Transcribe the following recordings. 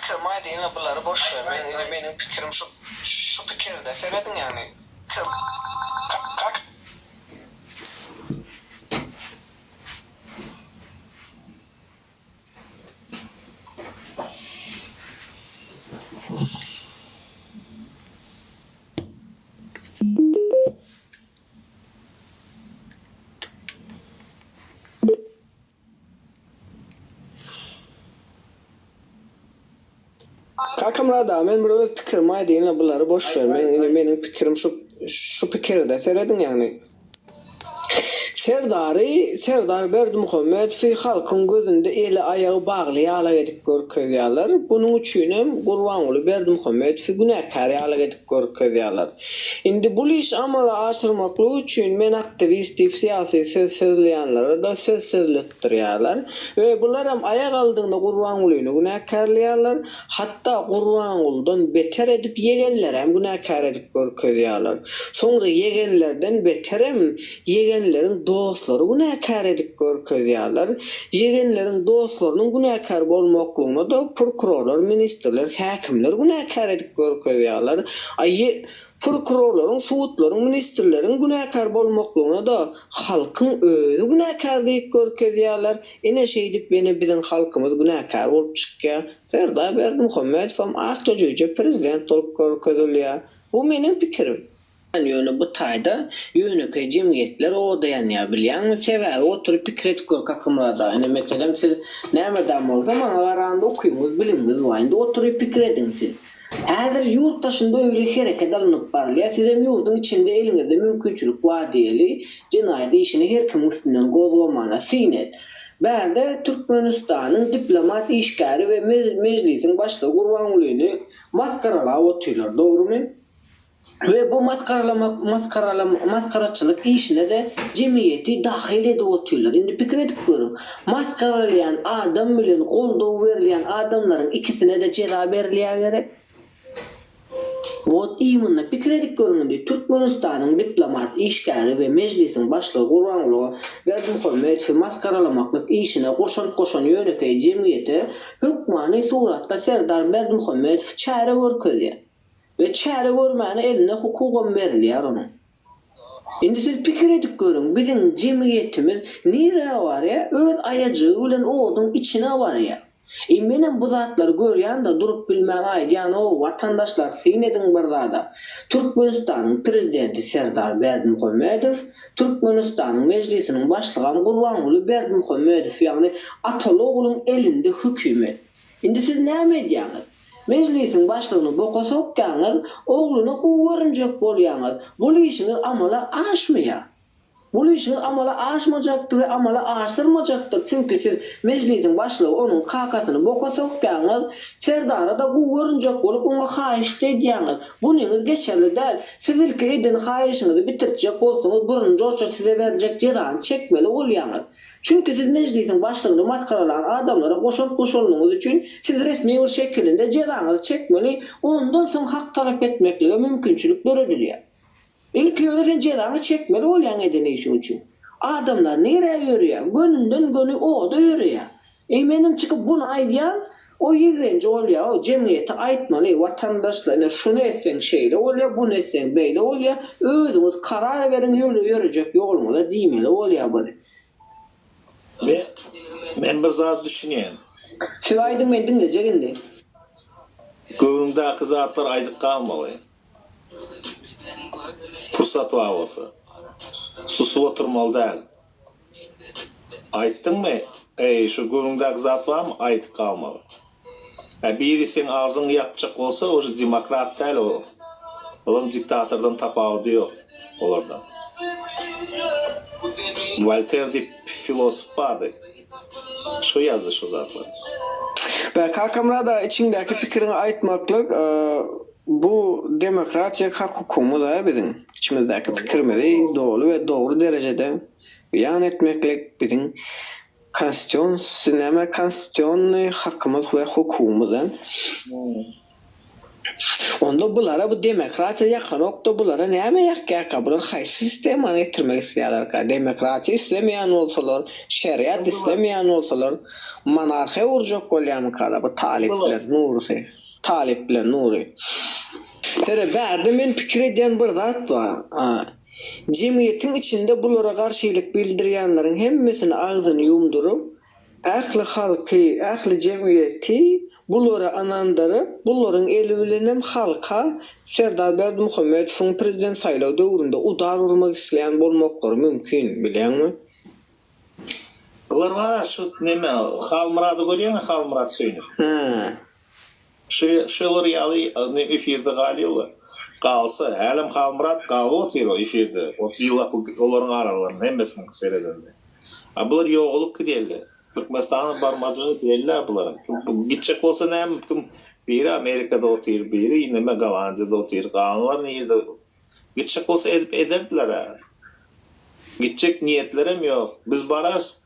pikirimi aýdaýyn-la bulary boş ber. Men ine meniň pikirim şu şu pikirde serediň ýagny kak. Kakamyrat aga men bir öz pikirimi aýdaýynla bulary boş ber men ine meniň pikirim şu şu pikirde serediň ýagny Serdary Serdar Berdimuhamedowy halkyň gözünde eli aýagy bagly ýalak edip görkezýärler bunuň üçinem Gurbanguly Berdimuhamedowy günäkär ýalak edip görkezýärler. Indi bul işi amala aşyrmaklyk üçin men aktiwist diýip syýasy söz sözleýänlere-de söz sözletdirýärler we bularam aýak aldynda Gurbangulyny günäkärleýärler, hatda Gurbangulydan beter edip ýegenlerem günäkär edip görkezýärler. Soňra ýegenlerden beterem ýegenleriň dostlary günäkär edip görkezýärler. Ýegenleriň dostlarynyň günäkär bolmaklygyna-da prokurorlar, ministrler, häkimler günäkär edip görkezýärler. A prokurorlaryň, sudlaryň, ministrleriň günäkär bolmaklygyna-da halkyň özi günäkär diýip görkezýärler. Ine şeýdip ýene biziň halkymyz günäkär bolup çykýar. Serdar Berdimuhamedowam akja jüýje prezident bolup görkezilýär. Bu meniň pikirim. Ýöne bu taýda ýönekeý jemgyýetler oda ýanýar bilýäňmi sebäbi oturyp pikir edip gör Kakymyrat aga ine meselem siz nämedem bolsa maňa garanda ukybyňyz bilimiňiz bar indi oturyp pikir ediň siz häzir ýurt daşynda öýle hereket alnyp barylýar sizem ýurduň içinde eliňizde mümkinçilik bar diýeli jenaýat işini her kimiň üstünden gozgamana syn et bärde Türkmenistanyň diplomat işgäri we mejlisiň başlygy Gurbangulyny masgaralap otyrlar dogrymy We bu masgaralamak, masgaralama, masgaraçylyk işine-de jemgyýeti dahyl edip otyrlar. Indi pikir edip görüň, masgaralaýan adam bilen goldaw berilýän adamlaryň ikisine-de jeza berilýär gerek? Wot imенно, pikir edip görüň indi, Türkmenistanyň diplomat işgäri we Mejlisiň başlygy Gurbanguly Berdimuhamedowy masgaralamaklyk işine goşant goşan ýönekeý jemgyýete hökmany suratda Serdar Berdimuhamedow çäre görkezýär. We çäre görmäne eline hukugam berilýär onuň. Indi siz pikir edip görüň, biziň jemgyýetimiz nirä barýar, öz aýajygy bilen oduň içine barýar. E menem bu zatlary görýän-de durup bilmän aýdýan-ow, watandaşlar syn ediň bir zada. Türkmenistanyň prezidenti Serdar Berdimuhamedow, Türkmenistanyň Mejlisiniň başlygam Gurbanguly Berdimuhamedow ýagny ataly-ogluň elinde hökümet. Indi siz näme edýäňiz? Mejlisiň başlygyny boka sokýaňyz, ogluna gowy görünjek bolýaňyz. Bul işiňiz amala aşmaýar. Bul işiňiz amala aşmajakdyr we amala aşyrmajakdyr, çünki siz Mejlisiň başlygy onuň kakasyny boka sokýaňyz, Serdara-da gowy görünjek bolup oňa haýyşt edýäňiz. Bunyňyz geçerli däl. Siz ilki eden haýyşyňyzy bitirtjek bolsaňyz birinji oçur size beriljek jezany çekmeli bolýaňyz. Çünki siz mejlisiň başlygyny masgaralan adamlara goşant goşanlygyňyz üçin siz resmi bir şekilinde jezaňyzy çekmeli, ondan soň hak talap etmeklige mümkinçilik döredilýär. Ilki ýöne sen jezaňy çekmeli bolýaň eden işiň üçin. Adamlar nirä ýörýär? Gönünden göni oda ýörýär. Eý menem çykyp buny aýdýan, o ýigrenji bolýa, o jemgyýete aýtmaly, watandaşlar ine şuny etseň şeýle bolýa, buny etseň beýle bolýa, özüňiz karar beriň ýörejek ýoluňyza diýmeli bolýa buny. Men men bir zat düşünýän. Siz aýdyň men diňlejek indi. Göwnüňdäki zatlar aýdyp galmaly. Pursat bar bolsa. Susup oturmaly däl. Aýtdyňmy? Eý, şu göwnüňdäki zat barmy, aýdyp galmaly. Ä biri seň agzyňy ýapjak bolsa, uje demokrat däl o. Olam diktatordan tapawudy ýok olardan. Wolter diýip filosof bardy. Şo ýazdy şo zatlary. Bä Kakamyrat aga içiňdäki pikiriňi aýtmaklyk bu demokratiýa hak hukugymyz a biziň. Içimizdäki pikirimizi doly we dogry derejede beýan etmeklik biziň konstitusion näme konstitusionnyý hakymyz we hukugymyz a. Onda bulara bu demokratiýa ýakanokda bulara näme ýakýarka bular haýsy sistemany getirmek isleýärlerka demokratiýa islemeýän bolsalar şeriat islemeýän bolsalar monarhiýa gurjak bolýarmykala bu talyp bilen Nurysy talyp bilen Nury. Sere bärde men pikir edýän bir zat bar jemgyýetiň içinde bulara garşylyk bildirýänleriň hemmesini agzyny ýumduryp Ähli halky, ähli jemgyýeti bulara ynandyryp, bularyň eli bilenem halka Serdar Berdimuhamedowyň prezident saýlaw döwründe udar urmak isleýän bolmaklary mümkin, bilýäňmi? Bular bar-a şu neme, Halmyrady görýäňmi Halmyrat Söýünow? Hä. Şu şolar ýaly efirde galýarlar. Galsa, hälem Halmyrat galyp otyr o efirde. 30 ýyllap olaryň aralaryny hemmesini seredende. A bular ýogalyp gidýärler. Türkmenistana barmajagy belli-ä bularyň. Kim gitjek bolsa näme kim biri Amerikada otyr, biri neme Gollandiýada otyr. Galanlar nirde? Gitjek bolsa edip ederdiler-ä. Gitjek niýetlerem ýok. Biz bararys.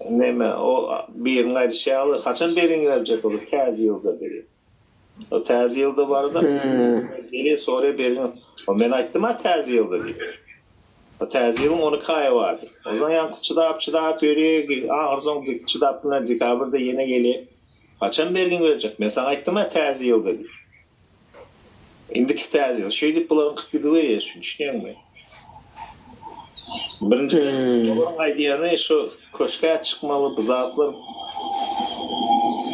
Neme, o biriniň aýdyşy ýaly, haçan beriň berjek ol täze ýylda beri. O täze ýylda barada beri sorýa beriň. O men aýtdym-a täze ýylda diýip. O täze ýylyň 12 aýy bar diýip. Onsoň ýaňky çydap, çydap ýörýär, ahyrsoň çydap bilmän dekabrda ýene gelýär. Haçan bergiň berjek? Men saňa aýtdym-a täze ýylda diýip. Indiki täze ýyl. Şeýdip bularyň gidiberýär şu düşünýäňmi? Birinji olaryň aýdýany şu köşge çykmaly bu zatlar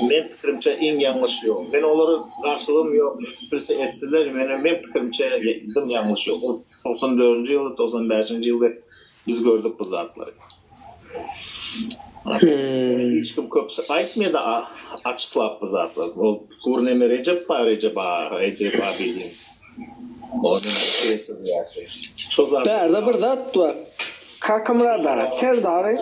men pikirimçe iň ýalňyş ýol. Men olara garşylygym ýok. Bilse etsinler men men pikirimçe dym ýalňyş ýol. Ol 94-nji ýylda 95-nji ýylda biz gördük bu zatlary. Hiç kim köp aýtmaýar-da açyklap bu zatlary. Ol gurneme Rejep bar, Rejep aga, Rejep abi diýen. Şo zat. Bärde bir zat bar. Kakamyrat aga, Serdary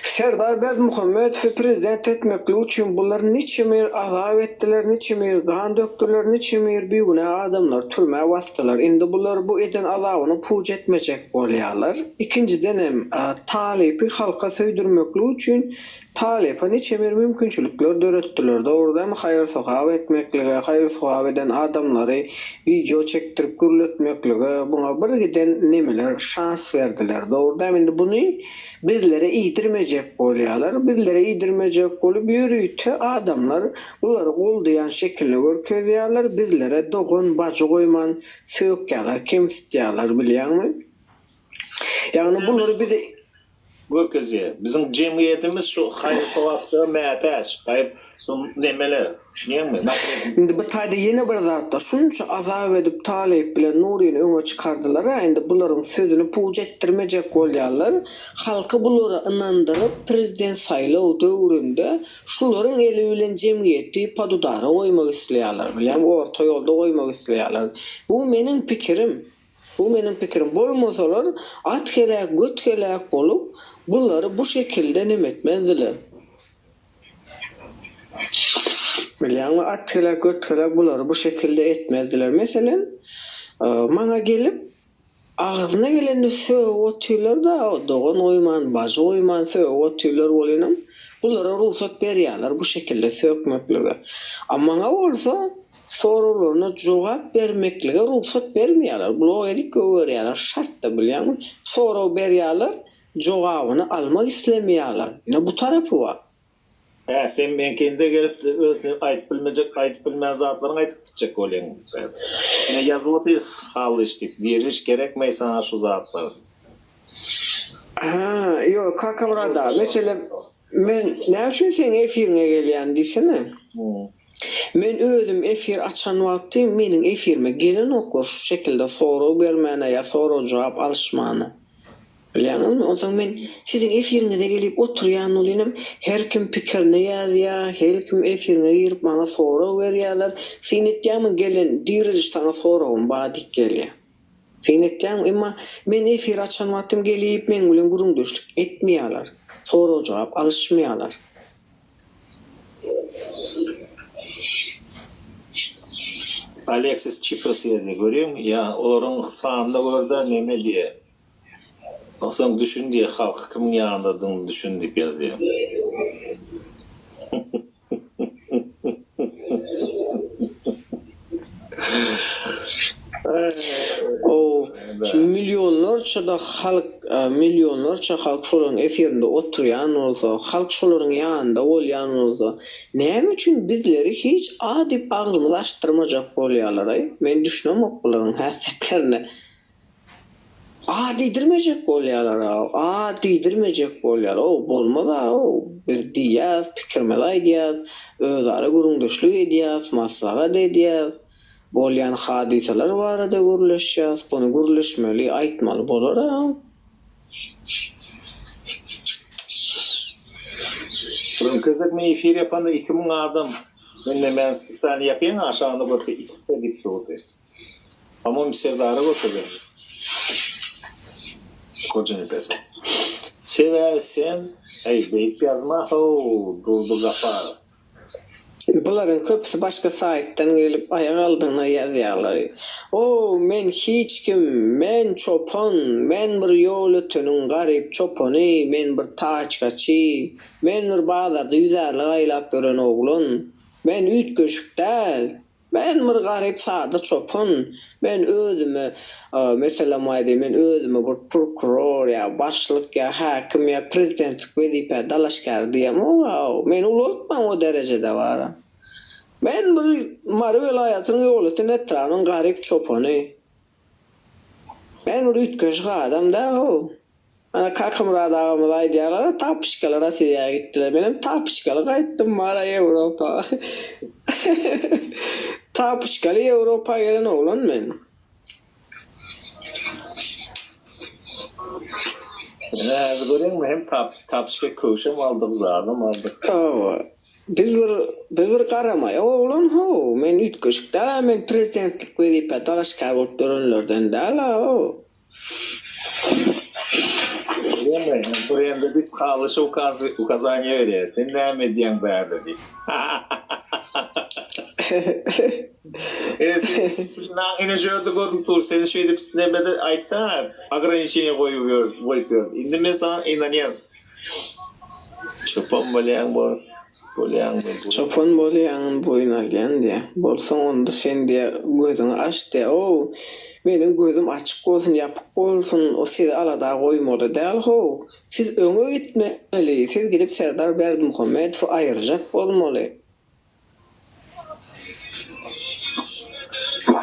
Serdar Berdimuhamedowy prezident etmeklik üçin bular niçemir azap etdiler, niçemir gan dökdüler, niçemir bigünä adamlary türmä basdylar. Indi bular bu eden azabyny puç etmejek bolýarlar. Ikinjidenem, talypy halka söýdürmeklik üçin talypa niçemir mümkinçilikler döretdiler. Dogrudanam haýyr-sogap etmeklige, haýyr-sogap eden adamlary wideo çekdirip gürletmeklige buňa bir giden nemeler şans berdiler. Dogrudanam indi buny bizlere iýdirmejek bolýarlar. Bizlere iýdirmejek bolup ýörite adamlar bulary goldaýan şekilini görkezýärler. Bizlere dogan bajy goýman sökýärler, kemsitýärler bilýäňmi? Ýagny bulary bize Görkezýär. Biziň jemgyýetimiz şu haýyr-sogapçyga mätäç. Haýyr şu nemeler, düşünýäňmi? Indi bir taýda ýene bir zatda, şunça azap edip Talyp bilen Nuryny öňe çykardylar-a, indi bularyň sözüni puç etdirmejek bolýarlar. Halky bulara ynandyryp, prezident saýlaw döwründe şularyň eli bilen jemgyýeti podudara goýmak isleýärler, bilýäňmi, orta ýolda goýmak isleýärler. Bu meniň pikirim. Bu meniň pikirim. Bolmasalar at heläk göt heläk bolup bulary bu şekilde neme etmezdiler. Bilýäňmi at heläk göt heläk bulary bu şekilde etmezdiler. Meselem maňa gelip agzyna gelenini sögüp otyrlar-da dogan goýman bajy goýman sögüp otyrlar welinem bulara rugsat berýärler bu şekilde sökmeklige. A maňa bolsa Soraglaryna jogap bermeklige rugsat bermeýärler, blok edip goýberýärler, şartda bilýäňmi? Sorag berýärler, jogabyny almak islemeýärler. Ine bu tarapy bar. Hä, sen meňkinde gelip öz aýdyp bilmejek, aýdyp bilmän zatlaryňy aýdyp gitjek bolýaň. Ine ýazyp otyr Hallyş diýip, diriliş gerekmeý saňa şu zatlar. Hä, ýok Kakamyrat aga, meselem, men näme üçin seň efiriňe gelýän diýsene. Men özüm efir açan wagty meniň efirime gelenoklar şu şekilde sorag bermäne ýa sorag jogap alyşmana. Bilýäňizmi? Onsoň men siziň efiriňize gelip oturýan welinem her kim pikirini ýazýa, her kim efiriňe girip maňa sorag berýäler. Syn etýäňmi gelen diriliş saňa soragym bar diýip gelýä. Syn etýäňmi? Emma men efir açan wagtym gelip meň bilen gürrüňdeşlik etmeýäler. Sorag jogap alyşmaýalar. Aleksis Çipras ýazýar, görýäňmi? Ýa olaryň sanyna gör-de neme diýýär. Onsoň düşün diýýär, halky kimiň ýanyndadygyny düşün diýip ýazýar. Millionlarça-da halk, millionlarça halk şolaryň efirinde oturýan bolsa, halk şolaryň ýanynda bolýan bolsa, näme üçin bizleri hiç a diýip agzymyzy açdyrmajak bolýarlar-aý? Men düşünemok bularyň häsiýetlerine. A diýdirmejek bolýarlar-ow, a diýdirmejek bolýar-ow, bolmaz-ow, biz diýýäs, pikirimizi aýdýas, özara gürrüňdeşlik edýäs, maslahat edýäs, bolýan hadysalar barada gürleşýäs, buny gürleşmeli, aýtmaly bolar-ow. Öňki gezek men efir ýapanda 2000 adam men men spesialny ýapýan aşagyna görse 2K diýip durdy. Pomom Serdara görkezeli. Hojanepes. Sebäbi sen, äý beýdip ýazma how Durdy Gaparow. Bularyň köpüsi başga saýtdan gelip aýak aldygyna ýazýarlar. O, men hiç kim, men çopan, men bir ýol öteniň garyp çopany, men bir taçkaçy, men bir bazarda ýüzärlik aýlap ýören oglan, men üýtgeşik däl, Men bir garyp sada çopan, men özüme, meselem aýdaýyn, men özüme bir prokuror ýa başlyk ýa häkim ýa prezidentlik wezipä dalaşgär diýemok-a, meni ulaltmaň o derejede bara. Men bir Mary welaýatynyň Ýolöten etrabynyň garyp çopany. Men bir üýtgeşik adam däl-ow. Ana Kakamyrat agamyz aýdýarlar-a tapyşkaly Rossiýa gitdiler. Menem tapyşkaly gaýtdym Mara Ýewropa. Tapyşkaly Ýewropa gelen oglan men. Ine häzir görýäňmi hem tapyşka köwşem aldyk zadam aldyk. Hawa. Biz bir biz bir garamaýak oglan how. Men üýtgeşik däl-ä men prezidentlik wezipä dalaşgär bolup ýörenlerden däl-ä how. Bilýäňmi, Brenda diýip Halyşa ukaz ukazaniýa berýär. Sen näme edýäň bärde diýip. E sen distsiplinaň ine şu ýerde görnüp dur. Seni şeýdip nemede aýtdy ha, ograniçeniýe goýup ýör, goýup ýör. Indi men saňa ynanýan. Çopan bolýaň bor. Bolýaňmy bu? Çopan bolýaňyny boýun alýan diýýä. Bolsaň onda sen diýýä gözüňi aç diýýä. Ow, meniň gözüm açyk bolsun, ýapyk bolsun, o sizi alada goýmaly däl how. Siz öňe gitmeli, siz gidip Serdar Berdimuhamedowy aýyrjak bolmaly.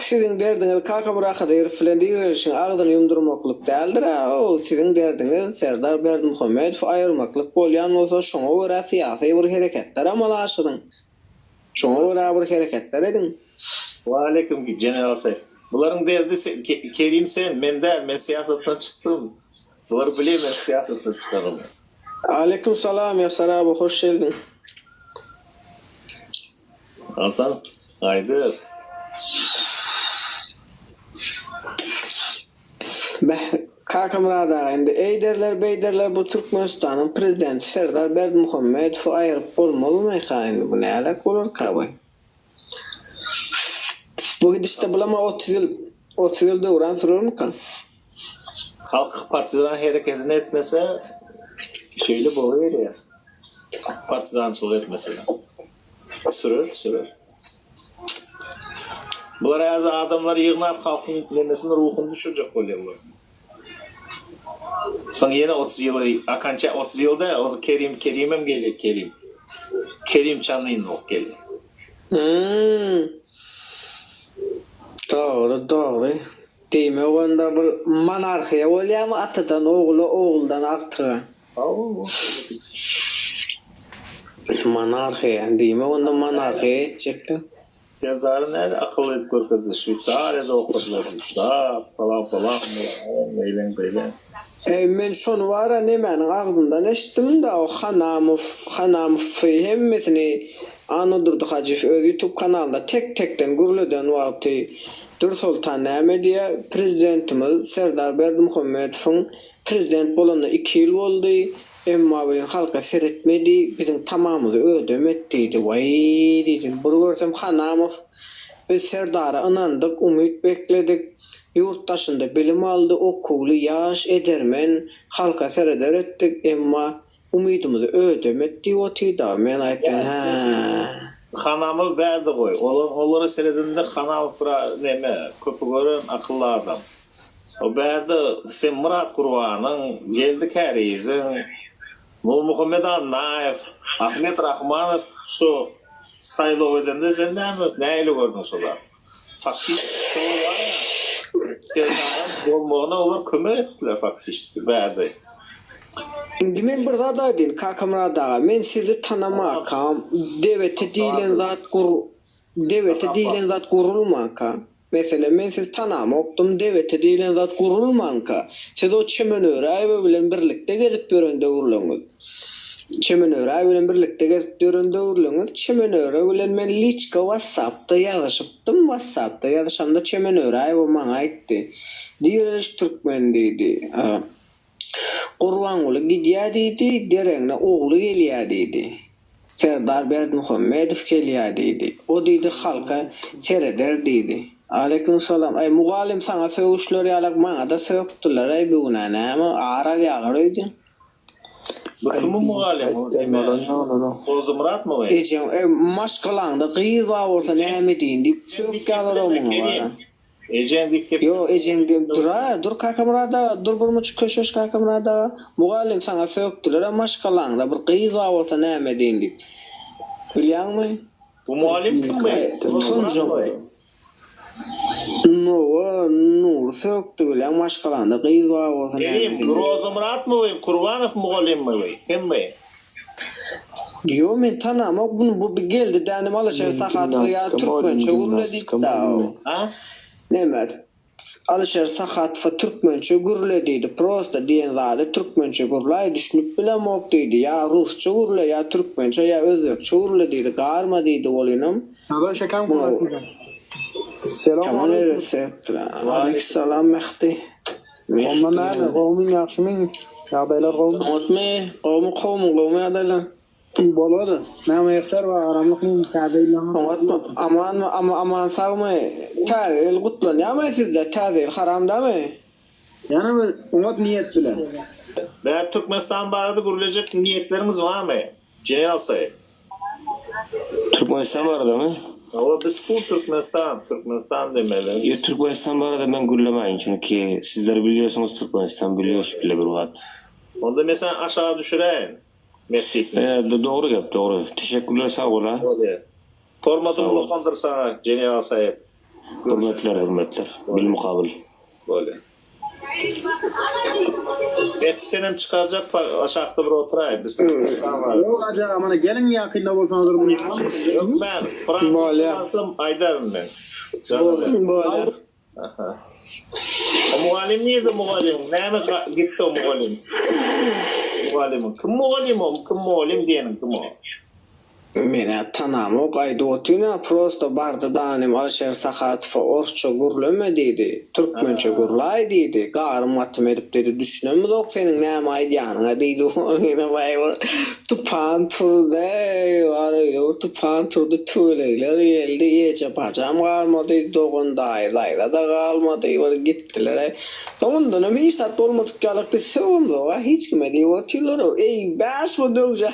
Siziň derdiňiz Kakamyrat Kadyrow bilen direlişiň agzyny ýumdurmaklyk däldir-ä, ol siziň derdiňiz Serdar Berdimuhamedowy aýyrmaklyk bolýan bolsa şoňa görä syýasy bir hereketler amala aşyryň. Şoňa görä bir hereketler ediň. Waleýkim General Sir. Bularyň derdi Kerim sen, men däl, men syýasatdan çykdym. Bular bilýär men syýasatdan çykanymy. Aleýkum salam Ýasar abi hoş geldiň. Hasan Haýdar. Beh, Kakamyrat aga indi eýderler beýderler bu Türkmenistanyň prezidenti Serdar Berdimuhamedowy aýyryp bolmazmyka indi bu nädek bolarka bu? Bu gidişde bulama 30 ýyl 30 ýyl döwran sürermika? Halk partizan hereketini etmese şeýle boluberýär. Partizançylyk etmese. Sürer, sürer. Bular häzir adamlary ýygnap halkyň nemesini ruhuny düşürjek bolýarlar. Soň ýene 30 ýyly okonça 30 ýyl däl, o Kerim Kerimem gelýär Kerim. Kerim Çanynok gelýär. Hmm. Dogry, dogry. Diýmek onda bir monarhiýa bolýamy atadan ogula oguldan agtyga. Hawa. Monarhiýa diýmek onda monarhiýa etjekler. Serdary näde akylly edip görkezdi Şweýsariýada okadylar zat falan falan beýleň beýleň. Eý men şony bara nemäniň agzyndan eşitdim-da o Hanamow Hanamowy hemmesini Annadurdy Hajyýew öz ýutub kanalynda tek tekden gürleden wagty Dürsoltan näme diýýär prezidentimiz Serdar Berdimuhamedowyň prezident bolanyna iki ýyl boldy Emma welin halka seretmedi, biziň tamamyzy ödem et diýdi. Waý, diýdim, bir görsem Hanamow. Biz Serdara ynandyk, umyt bekledik. Ýurt daşynda bilim aldy, okuwly, ýaş, edermen, halka sereder etdik, emma umydymyzy ödem et diýip otyr-da. Men aýtdym, Hä. Hanamowy bärde goý. Olar, olara seredende Hanamow bir neme, köpi gören, akylly adam. O bärde sen Myrat Gurbanyň, Geldi Käriziň, Nurmuhammet Annaýew, Ahmet Rahmanow şu saýlaw edende sen näme nähili gördüň şo zat? Faktiçeski şolar bar ýa Serdaryň bolmagyna olar kömek etdiler faktiçeski bärde. Indi men bir zat aýdyn Kakamyrat aga men sizi tanamakam debete diýlen zat gur debete diýlen zat gurulmanka Meselem, men sizi tanamokdym, DBT diýlen zat gurulmanka, siz o Çemen Öräýewa bilen birlikde gezip ýören döwürleriňiz. Çemen Öräýew bilen birlikde gezip ýören döwürleriňiz, Çemen Öre bilen men liçka wassapda ýazyşypdym, wassapda ýazyşamda Çemen Öräýewa maňa aýtdy, Direliş türkmen diýdi. Gurbanguly gidýä diýdi, deregine ogly gelýä diýdi. Serdar Berdimuhamedow gelýä diýdi. O diýdi halka sereder diýdi. Aleýkum salam. Aý mugallym saňa sögüşler ýalak maňada sökdüler-aý bigünä näme ar alýalar öýdýän. Bu kimiň mugallymy o neme Gozymyratmy we? Ejeň maşgalaňda gyz bar bolsa näme diýin diýip sökýalar-ow muňa bara. Ejeň diýip gep. Ýok ejeň diýip dura dur Kakamyrat aga dur bir muçuk köşeş Kakamyrat aga mugallym saňa sökdülerä maşgalaňda bir gyz bar bolsa näme edeýin diýip bilýäňmi. Bu mugallym kimmi? Tunjum Nowa Nury sökdi bilýäň maşgalaňda gyz bar bolsa näme Kerim edeýin. Rozymyratmy we Kurbanow mugalymmy we kimmi? Ýok men tanamok buny bu bir geldi dänim Alyşer Men Sahatowa ýa gimnastika mugallym türkmençe gürle gimnastika diýipdä mugallymy. A? Neme Alyşer Sahatowa türkmençe gürle diýdi prosta diýen zady türkmençe gürläý düşünip bilemok diýdi ýa rusça gürle ýa türkmençe ýa özbekçe gürle diýdi garma diýdi bolynam Nazar şekem muňa kulasyňdan. Selam ýaman aleýkum. erbet sebäpdir. Aleýkissalam Mehdi. Onda Mehdi näme, geldi. gowumy, ýagşymy? Ýagdaýlar gowumy? Oňatmy? Gowumy, kowumy, gowumy ýagdaýlar? Bolar. Näme ýeter bar, aramlykmy, täze ýyllaňam? Oňatmy? Amanmy, ama aman sagmy? Täze ýyl gutlanýarmy sizde? Täze ýyl haram dämi? Ýene bir oňat niýet bilen. Bäh Türkmenistan barada gürlejek niýetleriňiz barmy? General Said. Türkmenistan baradamy? Hawa biz full Türkmenistan, Türkmenistan demeli. Ýok Türkmenistan barada men gürlemäýin çünki sizler bilýärsiňiz Türkmenistan bilýär şu bile bir wagt. Onda men seni aşaga düşüräýin Mehdi. E, dogry gep dogry. Teşekkürler sag bol a. Bolýar. Hormatym Sag bol. ulakandyr saňa General Said. Hürmetler hürmetler. Bilmukabyl. Bolýar. Mehdi senem çykarjak aşakda bir oturaý biz Türkmenistan bar. Ýok Hajy aga mana geliň ýakynda bolsaňyzdyr muny. Ýok men Frankfurtda bolsam aýdaryn men. Bolýar. Aha. O mugallym nirde mugallym? Näme gitdi o mugallym? Mugallymyň kim mugallym o? Kim mugallym diýeniň kim o? Menä tanamok aýdyp otyryn-a prosto bardy danym Alyşer Sahatowa orsça gürleme diýdi, türkmençe gürlaý diýdi, garym gatym edip diýdi düşünemizok seniň näme aýdýanyňa diýdi ine baý bir tupan turdy bar öýle bir tupan turdy tüweleýler geldi eje bajam galmady dogan daýy daýza-da galmady bir gitdiler-aý Soňundanam hiç zat bolmadyk ýalyk biz sögemzog-a hiç kime diýip otyrlar-ow. Eý, bäş bu döwje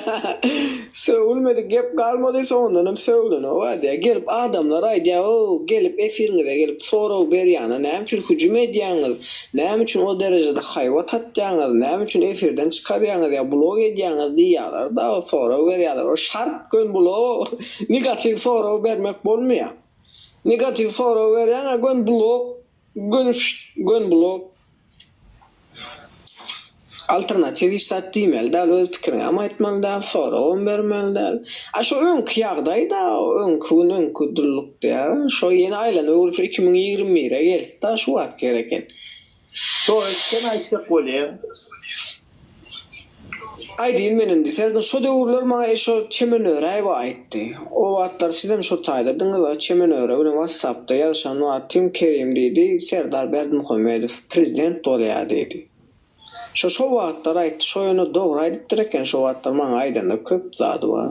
sögülmedik gep galmady, soňundanam sögülenok-a diýýär. Gelip adamlar aýdýar-ow, gelip efiriňize gelip sorag berýäne näme üçin hüjüm edýäňiz, näme üçin o derejede haýbat atýaňyz, näme üçin efirden çykarýaňyz ýa blok edýäňiz diýýärler-da, sorag berýärler. O şarp gön blok, negatiw sorag bermek bolmaýar. Negatiw sorag berýäň-ä gön blok. Göni şşt göni blok. Alternatiw hiç zat diýmeli däl öz pikiriňem aýtmaly däl soragam bermeli däl. A şo öňki ýagdaý-da öňki gün öňki dulluk diýýär. Şo ýene aýlanyp öwrülip şo 2021-e geldi-da şu wagtky hereket. Toý sen aýtjak bolýaň. Aýdyn men indi. Sergin şo döwürler maňa şo Çemen Öräýewa aýtdy. O wagtlar sizem şo taýdadyňyz-a, Çemen Öre bilen watsapda ýazyşan wagtym Kerim diýdi, Serdar Berdimuhamedow prezident bolýar diýdi. Şo şo wagtlar aýtdy, şo ýöne dogry aýdypdyr eken şo wagtlar maňa aýdanda köp zady bar.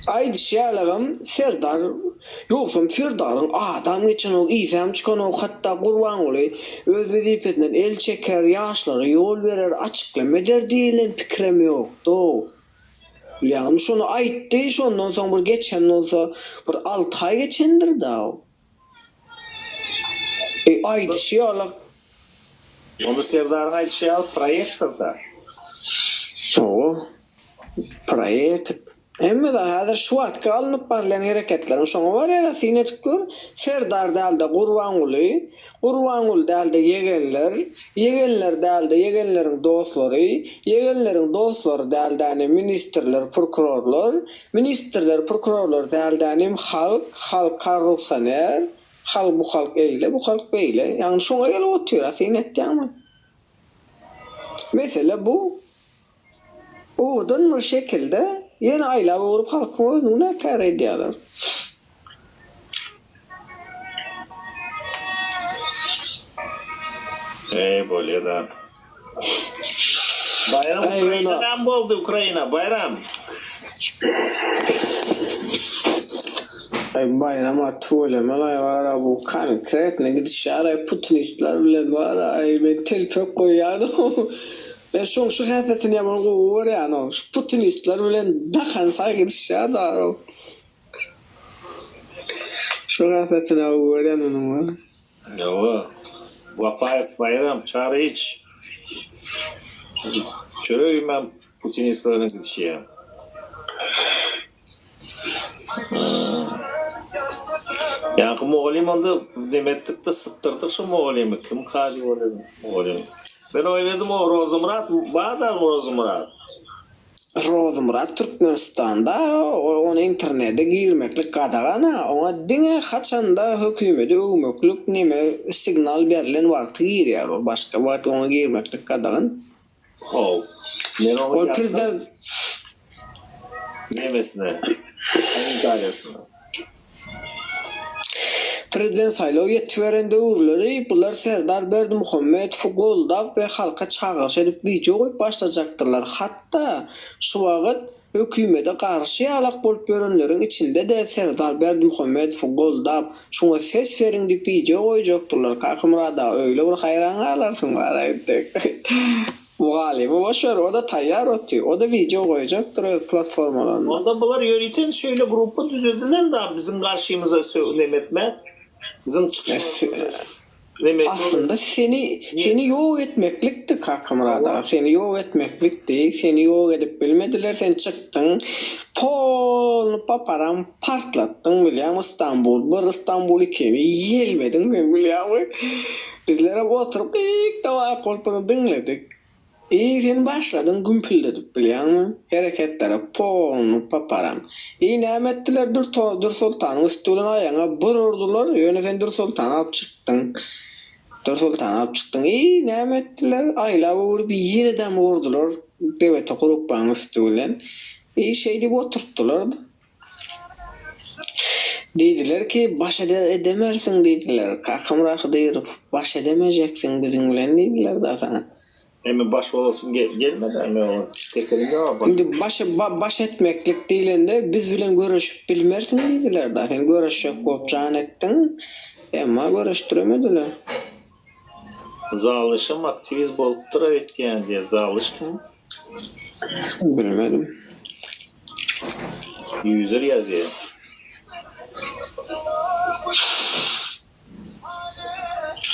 Aýdyşy ýalagam Serdar, ýogsam Serdaryň adam geçenok, yzam çykanok, hatda Gurbanguly öz wezipesinden el çeker, ýaşlara ýol berer, açyklama eder diýlen pikirem ýokdy-ow. Bilýäňizmi, şony aýtdy, şondan soň bir geçen bolsa, bir alty aý geçendir-dä-ow. Eý, aýdyşy ýalak. Onda Serdaryň aýdyşy ýaly proýektdir-da. Hawa. Proýekt. Hemme zat häzir şu wagtky alnyp barylýan hereketleriň şoňa barýar-a syn edip gör. Serdar däl-de Gurbanguly, Gurbanguly däl-de ýegenler, ýegenler däl-de ýegenleriň dostlary, ýegenleriň dostlary däl-däni ministrler, prokurorlar, ministrler, prokurorlar däl-dänim halk, halk korrupsioner, halk bu halk eýle, bu halk beýle. Ýagny şoňa gelip otyr-a syn etýäňmi? Mesele bu. Owadan bir şekilde ýene aýlap öwrüp halkyň özüni günäkär edýärler. Eý bolýada. Baýram Ukraina näme boldy Ukraina Baýram. Aý Baýram a tüweleme laý bara bu konkretno gidişýär aý putinistler bilen bara aý men telpek goýýadym. Men şoň şu häsiýetini ýaman gowy görýän-ow. Şu putinistler bilen dakan sag gidişýär-dä-ow. Şu häsiýetini gowy görýän onuň we. Ýoga. Wapaýew Baýram Çaryç. Çörek iýmän putinistler bilen gidişýär. Ýaňky mugallym onda neme etdikde sypdyrdyk şu mugallymy kim kady bolýar mugallym. Men oýladym o Rozymyrat bar-da Rozymyrat. Rozymyrat Türkmenistanda ony internede girmeklik gadagan-a oňa diňe haçanda hökümedi öwmeklik neme signal berlen wagty girýär ol başga wagt oňa girmeklik gadagan. How. Men ony Ol ýazdym. prezident Nemesine. Kommentariýasyna. Prezident saýlaw ýetiberen döwürleri bular Serdar Berdimuhamedowy goldap we halka çagyryş edip wideo goýup başlajakdyrlar. Hatda şu wagt Hökümete garşy ýalak bolup ýörenleriň içinde-de Serdar Berdimuhamedowy goldap, şuňa ses beriň diýip wideo goýjakdyrlar. Kakamyrat aga öýle bir haýran galarsyň bar aýtdyk. Mugalymy boş ber, o-da taýýar oty. O-da wideo goýjakdyr öz platformalarynda. Onda bular ýöriten şeýle gruppa düzedilen da biziň garşymyza söw neme etmek, biziň çykyşlarymyzy Aslynda seni seni ýok etmeklikdi Kakamyrat aga seni ýok etmeklikdi seni ýok edip bilmediler sen çykdyň polny paparam partlatdyň bilýäňmi Istanbul bir Istanbul ikini ýelmediň sen bilýäňmi bizlerem oturyp yk dawaýyk bolup bir diňledik. Eý sen başladyň gümpüldedip bilýäňmi hereketlere polny paparam. Eý näme etdiler Dürsoltanyň üsti bilen aýagyňa bir urdular ýöne sen Dürsoltany alyp çykdyň. Dürsoltany alyp çykdyň. Eý näme etdiler aýlap öwrüp ýenedem urdular debete grupbaň üsti bilen. Eý şeýdip oturtdylar. Diýdiler ki baş edemersiň diýdiler. Kakamyrat Hydyrow baş edemejeksiň biziň bilen diýdiler da saňa. Emme baş bolasym gelmedi men oňa keselim ýok baş. Indi baş baş etmeklik diýlende biz bilen göreşip bilmersiň diýdiler da sen göreşjek bolup jan etdiň emma göreşdiremediler. Zalyşam aktiwist bolupdyr öýtýän diýýär Zalyş kim? Bilmedim. User ýazýar.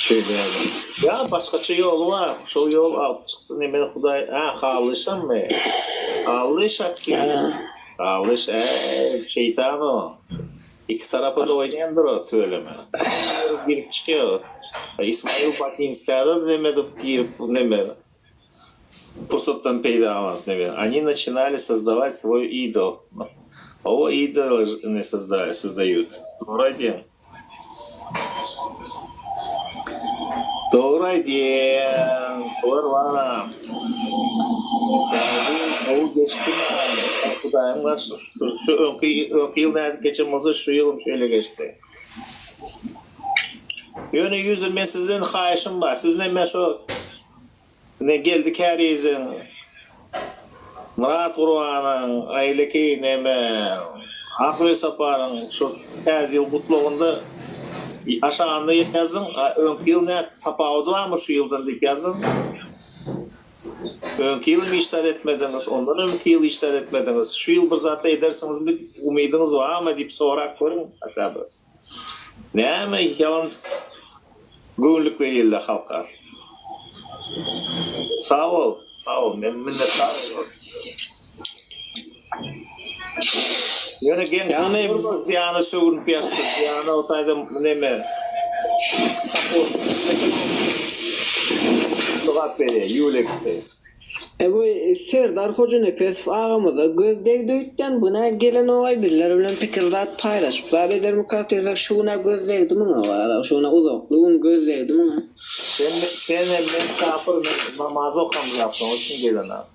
Şeýle ýaly. Ýa başgaça ýoly bar. Şol ýol alyp çyksyn ýa men Hudaý, hä Hallyşammy? Hallyş aktiwist. Hallyş äý şeýtan o. Iki tarapa-da oýnaýandyr o tüweleme. Girip çykýar. Ismail Bakinskada neme edip girip neme pursatdan peýdalanyp neme. Oni načinali sozdavat svoý idol. Owo idol ne sozdali, sozdают. Dogry aýdýaň. Dogry aýdýaň. Bular bar-a. Täze ýyl gowy geçdimi? Hudaýyň garşy şükür. Şu öňki öňki ýyl nädip geçen bolsa şu ýylym şeýle geçdi. Ýöne ýüzür men sizden haýyşym bar. Sizden men şo Ne Geldi Käriziň, Myrat Gurbanyň, Aýleki neme, Ak Welsaparyň şu Täze ýyl gutlagynda aşagynda ýazyň, öňki ýyl nä tapawudy barmy şu ýyldan diýip ýazyň. Öňki ýyl hiç zat etmediňiz, ondan öňki ýyl hiç zat etmediňiz, şu ýyl bir zatlar edersiňizmi umydyňyz barmy diýip sorap görüň hatda bir. Näme ýalan göwünlik berýärler halka. Sag bol, sag bol. Men minnetdar. Ýöne geň Ýagny ýana sögünip ýaşsyn, ýana o taýda neme jogap berýär Ýuleksi. E bu Serdar Hojanepesow agamyza göz degdi öýtýän, bu nä gelenogaý bizler bilen pikir zat paýlaşyp zat edermika diýsek şu günä göz degdi muňa wara şu günä uzakly gün göz degdi muňa. Sen senem men kapyr men namaz okamzak şoň üçin gelenok.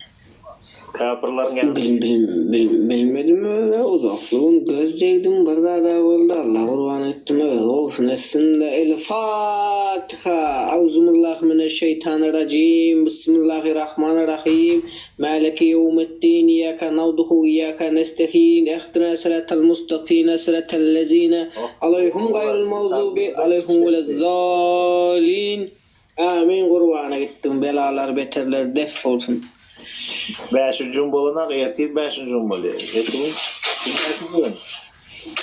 Kapyrlaryň ýanyna. Bil bil bil bilmedim özä uzakly gün göz degdim bir zada boldy Alla gurban etdim özi gowusyny etsin-de El Fatiha Auzubillahi mineşşeýtanirrajim Bismillahirrahmanirrahim Maliki ýewmiddin Iýýaka nagbudu we iýýaka nestehin Ihdina siratal mustaqina siratal lezina Aleýhum gaýril magzubi aleýhum welezzalin Amin gurbana gitdiň belalar beterler def bolsun. Bäşinji gün bolanak ertir bäşinji gün bolýar. Ertir gün bäşinji gün.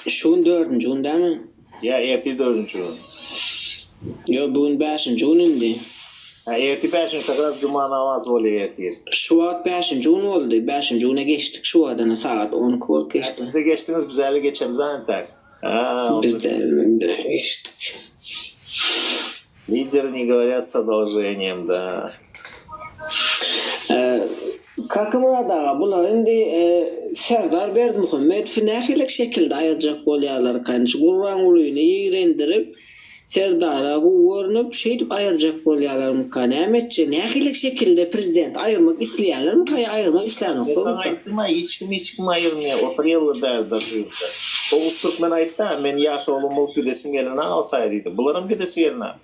Şu gün dördünji gün dämi? Ýa ertir dördünji gün. Ýok bu gün bäşinji gün indi. Hä ertir bäşinji kakras juma namazy bolýar ertir. Şu wagt bäşinji gün boldy. Bäşinji güne geçdik şu wagt ene sagat 12 bolup Hä geçdi. sizde geçdiňiz biz häli geçemzok entäk. Hä Bizde geçdik. Lidery ne govorят s odolženiem da. Kakamyrat aga bular indi Serdar Berdimuhamedowy nähili şekilde aýyrjak bolýarlarka indi şu Gurbangulyny ýigrendirip Serdara gowy görnüp şeýdip aýyrjak bolýarlarmyka näme etjek nähili şekilde prezidenti aýyrmak isleýärlermika ýa aýyrmak Men saňa islänoklarmyka. aýtdym-a hiç kim hiç kimi aýyrmaýar oturýarlar bärde şu ýurtda. Oguz Türkmen aýtdy-a men ýaş oglan bolup gidesim gelenok o taýa diýdi. Bularam gidesi gelenok.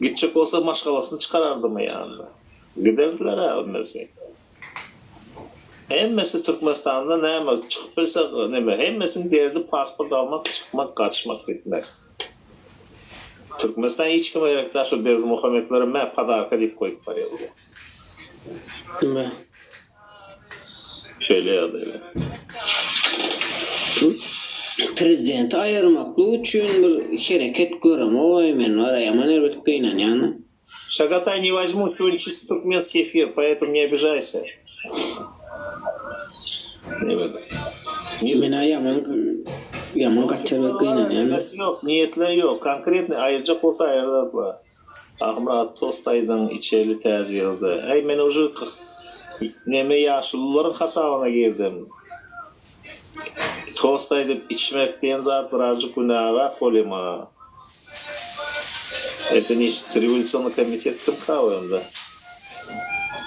Gitjek bolsa maşgalasyny çykarardymy ýanyna. Giderdiler-ä hemmesi. Hemmesi Türkmenistanda näme çykyp bilse neme hemmesiniň derdi pasport almak çykmak gaçmak gitmek. Türkmenistan hiç kime gerek däl şu Berdimuhametlere mä podarka diýip goýup barýar bular. Kime? Şeýle ýagdaýlar. Prezidenti aýyrmaklyk üçin bir hereket göremogay men wara ýaman erbet gynanýan. Şagatay ne wazmu сегодня чисто туркменский эфир поэтому не обижайся. Menä ýaman ýaman gaty erbet gynanýan. Nemesi ýok, niýetleri ýok. Konkretnyý aýyrjak bolsa aýyrarlar. Akmyrat tost aýdyň içeli täze ýylda. Äý men uje neme ýaşulularyň hasabyna girdim. Tost aýdyp içmek diýen zat birazjyk günärak bolýa maňa. Это не rewolýusionnyý komitet kim kawy onda?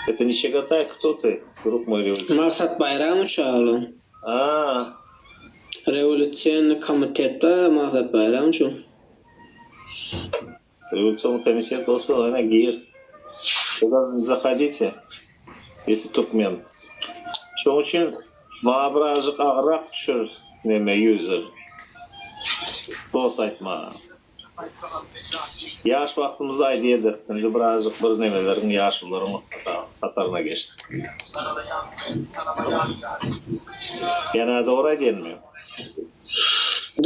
Это не Çagaтай кто ты друг мой rewolýusion. Maksat Baýramow şaly. A. Rewolýusionnyý komitetde Maksat Baýramow şu. Rewolýusionnyý komitet bolsa ene gir. Tуда zahodite. Если türkmen. Şoň üçin maňa birazjyk agyrrak düşer neme user. Dost aýtmaga. Ýaş wagtymyzda aýdýardyk, indi birazjyk bir nemeleriň ýaşulularyň hataryna geçdik. Ýa-da dogry aýdýanmy?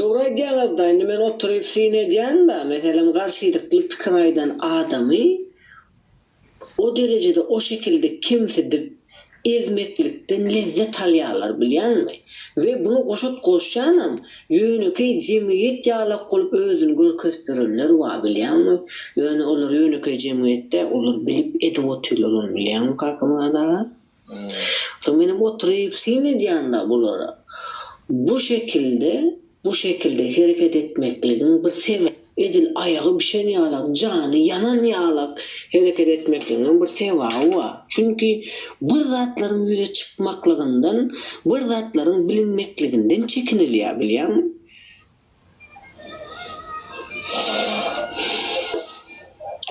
Dogry aýdýaňyzda indi men oturyp syn edýän-de, meselem garşylykly pikir aýdan adamy O derejede o şekilde kemsidip ezmeklikden lezzet alýarlar bilýäňmi? We muny goşant goşýanam ýönekeý jemgyýet ýalak bolup özüni görkezip ýörenler bar bilýäňmi? Ýöne olar ýönekeý jemgyýet däl olar bilip edip otyrlar ony bilýäňmi Kakamyrat aga? Soň menem oturyp syn edýän-da bulara. Bu şekilde Bu şekilde hereket etmekligiň bir sebäbi, edil aýagy bişen ýalak, jany ýanan ýalak hereket etmekligiňem bir sebäbi bar. Çünki bir zatlaryň ýüze çykmaklygyndan, bir zatlaryň bilinmekliginden çekinilýär, bilýäňmi?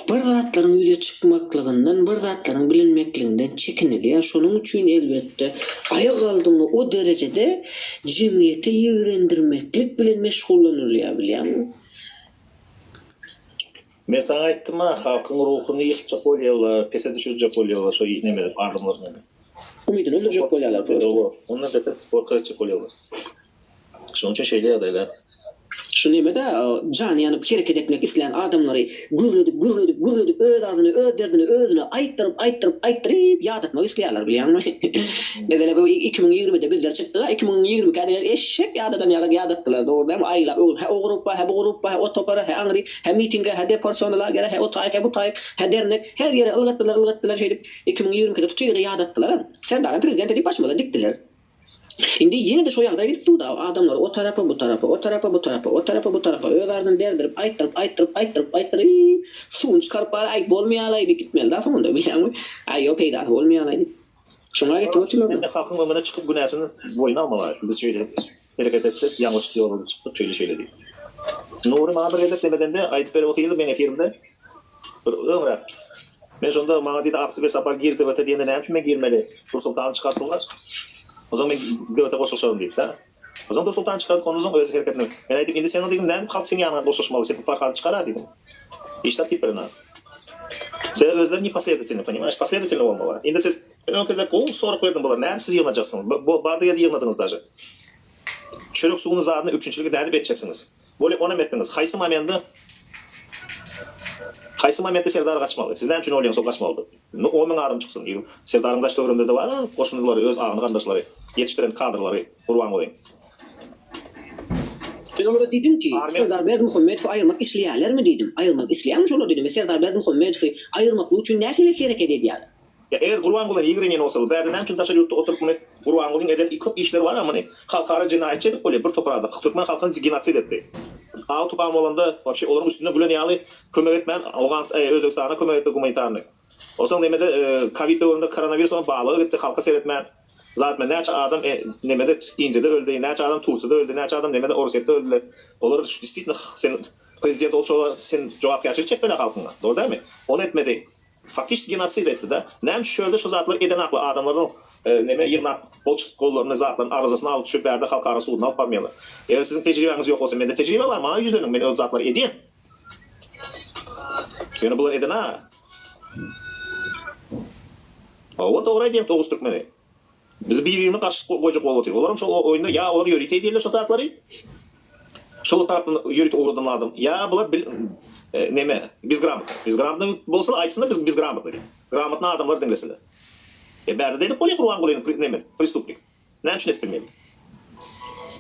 Bir zatlaryň ýüze çykmaklygyndan, bir zatlaryň bilinmekliginden çekinilýär. Şonuň üçin, elbetde, aýak aldygyna o derejede jemgyýete ýigrendirmeklik bilen meşgullanylýar, bilýäňmi? Men saňa aýtdym-a, halkyň ruhuny ýykjak bolýarlar, pese düşürjek bolýarlar şo neme adamlar meni. Umydyny öldürjek bolýarlar prosta. Ondan beter gorky etjek bolýarlar. Şonuň üçin şeýle ýagdaýlar. Şu neme-de jany ýanyp hereket etmek islän adamlary gürledip, gürledip, gürledip öz arzyny, öz derdini özüne aýtdyryp, aýtdyryp, aýtdyryp ýadatmak isleýärler bilýäňmi? Mesele bu 2020-de bizler çykdyga 2022-de eşek ýadadan ýaly ýadatdylar dogry dälmi? Aýlap öwrüp hä o grupba, hä bu grupba, hä o topara, hä aňry, hä mitinge, hä deporsiony lagere, hä o taýyk, hä bu taýyk, hä dernek, her ýere ylgatdylar, ylgatdylar şeýdip 2022-de tutyga-da ýadatdylaram. Serdaram prezident edip başymyza dikdiler. Indi ýene-de şo ýagdaý gidip dur-da, adamlary o tarapa, bu tarapa, o tarapa, bu tarapa, o tarapa, bu tarapa öz arzyny berdirip, aýtdyryp, aýtdyryp, aýtdyryp, aýtdyryp, suwuny çykaryp bary aý, bolmaýalaý diýip gitmeli-dä soňunda, bilýäňmi? Aý, ýok, peýdasy bolmaýalaý diýip. Şoňa getirip otyrlar-da. Indi halkyň öňüne çykyp günäsini boýun almaly. Biz şeýle hereket etdik, ýalňyş ýola çykdyk, şeýle-şeýle diýip. Nury maňa bir gezek demedende aýdyp berip otyrdy meň efirimde. Bir öňräk. Men şonda maňa diýdi Aksy bir sapar gir döwete diýende näme üçin men girmeli? Dursultany çykarsynlar. Onsoň men döwete goşulyşaryn diýdi-de. Onsoň Dursultany çykardyk ondan soň özi hereketine. Men aýtdym indi sen diýdim nädip halk seň ýanyňa goşulyşmaly sen Farhady çykar-a diýdim. Hiç zat diýip bilenok. Sebäbi özleri ne последовательny понимаешь последовательny bolmaly. Indi siz men öňki gezek gowy sorag berdim bular nädip siz ýygnajaksyňyz? Bardy geldi ýygnadyňyz daže. Çörek suwuny zadyny üpjünçiligi nädip etjeksiňiz? Bolýa onam etdiňiz. Haýsy momenda Haýsy momentde Serdar gaçmaly? Siz näme üçin oýlaýaňyz ol gaçmalydyr? Indi on müň adam çyksyn. Ýigim Serdaryň daş töwereginde-de bar-a goşundylary, öz agany garyndaşlary, ýetişdiren kadrlary Gurbangulyň. Men olara diýdim ki, Armiýa. Serdar Berdimuhamedowy aýyrmak isleýärlermi diýdim. Aýyrmak isleýärmi şolar diýdim we Serdar Berdimuhamedowy aýyrmaklyk üçin nähili hereket edýärler? Ýa eger Gurbanguly ýigrenýän bolsa, bärde näme üçin daşary ýurtda oturyp muny Gurbangulyň eden köp işleri bar-a muny halkara jenaýatçy edip bolýar bir topar adam türkmen halkyny genosid etdi. Aw tupan bolanda wapşe olaryň üstünde gülen ýaly kömek etmän Owganyst Özbegistana kömek etdi gumanitarny. Onsoň nemede kowid döwründe koronawirus bolan balyga gitdi halka seretmän zat etmän näçe adam nemede Indiýada öldi näçe adam Tursiýada öldi näçe adam nemede Orsýetde öldüler. Olar destvitno sen prezident bolçaga sen jogapkärçilik çekmeli halkyňa dogry dälmi? Ony etmedi. Faktiçeski genosid etdi-de. Näme üçin şöyle şu zatlary eden akly adamlaryň neme ýygnap gol çykyp gollaryny zatlaryň arzasyny alyp şu bärde halkara sudyna alyp barmaýarlar. Eger siziň tejribäňiz ýok bolsa mende tejribe bar maňa ýüzleniň men ol zatlary edýän. Ýöne bular eden-a. Hawa dogry aýdýaň Towus Türkmeni. Bizi bir-birine garşy goýjak bolup otyr. Olaram şol oýunda ýa olar ýörite edýärler şo zatlary. Şol tarapdan ýörite ugradan adam. Ýa bular bil neme, bezgramotny. Bezgramotny bolsalar aýtsynlar biz bezgramotny diýip. Gramotny adamlar diňlesinler. E bärde-de edip bolýar Gurbangulyny neme, prestupnik. Näme üçin edip bilmeli?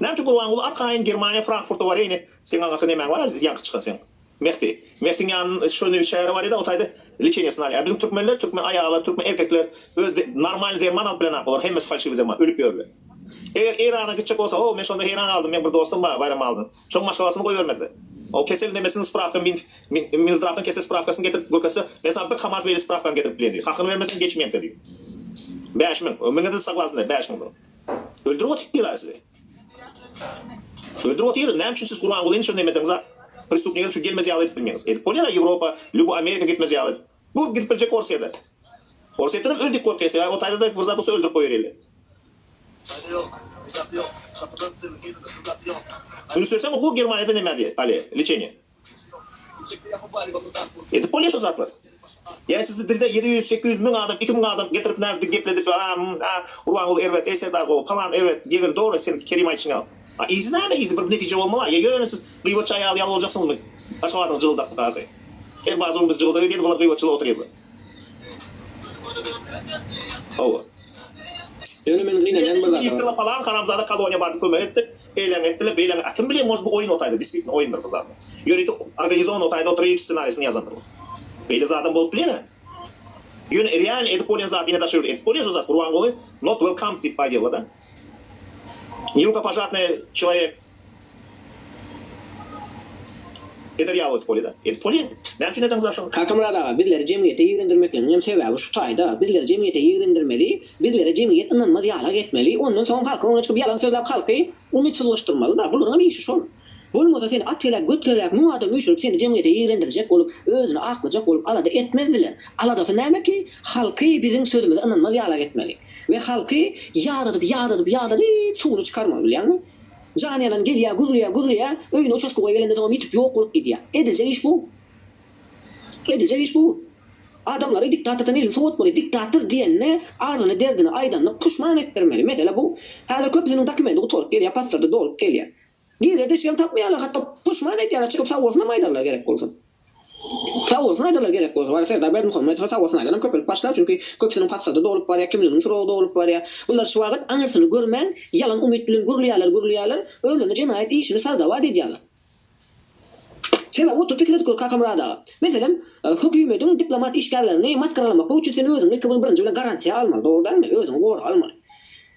Näme üçin Gurbanguly arkaýyn Germaniýa Frankfurta barýar ine seň aňyrky nemäň bar-a ýaňky çykan seň. Mehdi. Mehdiň ýanyn şo nü şähere barýada o taýda leçeniýasyny alýar. A biziň türkmenler, türkmen aýallar, türkmen erkekler öz normalny derman alyp bilenok olar hemmesi falşiwi derman ölüp ýörler. Eger Eýrana gitjek bolsa o men şonda heýran galdym meň bir dostum bar Baýramalydan. Şoň maşgalasyny goýbermezler. O kesel nemesiniň sprawka min Minzdrawdan kesel sprawkasyny getirip görkezse men saňa bir kamaz beýle sprawkany getirip bilen diýdi. Hakyny bermeseň geçmeýän sen diýdi. 5000. O miňe-de saglasyn 5000 diýdi. Öldürip otyr sizi. Öldürip otyr. Näme üçin siz Gurbangulyny şo nemediňiz a? Prestupnigini şu gelmez ýaly edip bilmeňiz. Edip bolýar Ýewropa, lýuboý Amerika gitmez ýaly edip. Bu gidip biljek Orsýede. Orsýetdenem öl diýip gorkýar. Sebäbi o taýda-da bir zat bolsa öldürip goýberýärler. Üns berseň bu Germaniýada neme diýýär, ale, leçeniýe. Edip bolýar şo zatlar. Ýa sizde dilde 700, 800, 1000 adam, 2000 adam getirip nädip gepledip, a, a, Gurbanguly erbet, eý Serdar gowy, palan erbet, ýegen dogry sen Kerim aýdyşyň ýaly. A yzy näme yzy bir netije bolmaly a, ýa ýöne siz gyýbatçy aýaly ýaly boljaksyňyzmy? Aşgabadyň jygyldaklyk ahy. Her bazar biz jygyldak edýärdi bular gyýbatçylyk otyrýarlar. Hawa. Ýöne men gynanýan bir zada bar. Ministrler palan haramzada koloniýa bardy kömek etdik. Eýläň etdiler, beýläň, a kim bilýär, может bu oýun otaýda, destvitno oýundyr bu zat. Ýörite organizowan otaýda oturyp ssenarisini ýazandyr bu. Beýle zadam bolup bilýär-ä. Ýöne realny edip bolýan zat ýene daşary ýurt edip bolýar şo zat Gurbanguly not welcome diýip aýdýarlar-da. Nerukopожатный человек eder ýaly edip bolýar-da. Edip bolýar. Näme üçin edeňizok şony? Kakamyrat aga, bizleri jemgyýete ýigrendirmekligiň hem sebäbi şu taýda. Bizleri jemgyýete ýigrendirmeli, bizlere jemgyýet ynanmaz ýalak etmeli, ondan soň halkyň öňüne çykyp ýalan sözläp halky umytsyzlaşdyrmaly-da. Bularyň hem işi şol. Bolmasa seni at geläp, göt geläp müň adam üýşürip seni jemgyýete ýigrendirjek bolup, özüni aklajak bolup alada etmezdiler. Aladasy näme ki, halky biziň sözümize ynanmaz ýalak etmeli. We halky ýadadyp, ýadadyp, ýadadyp suwuny çykarmaly bilýäňmi? Jan ýalan gelýär, gürleýär, gürleýär, öýüne uçastkowoý gelenden soňam ýitip ýok bolup gidýär. Ediljek iş bu. Ediljek iş bu. Adamlary diktatordan elini sowatmaly. Diktator diýende arzyny, derdini aýdanda puşman etdirmeli. Mesele bu. Häzir köpüsiniň dokumenti gutaryp gelýär, pasporty dolup gelýär. Girere deşigem tapmaýarlar, hatda puşman edýärler, çykyp sag bolsunam aýdarlar gerek bolsa. Sag bolsun aýdarlar gerek bolsa. Wara Serdar Berdimuhamedowa sag bolsun aýdanam köpelip başlar, çünki köpüsiniň passady dolup barýar, kimliginiň srogy dolup barýar. Bular şu wagyt aňyrsyny görmän, ýalan umyt bilen gürleýärler, gürleýärler, özlerine jenaýat işini sazdabat edýärler. Sebäbi otur pikir edip gör Kakamyrat aga. Meselem, hökümediň diplomat işgärlerini masgaralamaklyk üçin sen özüňi ilki birinji bilen garantiýa almaly, dogry dälmi? Özüňi goraga almaly.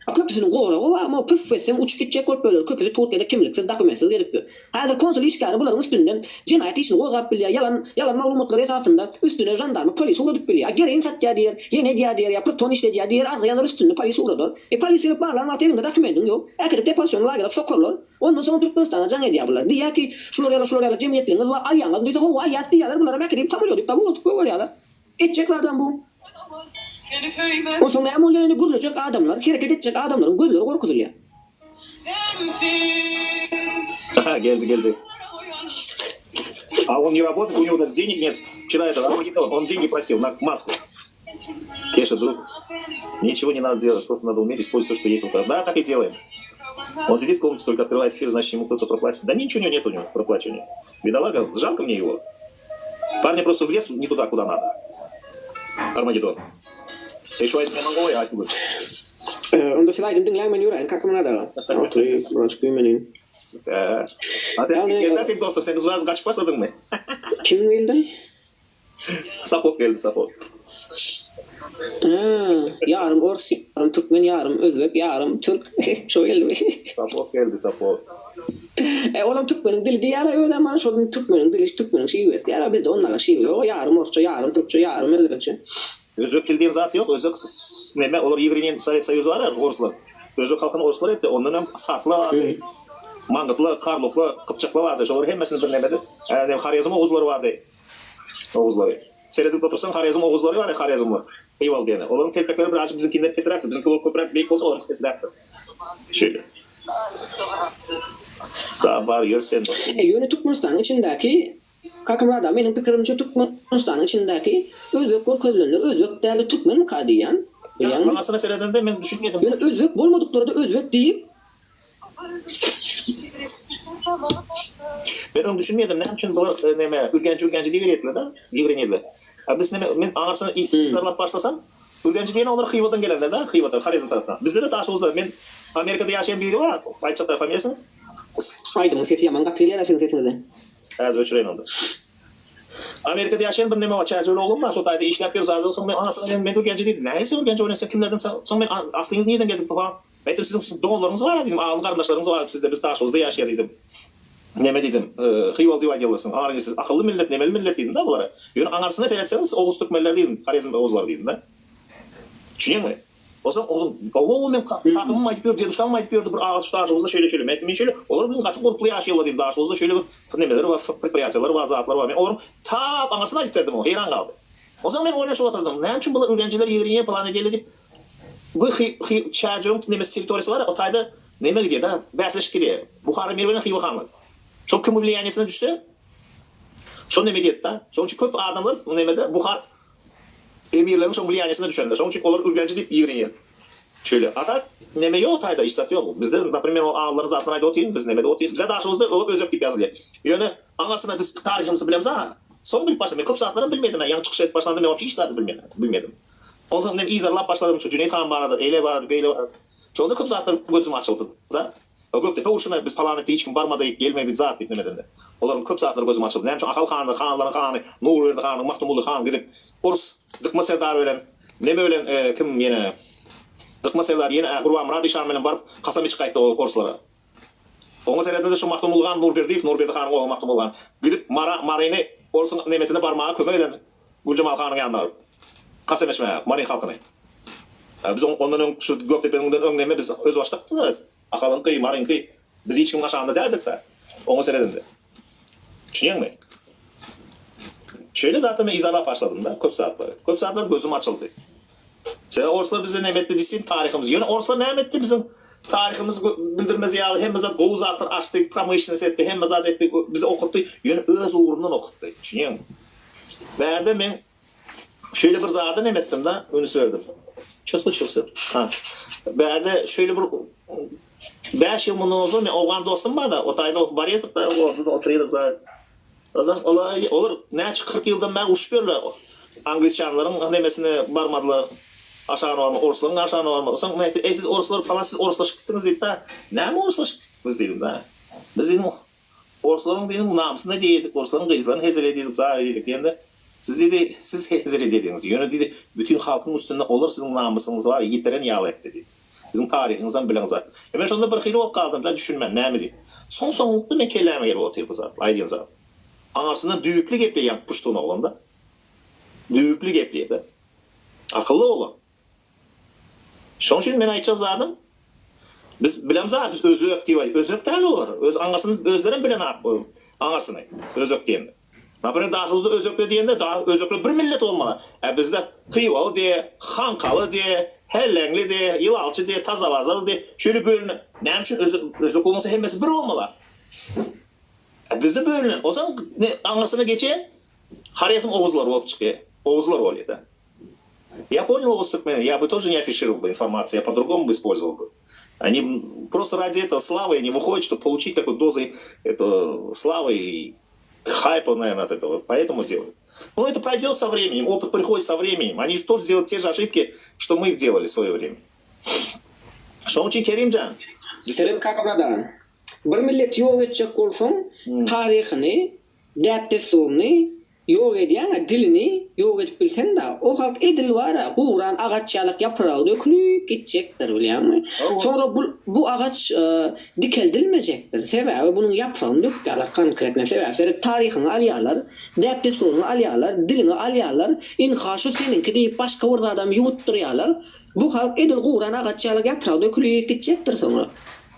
A köpüsiniň goragy bar, amma püf etseň uçup gitjek bolup ýörler, köpüsi Türkiýede kimliksiz, dokumentsiz gezip ýör. Häzir konsul işgäri bularyň üstünden jenaýat işini gozgap bilýär, ýalan ýalan maglumatlar esasynda üstüne žandarma, polis ugradyp bilýär. A gereýin satýar diýer, ýene edýär diýer, ýa priton işledýär diýer, arza ýazar üstünde polis ugradar. E polis gelip barlan wagty eliňde dokumentiň ýok. Äkidip deporsion lagere sokarlar. Ondan soňam Türkmenistana jaň edýär bular. Diýýär ki, şular ýaly şular ýaly jemgyýetligiňiz bar, alýaňyzmy diýse, hawa alýas diýýärler, bularam äkidip samolýodyk dagy ugradyp goýberýärler. Etjek zadam bu. Onsoň näme bolýar ýöne gürlejek adamlar, hereket etjek adamlaryň gözleri gorkuzylýar. Aha geldi geldi. A on не работает, у него даже денег нет. Вчера это, он деньги просил на маску. Кеша, друг, ничего не надо делать, просто надо уметь использовать все, что есть. Да, так и делаем. Он сидит в комнате, только открывает эфир, значит, ему кто-то проплачивает. Да ничего у него нет у него проплачивания. Бедолага, жалко мне его. Парня просто влез не туда, куда надо. Армагеддон. Ты что, это не я отсюда. Onda siz aýdym diňläň men ýöräýin kakamyrat aga. Otury birazjyk güýmeneýin. A sen geldi sen dostum sen kızcağız kaçıp başladın mı? Kim geldi? Sapok geldi sapok. Hä, ýarym ors, ýarym türkmen, ýarym özbek, ýarym türk. Şo geldimi? Sapok geldi sapok. E, olam türkmeniň dili diýýär-ä özem mana şol türkmeniň dili, türkmeniň şiwesi diýýär-ä bizde ondaga şiwe ýok, ýarym orsça, ýarym türkçe, ýarym özbekçe. Özbek dili diýen zat ýok, özbek neme olar ýigrenýän Sowet Soýuzy bar-a orslar. Özbek halkyny orslar etdi, ondan öň sakly bardy, mangytly, karlukly, gypjakly bardy, şolaryň hemmesini bir nemede, neme Horezm oguzlary bardy. Oguzlary. Seredip otursaň Horezm oguzlary bar Horezmler. Hywaly diýeni. Olaryň telpekleri birazjyk biziňkinden pesräkdir. Biziňki bolup köpräk beýik bolsa olaryňky pesräkdir. Şeýle. Da bar ýör sen dostum. E ýöne Türkmenistanyň içindäki Kakamyrat aga meniň pikirimçe Türkmenistanyň içindäki özbek görkezilenler özbek dälde türkmenmika diýýän. Bilýäňmi? Maňasyna seredende men düşünmedim. Ýöne özbek bolmadyklara-da özbek diýip Men öň düşünmedim näme üçin bular neme Ürgenji Ürgenji diýiberýärdiler-de, ýigrenýärdiler. A biz neme men aňyrsyny yzarlap başlasam, Ürgenji diýeni olar Hywadan gelenler-de, Hywadan, Horezm tarapdan. Bizde-de Daşoguzda men Amerikada ýaşaýan biri bar, aýtjak-da familiýasyny. Aýdymyň sesi ýaman gaty gelýär-ä siziň sesiňizden. Häzir öçüreýin onda. Amerikada ýaşaýan bir neme bar, çärjewli oglan bar, şo taýda işläp ýör, zat soň men aňyrsyna men Ürgenji diýdi. Nähili sen Ürgenji bolýaň, sen kimlerden soň men aslyňyz nireden geldi falan. Aýtdym, siziň doganlaryňyz bar-a diýdim, alym garyndaşlaryňyz bar sizde, biz Daşoguzda ýaşaýar diýdim. Neme diýdim, Hywaly diýip aýdýarlarsyň, aňryňyz siz akylly millet, nemeli millet diýdim-de bulara. Ýöne aňarsyna seretseňiz, oguz türkmenler diýdim, Horezm oguzlary diýdim-de. Düşünýäňmi? Onsoň ogzuň, Hawa, meň kakamam aýdyp ýördi, deduşkamam aýdyp ýördi, bir agasy şu Daşoguzda şeýle-şeýle. Men aýtdym, men şeýle, olar biziň gaty gurply ýaşaýarlar diýdim, Daşoguzda şeýle bir nemeleri bar, predpriýatiýalary bar, zatlar bar. Men olaryň tap aňyrsyny aýdyp berdim oňa, heýran galdy. Onsoň men oýlanyşyp oturdym, näme üçin bular ürgenjiler ýigrenýär pylan edýärler diýip. Bu hy hy Çärjewiň nemesi territoriýasy bar-a, o taýda neme gidýär-de, bäsleşik gidýär. Buhara emiri bilen Hywa hanlygy. Şol kimiň wliýaniýesine düşse, şol neme edýär-de. Şonuň üçin köp adamlar nemede Buhar emirleriniň şoň wliýaniýesine düşenler. Şonuň üçin olar Ürgenji diýip ýigrenýär. Şeýle. A tak neme ýok o taýda, hiç zat ýok. Bizde, naprimer, ol alylaryň zatlaryny aýdyp otyryn, biz nemede otyrys. Bizä Daşoguzda olar özbek diýip ýazylýar. Ýöne aňyrsyna biz taryhymyzy bilemzok. Soň bilip başladym. Men köp zatlaram bilmedim. Ýaňy çykyş edip başlanda men wapşe hiç zady bilmedim. Onsoň men yzarlap başladym şu Jüneýit han barada, eýle barada, beýle barada. Şonda köp zatlar gözüm açyldy-da. O Gökdepe urşuna biz palan etdik, hiç kim barmady, gelmedi, zat diýip nemedende. Olaryň köp zatlary gözüm açyldy. Näme üçin Ahal hany, hanlaryň hany, Nurberdi hanyň, Magtymguly han gidip, ors Dykma serdar bilen, neme bilen, kim ýene, Dykma serdar ýene Gurbanmyrat işan bilen baryp, kasam içip gaýtdy orslara. Oňa seredende şu Magtymguly han Nurberdiýew, Nurberdi hanyň ogly Magtymguly han, gidip Mara, Maryny orsuň nemesine barmaga kömek eden Güljemal hanyň ýanyna baryp, kasam içmäge, Mary halkyny. Biz ondan öň şu Gökdepeniňden öň neme biz özbaşdakdyk-da, Ahalyňky, Maryňky, biz hiç kimiň aşagynda däldik-dä, oňa seredende. Düşünýäňmi? Şeýle zatlar men yzarlap başladym-da, köp zatlary. Köp zatlar gözüm açyldy. Sebäbi orslar bize näme etdi diýseň taryhymyzy. Ýöne orslar näme etdi biziň taryhymyzy bildirmez ýaly hemme zat gowy zatlar açdy, promyşlennost etdi, hemme zat etdi, bizi okutdy. Ýöne öz ugrundan okutdy. Düşünýäňmi? Bärde men şeýle bir zada näme etdim-da, üns berdim. Ço случился? Ha. Bärde şeýle bir. Bäş ýyl mundan ozal men owgan dostum barda, o taýda barýardyk-da, ortada otyrdyk zat. Ozal olar olar näçe 40 ýyldan bäri urşup ýörler. Angliçanlaryň nemesine barmadylar. Aşagyna barmadylar, orslaryň aşagyna barmadylar. Soň men aýtdym, eý siz orslar falan siz orslaşyp gitdiňiz diýip-de. Näme orslaşyp gitdik biz diýdim-de. Biz diýdim, orslaryň diýdim namysyna diýdik, orslaryň gyzlaryny hezil edýdik, zaýa edýdik diýende, siz diýdi, siz hezil edýdiňiz. Ýöne diýdi, bütin halkyň üstünde olar siziň namysyňyzy bar ýitiren ýaly etdi diýdi. Siziň taryhyňyzam bileňiz zat. E men şonda birhili bolup galdym-da, düşünmän, näme diýip. Soň-soňlukda men kelläme gelip otyr bu zat, aýdýan zat. Aňyrsyndan düýpli gepleýän puştun oglan-da. Düýpli gepleýär-de. Akylly oglan. Şoň üçin men aýtjak zadym, biz bilemzok, biz özbek diýip aýt, özbek däl olar. Öz aňyrsyny özlerem bilenok bu aňyrsyny, özbek diýende. Naprimer, Daşoguzda özbekler diýende, da özbekler bir millet bolmaly. Ä bizde Hywaly diýe, Hankaly diýe, Helleňli diýe, Ýylalçy diýe, Tazabazarly diýe, şeýle bölünen. Näme üçin özbek, özbek bolmasa hemmesi bir bolmaly. Ä bizde bölünen. Onsoň ne aňyrsyna geçen Horezm oguzlary bolup çykýar. Oguzlar bolýar-da. Я понял oguz türkmeni, я бы тоже не афишировал бы информацию, я по-другому бы использовал бы. Они просто ради этого славы они выходят, чтобы получить такую дозу этого славы и хайпа, наверное, от этого. Поэтому делают. Но это пройдет со временем, опыт приходит со временем. Они же тоже делают те же ошибки, что мы делали в свое время. Şonuň üçin Kerimjan. Seret Kakamyrat Bir milleti ýok etjek bolsaň, taryhyny, däp-dessuryny Ýok edýäň-ä dilini ýok edip bilseň-dä, o halk edil bar-a, guran agaç ýalak ýapragy dökülip gitjekdir, bilýäňmi? Soňra bu bu agaç dikeldilmejekdir. Sebäbi bunuň ýapragyny dökýärler konkretno. Sebäbi seret taryhyňy alýarlar, däp-dessuryňy alýarlar, diliňi alýarlar, ynha şu seniňki diýip başga bir zadam ýuwutdyrýarlar. Bu halk edil guran agaç ýalak ýapragy dökülip gitjekdir soňra.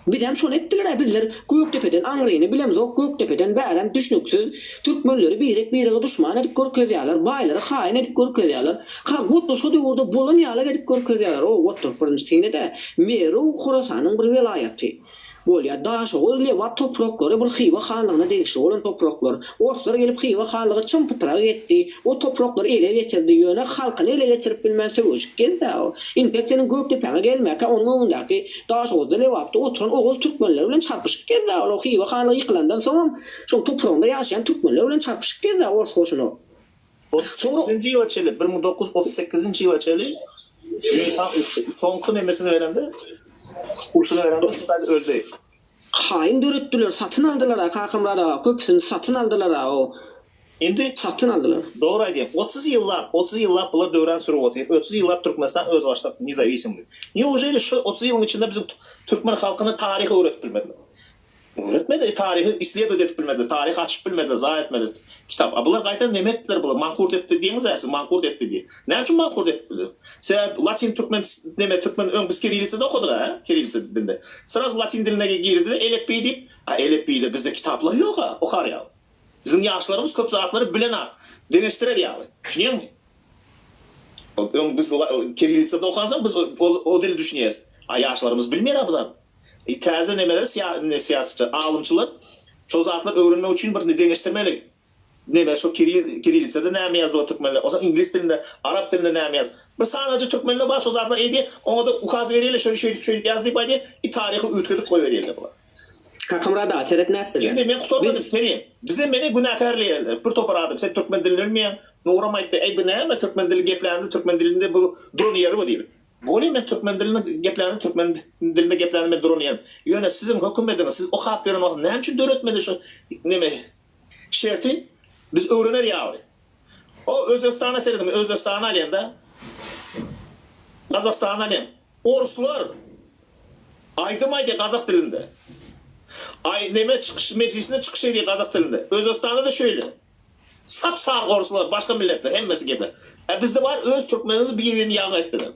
Bizem şony etdiler-ä bizler Gökdepeden aňryny bilemzok Gökdepeden bärem düşnüksiz türkmenleri birek birege duşman edip görkezýärler baýlary haýyn edip görkezýärler kak budto şo döwürde bolan ýalak edip görkezýärler o oturyp birinji synede Merw Horasanyň bir welaýaty bolýar Daşoguz Lebap topraklary bul Hywa hanlygyna degişli bolan topraklar orslar gelip Hywa hanlygy çym pytrak etdi O topraklary ele geçirdi, ýöne halkyny ele geçirip bilmän söweşip gezdi-ä o. Intek seniň Gökdepäňe gelmäkä onuň öňündäki Daşoguzda, Lebapda oturan oguz türkmenleri bilen çarpyşyp gezdi-ä ol. O Hywa hanlygy ýykylandan soňam şoň topragynda ýaşaýan türkmenler bilen çarpyşyp gezdi-ä ors goşuny. Otuz sekizinji ýyla çenli, 1938-nji ýyla çenli soňky nemesini berende, urşuny berende şu taýda öldi. Haýyn döretdiler, satyn aldylar-a Kakamyrat aga, köpüsini satyn aldylar-a o. Indi Satyn aldylar. Dogry aýdýaň. 30 ýyllap, 30 ýyllap bular döwran sürüp otyr. 30 ýyllap Türkmenistan özbaşdak nezawisimlyk. Neujeli şu 30 ýylyň içinde biziň türkmen halkyna taryhy öwretip bilmediler. Öwretmedi, taryhy isledowat edip bilmediler, taryhy açyp bilmediler, zaýa etmediler kitap. A bular gaýta neme etdiler bular? Mankurt etdi diýeňiz-ä siz, mankurt etdi diýip. Näme üçin mankurt etdiler? Sebäbi latyn türkmen neme türkmen öň biz kirillitsada okadyk-a, kirillitsa dilinde. Srazu latyn diline girizdiler elepbiý diýip. A elepbiýde bizde kitaplar ýok-a okar ýaly. Biziň ýaşlarymyz köp zatlary bilenok, deňeşdirer ýaly. Düşünýäňmi? Öň biz kirillitsada okansoň biz o dili düşünýäs. A ýaşlarymyz bilmeýär-ä bu zat. Täze nemeler syýasatçy, alymçylar şol zatlary öwrenmek üçin bir deňeşdirmeli. Neme şo kirillitsada näme ýazdylar türkmenler, onsoň iňlis dilinde, arap dilinde näme ýaz. Bir sanajy türkmenler bar şo zatlar eýdi, oňada ukaz berýärler şöyle şeýdip şeýdip ýaz diýip aýdýar, i taryhy üýtgedip goýberýärler bular. Kakamyrat aga seret nätdiler. Indi men gutarmadym Kerim. Bize meni günäkärleýärler bir topar adam sen türkmen dilini bilmeýäň. Nuram aýtdy eý bu näme türkmen dili geplände türkmen dilinde bu duran ýeri bu diýip. Bolýa men türkmen dilini geplände türkmen dilinde geplände men duran ýerim. Ýöne siziň hökümediňiz siz okap ýören wagtyňyz näme üçin döretmedi şu neme şerti biz öwrener ýaly. O Özbegistana serediň men Özbegistany alýanda Gazagystany alýan. Orslar aýdym aýdýar gazak dilinde. Aý neme çykyş mejlisinde çykyş edýär gazak dilinde. Özbegistanda-da şeýle. Sap sary orslar başga milletler hemmesi gepe. A bizde bar öz türkmenimiz bir birini ýagy etdiler.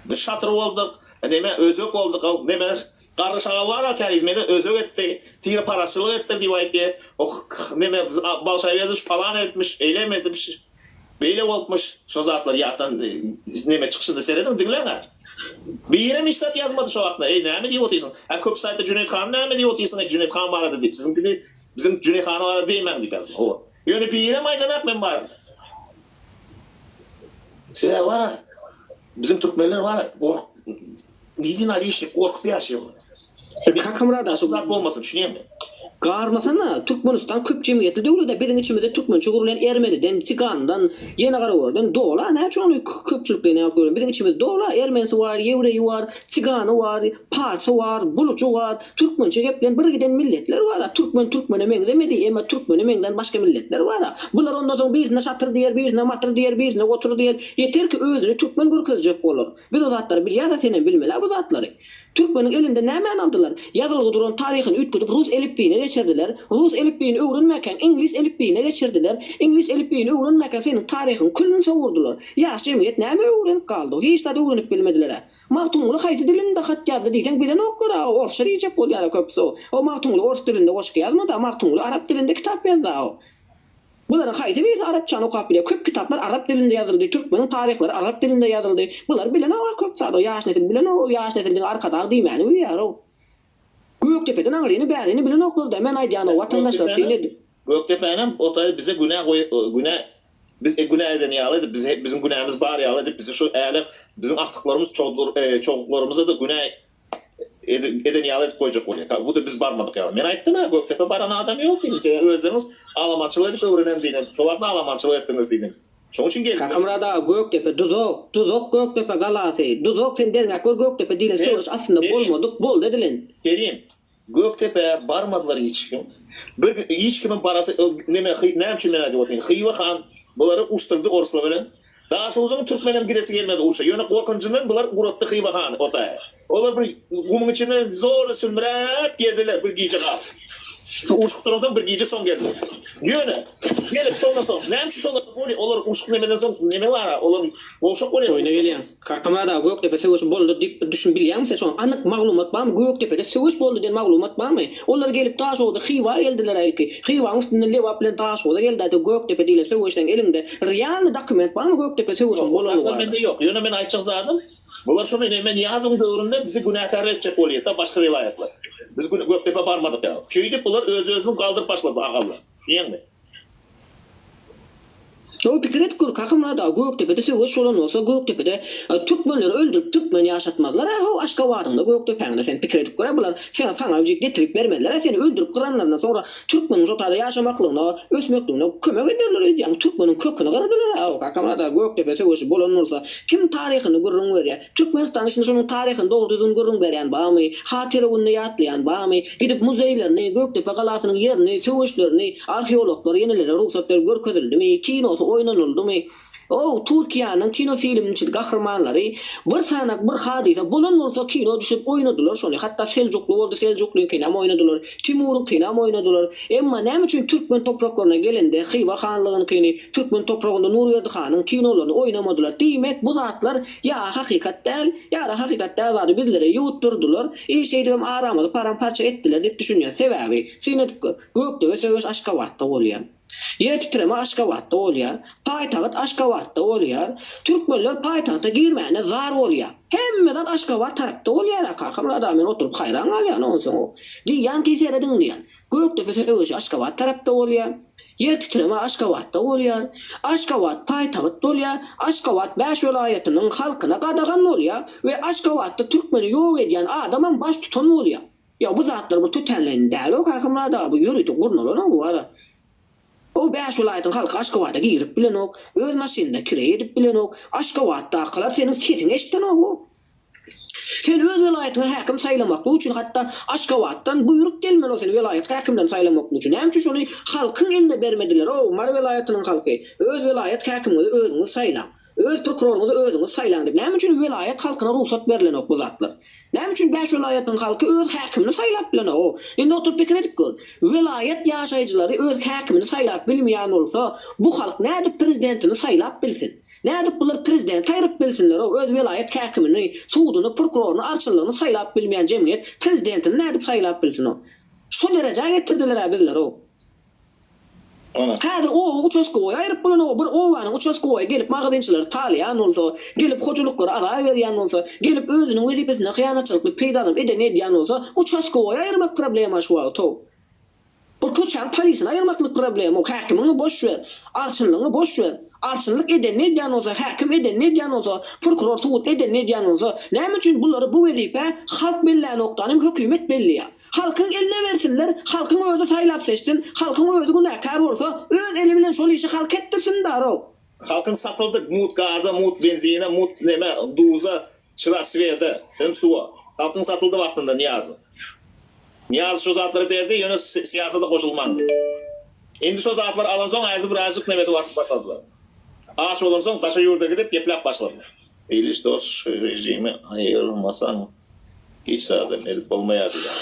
Biz şatyr bolduk, neme özbek bolduk, neme Garry şagal bar-a käriz meni özbek etdi, tire parazçylyk etdi diýip aýtdy. O neme Balşaýbezow palan etmiş, eýlem etmiş, beýle bolupmyş. Şo zatlary ýatdan neme çykyşynda serediň, diňläň-ä. Birem hiç zat ýazmady şo wagtda. Eý, näme diýip otyrsyň? Hä, köp saýtda Jüneýt han näme diýip otyrsyň, eý, Jüneýt han barada diýip. Siziňkini biziň Jüneýt han barada diýmäň diýip ýazdy. Hawa. Ýöne birem aýdanak men barada. Sebäbi bar-a, biziň türkmenler bar-a, gork Ýedinalişnik gorkup ýaşaýar. Sen Kakamyrat aga şu Zat bolmasyn, düşünýäňmi? Garmasana, Türkmenistan köp jemgyýetli döwlet-ä, biziň içimizde türkmençe gürleýän ermeniden, sigandan, ýene garagörden dola, näme üçin ony köpçülikleýin aýdyp görýän, biziň içimiz dola, ermenisi bar, ýewreýi bar, sigany bar, parsy bar, bulujy bar, türkmençe gepleýän bir giden milletler bar-a, türkmen türkmene meňzemedi, emma türkmene meňzän başga milletler bar-a, bular ondan soň birisine şatyr diýer, birisine matyr diýer, birisine gotur diýer, ýeter ki özüni türkmen görkezjek bolar, biz o zatlary bilýäs-a senem bilmeli-ä bu zatlary. Türkmeniň elinden nämäni aldylar? Ýazylgy duran taryhyny üýtgedip rus elipbiýine geçirdiler. Rus elipbiýini öwrenmäkäň iňlis elipbiýine geçirdiler. Iňlis elipbiýini öwrenmäkäň seniň taryhyňy külüni sowurdylar. Ýaş jemgyýet näme öwrenip galdy? Hiç zat öwrenip bilmediler-ä. Magtymguly haýsy dilinde hat ýazdy diýseň bilenoklar-a, orsça diýjek bolýar-a köpüsi. O Magtymguly ors dilinde goşgy ýazmady-a, Magtymguly arap dilinde kitap ýazdy-a o. Bularyň haýsy birisi arapçany okap bilýär? Köp kitaplar arap dilinde ýazyldy, türkmeniň taryhlary arap dilinde ýazyldy. Bular bilenok-a köp zady, ýaş nesil bilenok, ýaş nesil diňe Arkadag diýmäni bilýär-ow. Gökdepeden aňryny bärini bilenoklar-da, men aýdýan-ow, watandaşlar syn edip. Gökdepänem o taýy bize günä goý günä biz günä eden ýaly edip bizi biziň günämiz bar ýaly edip bizi şu älem biziň agtyklarymyz çogdur çoguklarymyza-da günä eden ýaly edip goýjak bolýar. Ka bu-da biz barmadyk ýaly. Men aýtdym-a, Gökdepä baran adam ýok diýdim. Siz özleriňiz alamançylyk edip öwrenen diýdim. Şo wagt alamançylyk etdiňiz diýdim. Şoň üçin geldim. Kakamyrat aga Gökdepe duzak, duzak Gökdepe galasy, duzak sen derňäp gör Gökdepe diýlen söweş aslynda bolmadyk, boldy edilen. Kerim, Gökdepä barmadylar hiç kim. Bir hiç kimiň barasy neme näme üçin men aýdyp otyryn. Hywa han bulary urşdurdy orslar bilen. Daşoguzyň türkmenem gidesi gelmedi urşa. Ýöne gorkunjyndan bular ugratdy Hywa hany o taýa. Olar bir gumuň içinden zorla sülmüräp geldiler bir gije galyp. Uruş gutaransoň bir gije soň geldiler. Ýöne gelip şondan soň näme üçin şolar bolýa olar urşup nemeden soň neme bara olar gowşak bolýa. Oýna gelýäň. Kakamyrat aga Gökdepe söweşi boldy diýip bir düşün bilýäňmi sen şoň anyk maglumat barmy Gökdepede söweş boldy diýen maglumat barmy? Olar gelip Daşoguzda Hywa geldiler ilki. Hywaň üstünden Lebap bilen Daşoguza geldi aýta Gökdepe diýlen söweşleň eliňde realny dokument barmy Gökdepe söweşiň Ýok, o bolany zatlar barada? mende ýok. Ýöne men aýtjak zadym, bular şony ine men Ýazyň döwründe bizi günäkär etjek bolýar-da başga welaýatlar. Biz Gökdepä barmadyk ýaly. Şeýdip bular öz-özüni galdyryp başlady agallar. Düşünýäňmi? Soň pikir edip gör Kakamyrat aga Gökdepede söweş bolan bolsa Gökdepede türkmenleri öldürip türkmen ýaşatmazlar-a how Aşgabadyňda Gökdepäňde sen pikir edip gör-ä bular seni saňa wjik getirip bermezler-ä seni öldürip gyranlaryndan soňra türkmeniň şo taýda ýaşamaklygyna ösmekligine kömek ederler öýdýäňmi türkmeniň köküni gyrdylar-a how Kakamyrat aga Gökdepe söweşi bolan bolsa kim taryhyny gürrüň berýä Türkmenistanyň içinde şonuň taryhyny dogry düzgün gürrüň berýän barmy? Hatyra gününi ýatlaýan barmy? Gidip muzeýlerini, Gökdepe galasynyň ýerini, söweşlerini arheologlara ýenelere rugsat berip görkezildimi? Kinosy oýnanyldymy? Ow, Türkiýäniň kino filminiň gahrymanlary bir sanak bir hadysa bolan bolsa kino düşürip oýnadylar şony. Hatda Seljukly boldy Seljuklyňkynam oýnadylar. Timuryňkynam oýnadylar. Emma näme üçin türkmen topraklaryna gelende Hywa hanlygyňkyny, türkmen topragynda Nurberdi hanyň kinolaryny oýnamadylar? Diýmek bu zatlar ýa hakykat däl, ýa-da hakykat däl zady bizlere ýuwutdyrdylar i şeýdibem aramyzy param-parça etdiler diýip düşünýän. Sebäbi, syn edip gör, Gökdepe söweş Aşgabatda bolýar. Ýer titreme Aşgabatda bolýar. Paýtagt Aşgabatda bolýar. Türkmenler paýtagta girmäne zar bolýar. Hemme zat Aşgabat tarapda bolýar-a Kakamyrat aga men oturyp haýran galýan onsoň. Diýýän ki serediň diýýän. Gökdepe söweşi Aşgabat tarapda bolýar. Ýer titreme Aşgabatda bolýar. Aşgabat paýtagt bolýar. Aşgabat bäş welaýatynyň halkyna gadagan bolýar we Aşgabatda türkmeni ýok edýän adamam baş tutan bolýar. Ýa bu zatlar bir tötänleýin däl-ow Kakamyrat aga bu ýörite gurnalan-ow bu ara. O bäş welaýatyň halky Aşgabada girip bilenok, öz maşynynda kireý edip bilenok, Aşgabatdakylar seniň sesiňi eşidenok-ow. Sen öz welaýatyňa häkim saýlamaklyk üçin hatda Aşgabatdan buýruk gelmeli o seni welaýat häkimlerini saýlamaklyk üçin. Näme üçin şony halkyň eline bermediler-ow Mary welaýatynyň halky öz welaýat häkimiňizi özüňiz saýlaň. Öz prokuroryňyzy özüňiz saýlaň diýip näme üçin welaýat halkyna rugsat berlenok bu zatlar? Näme üçin bäş welaýatyň halky öz häkimini saýlap bilenok-ow? Indi oturyp pikir edip gör. Welaýat ýaşaýjylary öz häkimini saýlap bilmeýän bolsa, bu halk nädip prezidentini saýlap bilsin? Nädip bular prezidenti aýryp bilsinler-ow? Öz welaýat häkimini, suduny, prokuroryny, arçynlygyny saýlap bilmeýän jemgyýet prezidentini nädip saýlap bilsin-ow? Şo derejä getirdiler-ä bizleri-ow. Häzir oba uçastkowoýy aýryp bolanok, bir obanyň uçastkowoýy gelip magazinçileri talaýan bolsa, gelip hojalyklara azar berýän bolsa, gelip özüniň wezipesinden hyýanatçylykly peýdalanyp edenini edýän bolsa, uçastkowoýy aýyrmak problema şu wagt-ow. Bir köçäň polisini aýyrmaklyk problema, häkimiňi boş ber, arçynlygyňy boş ber. Arçynlyk edenini edýän bolsa, häkim edenini edýän bolsa, prokuror sud edenini edýän bolsa, näme üçin bulary bu wezipä halk bellänokdanym hökümet belleýär? Halkyň eline bersinler, halkyň özi saýlap seçsin, halkyň özi günäkär bolsa, öz eli bilen şol işi halk etdirsin darow. Halkyň satyldy mut gaza, mut benzine, mut neme duza, çyra swede, hem suwa. Halkyň satyldy wagtynda Nyýazow. Nyýazow şo zatlary berdi, ýöne syýasata goşulmandy. Indi şo zatlary alansoň häzir birazjyk nemede basyp başladylar. Aç bolansoň daşa ýurda gidip gepläp başladylar. Iliş dos şu rejimi aýyrmasaň hiç zadam edip bolmaýar diýýär.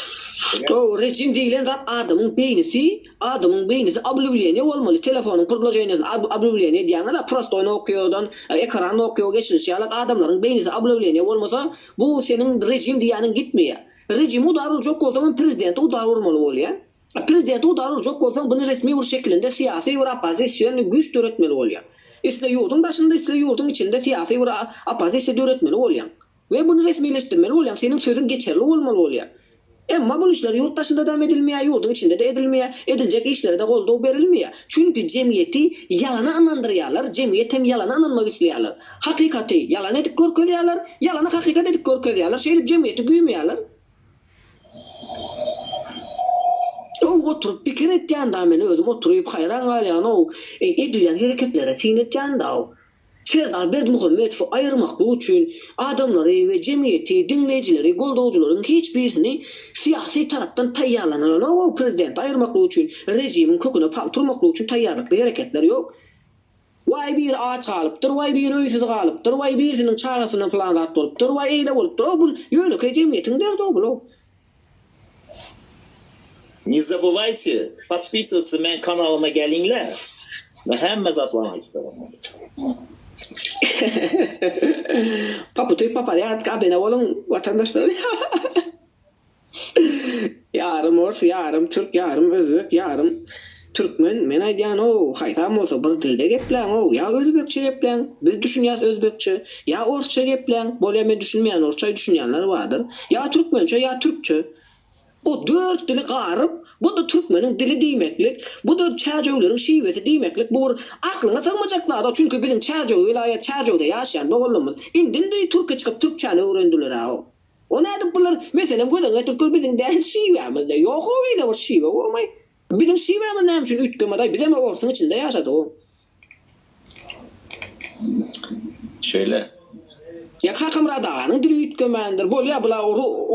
O rejim diýilen zat adamyň beýnisi, adamyň beýnisi oblewleniýe bolmaly, telefonyň prodloženiýasyny oblewleniýe edýäňiz-a prostoý Nokia-dan ekran Nokia geçilişi ýaly adamlaryň beýnisi oblewleniýe bolmasa bu seniň rejim diýýäniň gitmeýär. Rejimi udar urjak bolsaňam prezidenti udar urmaly bolýar. Prezidenti udar urjak bolsaň buny resmi bir şekilinde syýasy bir oppozision güýç döretmeli bolýaň. Isle ýurduň daşynda isle ýurduň içinde syýasy bir oppozisiýa döretmeli bolýaň. We buny resmileşdirmeli bolýaň, seniň sözüň geçerli bolmaly bolýar. Emma bul işler ýurt daşyndadam edilmeýär, ýurduň içinde-de edilmeýär, ediljek işlere-de goldaw berilmeýär. Çünki jemgyýeti ýalana ynandyrýarlar, jemgyýet hem ýalana ynanmak isleýärler. Hakykaty ýalan edip görkezýärler, ýalany hakykat edip görkezýärler, şeýdip jemgyýeti güýmeýärler. Ow oturyp pikir etýän-da men özüm oturyp haýran galýan-ow, edilýän hereketlere syn etýän-da-ow. Serdar Berdimuhamedowy aýyrmaklyk üçin adamlary we jemgyýeti, diňleýjileri, goldawjylaryň hiç birisini syýasy tarapdan taýýarlanylanok-ow prezidenti aýyrmaklyk üçin, režimiň köküne palta urmaklyk üçin taýýarlykly hereketler ýok. Waý biri aç galypdyr, waý biri öýsüz galypdyr, waý birisiniň çagasyndan pylan zat bolupdyr, waý eýle bolupdyr-ow bul ýönekeý jemgyýetiň derdi-ow bul-ow. Ne zabywayte podpisywatsya meň kanalyma geliňle men hemme zatlaryny aýdyp bererin size. Paputy paparýatka abene boluň watandaşlar. Ýarym ors, ýarym türk, ýarym özbek, ýarym türkmen, men aýdýan-ow, haýsam bolsa bir dilde gepläň-ow, ýa özbekçe gepläň, biz düşünýäs özbekçe, ýa orsça gepläň, bolýa men düşünmeýän orsça düşünýänler bardyr, ýa türkmençe, ýa türkçe. O dört dili garyp, bu-da türkmeniň dili diýmeklik, bu-da çärjewleriň şiwesi diýmeklik bu bir aklyňa sygmajak zat-ow, çünki biziň Çärjew welaýat Çärjewde ýaşaýan doganlarymyz indi-indi türke çykyp türkçäni öwrendiler-ow. O nädip bular, meselem, göz öňüne getirip gör, biziň däl şiwämizde ýok-ow beýle bir şiwe bormaý. Biziň şiwämiz näme üçin üýtgemedi-aý, bizem-ä orsuň içinde ýaşadyg-ow. Şeýle. Ýa Kakamyrat aganyň dili üýtgemändir. Bolýa bula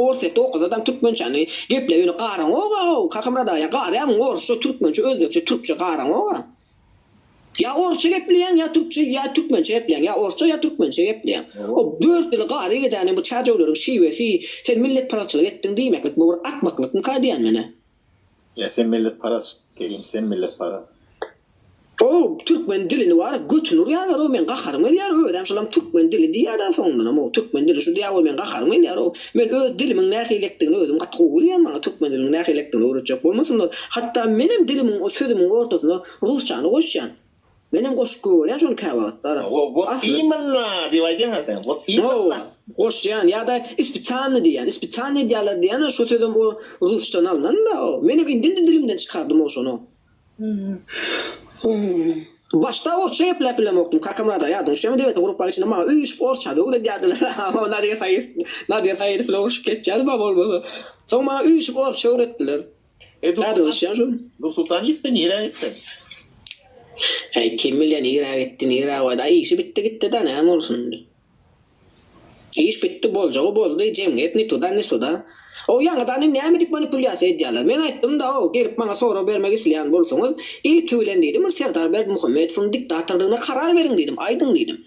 Orsýetde okasadam türkmençäni gepleýär ýöne garanok-a Kakamyrat aga ýa garýamyň orsça türkmençe özbekçe türkçe garanok-a. Ýa orsça gepleýäň ýa türkçe ýa türkmençe gepleýäň ýa orsça ýa türkmençe gepleýäň. O dört dili garyp edäni bu çärjewleriň şiwesi sen milletparazçylyk etdiň diýmeklik bu bir akmaklykmyka diýýän menä. Ýa sen milletparaz Kerim sen milletparaz. O türkmen dilini bar götüni urýarlar o men gaharym gelýär özem şolam türkmen dili diýýärä soňundanam o türkmen dili şu diýýär o men gaharym gelýär o men öz dilimiň nähilekdigini özüm gaty gowy bilýän maňa türkmen diliniň nähilekdigini öwretjek bolmasynlar hatda menem dilimiň sözümiň ortasyna rusçany goşýan menem goşup goýberýän şony käwagtlar Wot asly imenna diýip aýdýaňa sen wot imenna. Hawa goşýan ýa-da ispitsanny diýýän ispitsanny edýärler diýýän şo sözem o rusçadan alnan-da o menem indi-indi dilimden çykardym o şony. Başda orsça gepläp bilemokdym Kakamyrat aga ýadyňa düşýärmi debete grupbaň içinde maňa üýşüp orsçany öwredýärdiler hawa Nadir Said Nadir Saidow bilen urşup geçýärdim a bolmasa soň maňa üýşüp orsça öwretdiler E Ýadyňa düşýärmi şol? Nursultan gitdi nirä gitdi? Äý kim bilýär nirä gitdi nirä goýdy aý işi bitdi gitdi-dä näme bolsun indi. Iş bitdi, boljagy boldy, jemgyýet ni tuda, ni suda. O ýaňadan hem näme diýip manipulýasiýa edýärler. Men aýtdym-da, o, gelip maňa sorag bermek isleýän bolsaňyz, ilki bilen diýdim, bir Serdar Berdimuhamedowyň diktatordygyna karar beriň diýdim, aýdyň diýdim.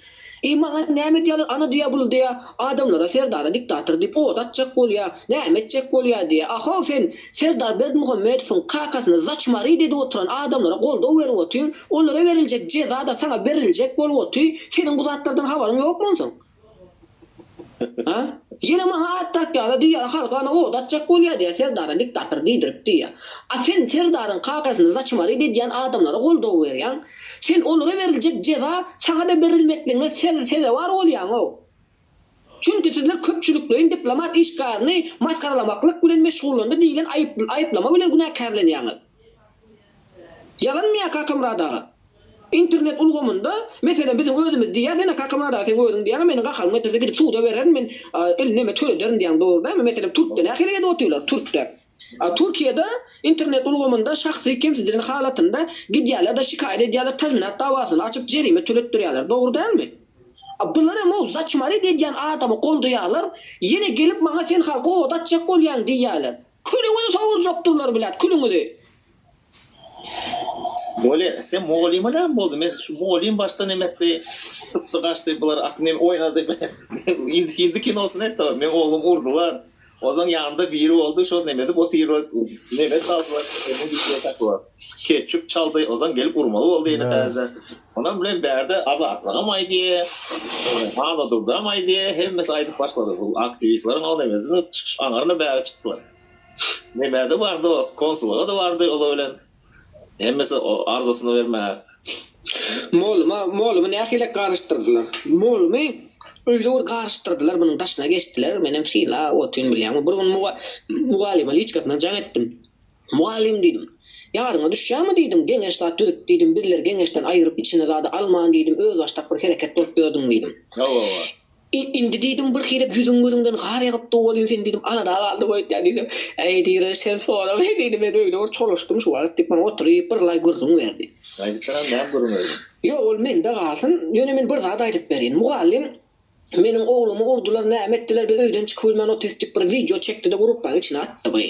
E, maňa näme diýýärler, ana diýýär, bul diýýär, adamlara Serdara diktator diýip ot atjak bolýar, näme etjek bolýar diýýär. Ahow, sen Serdar Berdimuhamedowyň kakasyny zaçmarit edip oturan adamlara goldaw berip otyň, Olara beriljek jeza-da saňa beriljek bolup oty, seniň bu zatlardan habaryň ýokmy onsoň? A? Ýene maňa at dakýarlar, diýýärler, halk ana ot atjak bolýar diýýär, Serdara diktator diýdirip diýýär. A sen Serdaryň kakasyny zaçmarit edýän adamlara goldaw berýäň. Sen olara beriljek jeza saňa-da berilmekligine sezewar bolýaň-ow. Çünki sizler köpçülikleýin diplomat işgärini masgaralamaklyk bilen meşgullandy diýlen aýyplama bilen günäkärlenýäňiz. Ýalanmy ýa Kakamyrat aga? Internet ulgamynda, meselem, biziň özümiz diýýäs, ene Kakamyrat aga seň özüň diýýäň, meniň gaharym getirse gidip suda bererin, men el neme tölederin diýýäň, dogry dälmi? Meselem, türkde nähili edip otyrlar, türkde. A Türkiýede internet ulgamynda şahsy kemsidilen halatynda gidýärler-de şikaýat edýärler, tazminat dawasyny açyp jerime töletdirýärler, dogry dälmi? A bularam o zaçmarit edýän adamy goldaýarlar, ýene gelip maňa sen halka ot açjak bolýaň diýýärler. Külüňizi sowurjakdyrlar bilat, külüňizi. Bolýa, sen mugallyma näme boldy? Men şu mugallym başda neme etdi? Sypdy gaçdy, bular ak neme oýnady. Indi hindi kinosyny etdi. Meň oglum urdular. Ozan ýanynda biri boldy, şol neme edip otyrlar, neme çaldylar, neme diýip saklar. Ketçup çaldy, ozan gelip urmaly boldy ýene täze. Ondan bilen bärde Azatlygam aýdýa, Anadurdam aýdýa, hemmesi aýdyp başlady. Bu aktiwistleriň o nemesini aňaryna bäri çykdylar. Nemede bardy o, konsullyga-da bardy olar bilen. Hemmesi o arzasyny bermäge. Molumy, molumy nähili garyşdyrdylar. Molumy öýle bir garyşdyrdylar, munuň daşyna geçdiler. Menem synlap otyryn bilýäňmi. Bir gün mugallyma liçkasyndan jaň etdim. Mugallym diýdim. Ýadyňa düşýärmi diýdim, geňeş zat düzüp diýdim, bizleri geňeşden aýyryp içine zady alman diýdim, özbaşdak bir hereket bolup ýördüň diýdim. Hawa. Indi diýdim, birhili ýüzüň-gözüňden gar ýagyp dur welin sen diýdim, alada galdyk öýtýän diýsem, Äý, diýre, sen sorama diýdi, men öýde bir çolaşdym şu wagt diýip, maňa oturyp birlaý gürrüň berdi. Aýdypdyram, näme gürrüň berdi? Ýok, ol mende galsyn, ýöne men bir zat aýdyp bereýin. Mugallym meniň oglumy urdular, näme etdiler, biz öýden çykyp bilmän otyrys diýip bir wideo çekdi-de grupbaň içine atdy bu.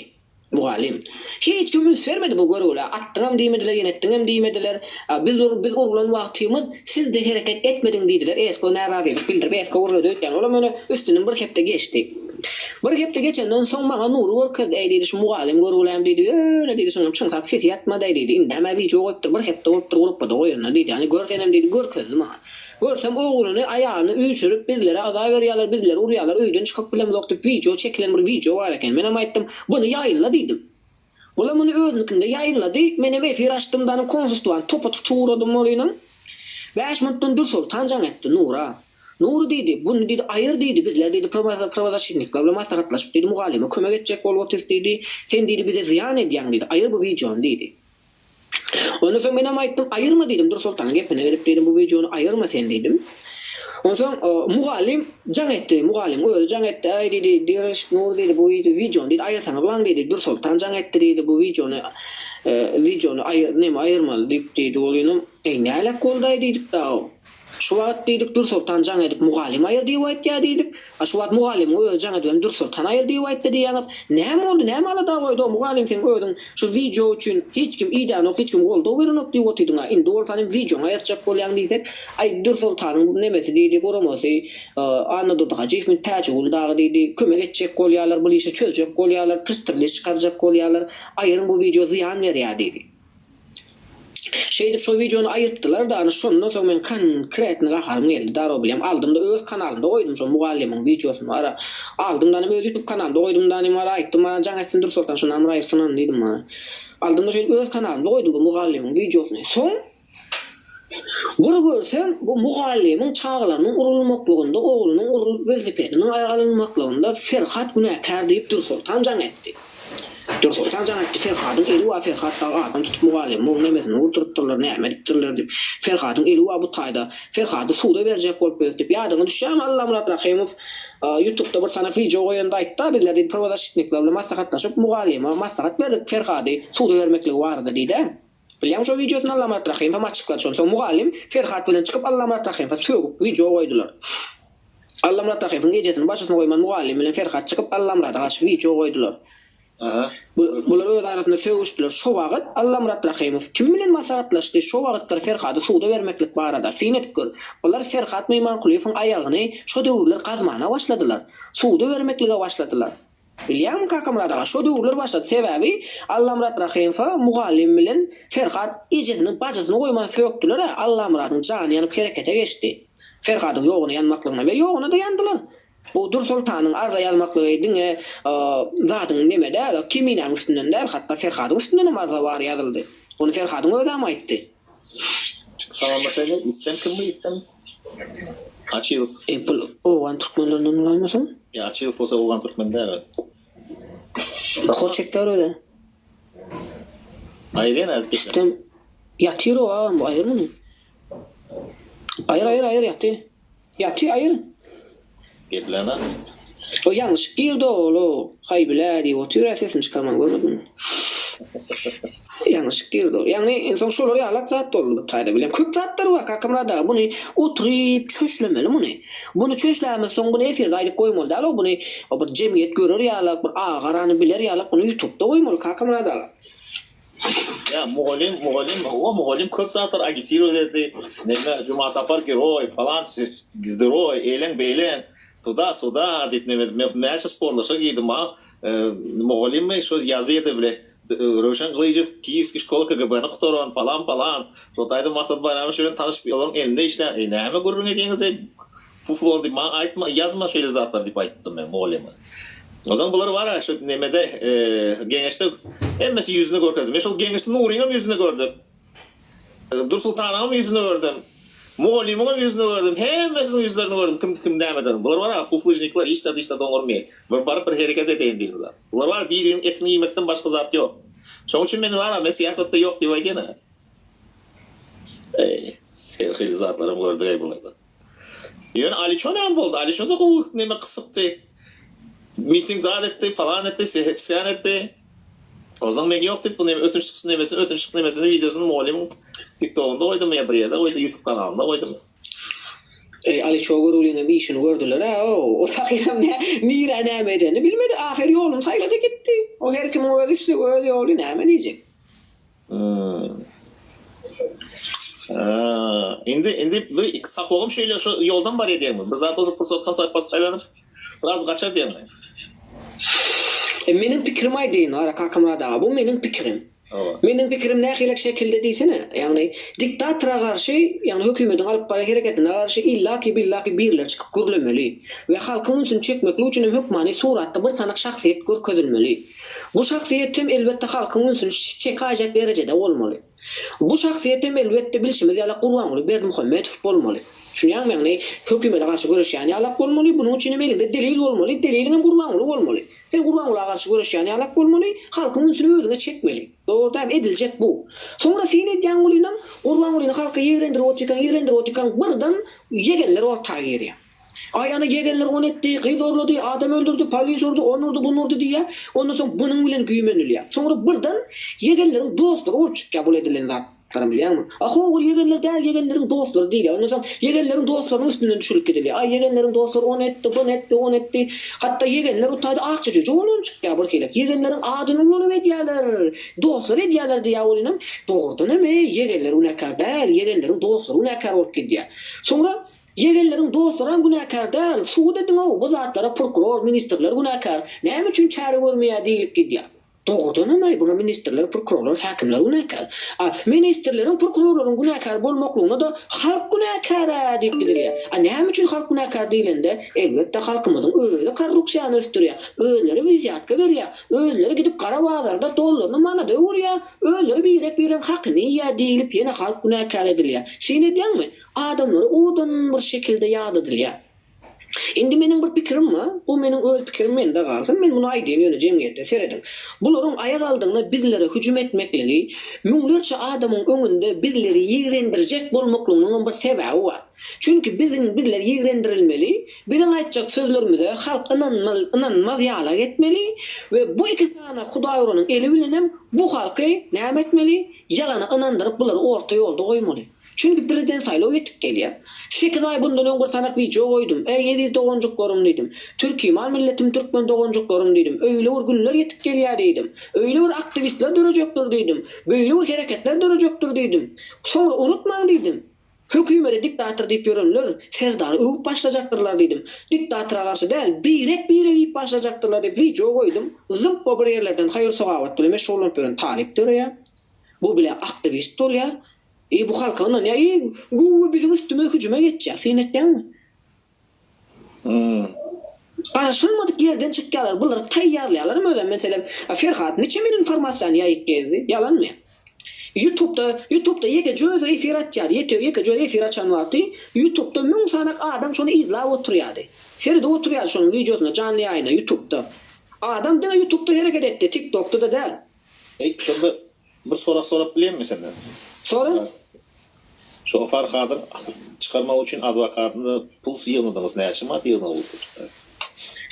Mugallym. Hiç kim üns bermedi bu görgülä. Atdyňam diýmediler, ýene etdiňem diýmediler. Biz ur, biz urlan wagtymyz siz-de hereket etmediň diýdiler. Esko närazylyk bildirip, Esko gürledi öýtýän. Olam ýöne üstünden bir hepde geçdi. Bir hepde geçenden soň maňa Nury görkezdi. Eý diýdi, şu mugallym görgüläm diýdi. Ýöne diýdi, şuňam çyňsap sesi ýatmady-aý diýdi. Indem-ä wideo goýupdyr, bir hepde bolupdyr gruppada goýanyna diýdi. Hany gör senem diýdi, görkezdi maňa. Görsem ogluny, aýalyny üýşürip bizlere azar berýärler, bizleri urýarlar, öýden çykyp bilemzok diýip wideo çekilen bir wideo bar eken. Menem aýtdym, Buny ýaýynla diýdim. Olam muny özünikinde ýaýynlady. Menem efir açdym danyň konsulstwany topa tutup ugradym welinem. Bäş minutdan Dürsoltan jaň etdi, Nura. Nury diýdi, buny diýdi aýyr diýdi, bizler diýdi prawozasşitnikler bilen maslahatlaşyp diýdi mugallyma kömek etjek bolup otyrys diýdi. Sen diýdi bize zyýan edýäň diýdi, aýyr bu wideony diýdi. Ondan soň menem aýtdym, aýyrma diýdim, Dursoltanyň gepine gelip diýdim, bu wideony aýyrma sen diýdim. Onsoň mugallym jaň etdi, mugallymyň özi jaň etdi, äý diýdi, Diriliş Nur diýdi, bu wideony diýdi, aýyrsaňyzlaň diýdi, Dursoltan jaň etdi diýdi, bu wideony wideony aýyr, neme aýyrmaly diýip diýdi, ol ýöne, eý näläk boldaý diýdik dagy. Şu wagt diýdik, Dürsoltan jaň edip mugallym aýyr diýip aýtýar diýdik. A şu wagt mugallymyň özi jaň edibem Dürsoltan aýyr diýip aýtdy diýýäňiz. Näme boldy, näme alada goýdy o mugallym seň özüň şu wideo üçin hiç kim idänok, hiç kim goldaw berenok diýip otydyň-a. Indi bolsa hem wideoňy aýyrtjak bolýaň diýsek, aý Dürsoltanyň nemesi diýdi, guramasy Annadurdy Hajyýew bilen Täjigul dagy diýdi, kömek etjek bolýarlar, bul işi çözjek bolýarlar, prstrlis çykarjak bolýarlar, aýyryň bu wideo zyýan berýär diýdi. Şeýdip şo wideony aýyrtdylar-da, ana şondan soň meň konkretny gaharym geldi, darrow bilýän, aldym-da öz kanalymda goýdum şo mugallymyň wideosyny bara, aldym-da ony öz ýutub kanalymda goýdum-da ony bara aýtdym maňa jaň etsin Dürsoltan şony amyr aýyrsyn ony diýdim maňa. Aldym-da şeýdip öz kanalymda goýdum bu mugallymyň wideosyny. Soň bir görsem bu mugallymyň çagalarynyň urulmaklygynda, oglunyň urulyp welosipediniň alynmaklygynda Ferhat günäkär diýip Dürsoltan jaň etdi. Dürsoltan jaň etdi, Ferhadyň eli bar, Ferhat dagy adam tutup mugallymyň nemesini urdurypdyrlar, näme edipdirler diýip. Ferhadyň eli bar bu taýda, Ferhady suda berjek bolup ýörüs diýip. Ýadyňa düşýärmi Allamyrat Rahymow ýutubda bir sany wideo goýanda aýtda, bizler diýdi prawozasşitnikler bilen maslahatlaşyp mugallyma maslahat berdik Ferhady suda bermekligi barada diýdä. Bilýäňmi şo wideosyny Allamyrat Rahymow hem açyklady şony. Soň mugallym Ferhat bilen çykyp Allamyrat Rahymowa sögüp wideo goýdular. Allamyrat Rahymowyň ejesini başysyna goýman mugallym bilen Ferhat çykyp Allamyrada garşy wideo goýdular. Bular öz arasynda sögüşdiler. Şo wagyt Allamyrat Rahymow kim bilen maslahatlaşdy şo wagytlar Ferhady suda bermeklik barada. Syn edip gör. Bular Ferhat Mymankulyýewiň aýagyny şo döwürler gazmana başladylar. Suda bermeklige başladylar. Bilýäňmi Kakamyrat aga şo döwürler başlady sebäbi Allamyrat Rahymowa mugallym bilen Ferhat ejesiniň bajysyny goýman sökdüler-ä Allamyradyň jany ýanyp herekete geçdi Ferhadyň ýoguna ýanmaklygyna we ýoguna-da ýandylar bu Dürsoltanyň arza ýazmaklygy diňe zadyň neme däl Keminäň üstünden däl hatda Ferhadyň üstündenem arza bar ýazyldy ony Ferhadyň özem aýtdy. Salamlaşaýly istem kim bu istem Açylow. E bul owgan türkmenlerinden bolaýmasyn? Ýa Açylow bolsa owgan türkmen däl ol. Hor çekýär özi. Aýyrýan az Istem ýatyr o agam bu aýyr muny. Aýyr aýyr aýyr ýaty. Ýaty aýyr. Geplänä. O ýalňyşyp girdi ol-o haý bilä diýip otyr-ä sesini çykarman görmediňmi. Ýalňyşyp girdi ol. Ýagny soň şolar ýalak zat boldy bu taýda bilen. Köp zatlar bar Kakamyrat aga buny oturyp çöşlemeli muny. Buny çöşlämizsoň soň buny efirde aýdyp goýmaly däl-ow buny bir jemgyýet görer ýalak bir agy-garany biler ýalak buny ýutubda goýmaly Kakamyrat aga. Ýa mugallym, mugallym, hawa mugallym köp zatlar agitirowat etdi. Neme Jumasapar geroý, palan gizdiroý, eýleň beýleň, tuda suda diýip neme men näçe sporlaşa girdim a mugallymmy şo ýazýady bile Röwşen Gylyjow Kiýewskiý şkola KGB-ni gutaran palan palan. Şo taýda Maksat Baýramowiç bilen tanyşyp olaryň elinde işlän. Eý näme gürrüň edýäňiz eý fuflon diýip maňa aýtma ýazma şeýle zatlar diýip aýtdym men mugallyma. Ozan bular bar-a şu nemede geňeşde hemmesi ýüzüni görkezdi. Men şol geňeşde Nuryňam ýüzüni gördüm. Dursultanyňam ýüzüni gördüm. Mugallymyňam ýüzüni gördüm. Hemmesiniň ýüzlerini gördüm. Kim kim nämedir. Bular bar-a fuflyžnikler hiç zat hiç zat oňarmaýar. Bir baryp bir hereket edeýin diýen zat. Bular bar biriniň etini iýmekden başga zat ýok. Şoň üçin men bar-a men syýasatda ýok diýip aýdýan-a. Eý, her hili zatlaram gördük-eý bularda. Ýöne Aliço näme boldy? Aliço-da gowy neme gysypdy. Miting zat etdi, palan etdi, sehepskan etdi. Ozan men ýok diýip bu neme ötünç nemesini, ötünç nemesini wideosyny mugallymyň TikTogynda goýdumy ýa bir ýerde goýdy, YouTube kanalynda goýdumy. Eý Aliço görgüliňem işini gördüler-ä o. O pahyram nä, nirä näme edenini bilmedi. Ahyr ýoluny saýlady gitdi. O her kimiň öz islegi, öz ýoly, näme diýjek. Indi indi bu sapogym şeýle şu ýoldan barýar diýeňmi? Bir zat bolsa pursatdan saýpas saýlanyp sraz gaçar diýeňmi? E meniň pikirim aýdaýyn ara Kakamyrat aga bu meniň pikirim. Meniň pikirim nähilek şekilde diýsene, ýagny diktatora garşy, ýagny hökümediň alyp barýan hereketine garşy illaki billaki birileri çykyp gürlemeli we halkyň ünsüni çekmeklik üçin hem hökmany suratda bir sanak şahsyýet görkezilmeli. Bu şahsyýet hem elbetde halkyň ünsüni çekäýjek derejede bolmaly. Bu şahsyýet hem elbetde bilşimiz ýalak Gurbanguly Berdimuhamedow bolmaly. Düşünýäňmi ýagny hökümete garşy göreşýän ýalak bolmaly, bunuň üçin hem eliňde delil bolmaly, deliliň hem Gurbanguly bolmaly. Sen Gurbanguly garşy göreşýän ýalak bolmaly, halkyň ünsüni özüňe çekmeli. Dogry dämi ediljek bu. Soňra syn edýäň welinem Gurbangulyny halka ýigrendirip otyrkaň ýigrendirip otyrkaň birden ýegenler orta girýär. Aý ana ýegenler ony etdi, gyz ogurlady, adam öldürdi, polis urdy, ony urdy, buny urdy diýýär. Ondan soň bunuň bilen güýmenilýär. Soňra birden ýegenleriň dostlary bolup çykýar bul edilen zatlaram bilýäňmi? A ho ol ýegenler däl, ýegenleriň dostlary diýilýär. Ondan soň ýegenleriň dostlarynyň üstünden düşülip gidilýär. Aý ýegenleriň dostlary ony etdi, buny etdi, ony etdi. Hatda ýegenler o taýda akja jüýje bolan çykýar bir hili. Ýegenleriň adyny ulanyp edýärler, dostlary edýärler diýýär welinem, dogrudan hem eý ýegenler günäkär däl, ýegenleriň dostlary günäkär bolup gidýär. Soňra Ýegenleriň dostlaram günäkär däl, sud ediň-ow, bu zatlara prokuror, ministrler günäkär, näme üçin çäre görmeýär diýlip gidýär. Dogrudanam-aý, buňa ministrler, prokurorlar, häkimler günäkär. A ministrleriň, prokurorlaryň günäkär bolmaklygyna-da halk günäkär-ä diýip gidilýär. A näme üçin halk günäkär diýlende, elbetde halkymyzyň özi korrupsiýany ösdürýär, özleri wizýatka berýär, özleri gidip gara bazarda dollaryny manada öwürýär, özleri birek-biregiň hakyny iýýär diýlip ýene halk günäkär edilýär. Syn edýäňmi? Adamlary owadan bir şekilde ýadadylýar. Indi meniň bir pikirim bar, bu meniň öz pikirim mende galsyn, men muny aýdaýyn ýöne jemgyýetde serediň. Bularyň aýak aldygyna bizlere hüjüm etmekligi, müňlerçe adamyň öňünde bizleri ýigrendirjek bolmaklygynyňam bir sebäbi bar. Çünki biziň bizler ýigrendirilmeli, biziň aýtjak sözlerimize halk ynanmaz ynanmaz ýalak etmeli we bu iki sany hudaýuranyň eli bilenem bu halky näme etmeli, ýalana ynandyryp bulary orta ýolda goýmaly. Çünki prezident saýlaw ýetip gelýär. Sekiz aý bundan öň bir sanak wideo goýdum. Eý, eziz doganjyklarym diýdim. Türkiman milletim türkmen doganjyklarym diýdim. Öýle bir günler ýetip gelýär diýdim. Öýle bir aktiwistler dörejekdir diýdim. Beýle bir hereketler dörejekdir diýdim. Soňra unutmaň diýdim. Hökümete diktator diýip ýörenler Serdary öwüp başlajakdyrlar diýdim. Diktatora garşy däl, birek-biregi iýip başlajakdyrlar diýip wideo goýdum. Zymp o bir ýerlerden haýyr-sogawat bilen meşgullanyp ýören talyp döreýär. Bu bile aktiwist bolýar. Eý bu halka ynanýar. Eý göwwe biziň üstümize hüjüme geçýär. Syn etýäňmi? Garaşylmadyk ýerden çykýarlar. Bulary taýýarlaýarlaram özem. Meselem, Ferhat niçe bir informasiýany ýaýyp gezdi. Ýalanmy? Ýutubda Ýutubda ýekeje özi efir açýardy. Ýeke ýekeje özi efir açan wagty Ýutubda müň sanak adam şony yzlap oturýardy. Seredip oturýardy şonuň wideosyna janly ýaýyna Ýutubda. Adam diňe Ýutubda hereket etdi, TikTokda-da däl. Eý, şonda bir sorag sorap bileýinmi senden? Sora. Şo Farhadyň çykarmak üçin adwokatyna pul ýygnadyňyz näçe manat ýygnadyňyz pul?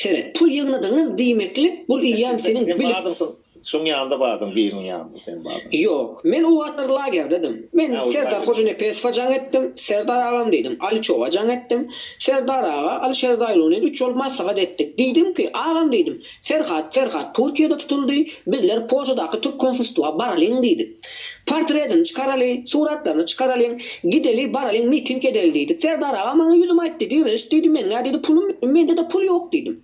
Seret, pul ýygnadyňyz diýmeklik bul eýýäm seniň Sen bilip. bardyň şo şoň ýanynda bardyň biriniň ýanynda sen bardyň. Ýok, men o wagtlar lagerdedim. Men Ha, o Serdar lagerde. Hojanepesowa jaň etdim, Serdar agam diýdim, Aliçowa jaň etdim. Serdar aga, Alişer Zaýlunin üç bolup maslahat etdik. Diýdim ki, agam diýdim, Ferhat, Ferhat Türkiýede tutuldy, bizler Polşadaky türk konsulstwa baralyň diýdik. Portredini çykaraly, suratlaryny çykaralyň, gideli, baralyň, miting edeli diýdik. Serdar aga maňa ýüzüm aýtdy, direniş diýdi, meniň-ä diýdi pulum, mende-de pul ýok diýdim.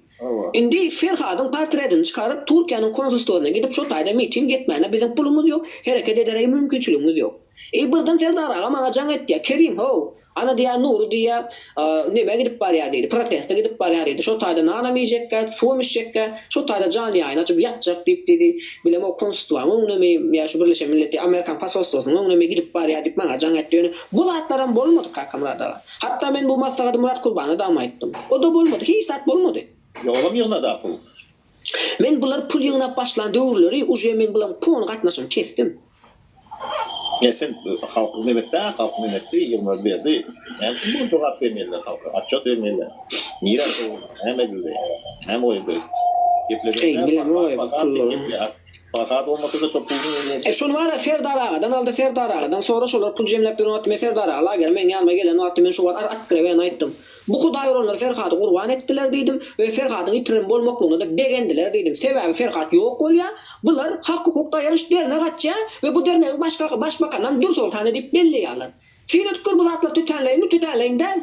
Indi Ferhadyň portredini çykaryp, Türkiýäniň konsulstwasyna gidip, şo taýda miting etmäne biziň pulumyz ýok, hereket edere mümkinçiligimiz ýok. Eý, birden Serdar aga maňa jaň etýär, Kerim, how, Ana diýýär, Nury diýýär, nemä gidip barýar diýdi, proteste gidip barýar diýdi. Şo taýda nanam iýjekkä, suwam içjekkä, şo taýda jan ýaýyny açyp ýatjak diýip diýdi. Bilemok, konsulstwaň öňünemi ýa şu Birleşen Milletler Amerikan posolstwasynyň öňünemi gidip barýar diýip maňa jaň etdi. Ýöne bu zatlaram bolmady Kakamyrat aga. Hatda men bu maslahaty Myrat Kurbana dam aýtdym. O-da bolmady, hiç zat bolmady. Ýa olam ýygnada pul. Men bular pul ýygnap başlan döwürleri uje men bulaň pon gatnaşyny kesdim. Ýa sen halky nemetdä halk nemetdi ýygnady berdi näme üçin bu jogap bermeliler halka otçot bermeliler nirä sowuldy näme edildi näme goýuldy Eý bilemok pullary. Farhat bolmasada şo puluň E şony bara Serdar agadan aldy Serdar agadan sora şolar pul jemläp ýören wagty men Serdar aga lagere meň ýanyma gelen wagty men şu wagt ar atgrewen aýtdym. Bu hudaý uranlar Ferhady gurban etdiler diýdim we Ferhadyň ýitirim bolmaklygyna-da begendiler diýdim. Sebäbi Ferhat ýok bolýar, bular hak-hukuk daýanç dernek açýar we bu dernegiň başga başbakanam Dürsoltan edip belleýärler. Syn edip gör bu zatlar tötänleýinmi, tötänleýin däl.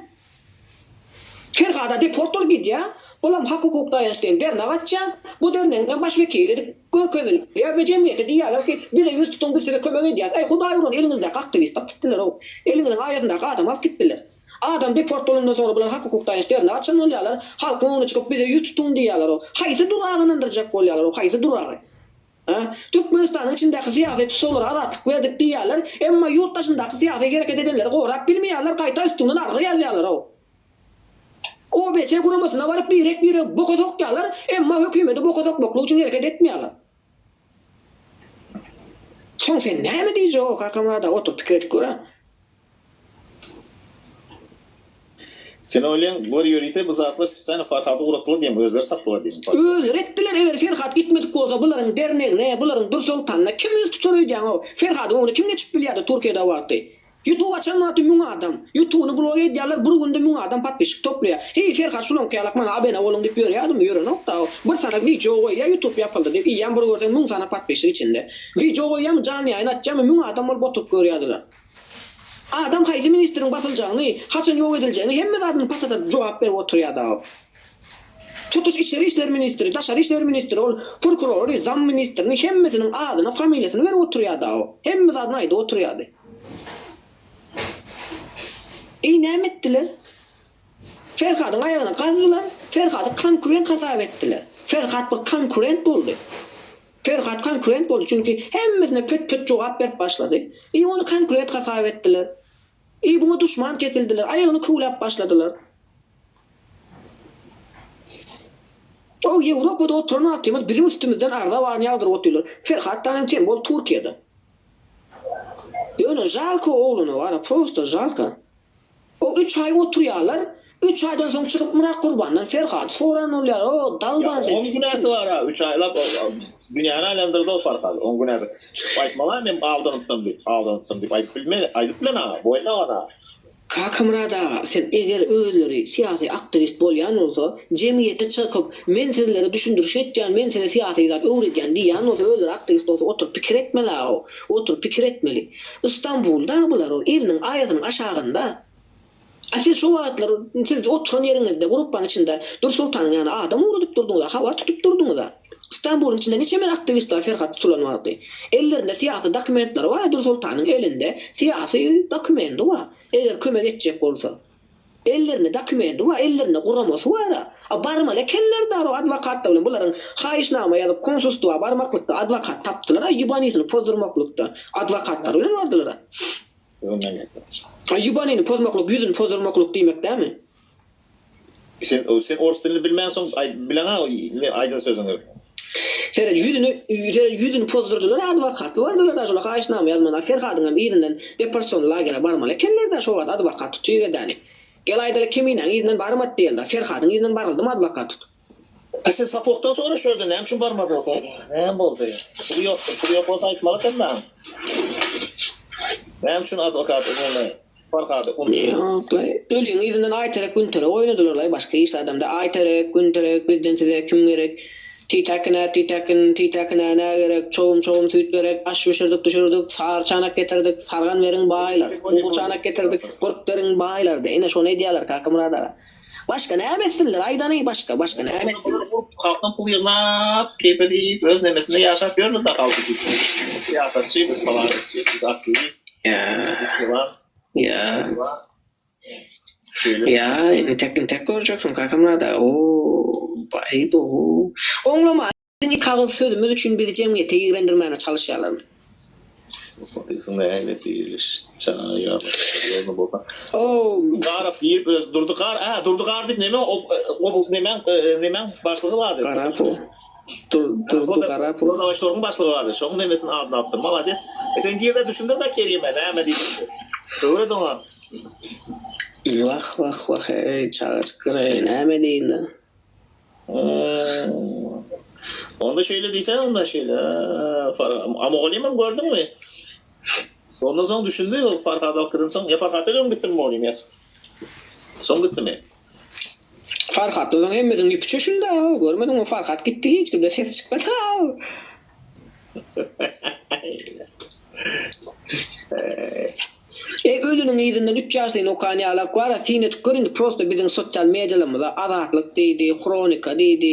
Ferhada deport bolup gidýär, bulam hak-hukuk daýanç diýen dernek açýar, bu dernegiňem baş wekili edip görkezilýär we jemgyýete diýýärler ki, bize ýüz tutuň biz size kömek edýäris. Äý hudaý uran eliňizdäki aktiwisti alyp gitdiler-ow. Eliňiziň aýasyndaky adamy alyp gitdiler. Adam deport bolandan soňra bular hak-hukuk daýanç dernek açan bolýarlar, halkyň öňüne çykyp bize ýüz tutuň diýýärler-ow. Haýsy duragy ynandyrjak bolýarlar-ow, haýsy duragy? Hä? Türkmenistanyň içindäki syýasy tussaglara azatlyk berdik diýýärler, emma ýurt daşyndaky syýasy hereket edenleri gorap bilmeýärler, gaýta üstüňden arza ýazýarlar-ow. OBS guramasyna baryp birek-biregi boka sokýarlar, emma hökümeti boka sokmaklyk üçin hereket etmeýärler. Soň sen näme diýjek-ow Kakamyrat aga, oturyp pikir edip gör-ä. Sen oýlaýaň bular ýörite bu zatlar spesialno Farhady ugratdylar diýeň özleri satdylar diýeň Farhady. Özleri etdiler eger Ferhat gitmedik bolsa bularyň dernegine bularyň Dürsoltanyna kim ýüz tutar öýdýäňow Ferhadyň öňüne kim geçip bilýärdi Türkiýede wagty Ýutub açan wagty müň adam Ýutubyny blog edýärler bir günde müň adam podpisçik toplaýar heý Ferhat şulaňky ýalak maňa abene boluň diýip ýörýärmi ýörenokda bir sany wideo goýýar ýutub ýapyldy diýip iýýän bir görseň müň sany podpisçik içinde wideo goýýarmy janly ýaýyn açýarmy müň adam bolup oturyp görýärdiler. Adam haýsy ministriň basyljagyny, haçan ýok ediljegini hemme zadyny patata jogap berip oturýar dagy. Tutuş içeri işler ministri, daşary işler ministri, ol prokurory, zam ministrini hemmesiniň adyny, familiýasyny berip oturýar dagy. Hemme zadyny aýdyp oturýardy. Eý näme etdiler? Ferhadyň aýagyny gazdylar, Ferhady konkurent hasap etdiler. Ferhat bir konkurent boldy. Ferhat konkurent boldy, çünki hemmesine pöt-pöt jogap berip başlady. I ony konkurent hasap etdiler. I buňa duşman kesildiler, aýagyny köwläp başladylar. O Ýewropada oturan wagtymyz biziň üstümizden arza baryny ýagdyryp otyrlar. Ferhat danem tem bol Türkiýede. Ýöne žalko oglana bara prosto žalko. O üç aý oturýarlar, üç aýdan soň çykyp Myrat Gurbandan Ferhady soran bolýar, o dalban sen. Oň günäsi bar-a, üç aýlap dünýäni aýlandyrdy o Farhady, oň günäsi. Çykyp aýtmaly-a men aldanypdym diýip, aldanypdym diýip aýdyp bilme, aýdyp bilen aga, boýun alan-a. Kakamyrat aga, sen eger özleri syýasy aktiwist bolýan bolsa, jemgyýete çykyp, men sizlere düşündiriş etýän, men size syýasy zat öwredýän diýýän bolsa, özleri aktiwist bolsa oturyp pikir etmeli-a o. Oturyp pikir etmeli. Istanbulda bular o eliniň aýasynyň aşagynda. A siz şo wagtlar siz oturan ýeriňizde gruppaň içinde Dursoltanyň ýanyna adam ugradyp durduňyza habar tutup durduňyza. Istanbulyň içinde niçeme aktiwist bar Ferhat tutulan wagty. Ellerinde syýasy dokumentleri bar Dursoltanyň elinde syýasy dokumendi bar. Eger kömek etjek bolsa. Ellerinde dokumendi bar, ellerinde guramasy bar-a. A barmaly ekenler daro adwokatlar bilen bularyň haýyşnama ýazyp konsulstwa barmaklykda adwokat tapdylar-a ýubanysyny pozdurmaklykda adwokatlar bilen bardylar-a. A ýubanyny pozmaklyk ýüzüni pozdurmaklyk diýmek dämi? Sen sen ors dilini bilmänsoň bileňa aýdan sözüňi. Seret ýüzüni seret ýüzüni pozdurdylar adwokatly bardylar-da şola haýyşnama ýazmana Ferhadyňam yzyndan deporsion lagere barmaly ekenler-dä şo wagt adwokat tutyp edäni. Gel aýdaly Keminäň yzyndan barmady diýeli-da Ferhadyň yzyndan baryldymy adwokat tutup. A sen Sapokdan sora şu ýerde näme üçin barmady o näme boldy? Puly ýokdur puly ýok bolsa aýtmaly eken maňa. Näme üçin adwokat neme Farhady unutdy. Ýok-laý. Öliň yzyndan Aýterek Günterek oýnadylar-laý başga hiç zadam däl. Aýterek, Günterek bizden size kim gerek? Titäkinä titäkin, titäkinä nä gerek? Çogum çogum süýt gerek, aş bişirdik düşürdik, sary çanak getirdik, sargan beriň baýlar, gury çanak getirdik, gurt beriň baýlar diýip. Ine şony edýärler Kakamyrat aga. Başga näme etsinler aýdany başga başga näme etsinler. Halkdan pul ýygnap, keýp edip, öz nemesinde ýaşap ýörler-de halky biz syýasatçy, biz palançy, biz aktiwist, biz pylan. Ýa. Ýa, intek intek görjeksiň Kakamyrat aga. Oo, baý bu. Oňlama. Biziň iki agyz sözümiz üçin bizi jemgyýete ýigrendirmäne çalyşýarlar. Garow diýip öz Durdy Gar a Durdy Gar diýip neme o nemäň nemäň başlygy bardy. Garapow. Durdy Garapow. Gurnawaçlaryň başlygy bardy. Şoň nemesini adyny alypdyr. Malades. E sen girde düşündir-de Kerime näme diýip. Öwret oňa. Wah wah wah eý çagajyklar eý näme diýin-dä. Onda şeýle diýseň onda şeýle. A mugallymam gördüňmi? Ondan soň düşündi ol Farhady alyp giden soň. Ýa Farhatdan öň gitdimi mugallym ýa soň gitdimi? Farhatdan soň hemmesiniň ýüpi çöşüldi görmediňmi Farhat gitdi hiç kimden ses çykmady. Eý ölüniň yzyndan üç ýaşlyny okan ýalak bara syn edip gör indi prosto biziň sosial medialarymyza azatlyk diýdi hronika diýdi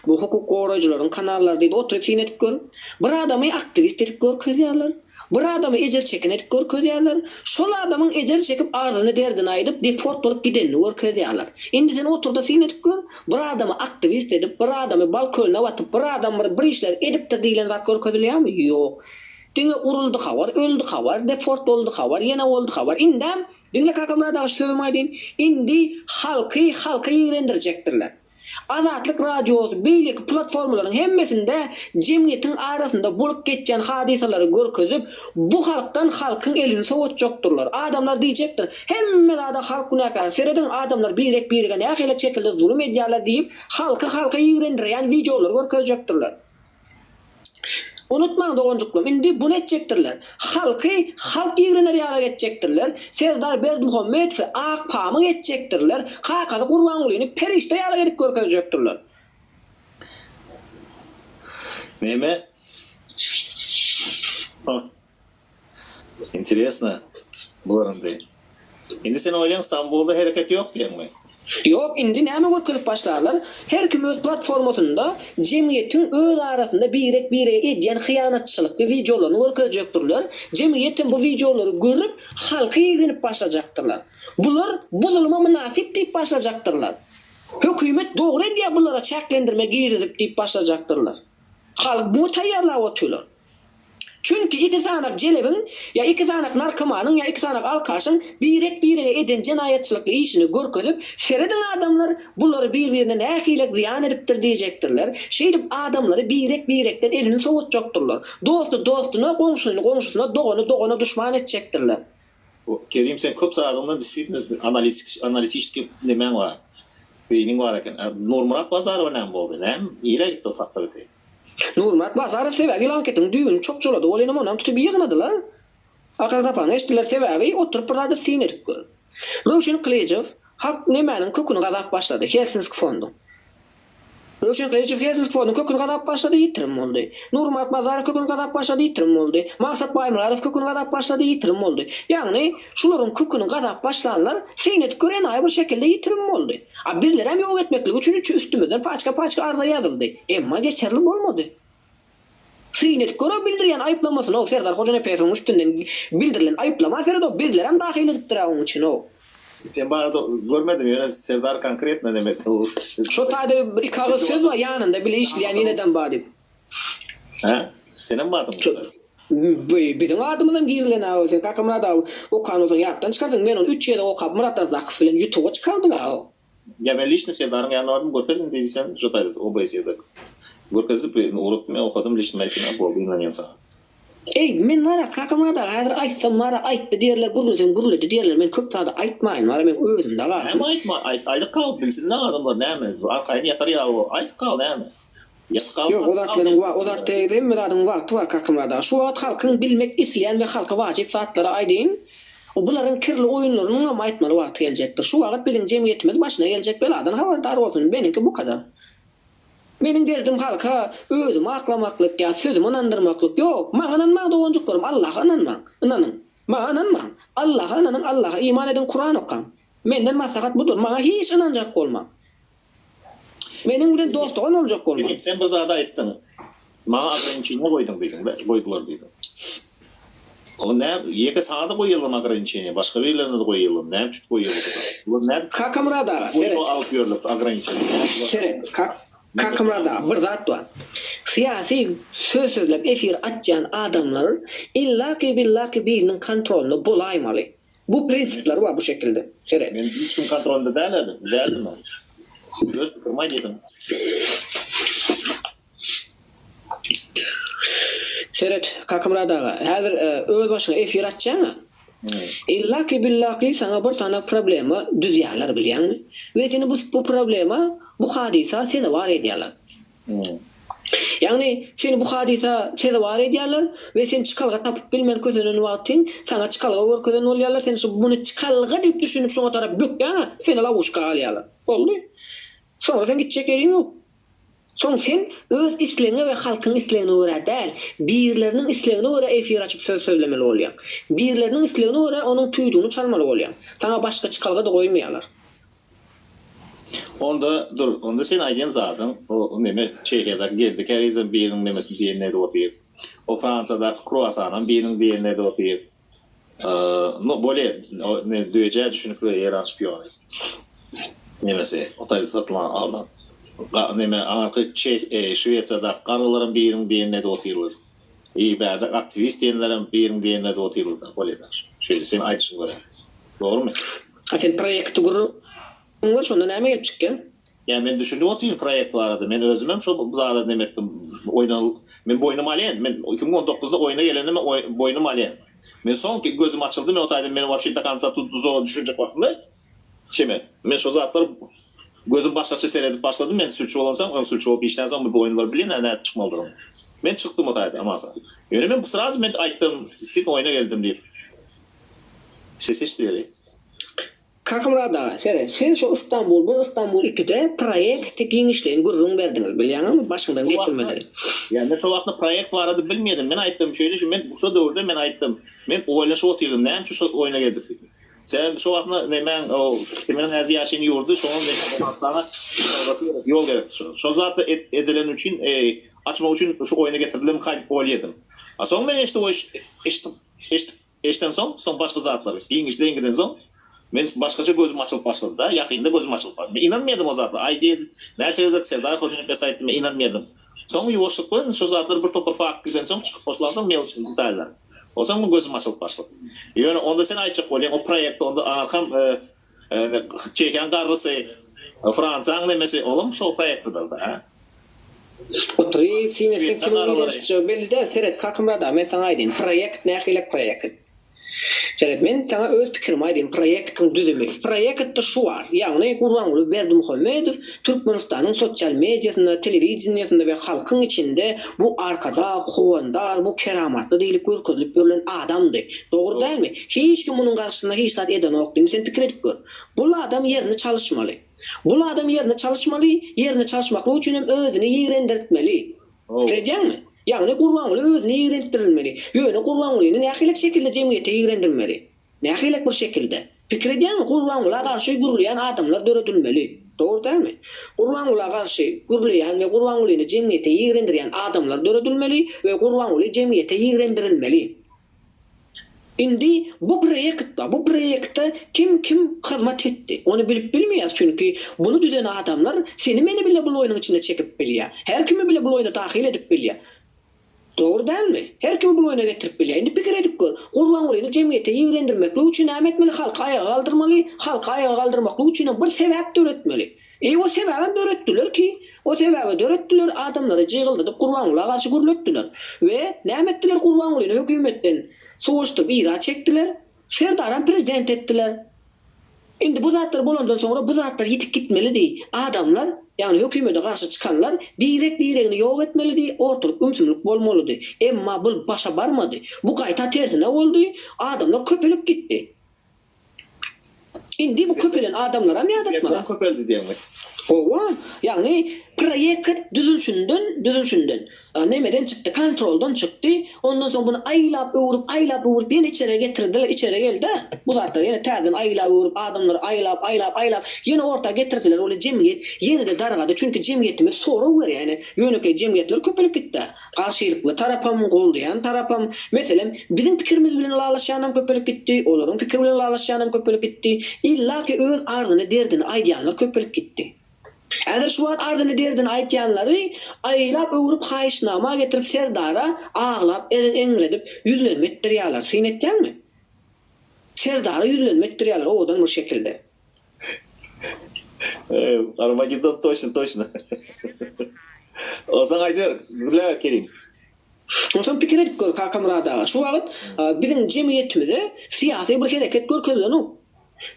bu hukuk goraýjylaryň kanallary diýdi oturyp syn edip gör bir adamy aktiwist edip görkezýärler bir adamy ejir çeken edip görkezýärler şol adamyň ejir çekip arzyny derdini aýdyp deport bolup gidenini görkezýärler indi sen oturda syn edip gör bir adamy aktiwist edip bir adamy bal kölüne batyp bir adam bir bir işler edipdir diýlen zat görkezilýärmi ýok Diňe uruldy habar, öldi habar, deport boldy habar, ýene boldy habar. Indem, diňle Kakamyrat aga şu sözümi aýdyn, indi halky halka ýigrendirjekdirler. Azatlyk radiosy beýleki platformalaryň hemmesinde jemgyýetiň arasynda bolup geçýän hadysalary görkezip, bu halkdan halkyň elini sowatjakdyrlar. Adamlar diýjekdir, hemme zada halk günäkär, serediň adamlar birek birege nähili şekilde zulum edýärler diýip, halky halka ýigrendirýän wideolary görkezjekdirler. Unutmaň doganjyklarym, indi buny etjekdirler. Halky halk ýigrener ýalak etjekdirler. Serdar Berdimuhamedowy ak pamyk etjekdirler. Kakasy Gurbangulyny perişde ýalak edip görkezjekdirler. Neme? Interesno bular indi. Indi sen oýlaýaň Stambulda hereket ýok diýeňmi? Ýok indi näme görkezip başlarlar her kim öz platformasynda jemgyýetiň öz arasynda birek birege edýän hyýanatçylykly wideolaryny görkezjekdirler jemgyýet hem bu wideolary görüp halky ýigrenip başlajakdyrlar bular bu zuluma mynasyp diýip başlajakdyrlar hökümet dogry edýär bulara çäklendirme girizip diýip başlajakdyrlar halk muňa taýýarlap otyrlar. Çünki iki sanak jelebiň, ýa iki sanak narkomanyň, ýa iki sanak alkaşyň birek-birege eden jenaýatçylykly işini görkezip, serediň adamlar, bulary bir-birine nähilek zyýan edipdir diýjekdirler. Şeýdip adamlary birek-birekden elini sowatjakdyrlar. Dosty dostuna, goňşyny goňşusyna, dogany dogana duşman etjekdirler. Kerim sen köp zadyňdan disitno analitik analitiçeskiý nemäň bar. Beýniň bar eken. A Nurmyrat Bazarowa näme boldy? Näme nirä gitdi o takdyr iti? Nurmyrat Bazarow sebäbi ýylanketiň düýbüni çokjalady welinem onam tutup ýygnadylar. Akyl sapagyny eşitdiler sebäbi oturyp bir zada syn edip gör. Röwşen Gylyjow hak nemäniň köküni gazap başlady Helsinski fonduň. Röwşen Gylyjow Helsinski fonduň köküni gazap başlady ýitirim boldy. Nurmyrat Bazarow köküni gazap başlady ýitirim boldy. Maksat Baýmyradow köküni gazap başlady ýitirim boldy. Ýagny şularyň köküni gazap başlanlar syn edip gör enaýy bir şekilde ýitirim boldy. A bizlerem ýok etmeklik üçin üç üstümizden paçka-paçka arza ýazyldy. Emma geçerli bolmady. Syn edip gör-ä bildirýän aýyplamasyny-ow Serdar Hojanepesowyň üstünden bildirilen aýyplama seret-ow bizlerem dahyl edipdir-ä oň içine-ow. Sen barada görmedim ýöne Serdar konkretno neme etdi. Şo taýda bir iki agyz söz bar ýanynda bile işleýän ýenedem bar diýip. Hä? Senem bardyňmy şo taýda? Biziň adymyzam girilen-ä sen Kakamyrat aga okan bolsaň ýatdan çykardyň men ony üç gezek okap Myrat Razzakow bilen ýutuba çykardyk-a. Ýa men liçno Serdaryň ýanyna bardym görkezdim diýdi sen şo taýda OBS-de. Görkezdi bir ugratdym men okadym liçno aýtdym boldy ynanýan saňa. Eý men bara Kakamyrat aga häzir aýtsam bara aýtdy diýerler gürlesem gürledi diýerler men köp zady aýtmaýyn bara meň özümde galsyn. Näme aýtma aýt aýdyp gal bilsinler adamlar näme arkaýyn ýatar ýaly bol aýdyp gal näme ýatyp gal Ýok o zatlaryň o zat hemme zadyň wagty bar Kakamyrat aga şu wagt halkyň bilmek isleýän we halka wajyp zatlary aýdyň bularyň kirli oýunlarynyňam aýtmaly wagty geljekdir şu wagt biziň jemgyýetimiz başyna geljek beladan habardar bolsun meniňki bu kadar. Meniň derdim halka özümi aklamaklyk ýa sözümi ynandyrmaklyk ýok. Maňa ynanmaň doganjyklarym Allaha ynanmaň. Ynanyň. Maňa ynanmaň. Allaha ynanyň Allaha iman ediň Kuran okaň. Menden maslahat budur. Maňa hiç ynanjak bolmaň. Meniň bilen dost dogan boljak bolmaň. Sen sen bir zady aýtdyň. Maňa ograniçeniýe goýduň diýdiň be, goýdular diýdiň. O nä, ýeke saňa-da goýýarlar ograniçeniýe, başga birlerine-de goýýarlar. Näme üçin goýýarlar bu zat? Bular nädip Kakamyrat aga, seret. goýma alyp ýörler şu ograniçeniýe? Näme bular? Seret, Kak, Kakamyrat aga, bir zat bar. Syýasy söz sözläp efir açýan adamlar illaki-billaki biriniň kontrolynda bolaýmaly. Bu prinsipleri bar bu şekilde. Seret. Men hiç kim kontrolynda däl däldim men. Öz pikirimi aýdýardym. Seret, Kakamyrat aga, häzir öz başyňa efir açýaň-a. Illaki-billaki saňa bir sany problema düzýärler bilýäňmi? We seni bu bu problema, bu hadysa sezewar edýärler. Ýagny seni bu hadysa sezewar edýärler we sen çykalga tapyp bilmän kösenen wagtyň saňa çykalga görkezen bolýarlar, sen şu muny çykalga diýip düşünip şoňa tarap bökýäň-a, seni lowuşka alýarlar. Boldy. Soňra seň gitjek ýeriň ýok. Soň sen öz islegiňe we halkyň islegine görä däl, birleriniň islegine görä efir açyp söz sözlemeli bolýaň. Birleriniň islegine görä onuň tüýdügini çalmaly bolýaň. Saňa başga çykalga-da goýmaýarlar. Onda dur, onda sen aýdýan zadyň o neme Çehiýadaky Geldi Kärizem biriniň nemesini diýenini edip otyr. O Fransiýadaky Kruasanam biriniň diýenini edip otyr. No bolýa ne düýejä düşünikli Eýran şpiony. Nemesi o taýda satylan alnan. Neme aňyrky Şwesiýadaky garrylaram biriň diýenini edip otyrlar. I bärde aktiwist diýenlerem biriň diýenini edip otyrlar. Bolýa şeýle seň aýdyşyň görä. Dogrymy? A sen proýekti gürrüň ber şonda näme gelip çykýa? Ýa men düşünip otyryn proýekt barada. Men özümem şo zada neme etdim. Oýna men boýnum alýan. Men 2019-da oýna gelende men boýnum alýan. Men soň gözüm açyldy men o taýdan men wapşe do konca tu duzaga düşünjek wagtymda şeme. Men şo zatlar gözüm başgaça seredip başladym. Men sülçi bolansoň öň sülçi bolup işlänsoň bu oýunlary bilýän nädip çykmalydygyny. Men çykdym o taýdan amasa. Ýöne men srazu men aýtdym üstün oýna geldim diýip. Ses eşidilýär. Kakamyrat aga, seret, sen şo Istanbul bir, Istanbul ikide proýekti giňişleýin gürrüň berdiňiz, bilýäňizmi, başyňdan geçirmeleri. Ýa men şo wagtda proýekt barada bilmedim. Men aýtdym, şeýle şu men şo döwürde men aýtdym. Men oýlaşyp otyrdym, näme üçin şo oýna geldik diýip. Sebäbi şo wagtda nemäň o Temiriň häzir ýaşaýan ýurdy şoňa men Owganystana çykalgasy gerek, ýol gerekdi şo. Şo zatda edileni üçin, açmak üçin şu oýna getirdilermi gaýdyp oýladym. A soň men eşidip eşidip eşidip Eşdensoň, soň başga zatlary giňişleýin gidensoň, men başgaça gözüm açylyp başlady-da, ýakynda gözüm açylyp başlady. Men ynanmaýardym o zatlara. Aý diýdi, näçe gezek Serdar Hojanepes aýtdy, men ynanmaýardym. Soň ýuwaşlyk bilen şo zatlar bir topar fakt gidensoň, çykyp başlansoň mel detallar. Onsoň men gözüm açylyp başlady. Ýöne onda sen aýtjak bolýaň, o proýektde onda aňyrkam Çehiýaň garrysy, Fransiýaň nemesi, olam şo proýektdedir-dä, hä? Oturyp syn etseň kimiň nirden çykjagy belli däl seret Kakymyrat aga men saňa aýdyn proýekt nähilek proýekt seret men saňa öz pikirimi aýdyn proýektiň düzümi proýektde şu bar ýagny Gurbanguly Berdimuhamedow Türkmenistanyň sosial mediasynda telewideniýasynda we halkyň içinde bu arkadag howandar bu keramatly diýlip görkezilip ýörlen adamdy dogry dälmi hiç kim munuň garşysynda hiç zat edenokdy indi sen pikir edip gör bul adam ýerini çalyşmaly. Bul adam ýerine çalyşmaly, ýerine çalyşmaklyk üçin hem özüni ýigrendirtmeli. Pikir edýäňmi? Ýagny Gurbanguly özüni ýigrentdirilmeli. Ýöne Gurbangulyny nähilek şekilde jemgyýete ýigrendirmeli? Nähilek bir şekilde? Pikir edýäňmi? Gurbangula garşy gürleýän adamlar döredilmeli. Dogry dälmi? Gurbangula garşy gürleýän we Gurbangulyny jemgyýete ýigrendirýän adamlar döredilmeli we Gurbanguly jemgyýete ýigrendirilmeli. Indi bu proýekt bar. Bu proýekte kim kim hyzmat etdi? Ony bilip bilmeýäs, çünki buny düzen adamlar seni meni bile bul oýnuň içine çekip bilýär. Her kimi bile bul oýna dahyl edip bilýär. Dogry dälmi? Her kimi bul oýna getirip bilýär. Indi pikir edip gör. Gurbangulyny jemgyýete ýigrendirmeklik üçin näme etmeli? Halky aýaga galdyrmaly. Halky aýaga galdyrmaklyk üçinem bir sebäp döretmeli. E o sebäbem döretdiler ki, O sebäbe döretdiler, adamlary jygyldadyp Gurbangula garşy gürletdiler. We näme etdiler Gurbangulyny hökümetden sowaşdyryp yza çekdiler. Serdaram prezident etdiler. Indi bu zatlar bolandan soňra bu zatlar ýitip gitmelidi. Adamlar, ýagny hökümede garşy çykanlar birek-biregini ýok etmelidi, ortalyk ümsümlik bolmalydy. Emma bul başa barmady. Bu gaýta tersine boldy, adamlar köpelip gitdi. Indi bu köpelen adamlaram ýadatmaly. Zerdan köpeldi diýeňmi? Hawa, ýagny proýekt düzülşinden, düzülşinden, nemeden çykdy, kontroldan çykdy. Ondan soň buny aýlap-öwrüp, aýlap-öwrüp ýene içeri getirdiler, içeri geldi-de, bu zatlar ýene täzeden aýlap-öwrüp, adamlary aýlap, aýlap, aýlap ýene orta getirdiler. Ol jemgyýet ýene-de dargady. Çünki jemgyýetimiz sorag berýär. Ýene ýönekeý jemgyýetler köpelip gitdi. Garşylykly tarapam, goldaýan tarapam, meselem, biziň pikirimiz bilen ylalaşýanam köpelip gitdi, olaryň pikiri bilen ylalaşýanam köpelip gitdi. Illaki öz arzyny, derdini aýdýanlar köpelip gitdi. Häzir şu wagt arzyny, derdini aýtýanlary aýlap-öwrüp haýyşnama getirip Serdara aglap, eňredip ýüzlenme etdirýärler. Syn etýäňmi? Serdara ýüzlenme etdirýärler owadan bir şekilde. Armageddon toçno toçno. Onsoň aýdyber, gürläber Kerim. Onsoň pikir edip gör Kakamyrat aga, şu wagt biziň jemgyýetimize syýasy bir hereket görkezilenok.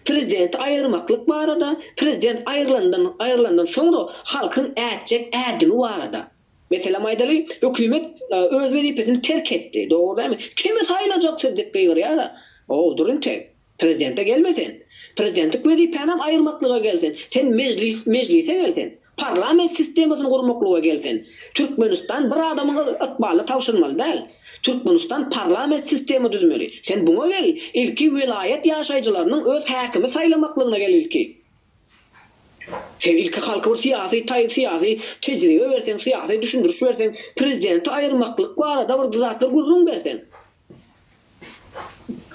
Prezidenti aýyrmaklyk barada, prezident aýrylandan aýrylandan soňra halkyň ätjek ädimi barada. Meselem aýdaly, hökümet öz wezipesini terk etdi, dogry dälmi? Kimi saýlajak siz diýip gygyrýar-a. Ow, dur intek. Prezidente gelme sen. Prezidentlik wezipänem aýyrmaklyga gel sen. Sen mejlis mejlise gel sen. Parlament sistemasyny gurmaklyga gel sen. Türkmenistan bir adamyň ykbalyna tabşyrmaly däl. Türkmenistan parlament sistema düzmeli. Sen buňa gel. Ilki welaýat ýaşaýjylarynyň öz häkimi saýlamaklygyna gel ilki. Sen ilki halka bir syýasy taý syýasy tejribe berseň, syýasy düşündiriş berseň, prezidenti aýyrmaklyk barada bir zatlar gürrüň berseň.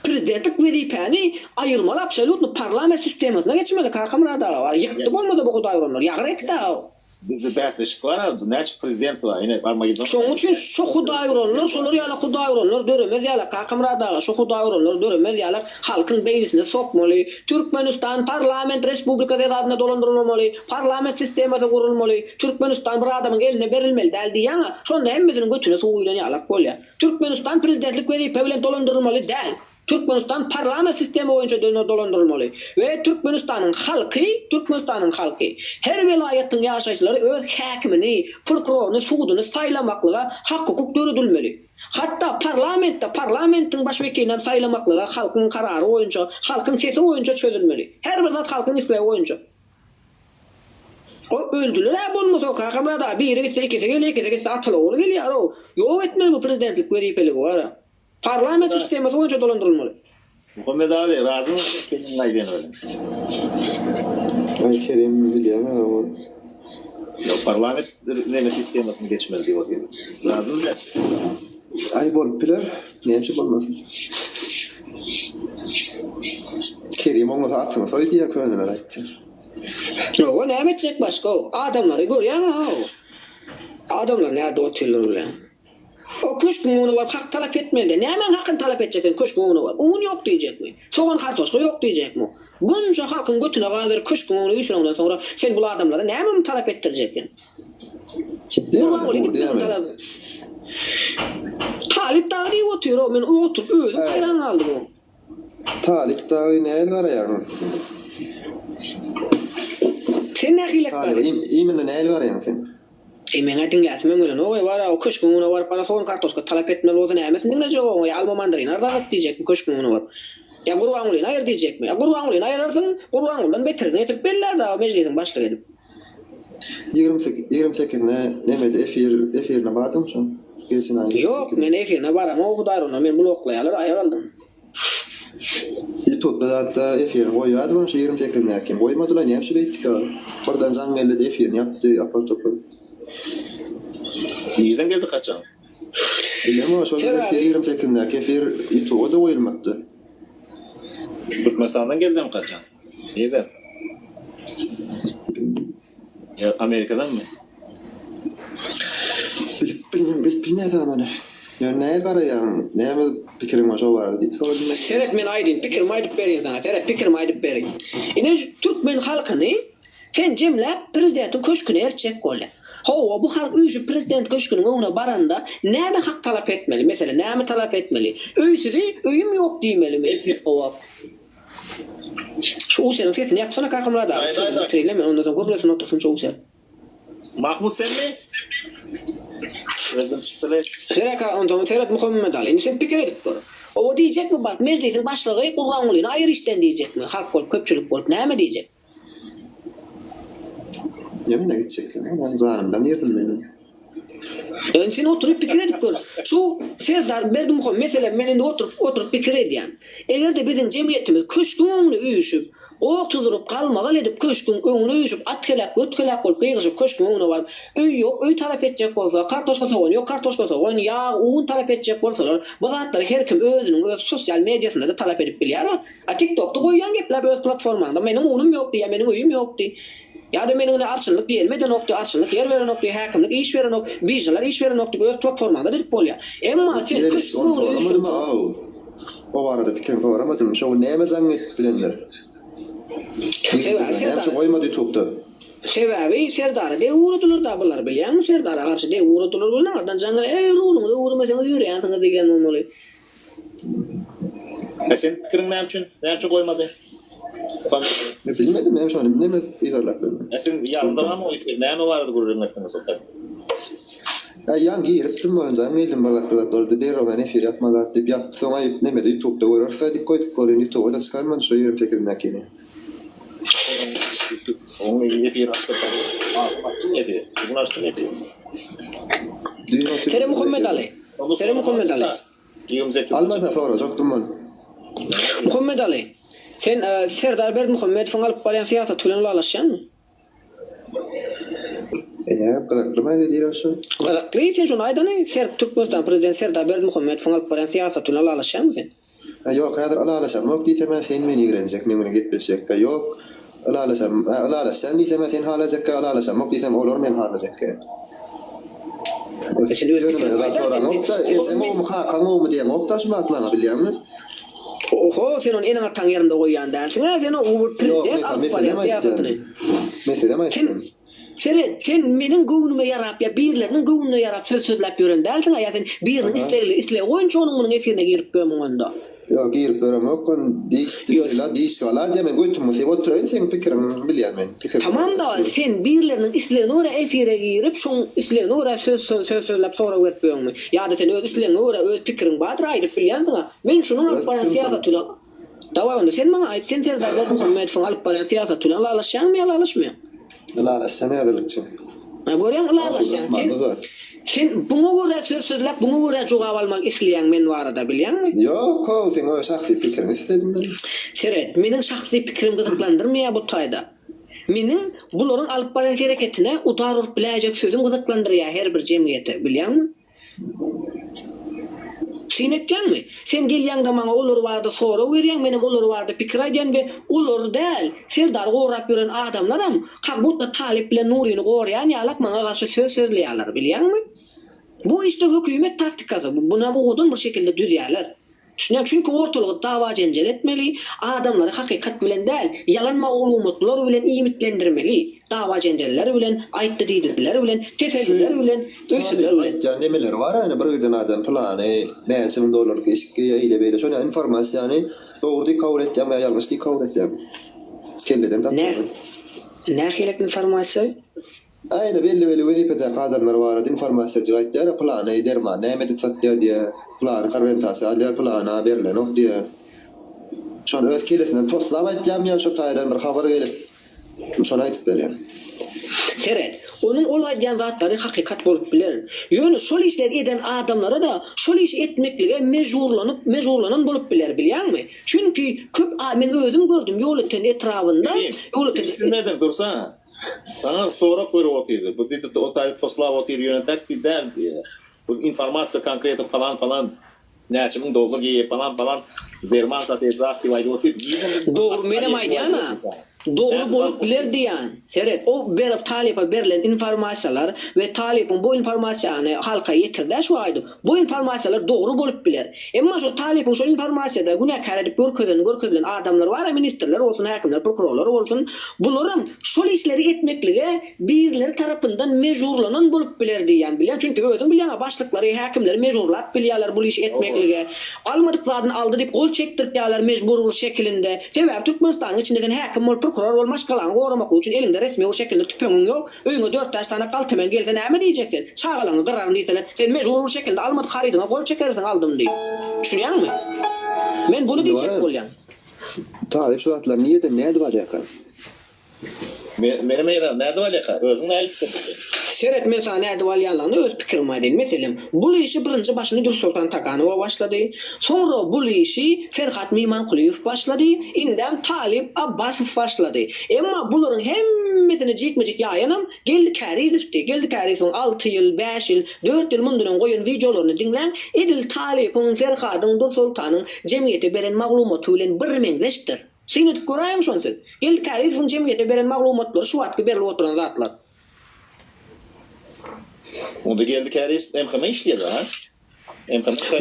Prezidentlik wezipäni aýyrmaly absolýutno parlament sistemasyna geçmeli Kakamyrat aga bar ýykdy bolmasa bu hudaýuranlar ýagyr etdi aga. Bizde bäsleşik bar a näçe prezident bar ine Armageddon. Şoň üçin şu hudaýuranlar şolar ýaly hudaýuranlar döremez ýaly Kakamyrat aga şu hudaýuranlar döremez ýaly halkyň beýnisine sokmaly Türkmenistan parlament respublikasy esasynda dolandyrylmamaly parlament sistemasy gurulmaly Türkmenistan bir adamyň eline berilmeli däl diýýäňa şonda hemmesiniň götüne suw guýlan ýalak bolýa. Türkmenistan prezidentlik wezipe bilen dolandyrylmaly däl. Türkmenistan parlament sistema boýunça dolandyrylmaly we Türkmenistanyň halky, Türkmenistanyň halky, her welaýatyň ýaşaýjylary öz häkimini, prokuroryny, suduny saýlamaklyga hak-hukuk döredilmeli. Hatda parlamentde parlamentiň baş wekilini hem saýlamaklyga halkyň karary boýunça, halkyň sesi boýunça çözülmeli. Her bir zat halkyň islegi boýunça. O öldüler-ä bolmasa Kakamyrat aga biri gitse ikisi gelýär ikisi gitse atyl ogly gelýär-ow. Ýok etmeli bu prezidentlik wezipeligi bar-a. Parlament sistemasy boýunça dolandyrylmaly. Muhammet abi razymy sen Kerimiň aýdýany bilen? Aý Kerim bilýän aga ol. Ýok parlament neme sistemasyna geçmeli diýip otyr. Razymy sen? Aý bolup biler. Näme üçin bolmasyn? Kerim oňlasa atyňy soý diýýär köneler aýtýar. Hawa näme etjek başga o adamlary görýäňä o adamlar näde otyrlar bilen. O köşgüň öňüne baryp hak talap etmelidä nämäň hakyny talap etjek sen köşgüň öňüne baryp un ýok diýjekmi sogan kartoşka ýok diýjekmi bunça halkyň götüne gaz berip köşgüň öňüne üýşüreňden soňra sen bul adamlara näme talap etdirjek sen. Gurbanguly gitmedi talap. Talyp dagy diýip otyr-ow, men oturyp özüm haýran galdym-ow. Talyp dagy nähili garaýaň? Sen nähili Talyba iýmine nähili garaýaň sen? Eý meň-ä diňläsimem gelenok-eý, bar-a, o köşgüň öňüne baryp bana sogan kartoşka talap etmeli bolsa nämesini diňlejek oň, ýa alma mandarin arzan et diýjekmi köşgüň öňüne baryp? Ýa Gurbangulyny aýyr diýjekmi? Ýa Gurbangulyny aýyrarsyň, Gurbangulydan beterini getirip bellär dagy mejlisiň başlygy edip. 28 28-ine nemede efir efirine bardyňmy şoň? Geçen aýyň Ýok, men efirine baramok Hudaýruna, meni bloklaýarlar, aýak aldym. Ýutubda zatda efirini goýýardy şu 28-indäkini goýmadylar näme üçin beýtdika? Birden jaň geldi-de efirini ýapdy apar topar. Nirden geldi kaçan? Bilemok şol efir 28-indäki efir ýutuba-da goýulmapdy. Türkmenistandan geldimi kaçan? Nirden? Ýa Amerikadanmy? Bilip bilmem, bilip bilmeýäs-ä muny. Ýöne nähili garaýaň, näme pikiriň bar şo barada diýip soradym men. Seret men aýdyn, pikirimi aýdyp berin saňa, seret pikirimi aýdyp berin. Ine şu türkmen halkyny sen jemläp prezidentiň köşküne ertjek bolýaň. Hawa, bu halk üýşüp prezident köşgüniň öňüne baranda näme hak talap etmeli? Meselem, näme talap etmeli? Öýsüzi öýüm ýok diýmelimi? Hawa. Şu Useniň sesini ýapsana Kakamyrat aga, sözüni bitireýin-le men, ondan soň gürlesin otursyn şu Usen. Mahmut senmi? Özüm çykdyly. Seret aka onsoň seret Muhammedaly indi sen pikir edip gör. Oba diýjekmi baryp mejlisiň başlygy Gurbangulyny aýyr işden diýjekmi halk bolup köpçülik bolup näme diýjek. Ýemene gitjek men janymdan girdim meniň. Indi sen oturyp pikir edip gör. Şu Serdar Berdimuhamedow meselem men indi oturyp oturyp pikir edýän. Eger-de biziň jemgyýetimiz köşgüň öňüne üýşüp, goh tuzuryp, galmagal edip köşgüň öňüne üýşüp at heläk, göt heläk bolup gygyryşyp köşgüň öňüne baryp öý ýok, öý talap etjek bolsa, kartoşka sogan ýok, kartoşka sogan, ýag, un talap etjek bolsalar, bu zatlary her kim özüniň öz sosial mediasynda-da talap edip bilýär. A TikTokda goýýaň gepläp öz platformaňda meniň unum ýok diý, ýa meniň öýüm ýok diý. Ýa-da meniň ine arçynlyk ýerim edenok diý, arçynlyk ýer berenok diý, häkimlik iş berenok, biržalar iş berenok diýip öz platformaňda edip bolýar. Emma sen Ýeri, köşgüň ony öňüne soramadym üýşüp. aw. O barada pikir soramadym. Şo gün näme jaň edip bilendir? Sebäbi Näme üçin Serdar goýmady ýutubda? Sebäbi Serdara degip ugradylar da bular bilýäňmi Serdara garşy degip ugradylar welin aňyrdan jaň gelýär eý ruluňyzy öwürmeseňiz ýörýänsiňiz diýlen bolmaly. E seň pikiriň näme üçin? Näme üçin goýmady? Men bilmedim men şony neme yzarlap bilmedim. E sen ýazdyňam o ýerde näme barada gürrüň etdiňiz o taýda? Ýa ýaň giripdim bolun jaň geldim bir zat bir zat boldy derrew men efir ýapma zat diýip ýapdy soň aýyp nemede ýutubda göreris diýip goýduk bolyn ýutuba-da çykarmady şo 28-indäkini. Oň efir açdy açdym efir bu gün açdym efir. Düýn otyrdym Sere Muhammedaly. Sere Muhammedaly. Almasa sorajakdym ony. Muhammedaly, sen Serdar Berdimuhamedowyň alyp barýan syýasaty bilen ylalaşýaňmy? Eee, gyzykly maýda diýler şu. Gyzykly, sen şony aýdany, Ser Türkmenistan prezidenti Serdar Berdimuhamedowyň alyp barýan syýasaty bilen ylalaşýaňmy sen? Hä ýok häzir ylalaşamok diýsemä sen meni ýigrenjek meň bilen gepleşjekkä ýok ylalaşam hä ylalaşýan diýsemä sen halajakkä ylalaşamok diýsem olar meni halajakkä. Sen öz Ýöne pikiriňi men zat aýdar soraňokda ejeň gowumy kakaň gowumy diýeňokda şu wagt maňa bilýäňmi? Oho sen ony eneň ataň ýerinde goýýan dälsiňä sen o Ýok prezident meselem alyp barýan meselem aýtýan syýasatyny. meselem Sen aýtýan. Seret, sen meniň göwnüme ýarap ýa birleriniň göwnüne ýarap söz sözläp ýören dälsiň-ä, ýa sen biriniň Aha. islegli islegi boýunça onuň munuň efirine girip ýörmüň onda? Ýok, girip ýöremok, ony diş Ýok. la diş gala diýýän men götümi syp oturaýyn seň pikiriňi bilýän men pikir Tamam-da, sen birleriniň islegine görä efire girip, şoň islegine görä söz söz sözläp sorag berip ýörüňmi? Ýa-da sen öz islegiňe görä öz pikiriň bardyr aýdyp bilýänsiň-ä? Men şunuň alyp Öz barýan pikirim şol. syýasaty bilen Daway onda sen maňa aýt, sen Serdar Berdimuhamedowyň alyp barýan syýasaty bilen ylalaşýaňmy ýa ylalaşmaýaň? Ylalaşýan häzirlikçe. Ha görýäň ylalaşýaň. Sen sen buňa görä söz sözläp buňa görä jogap almak isleýäň men barada bilýäňmi? Ýok how seň öz şahsy pikiriňi isledim men. Seret, meniň şahsy pikirim gyzyklandyrmaýar bu taýda. Meniň bularyň alyp barýan hereketine udar urup biläýjek sözüm gyzyklandyrýar her bir jemgyýete bilýäňmi? Syn etýäňmi? Sen gelýäňde maňa olar barada sorag berýäň, menem olar barada pikir aýdýan we olary däl, Serdary gorap ýören adamlaram kak budda Talyp bilen Nuryny goraýan ýalak maňa garşy söz sözleýärler, bilýäňmi? Bu işte hökümet taktikasy, bunam owadan bir şekilde düzýärler. Düşünýäň, çünki ortalygy dawa-jenjel etmeli, adamlary hakykat bilen däl, ýalan maglumatlar bilen iýmitlendirmeli, dawa-jenjeller bilen, aýtdy-diýdiler bilen, teselliler bilen, Şu öýsüzler bilen. aýtýan nemeleri bar ýöne bir giden adam pylany näçe müň dollarlyk eşik geýýär eýle beýle şony informasiýany dogry diýip kabul etýäňmi ýa ýalňyş diýip kabul etýäňmi? Kelleden tapýaňmy? Nähili informasiýa? Aýna belli-belli wezipedäki adamlar barada informasiýajyk aýtýar-a, pylany derman näme edip satýar diýýär, pylany konwentasiýa alýar, pylana berlenok diýýär. Şony öz kellesinden toslap aýtýarmy ýa şo taýdan bir habar gelip, şony aýdyp berýär. Seret, onuň ol aýdýan zatlary hakykat bolup biler. Ýöne şol işleri eden adamlara-da şol işi etmeklige mejburlanyp, mejburlanan bolup biler, bilýäňmi? Çünki köp a, men özüm gördüm Ýolöten etrabynda, Kerim, Ýolöten. düşünmediň, dursana. Saňa sorag berip otyrdy. Bu diýdi o taýda toslap otyr ýöne däk diý däl diýýär. Bu informasiýa konkretno palan palan näçe müň dollar geýýär palan palan derman satýar zat diýip aýdyp otyr. Dogry menem aýdýan-a. Dogry bolup biler diýýän. Seret, o berip talypa berlen informasiýalar we talypyň bu informasiýany halka ýetirdi-ä şu aýdyp. Bu informasiýalar dogry bolup biler. Emma şo talypyň şol informasiýada günäkär edip görkezen görkezilen adamlar bar-a ministrler bolsun, häkimler, prokurorlar bolsun, bularam şol işleri etmeklige birleri tarapyndan mejburlanan bolup biler diýýän bilýän. Çünki özüň bilýäň-ä başlyklary, häkimleri mejburlap bilýärler bul işi etmeklige. Almadyk zadyny aldy diýip gol çekdirtýärler mejbur bir şekilinde. Sebäbi Türkmenistanyň içinde sen häkim bol, prokuror bol, maşgalaňy goramaklyk üçin eliňde resmi bir şekilde tüpeňiň ýok. Öýüňe dört-bäş sany galtaman gelse näme diýjek sen? Çagalaňy gyraryn diýseler, sen mejbur bir şekilde almadyk harydyňa gol çekersiň aldym diýip. Düşünýäňmi? Men buny Indi diýjek bar-a, bolýan. Talyp şu zatlary nirden nädip alýarka? Menem heýran, nädip alýarka? Özüň nädip bildiň? Seret men saňa nädip alýanlygyny öz pikirimi aýdaýyn. Meselem, bul işi birinji başyny Dürsoltan Taganowa başlady. Soňra bul işi Ferhat Mimankulyýew başlady. Indem Talyp Abbasow başlady. Emma bularyň hemmesini jikme-jik ýaýanam Geldi Kärizowdy. Geldi Kärizowyň alty ýyl, bäş ýyl, dört ýyl mundan öň goýan wideolaryny diňläň, edil Talypyň, Ferhadyň, Dursoltanyň jemgyýete beren maglumaty bilen birmeňzeşdir. Syn edip göräýiň şony siz. Geldi Kärizowyň jemgyýete beren maglumatlary şu wagtky berlip oturan zatlar. Onda Geldi Kärizow MHM işleýär ha?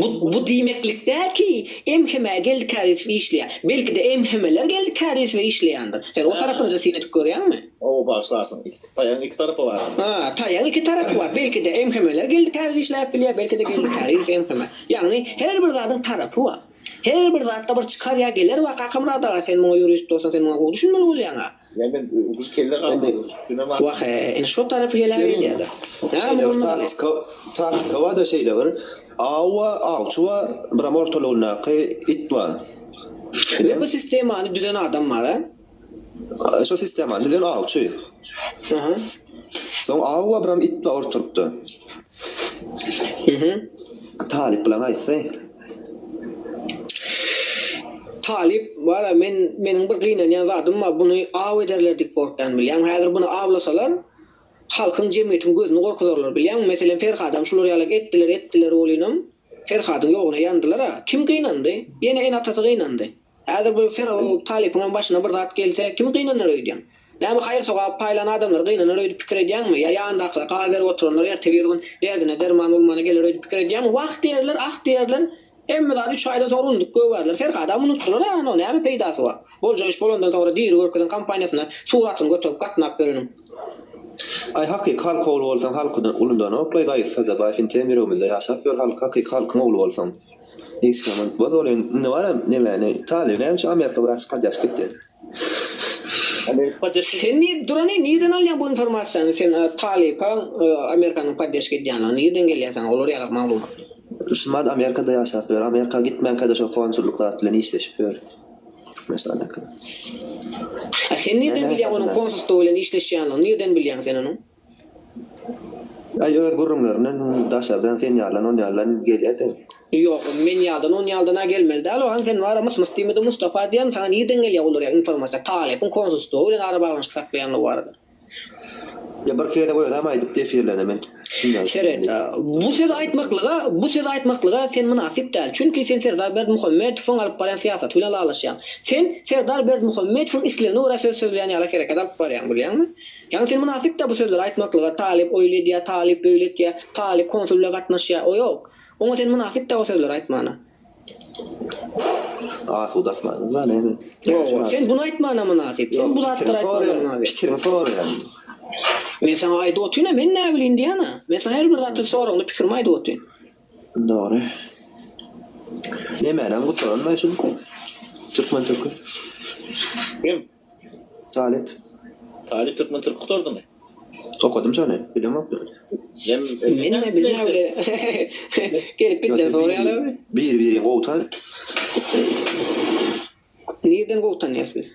Bu, bu diýmeklik däl ki, MHM-ä Geldi Kärizow işleýär. Belki-de MHM-ler Geldi Kärizowa işleýändir. Sen o tarapyny-da syn edip görýäňmi? Hawa, bagyşlarsyň. Iki, taýagyň iki tarapy bar. Ha, taýagyň iki tarapy bar. Belki-de MHM-ler Geldi Kärizow işläp bilýär, belki-de Geldi Kärizow MHM. Ýagny her bir zadyň tarapy bar. Her bir zatda bir çykar ýa geler bar. Kakamyrat aga, sen muňa ýurist bolsaň, sen muňa gowy düşünmeli bolýaň-a. Ýa men uky kelle galdy. Wah, indi şo tarapy geläbilýär-de. Şeýle bir taktika, taktika bar-da şeýle bir. Aw bar, awçy bar, biram ortalygyndaky it bar. We bu sistemany düzen adam bar-a? Şo sistemany düzen awçy. Aha. Soň aw bar, biram it bar ortalykda. Mhm. Talyp bilen aýtsa. Talyp bara men meniň bir gynanýan zadym bar buny aw ederler diýip gorkýan bilýäňmi häzir buny awlasalar halkyň jemgyýetiň gözüni gorkuzarlar bilýäňmi meselem Ferhadam şular ýalak etdiler etdiler welinem Ferhadyň ýoguna ýandylara kim gynandy ýene ene atasy gynandy. Häzir bu Fer talypyňam başyna bir zat gelse, kim gynanar öýdýäň? Näme haýyr-sogap paýlan adamlar gynanar öýdüp pikir edýäňmi? Ýa ýanyndakylar gaz berip oturanlar erte-birgün derdine derman bolmana geler öýdüp pikir edýäňmi? Wah diýerler, ah diýerler, hemme zady üç aýdan soňra unudyp gögärler. Ferhadam unutdylar-a, ony näme peýdasy bar? Boljak iş bolandan soňra diri görkezen kompaniýasyna suratyny göterip gatnap ýöreniň. Aý hakyky halk ogly bolsaň halky unudanok-laý gaýytsa-da baý sentem ýüregimizde ýaşap ýör halk hakyky halkyň ogly bolsaň. Hiç kim unutmaz ol indi baram nemäni talyby näme üçin Amerika bir açyk podýaşka etdi. Amerika podýaşka Sen nir durany nirden alýaň bu informasiýany sen talypa Amerikanyň poddeşka edýänligini nirden gelýär saňa olar ýalak maglumat. Şumat Amerikada ýaşap ýör Amerika gitmänkäde şo konsullyk zat bilen işleşip ýör Türkmenistandaky. A sen nirden bilýäň onuň konsulstwo bilen işleşýänligini nirden bilýäň sen onuň. Aý öz gürrüňlerinden daşardan sen ýalydan on ýalydan gelýädi. Ýok, men ýalydan on ýalydan-a gelmeli däl o, hany sen bar-a mys-mys diýmedi Mustafa diýen, saňa nirden gelýär olar ýaly informasiýa, talypyň konsulstwo bilen arabaglanyşyk saklaýanlygy barada. Ýa birki gezek özem aýdypdy efirlerine men şundan Seret, bu sözi aýtmaklyga, bu sözi aýtmaklyga sen mynasyp däl, çünki sen Serdar Berdimuhamedowyň alyp barýan syýasaty bilen ylalaşýaň. Sen Serdar Berdimuhamedowyň islegine görä söz sözleýän ýaly hereket alyp barýaň, bilýäňmi? Ýagny sen mynasyp-da bu sözleri aýtmaklyga, talyp oýle edýär, talyp beýle etýär, talyp konsul bilen gatnaşýar, o ýok. Oňa sen mynasyp-da o sözleri aýtmana. Asuda asmanyňyz bar näme? Ýok, sen buny aýtmana mynasyp. Sen bu zatlary aýtmana mynasyp. Pikiriňi soraýan. Men saňa aýdyp otyryn-a, men näbileýin diýýän-a. Men saňa her bir zatda soragyňda pikirimi aýdyp otyryn. Dogry. Nemänem gutaranmaý şul türkmen türki. Kim? Talyp. Talyp türkmen türk gutardymy? Okadym şony, bilemok. Men Men biz näme Gelip bizden soraýarlar. Bir biri gowy tan. Nirden gowy tanýas biz?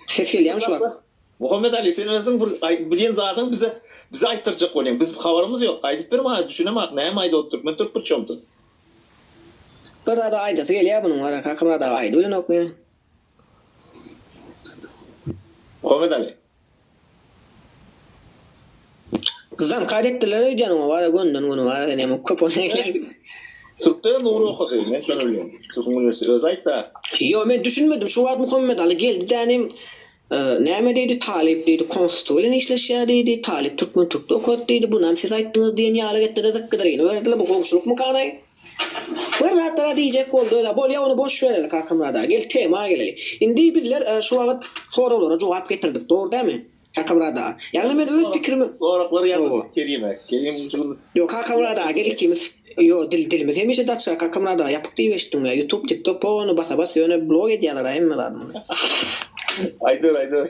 Ses gelýärmi şu wagt? Muhammet Ali sen özüň bir bilýän zadyňy bize bize aýtdyrjak bolýaň. Biz habarymyz ýok. Aýdyp ber maňa düşünemok näme aýdyp türkmen türk bir çomda. Bir zada aýdasy gelýär bunuň wara Kakamyrat aga aýdyp bilenokmy. Muhammet Ali. Zamkat etdiler öýdýän oňa wara gönden göni wara sen hem köp oýnaýaň. Türkde Nury okady. Men şony bilýän. Türküň uniwersiteti özi aýtda. Ýo men düşünmedim şu wagt Muhammedaly geldi dänim näme diýdi talyp diýdi konsulstwo bilen işleşýär diýdi talyp türkmen türkde okady diýdi bunam siz aýtdyňyz diýen ýaly etdide zykgydryny berdiler bu goňşulykmykanaý bir zatlara diýjek boldy özä bolýa ony boş bereli Kakamyrat aga gel tema geleli indi bizler şu wagt soraglara jogap getirdik dogry dämi Kakamyrat aga ýagny men öz pikirimi Soraglary ýazyp Kerime Kerim şu gün Ýok Kakamyrat aga gel ikimiz Ýok dil dilimiz hemişe daçga Kakamyrat aga ýapyk diýip eşitdim ýa ýutub tiktok ony basa bas ýöne blok edýäler hemme zadyňyzy. Aýdyber aýdyber.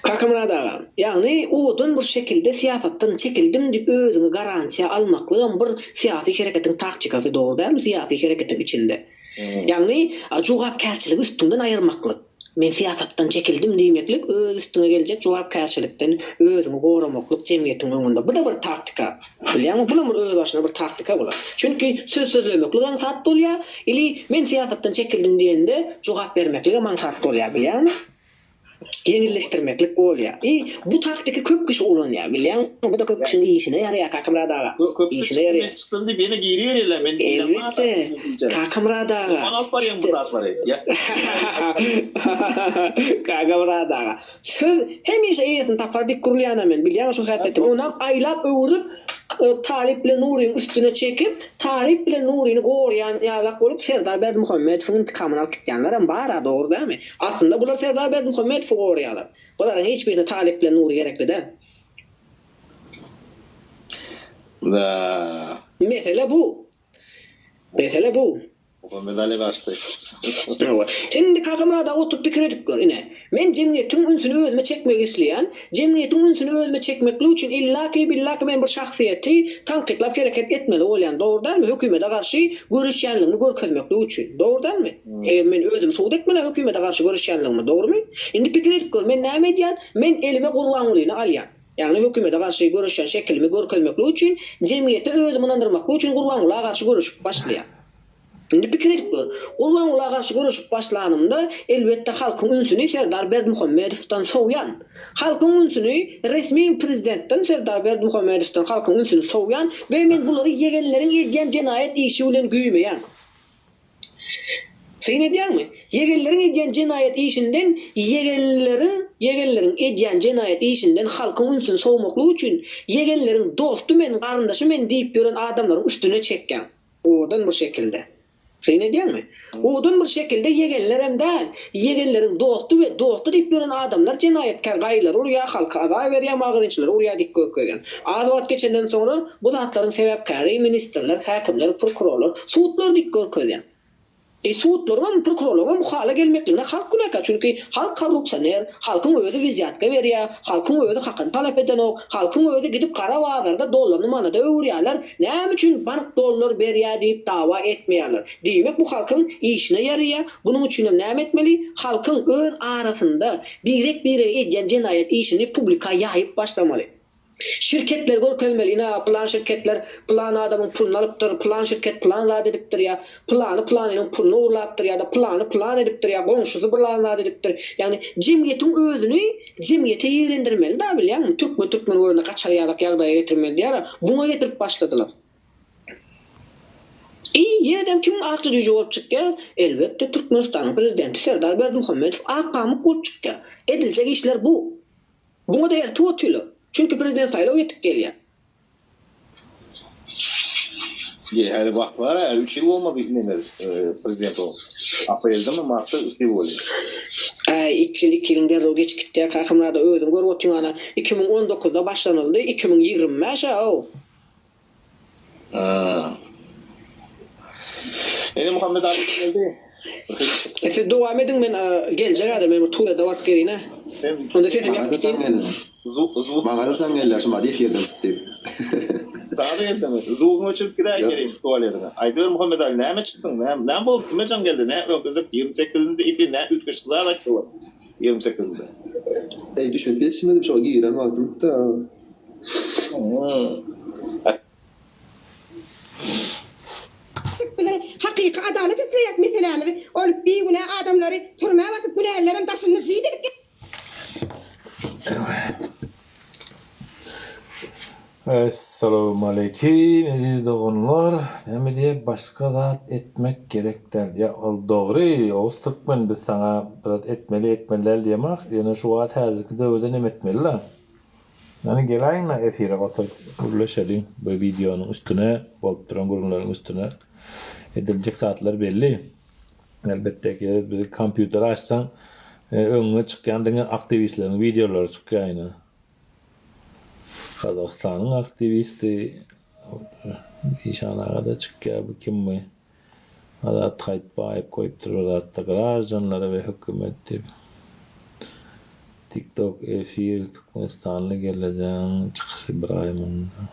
Kakamyrat aga, ýagny owadan bir şekilde syýasatdan çekildim diýip özüňi garantiýa almaklygam bir syýasy hereketiň taktikasy dogry dälmi syýasy hereketiň içinde. Ýagny jogapkärçiligi üstüňden aýyrmaklyk. Men syýasatdan çekildim diýmeklik öz üstüňe geljek jogapkärçilikden özüňi goramaklyk jemgyýetiň öňünde. Bu-da bir taktika. Bilýäňmi, bulam bir özbaşyna bir taktika bular. Çünki söz sözlemeklik aňsat bolýar, ili men syýasatdan çekildim diýende jogap bermekligem aňsat bolýar, bilýäňmi? Ýeňilleşdirmeklik bolýar. I bu taktiky köp kişi ulanýar, bilýäňmi? Bu-da köp kişiniň işine ýaraýar, Kakamyrat aga. Köpüsi Işine çykdy, ýaraýar. men çykdym diýip ýene giriberýärler. Men Elbetde, Kakamyrat aga. Oňa alyp barýaň bu zatlary. Kakamyrat aga. Söz hemişe eýesini tapar diýip gurulýan-a men, bilýäňmi şu häsiýetimi. Onam aýlap-öwrüp Talyp bilen Nuryň üstüne çekip, Talyp bilen Nuryny goraýan ýalak bolup Serdar Berdimuhamedowyň intikamyny alyp gitýänlerem bar-a, dogry dälmi? Aslynda bular Serdar Berdimuhamedowy goraýarlar. Bularyň hiç birine Talyp bilen Nury gerekli däl. Da. Mesele bu. Mesele bu. Muhammet Ali gaçdy. Hawa. Sen indi Kakamyrat aga oturyp pikir edip gör. Ine, men jemgyýetiň ünsüni özüme çekmegi isleýän. Jemgyýetiň ünsüni özüme çekmeklik üçin illaki, billaki men bir şahsyýeti tankytlap hereket etmeli bolýan. Dogry dälmi? Hökümete garşy göreşýänligimi görkezmeklik üçin. Dogry dälmi? Eger men özüm subut etmeli hökümete garşy göreşýänligimi. Dogrumy? Indi pikir edip gör, men näme edýän? Men elime Gurbangulyny alýan. Ýagny hökümete garşy göreşýän şekilimi görkezmeklik üçin, jemgyýete özümi ynandyrmaklyk üçin Gurbangula garşy göreşip başlaýan. Indi pikir edip gör. Gurbangula garşy göreşip başlanymda, elbetde halkyň ünsüni Serdar Berdimuhamedowdan sowýan. Halkyň ünsüni resmi prezidentden Serdar Berdimuhamedowdan halkyň ünsüni sowýan we men bulary ýegenleriň edýän jenaýat işi bilen güýmeýän. Syn edýäňmi? Ýegenleriň edýän jenaýat işinden ýegenleriň ýegenleriň edýän jenaýat işinden halkyň ünsüni sowmaklyk üçin ýegenleriň dosty men, garyndaşy men diýip ýören adamlaryň üstüne çekýäň. Owadan bir şekilde. Syn edýäňmi? Owadan bir şekilde ýegenlerem däl, ýegenleriň dosty we dosty diýip ýören adamlar jenaýatkär gaýylary urýar, halka azar berýär, magazinçileri urýar diýip görkezýän. Az wagt geçenden soňra bu zatlaryň sebäpkäri ministrler, häkimler, prokurorlar, sudlar diýip görkezýär. E sudlaryňam, prokurorlaryňam bu hala gelmekligine halk günäkär. Çünki halk korrupsioner, halkyň özi wizýatka berýär, halkyň özi hakyny talap edenok, halkyň özi gidip gara bazarda dollaryny manada öwürýärler, näme üçin bank dollar berýär diýip dawa etmeýärler. Diýmek bu halkyň işine ýaraýar. Bunuň üçinem näme etmeli? Halkyň öz arasynda birek-birege edýän jenaýat işini publika ýaýyp başlamaly. Şirketleri görkezmeli, ina pylan şirketler pylan adamyň puluny alypdyr, pylan şirket pylan zat edipdir ýa pylany pylanynyň puluny ogurlapdyr ýa-da pylany pylan edipdir ýa goňşusy pylan zat edipdir. Ýagny jemgyýetiň özüni jemgyýete ýigrendirmeli da bilýäňmi? Türkmen türkmeni görende gaçar ýalak ýagdaýa getirmeli diýýär-ä. Buňa getirip başladylar. I ýenedem kim akja jüýje bolup çykýar? Elbetde Türkmenistanyň prezidenti Serdar Berdimuhamedow ak pamyk bolup çykýar. Ediljek işler bu. Buňa-da ertip otyrlar. Çünki prezident saýlaw ýetip gelýär. Ýe, häli wagt bar, häli üç ýyl bolmady neme prezident bolup. Apreldemi, martda üç ýyl bolýar. Äý, üç ýyl, iki ýylyň derrew geçip gitýär, Kakam-da özüň görüp otyň ana, 2019-da başlanyldy, 2025-ä-ow. Ene Muhammet abi geldi. E siz dowam ediň men geljek häzir men bir tualete baryp geleýin-ä. Onda sesim Maňa-da jaň geldi. Maňa-da jaň geldi şu mady efirden çyk diýip. Saňa-da geldimi? Zugyňy öçürip giräý geleýin tualetiňe. Aýdyber Muhammet abi näme çykdyň? Näme näme boldy? Kime jaň geldi? Nä öňki 28-nji efir nä üýtgeşik zat aýtdylar 28-nde. Eý düşünip ýetişmedim şo giren wagtym-da. Biziň hakyky adalat isleýäs meselämizi ol bigünä adamlary türmä basyp günälilerem daşynda žit edip. Essalawmaleýkim eziz doganlar. Näme diýek başga zat etmek gerek däl. Ýa ol dogry Oguz Türkmen biz saňa bir zat etmeli etmeli däl diýemak ýöne şu wagt häzirki döwürde neme etmeli-la. Ýöne geläýiň-le efire oturyp gürleşeliň bu wideonyň üstüne bolup duran gürrüňleriň üstüne ediljek zatlar belli. Elbetde ki bizi kompýuter açsaň öňüňe çykýan diňe aktiwistleriň wideolary çykýar ine. Gazagystanyň aktiwisti Işan aga-da çykýar bu kim bu? Azat Haýtbaýew goýupdyr bir zatda graždanlara we hökümet diýip. Tiktok efir Türkmenistanly gelnejeň çykyşy bir aý mundan.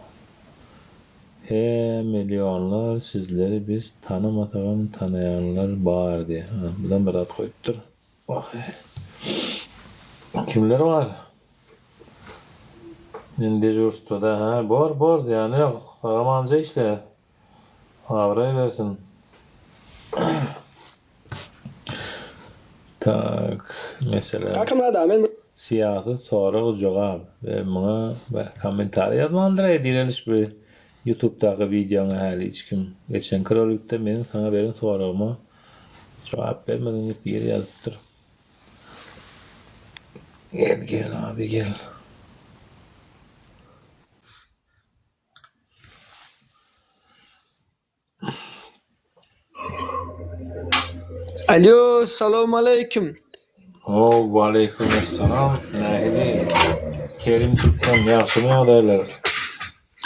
He millionlar sizleri biz tanamasagam tanaýanlar bar diýýär. Ha bulam bir zat goýupdyr. Wah kimler bar? Men dežurstwada ha bor bor zyýany ýok. Sagamanja işle. Abraý bersin. Tak, meselem. Kakamyrat aga men Syýasy sorag jogap we muňa kommentariý ýazmandyr-aý direliş bu ýutubdaky wideoňa häli hiç kim. Geçenki rolikde meniň saňa beren soragyma jogap bermediň diýip biri ýazypdyr. Gel gel abi gel. Alo, salowmaleýkim. How, waleýkim essalam. Nähili? Kerim Türkmen, ýagşymy ýagdaýlar?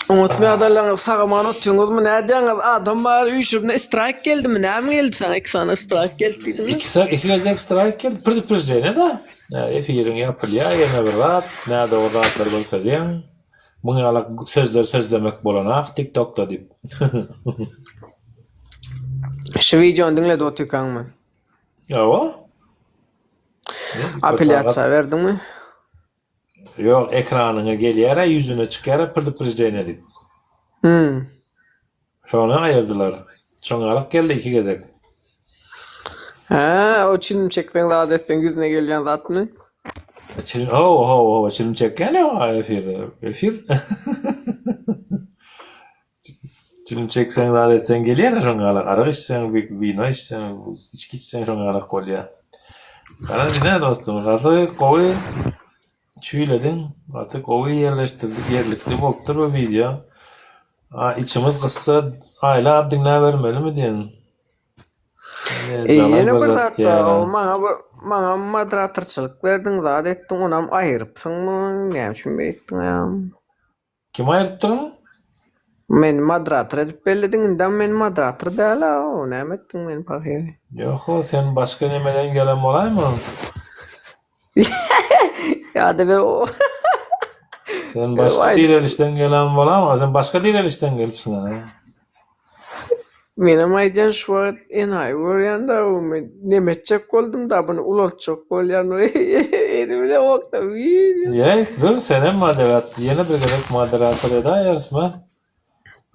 Oňatmy ýagdaýlaryňyz, sag-aman otyňyzmy, nädýäňiz? Adam bar üýşübine straýk geldimi, näme geldi saňa iki sany straýk geldi diýdiňmi? Iki sa, iki gezek straýk geldi. Predupreždeniýe-da. Efiriň ýapylýar, ýene bir zat, nädogry zatlar görkezýäň. Muň ýalak sözler sözlemek bolanak tiktokda diýip. Şu wideony diňledi otykaňmy? Ýowa. Apelýasiýa berdiňmi? Ýok, ekranyňa gelýär-ä, ýüzüne çykýar-a predupredženiýe diýip. Hmm. Şony aýyrdylar. Şoňalyk geldi iki gezek. Hä, o çilim çekseň zat etseň ýüzüne gelýän zatmy? Çilim, hawa, hawa, hawa, çilim çekýän ýok efirde. Efir. Çilim çekseň zat etseň gelýär şoňalyk. Arak içseň, wino içseň, içki içseň şoňalyk bolýar. Garaz ine dostum, gaty gowy çüýlediň, gaty gowy ýerleşdirdik, ýerlikli bolupdyr bu wideo. A içimiz gyssa aýlap diňläbermelimi diýen. E, ýene bir zat bar, o maňa bir maňa moderatorçylyk berdiň, zat etdiň, onam aýyrypsyňmy, näme üçin beýtdiň ýa? Kim aýyrypdyr? Meni moderator edip bellediň, indem men moderator däl-a, o näme etdiň meni pahyry? Ýok-o, sen başga nemeden gelen bolaýma? Ýa-da bir o Sen başga direlişden gelen bolaýma? Sen başga direlişden gelipsiň-a. Menem aýdýan şu wagt enaýy görýän-dä, men neme etjek boldum-da, buny ulaltjak bolýan edi bilemok-da. Ýeý, dur senem moderat, ýene bir gezek moderator edäýerismi?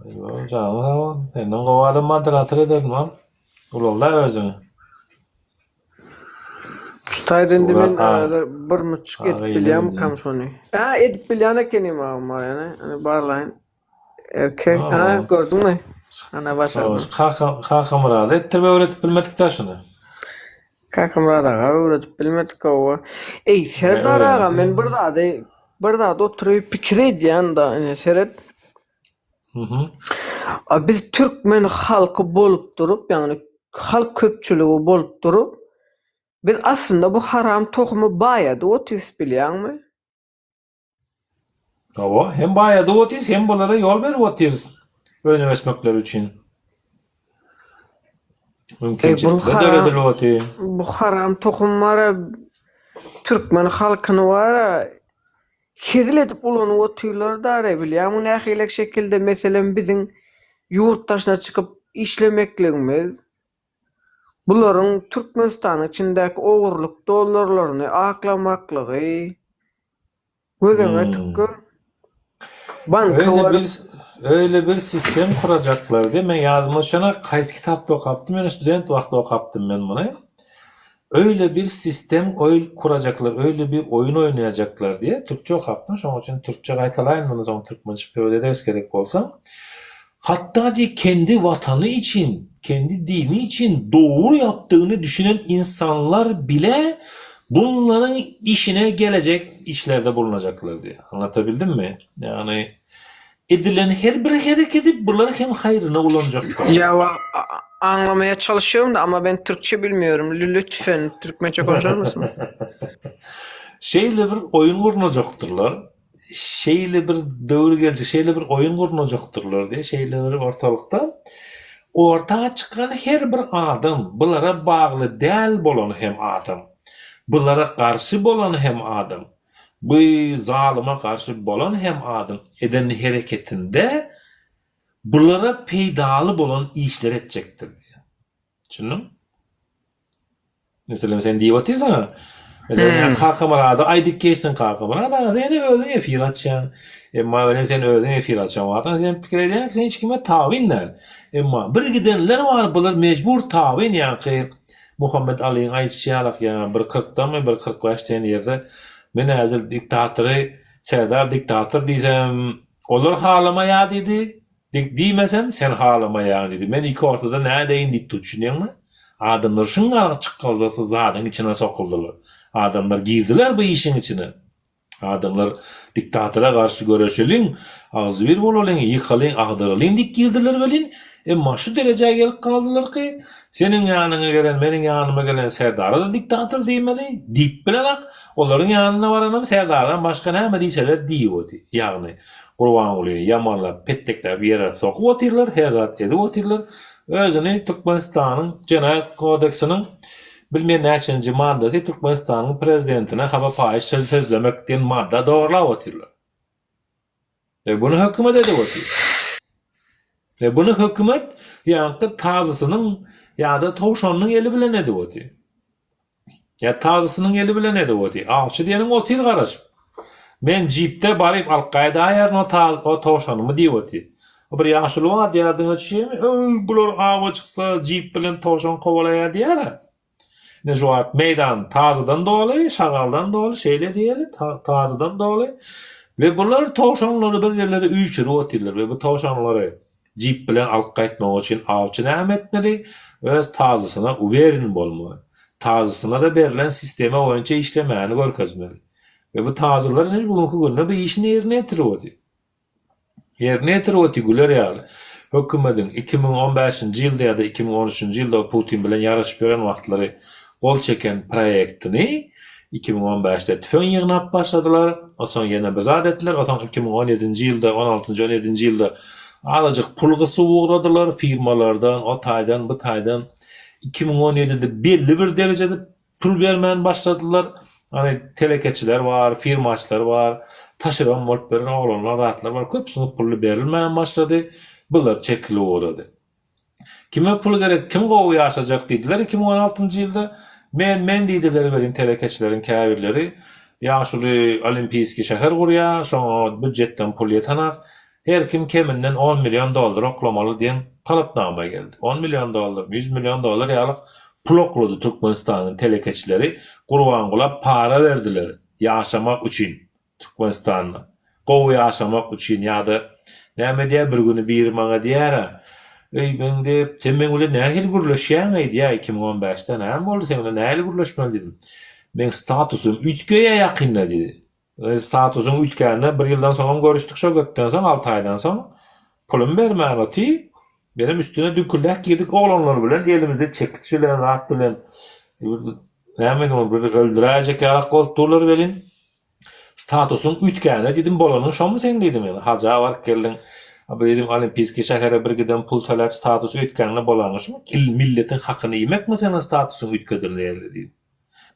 Janyň sag bolsun, senden gowy adam moderator ederdim-a. Ulalda özüňi. Şu taýda indi men häzir bir müçük edip bilýärmikam şony? Hä, edip bilýän ekenim agam bar ýene. Indi barlaýyn. Erkek, ha, gördüňmi? Ana başardym. Kaka, Kakamyrada etdirip öwretip bilmedik-dä şuny. Kakamyrat aga öwredip bilmedik hawa. Eý, Serdar aga, men bir zady, bir zady oturyp pikir edýän-da, ine seret. Mhm. A biz türkmen halky bolup durup, ýagny halk köpçüligi bolup durup, biz aslynda bu haram tohumy baýadyp otyrys bilýäňmi? Hawa, hem baýadyp otyrys, hem bulara ýol berip otyrys öne ösmekleri üçin. Mümkinçilikler döredilip otyr. Bu haram tohum bar-a, türkmen halkyny bar-a, hezil edip ulanyp otyrlar dara, bilýäňmi nähili şekilde, meselem, biziň ýurt daşyna çykyp işlemekligimiz, bularyň Türkmenistanyň içindäki ogurlyk dollarlaryny aklamaklygy, Göz öňüne tutup gör. Banka Öyle baryp bir öyle bir sistem kurajaklar diye men ýadyma düşenok haýsy kitapda okapdym ýöne student wagty okapdym men muny. Öýle bir sistem oýl kurajaklar, öýle bir oýun oýnaýajaklar diýe, türkçe okapdym, şonuň üçin türkçe gaýtalaýyn muny soň türkmençe pöwde ederis gerek bolsa. Hatda diýe kendi watany üçin, kendi dini üçin dogry ýapdygyny düşünen insanlar bile bunlaryň işine gelejek işlerde bulunajaklar diýe. Anlatabilidimmi? Ýagny edilen her bir herekedi bular hem haýryna ulanjakdyr. Ýa aňlamaya çalışıyorum da ama ben Türkçe bilmiyorum. Lütfen Türkmençe konuşar mısın? Şeýle bir oýun gurnajakdyrlar. Şeýle bir döwür geljek, şeýle bir oýun gurnajakdyrlar diýe, şeýle bir ortalykda orta çykan her bir adam, bulara bagly däl bolan hem adam, bulara garşy bolan hem adam, bu zalyma garşy bolan hem adam eden hereketinde bulara peýdaly bolan işler etjekdir diýýär. Düşündiňmi? Meselem sen diýip otyrsyň-a. Meselem ýa Kakamyrada aýdyp geçdiň Kakamyrat aga sen özüň efir açýaň. Emma welin sen özüň efir açan wagtyň sen pikir edýäň ki sen hiç kime tabyn däl. Emma bir gidenler bar bular mejbur tabyn ýaňky Muhammet Alyň aýdyşy ýalak ýa bir kyrkdamy bir 45 diýen ýerde men häzir diktatory Serdar diktator diýsem olar halamaýar diýdi. Dik diýmesem, sen halamaýaň diýdi. Men iki ortada nädeýin diýipdi, düşünýäňmi? Adamlar şuňňalak çykgaldasy zadyň içine sokuldylar. Adamlar girdiler bu işiň içine. Adamlar diktatora garşy göreşeliň, agzybir bolalyň, ýykalyň, agdaralyň diýip girdiler welin, emma şu derejä gelip galdylar ki, seniň ýanyňa gelen, meniň ýanyma gelen Serdara-da diktator diýmeli, diýip bilenak, olaryň ýanyna baranam Serdardan başga näme diýseler diýip otyr. Ýagny, Gurbangulyny ýamanlap, petdekläp ýere sokup otyrlar, her zat edip otyrlar. Özüni Türkmenistanyň Jenaýat kodeksiniň bilmeýän näçenji maddasy Türkmenistanyň prezidentine hapa paýyş söz sözlemek diýen madda dogrulap otyrlar. We buny hökümet edip otyr. We buny hökümet ýaňky tazysynyň ýa-da towşanynyň eli bilen edip otyr. Ýa tazysynyň eli bilen edip otyr. Awçy diýeniň otyr garaşyp. Men jipde baryp alyp gaýdaýaryn o taz, o towşanymy diýip otyr. O bir ýaşuly bar diýýär diňe düşýärmi, Öý, bular awa çyksa jip bilen towşan kowalaýar diýýär-ä. Ine şu wagt meýdan tazydan doly, şagaldan doly, şeýle diýeli, tazydan doly. We bular towşanlary bir ýerlere üýşürip otyrlar we bu towşanlary Jip bilen alyp gaýtmak üçin awçy näme etmeli? Öz tazysyna uwerin bolmaly. Tazysyna-da berlen sistema boýunça işlemäni görkezmeli. We bu tazylar ine bu günki günde bu işini ýerine ýetirip otyr. Ýerine ýetirip otyr güler ýaly. Hökümediň 2015-nji ýylda ýa-da 2013-nji ýylda Putin bilen ýaraşyp ýören wagtlary gol çeken proýektini 2015-de tüfeň ýygnap başladylar, osoň ýene bir zat etdiler, osoň 2017-nji ýylda, on altynjy, on ýedinji ýylda azajyk pul gysyp ugradylar firmalardan, o taýdan, bu taýdan. 2017-de belli bir derejede pul bermän başladylar. Hany telekeçiler bar, firmaçylar bar, taşeron bolup beren oglanlar, zatlar bar, köpüsine pully berilmän başlady, bular çekilip ugrady. Kime pul gerek, kim gowy ýaşajak diýdiler 2016-njy ýylda. Men, men diýdiler welin telekeçileriň käbirleri. Ýaşuly olimpiýskiý şäher gurýar, şoňa býudjetden pul ýetenak. Her kim keminden on million dollar oklamaly diýen talapnama geldi. On million dollar, 100 million dollar ýalyk pul oklady Türkmenistanyň telekeçileri Gurbangula para berdiler ýaşamak üçin. Türkmenistanda gowy ýaşamak üçin ýa-da näme diýýär bir güni biri maňa diýýär-ä, Öý meň diýip, sen meň bilen nähili gürleşýäň-eý diýýär, 2015-de näme boldy seň bilen nähili gürleşmeli diýdim. Meň statusym üýtgeýär ýakynda diýdi. Statusyň üýtgände bir ýyldan soňam görüşdik şo gepden soň alty aýdan soň pulum bermän oty. Menem üstüne düňküldäp girdik oglanlar bilen elimizde çekiç bilen zat bilen näme indi ony bir öldüräýjek ýalak bolup durlar welin Statusyň üýtgänä diýdim, bolanyň şomy seň diýdim ýöne haja baryp geldiň. A bir diýdim olimpiýskiý şähere bir giden pul töläp status üýtgänine bolanyň şumy? Il milletiň hakyny iýmekmi seniň statusyň üýtgedilýärli diýdim.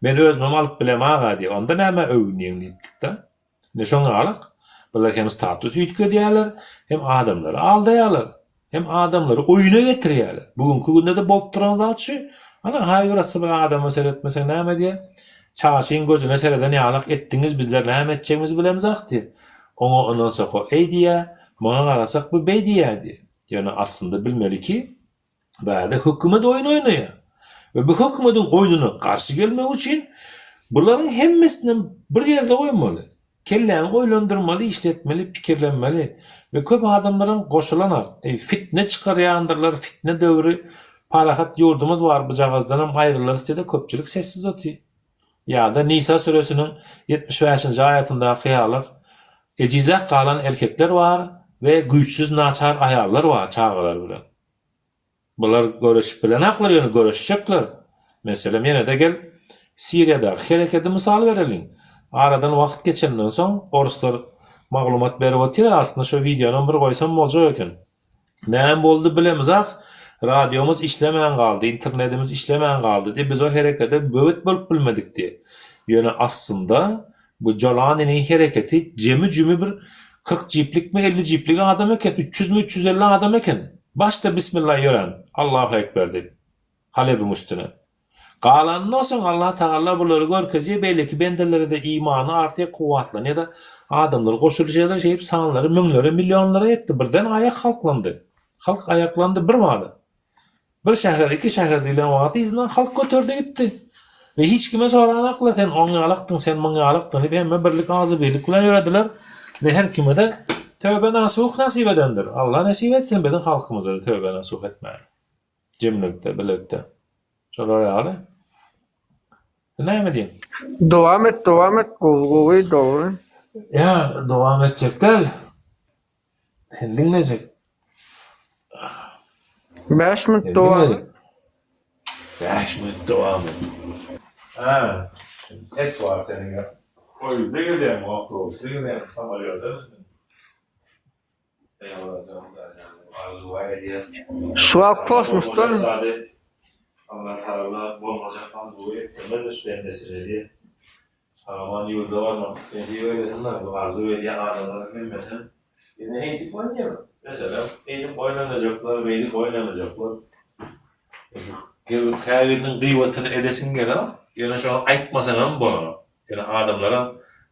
Men özümem alyp bilemag-a diýýär. Onda nämä öwünýäň diýipdik-de. Ine şoň ýalak. Bular hem status üýtgedýärler, hem adamlary aldaýarlar. Hem adamlary oýuna getirýärler. Bu günki günde-de bolup duran zat şu. Ana, haýbirasy bir adama seretmeseň näme diýýär? Çaşyň gözüne sereden ýalak etdiňiz, bizler näme etjegimizi bilemzak diýýär. Oňa ynansak o eý diýýär, muňa garasak bu beý diýýär diýýär. Ýöne aslynda bilmeli ki, bärde hökümet oýun oýnaýar. We bu hökümediň oýnuna garşy gelmek üçin bularyň hemmesinem bir ýerde goýmaly. Kelläňi oýlandyrmaly, işletmeli, pikirlenmeli. We köp adamlaram goşulanak. Eý, fitne çykarýandyrlar, fitne döwri, parahat ýurdumyz bar, bujagazdanam aýrylarys diýde köpçülik sessiz otyr. Ýa-da Nisa süresiniň 75-nji aýatyndaky ýaly, ejizräk galan erkekler bar we güýçsüz naçar aýallar bar çagalar bilen. Bular göreşip bilenaklar ýöne göreşjekler. Meselem ýene-de gel Siriýadaky herekedi mysal bereliň. Aradan wagt geçenden soň oruslar maglumat berip otyr aslynda şo wideonam bir goýsam boljak eken. Näme boldy bilemizak radiomyz işlemän galdy internedimiz işlemän galdy diýip biz o herekede böwet bolup bilmedik diýip. Ýöne aslynda Bu Jolanynyň hereketi jemi-jümi bir 40 jiplikmi, 50 jiplik adam eken, 300-mi, 350 adam eken. Başda bismilla ýörän, Allahu ekber diýip, Halebiň üstüne. Galanyndan soň Allah Tagala bulary görkezýär, beýleki bendelere-de imany artýar, kuwwatlanýar-da, adamlar goşulyşýarlar, şeýdip sanlary müňlere, millionlara ýetdi. Birden aýak halklandy. Halk aýaklandy birbada. Bir şäher, iki şäher diýlen wagty yzyndan halk göterdi gitdi. We hiç kime soranaklar sen oň ýalakdyň, sen muň ýalakdyň diýip hemme birlik agzybirlik bilen ýörediler. We her kime-de töbe nasuh nesip edendir. Allah nesip etsin biziň halkymyza-da töbe nasuh etmäni. Jemlikde, birlikde. Şolar ýaly. Sen näme diýiň? Dowam et, dowam et, gowy gowy dogry. Ýa dowam etjek däl. Sen diňlejek. 5 minut dowam et. 5 minut dowam et. Ha, şimdi ses var senin ya. Poýuzda gelýäň, awtobusda gelýäň, samolýotda Şu wagt kosmosda. Allah Tagala bolmajak arzuwy etdirmezmiş bendesine diýip. Aman ýurda barmak nesip eylesin bu arzuw edýän adamlaryň hemmesem ýene heýdip oýnaýarlar. Meselem, eýdip oýnamajaklar, beýdip oýnamajaklar. Käbiriniň gyýbatyny edesiň gelenok, ýöne şony aýtmasaňam bolanok. Ýöne adamlaram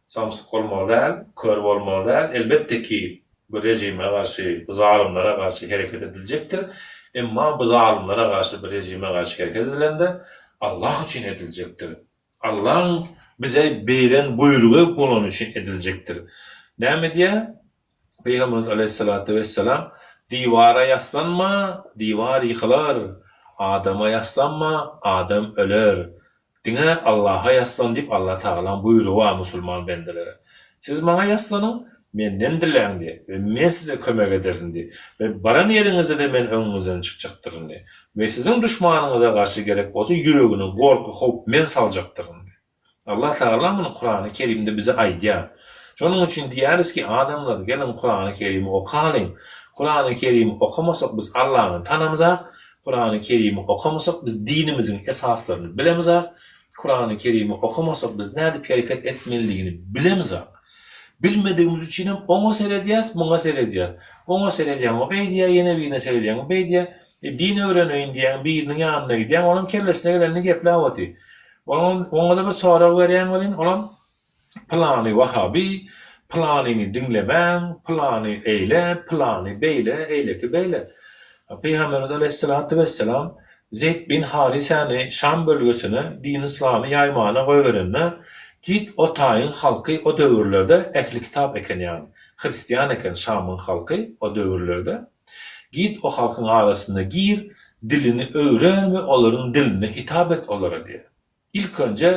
samsyk bolmaly däl, kör bolmaly däl. Elbetde ki, bu režime garşy, bu zalymlara garşy hereket ediljekdir. Emma bu zalymlara garşy, bu režime garşy hereket edilende Allah üçin ediljekdir. Allaň bize beren buýrugy bolany üçin ediljekdir. Näme diýýär? Pygamberimiz aleýhissalatu wessalam, Diwara ýaslanma, diwar ýykylar, adama ýaslanma, adam öler. Diňe Allaha ýaslan diýip Allah Tagalaň buýrugy bar musulman bendelere. Siz maňa ýaslanyň, menden diläň diýýär we men size kömek ederin diýýär we baran ýeriňizde-de men öňüňizden çykjakdyryn diýýär. We siziň duşmanyňyza garşy gerek bolsa ýüregine gorky howp men saljakdyryn diýýär. Allah Tagala muny Kurany Kerimde bize aýdýar. Şonuň üçin diýýäris ki adamlar geliň Kurany Kerimi okalyň. Kurany Kerimi okamasak biz Allany tanamzak, Kurany Kerimi okamasak biz dinimiziň esaslaryny bilemizak, Kurany Kerimi okamasak biz nädip hereket etmelidigini bilemizak. Bilmedigimiz üçinem oňa seredýäs, muňa seredýäs. Oňa seredýäň o eýdýär, ýene birine seredýäň o beýdýär. E, din öwreneýin diýýäň, biriniň ýanyna gidýäň, olam kellesine gelenini gepläp otyr. Olam, oňa-da bir sorag berýäň welin, olam pylany wahaby, pylanyny diňlemäň, pylany eýle, pylany beýle, eýleki beýle. Pygamberimiz aleýhissalatu wessalam Zeýd bin Harysäni Şam bölgesine din-yslamy ýaýmana goýberende, git o taýyň halky o döwürlerde ehli kitap eken ýagny hristian eken Şamyň halky o döwürlerde. Git o halkyň arasyna gir, dilini öwren we olaryň dilinde hitap et olara diýýär. Ilk önje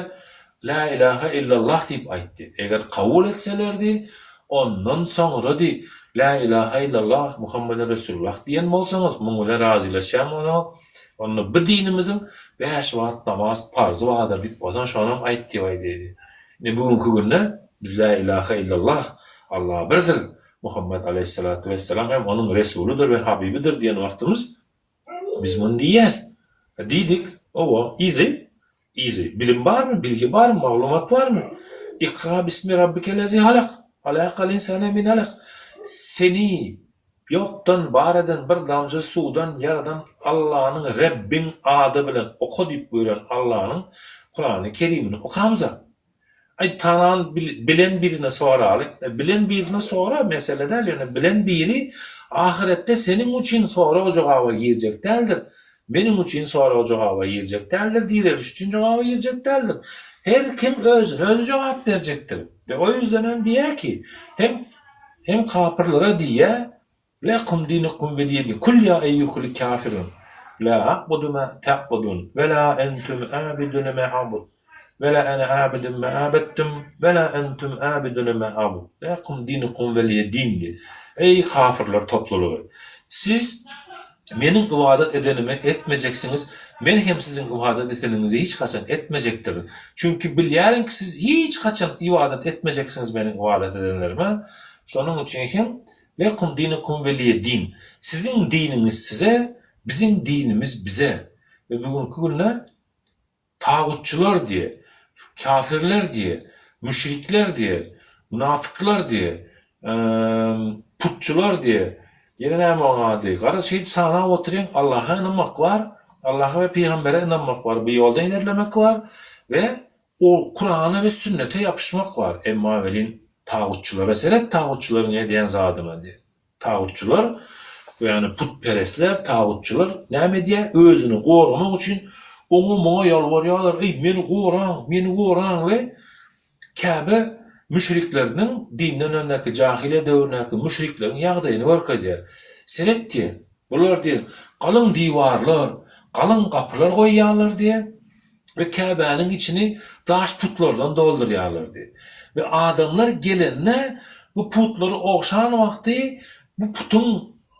Lä ilahe illallah diýip aýt diýýär. Eger kabul etselerdi, ondan soňra diý, Lä ilahe illallah Muhammeden Resulullah diýen bolsaňyz, muň bilen razylaşýan bolsaňyz, onda bu dinimiziň bäş wagt namaz parzy bardyr diýip bolsaň, şonam aýt diýip aýdýar. Indi bu günki günde biz Lä ilahe illallah, Allah birdir, Muhammet aleýhissalatu wessalam hem onuň resulydyr we habibidir diýen wagtymyz biz muny diýýäs. Diýdik, owa, yzy, yzy. Bilim barmy, bilgi barmy, maglumat barmy? Ikra bismi rabbikellezi halak, halakal insane min alak. Seni ýokdan bar eden bir damja suwdan ýaradan Allanyň Rebbiň ady bilen oka diýip buýran Allanyň Kurany Kerimini okamyza. Aý tanan bilen birine soraly. Bilen birine sora mesele däl ýöne bilen biri ahyretde seniň üçin sorag jogaba girjek däldir. Meniň üçin sorag-jogaba girjek däldir, direliş üçin jogaba girjek däldir. Her kim özüne özi jogap berjekdir. We o ýüzdenem diýýär ki, hem hem kapyrlara diýýär, Lekum dinukum weliýe din, Kul ýa eýýuhul kafirun, la a'budu ma ta'budun, we la entum abidune ma a'bud, we la ene abidun ma abedtum, we la entum abidune ma a'bud, lekum dinukum weliýe din diýýär. Eý kafyrlar toplulygy! Siz Meniň ybadat edenimi etmejeksiňiz, Men hem siziň ybadat eteniňizi hiç haçan etmejekdirin. Çünki bilýärin ki, siz hiç haçan ybadat etmejeksiňiz meniň ybadat edenlerime. Şonuň üçin hem, Lekum dinukum weliýe din. Siziň diniňiz size, biziň dinimiz bize. We bu günki günde Tagutçylar diýe, kafirler diýe, müşrikler diýe, munafyklar diýe, putçylar diýe, ýene näme oň ady, garaz şeýdip sanap oturyň, Allaha ynanmak bar, Allaha we pygambere ynanmak bar, bu ýolda ilerlemek bar we o Kurana we sünnete ýapyşmak bar, emma welin tagutçylara seret tagutçylaryň edýän zadyna diýe. Tagutçylar, ýagny putperestler, tagutçylar näme edýär? Özüni goramak üçin oňa-muňa ýalbarýarlar, Eý, meni goraň, meni goraň we Käbe müşrikleriniň, dinden öňdäki jahylyýa döwründäki müşrikleriň ýagdaýyny görkezýär. Seret diýýär, bular diýýär, galyň diwarlar, galyň gapylar goýýarlar diýýär. We Käbäniň içini daş putlardan doldurýarlardy. We adamlar gelende, bu putlary ogşan wagty bu putuň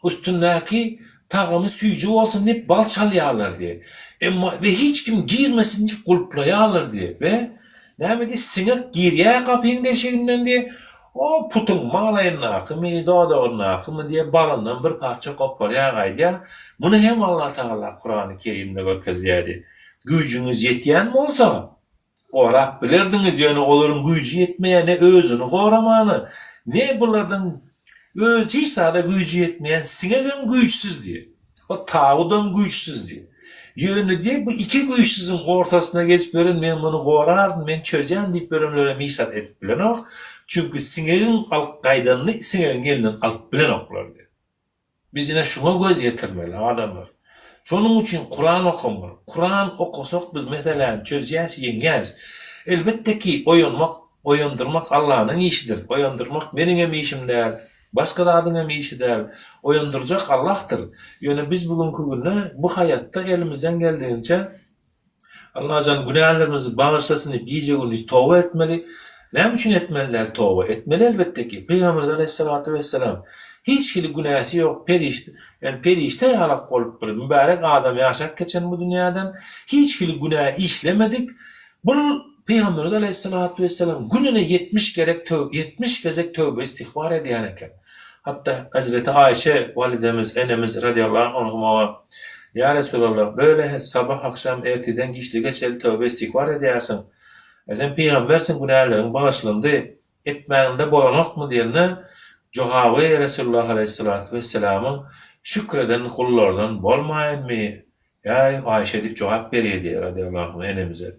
üstündäki tagamy süýji bolsun diýip bal çalýarlardy. Emma we hiç kim girmesin diýip gulplaýarlardy. We näme diýip siňek girýär gapyň deşiginden diýip, o putuň maňlaýyndakymy, dodagyndakymy diýip balyndan bir parça goparýar gaýdýar. Muny hem Allatagala Kurany Kerimde görkezýärdi. Güýjüňiz ýetýän bolsa, gorap bilerdiňiz, ýöne olaryň güýji ýetmeýär ne özüni goramana, ne bulardan öz hiç zada güýji ýetmeýän siňegem güýçsüz diýip, o tawudam güýçsüz diýip. Ýöne diýip bu iki güýçsüziň ortasyna geçip ýören men muny goraryn, men çözýän diýip ýörenlerem hiç zat edip bilenok, çünki siňegiň alyp gaýdanyny siňegiň elinden alyp bilenoklar diýip. Biz ine şuňa göz ýetirmeli adamlar. Şonuň üçin Kuran okamaly. Kuran okasak biz meseläni çözýäs, ýeňýäs. Elbetde ki oýanmak, oýandyrmak Allanyň işidir. Oýandyrmak meniňem işim däl, başga zadyňam işi däl. Oýandyrjak Allahdyr. Ýöne biz bu günki günde bu haýatda elimizden geldiginçe Allajan günälerimizi bagyşlasyn diýip gije-gündiz toba etmeli. Näme üçin etmeli däl toba? Etmeli elbetde ki. Pygamberimiz aleýhissalatu wessalam hiç hili günäsi ýok perişde, ýagny perişde ýalak bolup bir mübärek adam ýaşap geçen bu dünýäden hiç hili günä işlemedik. Bul Pygamberimiz aleýhissalatu wessalam gününe 70 gerek 70 gezek töwbe istihbar edýän eken. Hatda Hezreti Aýşe walidemiz, enemiz razyýallahu anhuma oňa, Ýa Resulallah, böyle sabah akşam, ertirden giçlige çenli töwbe istigfar edýärsiň. E sen pygambersiň, günäleriň bagyşlandy, etmäniňde bolanokmy diýende, jogaby Resulullah aleýhissalatu wesselamyň, Şükür eden gullardan bolmaýynmy, ýa Aýşe diýip jogap berýär diýýär razyýallahu anha enemize.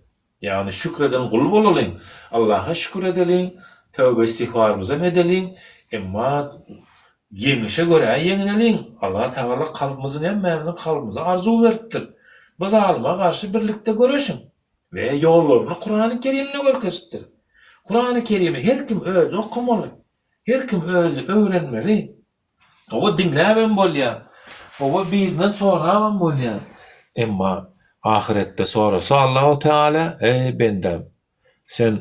Ýagny şükür eden gul bolalyň, Allaha şükür edeliň, töwbe-istigfarymyzam edeliň, emma ýeňişe görä ýeňneliň. Allah Tagala kalbymyzyň hemmämiziň kalbymyza arzuw beripdir. Bu zalyma garşy birlikde göreşiň we ýollaryny Kurany Kerimde görkezipdir. Kurany Kerimi her kim özi okamaly, her kim özi öwrenmeli. Hawa diňläbem bolýar. Hawa birinden sorabam bolýar. Emma ahyretde sorasa Allahu Teala, Eý bendäm, sen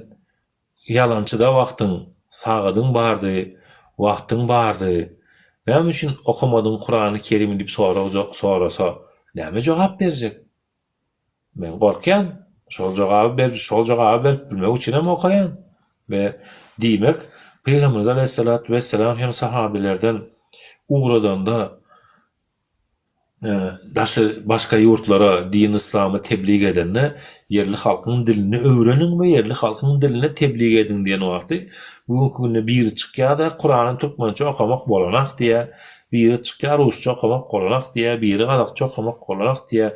ýalançyda wagtyň, sagadyň bardy, wagtyň bardy, näme üçin okamadyň Kurany Kerimi diýip sorag sorasa, näme jogap berjek? Men gorkýan, şol jogaby berip, şol jogaby berip bilmek üçinem okaýan. We diýmek, Pygamberimiz aleýhissalatu wesselam hem sahabelerden ugradanda daşy başga ýurtlara din yslamy teblig edende ýerli halkyň dilini öwreniň we ýerli halkyň dilinde teblig ediň diýen wagty bu günki günde biri çykýar-da Kurany türkmençe okamak bolanak diýýär. Biri çykýar rusça okamak bolanak diýýär, biri gazakça okamak bolanak diýýär.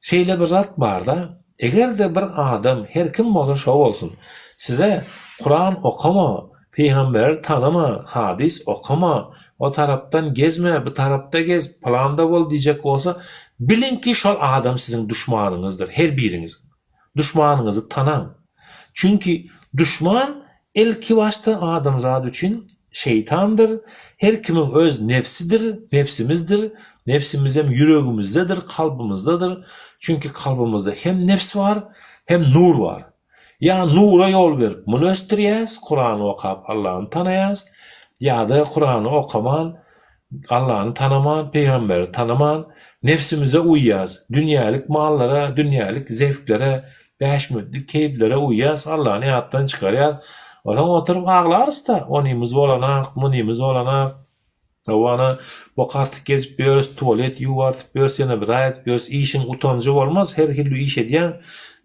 Şeýle bir zat barda, eger-de bir adam her kim bolsa şo bolsun, size Kuran okama, pygamberi tanama, hadys okama. O tarapdan gezme, bu tarapda gez, pylanda bol diýjek bolsa, biliň ki, şol adam siziň duşmanyňyzdyr, her biriňiziň. Duşmanyňyzy tanaň. Çünki duşman ilkibaşda adamzat üçin şeýtandyr, her kimiň öz nebsidir, nebsimizdir, nebsimizem ýüregimizdedir, kalbymyzdadyr, çünki kalbymyzda hem nebs bar, hem nur bar. Ýa nura ýol berip muny ösdürýäs, Kurany okap Allany tanaýas, ýa-da Kurany okaman, Allany tanaman, pygamberi tanaman, nebsimize uýýas, dünýälik mallara, dünýälik zewklere, bäşminutlyk keýplere uýýas, Allany ýatdan çykarýas. Onsoň oturyp aglarys-da, onymyz bolanak, munymyz bolanak. Hawa-na, bok artyk gezip ýörüs, tualet ýuwup artyp ýörüs, ýene bir zat edip ýörüs. Işiň utanjy bolmaz, her hili iş edýäň.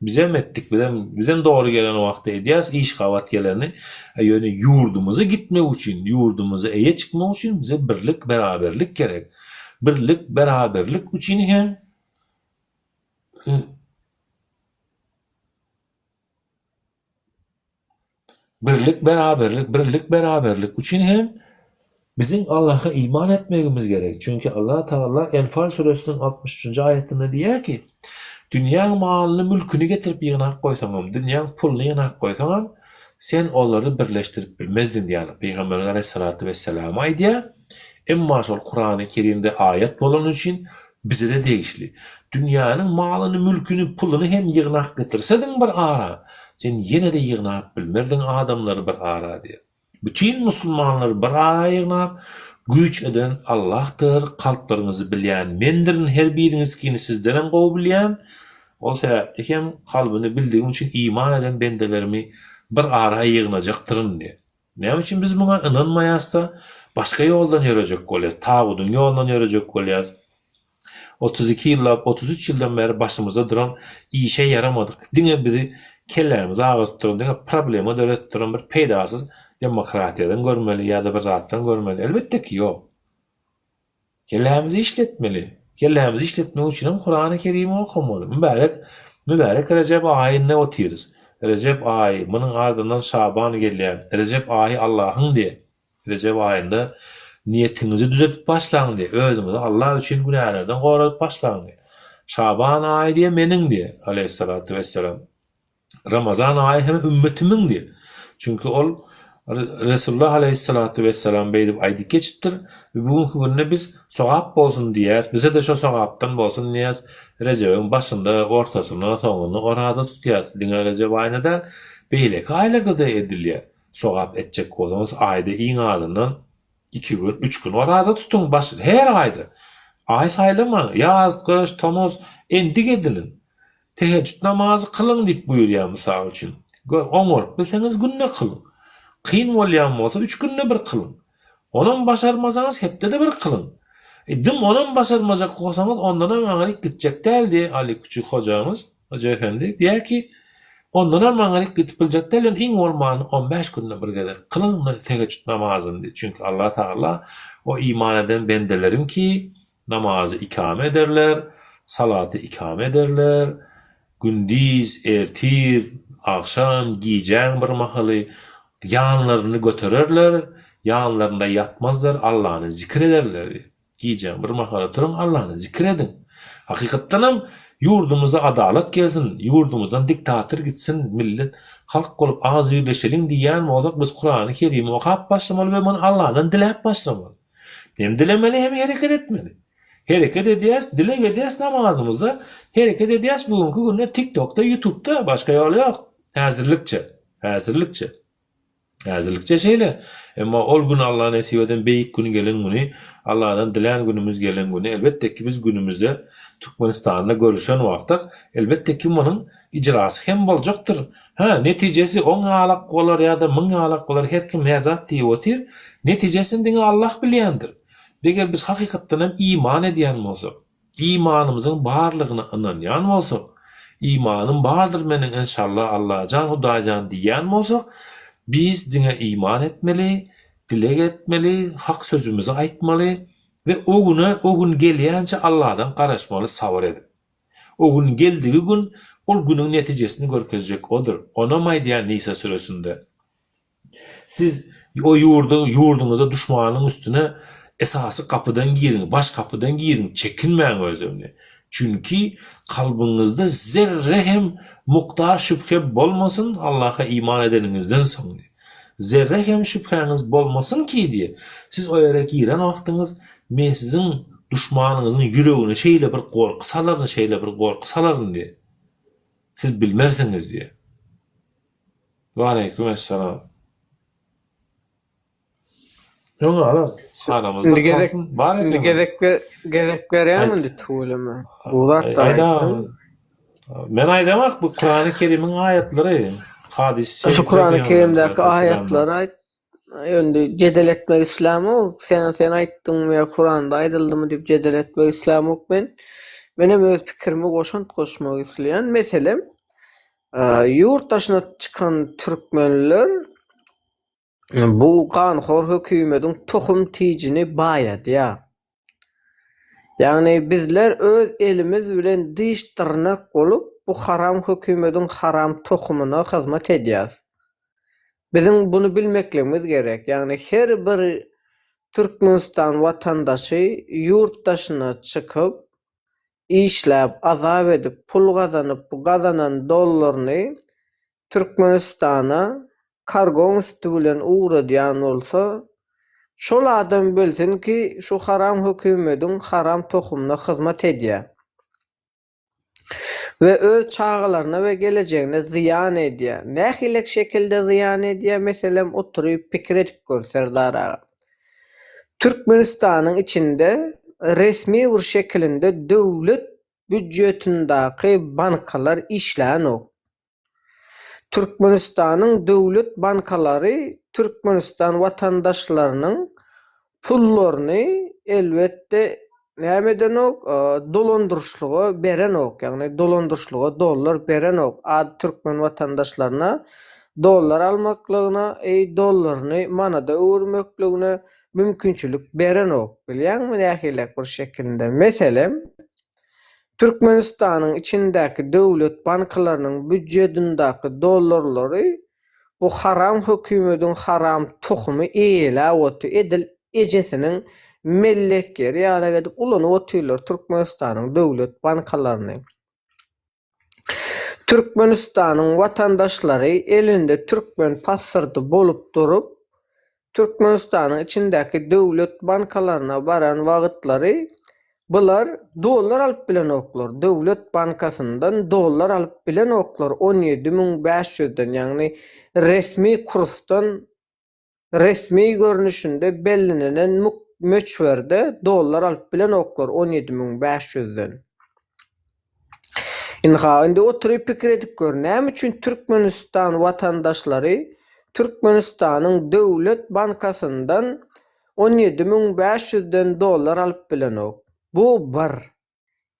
Bizem etdik, bizem, bizem dogry gelen wagtda edýäs, iş gabat geleni. Ýöne ýurdumyza gitmek üçin, ýurdumyza eýe çykmak üçin bize birlik, beraberlik gerek. Birlik, beraberlik üçin hem Birlik, beraberlik, birlik, beraberlik üçin hem biziň Allaha iman etmegimiz gerek. Çünki Allah Tagala Enfal süresiniň 63-nji aýatynda diýýär ki, Dünýäň malyny, mülküni getirip ýygnap goýsaňam, dünýäň puluny ýygnap goýsaňam, sen olary birleşdirip bilmezdiň diýýär. Pygamberimiz aleýhissalatu wesselam aýdýar. Emma şol Kurany Kerimde aýat bolany üçin bize-de degişli. Dünýäniň malyny, mülküni, puluny hem ýygnap getirsediň bir ara, sen ýene-de ýygnap bilmerdiň adamlary bir ara diýýär. Bütin musulmanlary bir ara ýygnap, güýç eden Allahdyr, kalplaryňyzy bilýän Mendirin, her biriňizkini sizdenem gowy bilýän, ol sebäpli hem kalbyny bildigim üçin iman eden bendelerimi bir ara ýygnajakdyryn diýýär. Näme üçin biz muňa ynanmaýas-da, başga ýoldan ýörejek bolýas, tagudyň ýolundan ýörejek bolýas? 32 ýyllap, 33 ýyldan bäri başymyzda duran işe ýaramadyk, diňe bizi kellämizi agyrdyp duran, diňe problema döredip duran bir peýdasyz demokratiýadan görmeli ýa-da bir zatdan görmeli? Elbetde ki, ýok. Kellämizi işletmeli. Kellämizi işletmek üçin hem Kurany Kerimi okamaly. Mübärek Mübärek Rejep aýynda otyrys. Rejep aýy, munuň ardyndan Şaban gelýär. Rejep aýy Allahyň diýe. Rejep aýynda niýetiňizi düzetip başlaň diýe. Özüňizi Allah üçin günälerden goradyp başlaň diýe. Şaban aýy diýe meniň diýe. Aleýhissalatu wesselam. Ramazan aýy hem ümmetimiň diýip. Çünki ol Resulullah aleýhissalatu wessalam beýdip aýdyp geçipdir. Bu günki günde biz sogap bolsun diýýäs, bize-de şo sogapdan bolsun diýýäs. Rejebiň başynda, ortasynda, soňunda oraza tutýas. Diňe Rejep aýynda däl, beýleki aýlarda-da edilýär. Sogap etjek bolsaňyz aýda iň azyndan iki gün, üç gün oraza tutuň baş her aýda. Aý saýlamaň, ýaz, gyş, tomus endik ediniň. Tehejjüt namazy kylyň diýip buýurýar mysal üçin. Oňaryp bilseňiz günde kylyň. Kyn bolýan bolsa üç günde bir kylyň. Onam başarmasaňyz hepdede bir kylyň. E, dym onam başarmajak bolsaňyz ondanam aňryk gitjek däl diýe Ali Küçük hojamyz, hoja efendi diýýär ki, ondanam aňryk gidip biljek däl ýöne iň bolmanda on bäş günde bir gezek kylyň tehejjüt namazyny diýip. Çünki Allah Tagala o iman eden bendeleriň ki, Namazy ikame ederler, salaty ikame ederler, gündiz, ertir, agşam, gijäň bir mahaly ýanlaryny götererler, ýanlarynda ýatmazlar, Allany zikir ederler diýip. Gijäň bir mahaly turuň, Allany zikir ediň. Hakykatdanam ýurdumyza adalat gelsin, ýurdumyzdan diktator gitsin, millet, halk bolup agzybirleşeliň diýýän bolsak, biz Kurany Kerimi okap başlamaly we muny Alladan diläp başlamaly. Hem dilemeli hem hereket etmeli. Hereket edýäs, dileg edýäs namazymyzda, hereket edýäs bu günki günde TikTokda, YouTubda başga ýol ýok. Häzirlikçe. Häzirlikçe. Häzirlikçe şeýle. Emma ol gün Allah nesip eden beýik gün gelen güni, Allahdan dilän günümiz gelen güni elbetde ki biz günümizde Türkmenistanda görüşen wagtda elbetde ki munuň ijrasy hem boljakdyr. Hä, netijesi on ýalak bolar ýa-da müň ýalak bolar, her kim her zat diýip otyr. Netijesini diňe Allah bilýändir. Eger biz hakykatdan hem iman edýän bolsak, imanymyzyň barlygyna ynanýan bolsak, imanym bardyr meniň enşalla Allajan Hudaýjan diýýän bolsak, biz diňe iman etmeli, dileg etmeli, hak sözümizi aýtmaly we o güne, o gün gelýänçä Allahdan garaşmaly sabyr edip. O gün geldigi gün ol günüň netijesini görkezjek odur. Onam aýdýar Nisa süresinde. Siz o ýurdy ýurduňyza duşmanyň üstüne. Esasy gapydan giriň, baş gapydan giriň, çekinmäň özüňde. Çünki kalbyňyzda zerre hem mukdar şübhe bolmasyn Allaha iman edeniňizden soň diýýär. Zerre hem şübhäňiz bolmasyn ki diýýär, siz o ýere giren wagtyňyz men siziň duşmanyňyzyň ýüregine şeýle bir gorky salaryn, şeýle bir gorky salaryn diýýär. Siz bilmersiňiz diýýär. Waleýkim essalam. Öňe alar. Aramyzda Indi gezek kalsyn. Bar indi ekeni. gezek gezek berýämi Aýt. indi tüweleme. Bu zatlar Aýda. aýtdym. Men aýdamak bu Kurany Kerimiň aýatlary, hadys Şu şerifler Kurany Pygamberimiz Kerimdäki aleyhisselamdan. aýatlary aýt. Indi jedel etmek islämok. Sen sen aýtdyňmy ýa Kuranda aýdyldymy diýip jedel etmek islämok men. Menem öz pikirimi goşant goşmak isleýän. Meselem, ýurt daşyna çykan türkmenler Bu ganhor hökümediň tohum tijini baýadýar. Ýagny bizler öz elimiz bilen diş-dyrnak bolup bu haram hökümediň haram tohumyna hyzmat edýäs. Biziň buny bilmekligimiz gerek. Ýagny her bir Türkmenistan watandaşy ýurt daşyna çykyp işläp azap edip pul gazanyp bu gazanan dollaryny Türkmenistana kargoň üsti bilen ugradýan bolsa, şol adam bilsin ki, şu haram hökümediň haram tohumyna hyzmat edýär we öz çagalaryna we gelejegine zyýan edýär. Nähilek şekilde zyýan edýär, meselem, oturyp pikir edip gör, Serdar aga. Türkmenistanyň içinde resmi bir şekilinde döwlet býudjetindaki bankalar işlänok. Türkmenistanyň döwlet bankalary Türkmenistan watandaşlarynyň pullaryny elbetde näme edenok, dolandyryşlyga berenok, ýagny dolandyryşlyga dollar berenok, ad türkmen watandaşlaryna dollar almaklygyna, eý dollaryny manada öwürmekligine mümkinçilik berenok, bilýäňmi nähilek bir şekilinde. Meselem, Türkmenistanyň içindäki döwlet banklarynyň býudjedindäki dollarlary bu haram hökümediň haram tohumy eýeläp otyr, edil ejesiniň mellek ýeri ýalak edip ulanyp otyrlar Türkmenistanyň döwlet bankalaryny. Türkmenistanyň watandaşlary elinde türkmen pasyrdy bolup durup, Türkmenistanyň içindäki döwlet bankalaryna baran wagytlary bular dollar alyp bilenoklar, döwlet bankasyndan dollar alyp bilenoklar 17 500-den ýagny resmi kursdan resmi görnüşinde bellenilen möçberde dollar alyp bilenoklar 17 500-den. Ynha, indi oturyp pikir edip gör, näme üçin Türkmenistan watandaşlary Türkmenistanyň döwlet bankasyndan 17 500-den dollar alyp bilenok? Bu bir.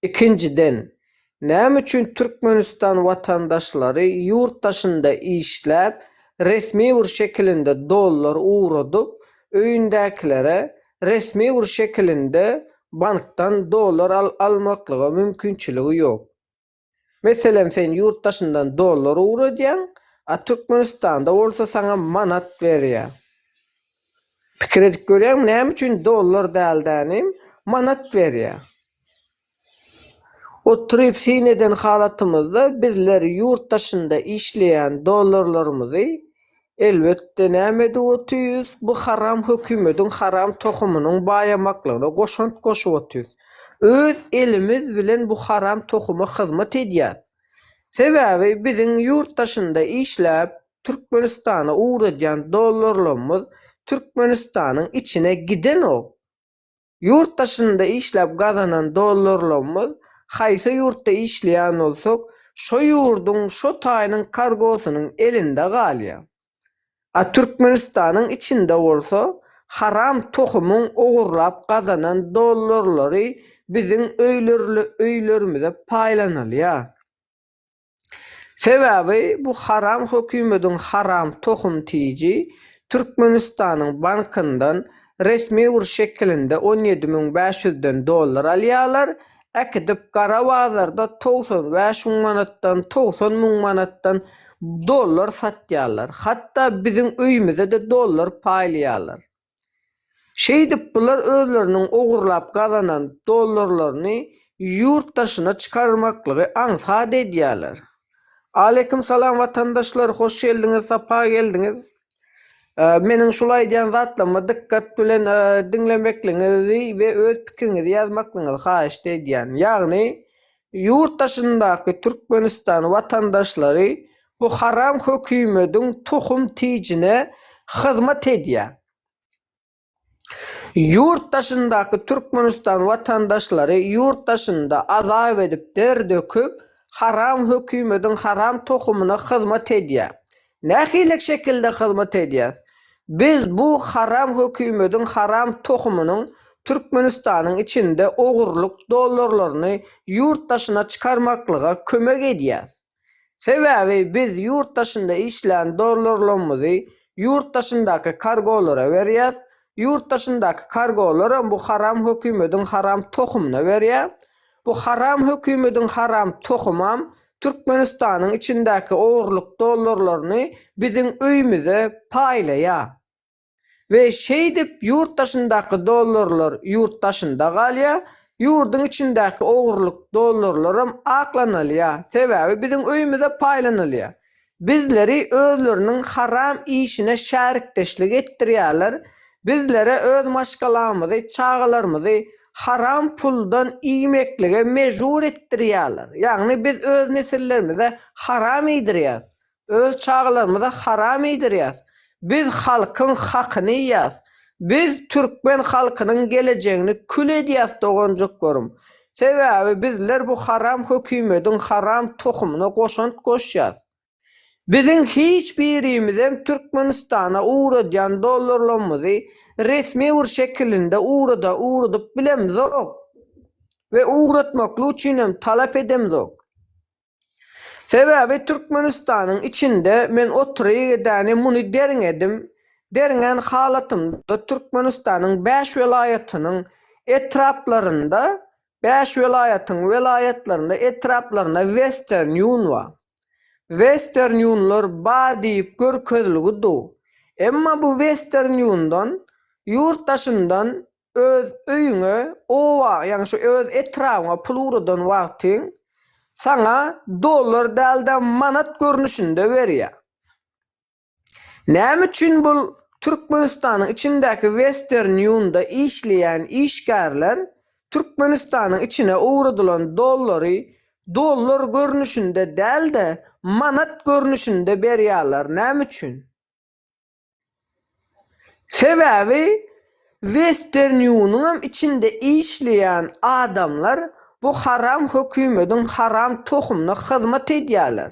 Ikinjiden, näme üçin Türkmenistan watandaşlary ýurt daşynda işläp, resmi bir şekilinde dollar ugradyp, öýündäkilere resmi bir şekilinde bankdan dollar almaklyga mümkinçiligi ýok? Meselem, sen ýurt daşyndan dollar ugradýaň, a Türkmenistanda bolsa saňa manat berýär. Pikir edip görýäňmi, näme üçin dollar däl-dänim, manat berýär? Oturyp syn eden halatymyzda bizler ýurt daşynda işleýän dollarlarymyzy elbetde näme edip otyrys, bu haram hökümediň haram tohumynyň baýamaklygyna goşant goşup otyrys. Öz elimiz bilen bu haram tohuma hyzmat edýäs. Sebäbi biziň ýurt daşynda işläp Türkmenistana ugradýan dollarlarymyz Türkmenistanyň içine gidenok. Ýurt daşynda işläp gazanan dollarlarymyz haýsy ýurtda işleýän bolsak, şo ýurduň şo taýynyň kargosynyň elinde galýar. A Türkmenistanyň içinde bolsa haram tohumyň ogurlap gazanan dollarlary biziň öýlerimize paýlanylýar. Sebäbi bu haram hökümediň haram tohum tiji Türkmenistanyň bankyndan resmi bir şekilinde 17 500-den dollar alýarlar, äkidip gara bazarda 95 müň manatdan, 90 müň manatdan dollar satýarlar. Hatda biziň öýümize-de dollar paýlaýarlar. Şeýdip bular özleriniň ogurlap gazanan dollarlaryny ýurt daşyna çykarmaklygy aňsat edýärler. Aleýkum salam watandaşlar hoş geldiňiz sapa geldiňiz. Meniň şul aýdýan zatlaryma dykgat bilen diňlemekligiňizi we öz pikiriňizi ýazmaklygyňyzy haýyşt edýän. Ýagny ýurt daşyndaky Türkmenistan watandaşlary bu haram hökümediň tohum tijine hyzmat edýär. Ýurt daşyndaky Türkmenistan watandaşlary ýurt daşynda azap edip der döküp haram hökümediň haram tohumyna hyzmat edýär. Nähili şekilde hyzmat edýäs? Biz bu haram hökümediň haram tohumynyň Türkmenistanyň içinde ogurlyk dollarlaryny ýurt daşyna çykarmaklyga kömek edýäs. Sebäbi biz ýurt daşynda işlän dollarlarymyzy ýurt daşyndaky kargolara berýäs, ýurt daşyndaky kargolaram bu haram hökümediň haram tohumyna berýär. Bu haram hökümediň haram tohumam Türkmenistanyň içindäki ogurlyk dollarlaryny biziň öýümize paýlaýar. We şeýdip ýurt daşyndaky dollarlar ýurt daşynda galýar, ýurduň içindäki ogurlyk dollarlaram aklanylýar, sebäbi biziň öýümize paýlanylýar. Bizleri özleriniň haram işine şärikdeşlik etdirýärler, bizlere öz maşgalamyzy, çagalarymyzy haram puldan iýmeklige mejbur etdirýärler. Ýagny biz öz nesillerimize haram iýdirýäs. Öz çagalarymyza haram iýdirýäs. Biz halkyň hakyny iýýäs. Biz türkmen halkynyň gelejegini kül edýäs doganjyklarym. Sebäbi bizler bu haram hökümediň haram tohumyna goşant goşýas. Biziň hiç birimizem Türkmenistana ugradýan dollarlarymyzy resmi bir şekilinde ugrada ugradyp bilemzok. We ugratmaklyk üçinem talap edemzok. Sebäbi Türkmenistanyň içinde men oturygedäni muny derňedim. Derňän halatymda Türkmenistanyň bäş welaýatynyň etraplarynda, bäş welaýatyň welaýatlarynda, etraplarynda Western Union bar. Western Unionlar bar diýip görkezilgi du. Emma bu Western Uniondan ýurt daşyndan Öz öýüňe, oba, ýagny şu öz etrabyňa pul ugradan wagtyň saňa dollar däl-de manat görnüşinde berýär. Näme üçin bul Türkmenistanyň içindäki Western Union-da işleýän işgärler Türkmenistanyň içine ugradylan dollary dollar görnüşinde däl-de manat görnüşinde berýärler näme üçin? Sebäbi Western Union-yňam içinde işleýän adamlar bu haram hökümediň haram tohumyna hyzmat edýärler.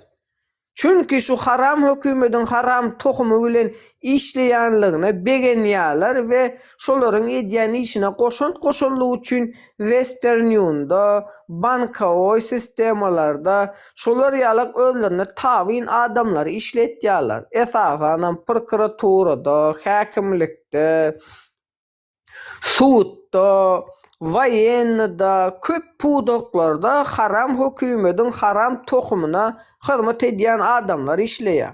Çünki şu haram hökümediň haram tohumy bilen işleýänligine begenýärler we şolaryň edýän işine goşant goşanlygy üçin Western Union-da, bankowoý sistemalarda Şolar ýalak özlerine tabyn adamlary işletýärler. Esasanam prokuraturada, häkimlikde, sudda, woýennyda, köp pudaklarda haram hökümediň haram tohumyna hyzmat edýän adamlar işleýär.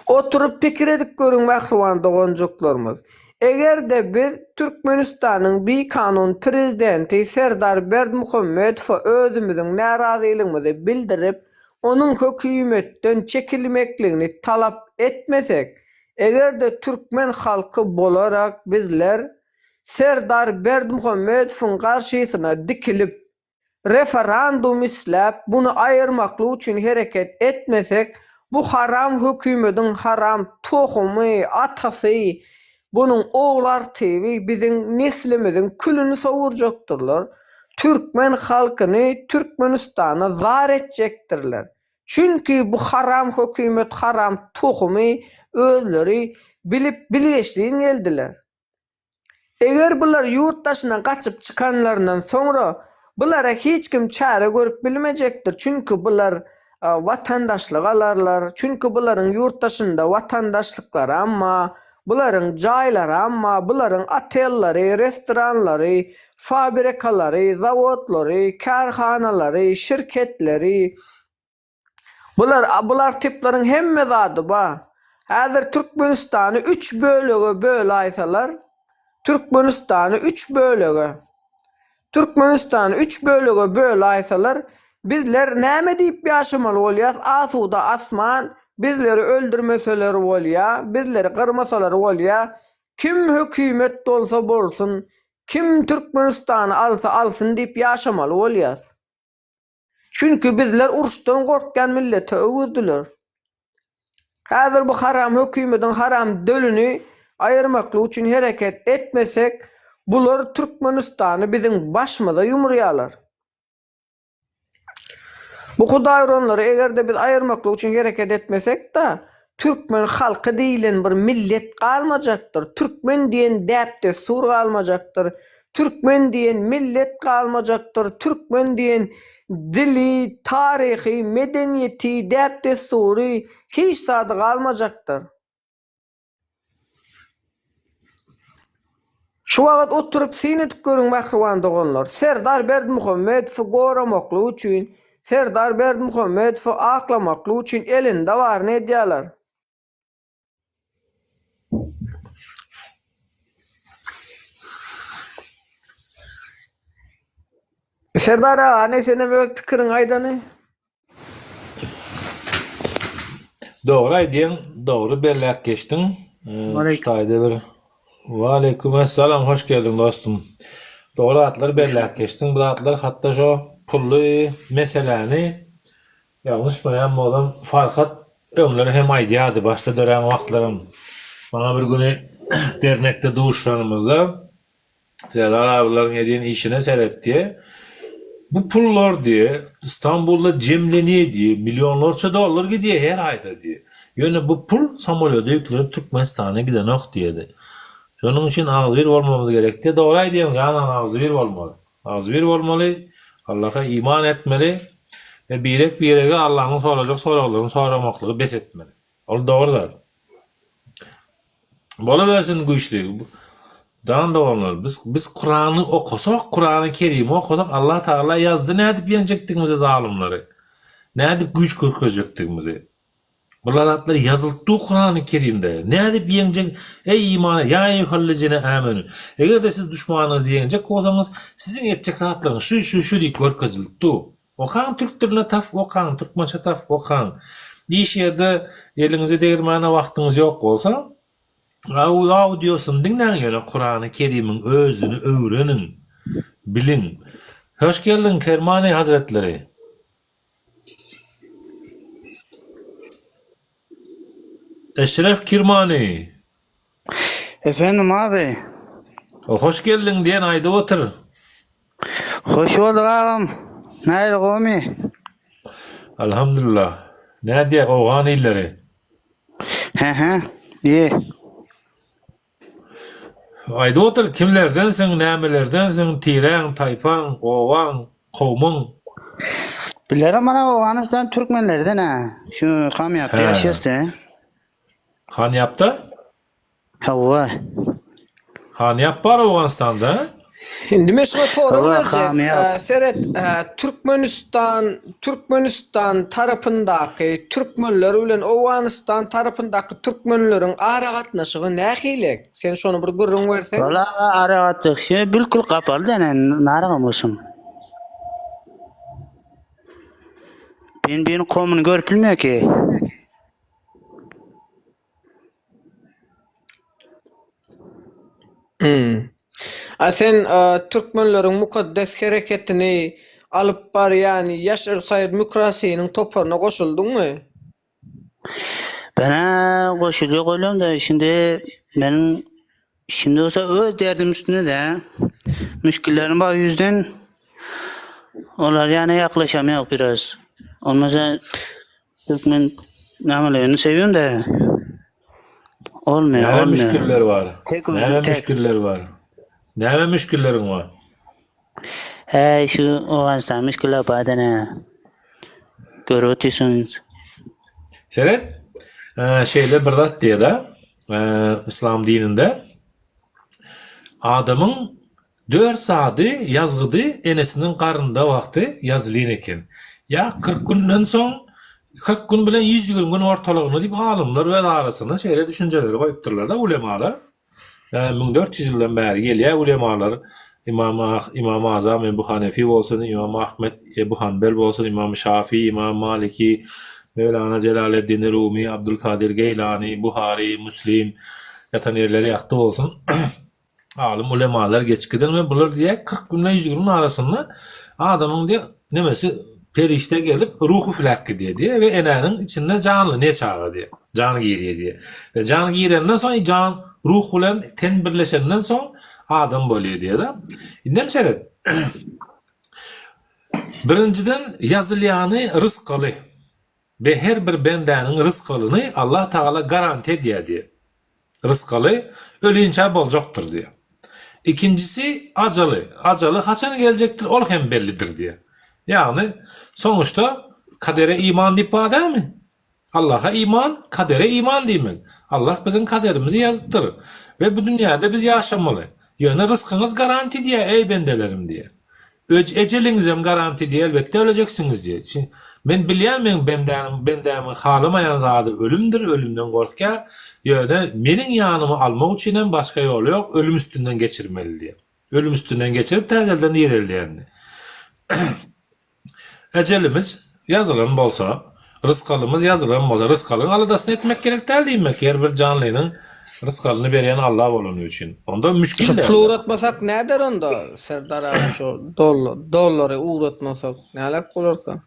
Oturyp pikir edip görüň mähriban doganjyklarymyz. Eger-de biz Türkmenistanyň bikanun prezidenti Serdar Berdimuhamedowa özümiziň närazylygymyzy bildirip, onuň hökümetden çekilmekligini talap etmesek, eger-de türkmen halky bolarak bizler Serdar Berdimuhamedowyň garşysyna dikilip, Referandum isläp, buny aýyrmaklyk üçin hereket etmesek, bu haram hökümediň haram tohumy, atasy, bunuň ogul-artygy biziň neslimiziň külüni sowurjakdyrlar, türkmen halkyny Türkmenistana zar etjekdirler. Çünki bu haram hökümet haram tohumy özleri bilip bilgeşlin geldiler. Eger bular ýurt daşyna gaçyp çykanlaryndan soňra bulara hiç kim çäre görüp bilmejekdir, çünki bular watandaşlyk alarlar, çünki bularyň ýurt daşynda watandaşlyklaram bar, bularyň jaýlaram bar, bularyň otellary, restoranlary, fabrikalary, zawodlary, kärhanalary, şirketleri, Bular bular tipleriň hemme zady ba. Häzir Türkmenistany üç bölege bölaýsalar. Türkmenistany üç bölege Türkmenistany üç bölege bölaýsalar bizler näme diýip ýaşamaly bolýas asuda asman bizleri öldürmeseler bolýa bizleri gyrmasalar bolýa kim hökümet bolsa bolsun kim Türkmenistany alsa alsyn diýip ýaşamaly bolýas. Çünki bizler uruşdan gorkýan millete öwürdiler. Häzir bu haram hökümediň haram dölüni aýyrmaklyk üçin hereket etmesek, bular Türkmenistany biziň başymyza ýumurýarlar. Bu hudaýuranlary eger-de biz aýyrmaklyk üçin hereket etmesek-de, türkmen halky diýlen bir millet galmajakdyr, türkmen diýen däp-dessur galmajakdyr, Türkmen diýen millet galmajakdyr, türkmen diýen dili, taryhy, medeniýeti, däp-dessury, hiç zady galmajakdyr. Şu wagt oturyp syn edip görüň mähriban doganlar, Serdar Berdimuhamedowy goramaklyk üçin, Serdar Berdimuhamedowy aklamaklyk üçin elinde baryny edýärler. Serdar aga hany senem öz pikiriňi aýdany. Dogry aýdýaň, dogry belläp geçdiň. Şu taýda bir Waleýkim essalam, hoş geldiň dostum. Dogry zatlary belläp geçdiň. Bu zatlar hatda şo pully meseläni Ýalňyşmaýan bolsam Farhat öňler hem aýdýardy başda dörän wagtlaram maňa bir güni dernekde duşanymyzda Serdar abylaryň edýän işine seret diýe bu pullar diýe Istanbulda jemlenýär diýe millionlarça dollar gidýär her aýda diýe ýöne bu pul samolýoda ýüklenip Türkmenistana gidenok diýedi. Şonuň üçin agzybir bolmamyz gerek diýe dogry aýdýaň janan agzybir bolmaly. Agzybir bolmaly, Allaha iman etmeli we birek-birege Allahnyň sorajak soraglaryny soramaklygy bes etmeli. Ol dogry zat. Bolawersin güýçli. Jan doganlar, biz biz Kurany okasak, Kurany Kerimi okasak, Allah Tagala ýazdy nädip ýeňjekdigimizi zalymlary. Nädip güýç görkezjekdigimizi. Bular zatlar ýazylyp dur Kurany Kerimde. Nädip ýeňjek eý iman ýa eýýuhellezine âmenü. Eger-de siz duşmanyňyzy ýeňjek bolsaňyz, siziň etjek zatlaryňyz şu şu şu diýip görkezilip dur. Okaň türk dilinde tapyp okaň, türkmençe tapyp okaň. Iş ýerde eliňizi degirmäne wagtyňyz ýok bolsa, audiosyny diňläň ýöne Kurany Kerimiň özüni öwreniň, biliň. Hoş geldiň Kermani hazretleri. Eşref Kirmani. Efendim abi. Hoş geldiň diýen aýdyp otur. Hoş bolduk agam. Nähili gowymy? Alhamdulillah. Nädýär owgan illeri? He he. Iyi. Aýdyp otur, kimlerdensiň, nämelerdensiň, tiräň, taýpaň, obaň, kowmuň? Bilerim mana Owganystan türkmenlerden ha. Şu Hamýapda ýaşaýas-da. Hanýapda? Hawa. Hanýap bar Owganystanda? Indi men şuňa sorag berjek. Seret, Türkmenistan, Türkmenistan tarapyndaky türkmenler bilen Owganystan tarapyndaky türkmenleriň aragatnaşygy nähili? Sen şony bir gürrüň berseň. Walla aragatnaşygy bilkul kapaly denen naragam bolsun. Bin bin komyny görüp bilmiyor ki. Hmm. A sen türkmenleriň mukaddes hereketini alyp barýan Ýaş Yrsaýyr Mükrasynyň toparyna goşuldyňmy? Menä goşuljak bolýan-da, şindi meniň şindi bolsa öz derdim üstünde-de. Müşgillerim bar ýüzden. Olar ýana ýaklaşamýok biraz. Olmasa Türkmen namelerini seviyorum da. Olmuyor, Näme olmuyor. müşkiller bar? Tek özüm Näme tek. müşkiller bar? Näme müşkilleriň bar? He şu Owganystan müşkiller bar da ne. Görüp otursunuz. Seret, e, şeýle bir zat diýýär-de, e, yslam dininde adamyň Dört zady, ýazgydy enesiniň garnynda wagty ýazylyn eken. Ýa 40 günden soň, 40 gün bilen 120 gün ortalygynda diýip alymlar öz arasynda şeýle düşünjeleri goýupdyrlar-da, ulemalar. 1400 ýyldan bäri gelýär ulemalar, Imam Imam Azam Ebu Hanefi bolsun, Imam Ahmet Ebu Hanbel bolsun, Imam Şafi, Imam Maliki, Mewlana Jelaleddin Rumi, Abdulkadir Geýlani, Buhary, Müslim, ýatan ýerleri ýagty bolsun. Alym ulemalar geçip giden we bular diýýär 40 gün bilen 100 günüň arasynda adamyň diýýär nemesi perişde gelip ruhy üfläp gidýär diýýär we enäniň içinde janly ne çaga diýýär. Jan girýär diýýär. We jan girenden soň jan ruh bilen ten birleşenden soň adam bolýar diýýär-de. Indem seret. Birinjiden ýazylýany rysgaly. We her bir bendäniň rysgalyny Allah Tagala garanti edýär diýýär. Rysgaly ölinçä boljakdyr diýýär. Ikinjisi ajaly. Ajaly haçan geljekdir ol hem bellidir diýýär. Ýagny sonuçta kadere iman diýip bar dälmi? Allaha iman, kadere iman diýmek. Allah biziň kaderimizi ýazypdyr we bu dünýäde biz ýaşamaly. Ýöne ryskyňyz garanti diýýär eý bendelerim diýýär. Öj ejeliňizem garanti diýýär elbetde ölejeksiňiz diýýär. Çi men bilýän meň bendäniň bendämiň halamaýan zady ölümdir, ölümden gorkýar. Ýöne meniň ýanyma almak üçinem başga ýoly ýok, ölüm üstünden geçirmeli diýýär. Ölüm üstünden geçirip täzelden direldýär indi. Ejelimiz ýazylan bolsa, rysgalymyz ýazylan bolsa, rysgalyň aladasyny etmek gerek däl diýmek, her bir janlynyň rysgalyny berýän Allah bolany üçin. Onda müşgil Şu däl. puly ugratmasak näder onda Serdar aga şu dollary ugratmasak nälet bolarka?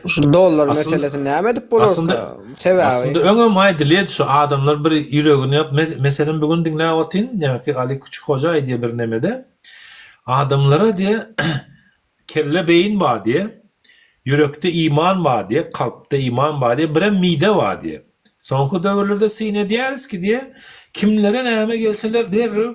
Şu dollar meselesi näme edip bolarka? Aslynda sebäbi aslynda öňem aýdylýardy şu adamlar bir ýüregini ýap meselem bu gün diňläp otyryn ýa-ki Ali Küçük hoja aýdýar bir nemede adamlara diýe kelle beýin bar diýe ýürekde iman bar diýe kalpda iman bar diýe birem mide bar diýe soňky döwürlerde syn edýäris ki diýe kimlere näme gelseler derrew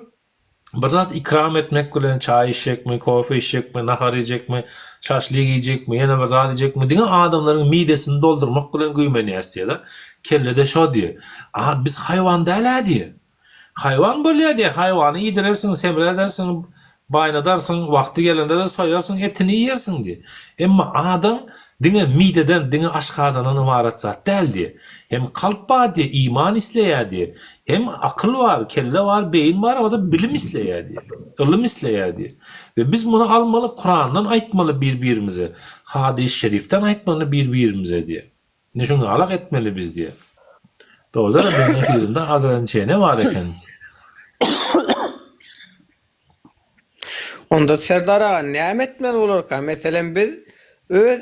Bir zat ikram etmek bilen çaý içjekmi, kofe içjekmi, nahar iýjekmi, şaşlik iýjekmi, ýene bir zat iýjekmi, diňe adamlaryň midesini doldurmak bilen güýmenýäs diýýär-de. Kellede şo diýýär. A biz haýwan däl-ä diýýär. Haýwan bolýar diýýär, haýwany iýdirersiň, semredersiň, baýnadarsyň, wagty gelende-de soýarsyň, etini iýersiň diýýär. Emma adam Diňe mideden, diňe aşgazandan ybarat zat däl diýe. Hem kalp bar diýe, iman isleýär diýe. Hem akyl bar, kelle bar, beýin bar, o-da bilim isleýär diýe. Ylym isleýär diýe. We biz muny almaly, Kurandan aýtmaly bir-birimize, hadys-şerifden aýtmaly bir-birimize diýe. Ine şuny alak etmeli biz diýe. Dogrudanam meniň efirimde ograniçeniýe bar eken. Onda Serdar aga näme etmeli bolarka? Meselem biz öz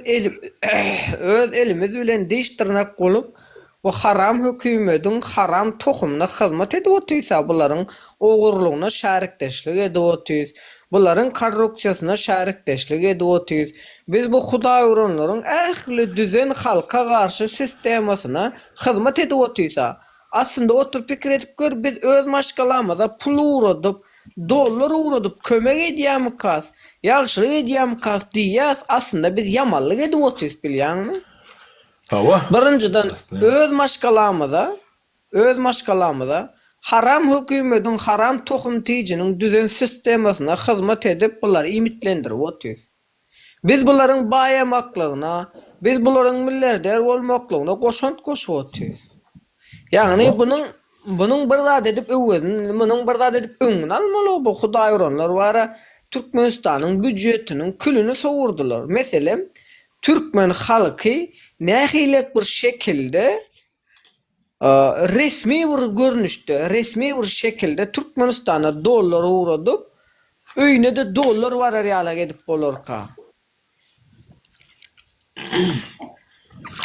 öz elimiz bilen diş dyrnak bolup bu haram hökümediň haram tohumyna hyzmat edip otysa bularyň ogurlygyna şärikdeşlik edip otys bularyň korrupsiýasyna şärikdeşlik edip otys biz bu hudaýuranlaryň ähli düzen halka garşy sistemasyna hyzmat edip otysa Aslynda oturyp pikir edip gör biz öz maşgalamyza pul ugradyp, dollar ugradyp kömek edýämikas, ýagşylyk edýämikas diýýäs, aslynda biz ýamanlyk edip otyrys bilýäňmi? Hawa. Birinjiden öz maşgalamyza, öz maşgalamyza haram hökümediň haram tohum tijiniň düzen sistemasyna hyzmat edip bulary iýmitlendirip otyrys. Biz bularyň baýamaklygyna, biz bularyň milliarder bolmaklygyna goşant goşup otyrys. Ýagny bunuň bunuň bir zat edip öwezini, munuň bir zat edip öňüni almaly bu hudaýuranlar bara Türkmenistanyň býujetiniň külüni sowurdylar. Meselem, türkmen halky nähilek bir şekilde Resmi bir görnüşde, resmi bir şekilde Türkmenistana dollar ugradyp, öýüne-de dollar barar ýalak edip bolarka?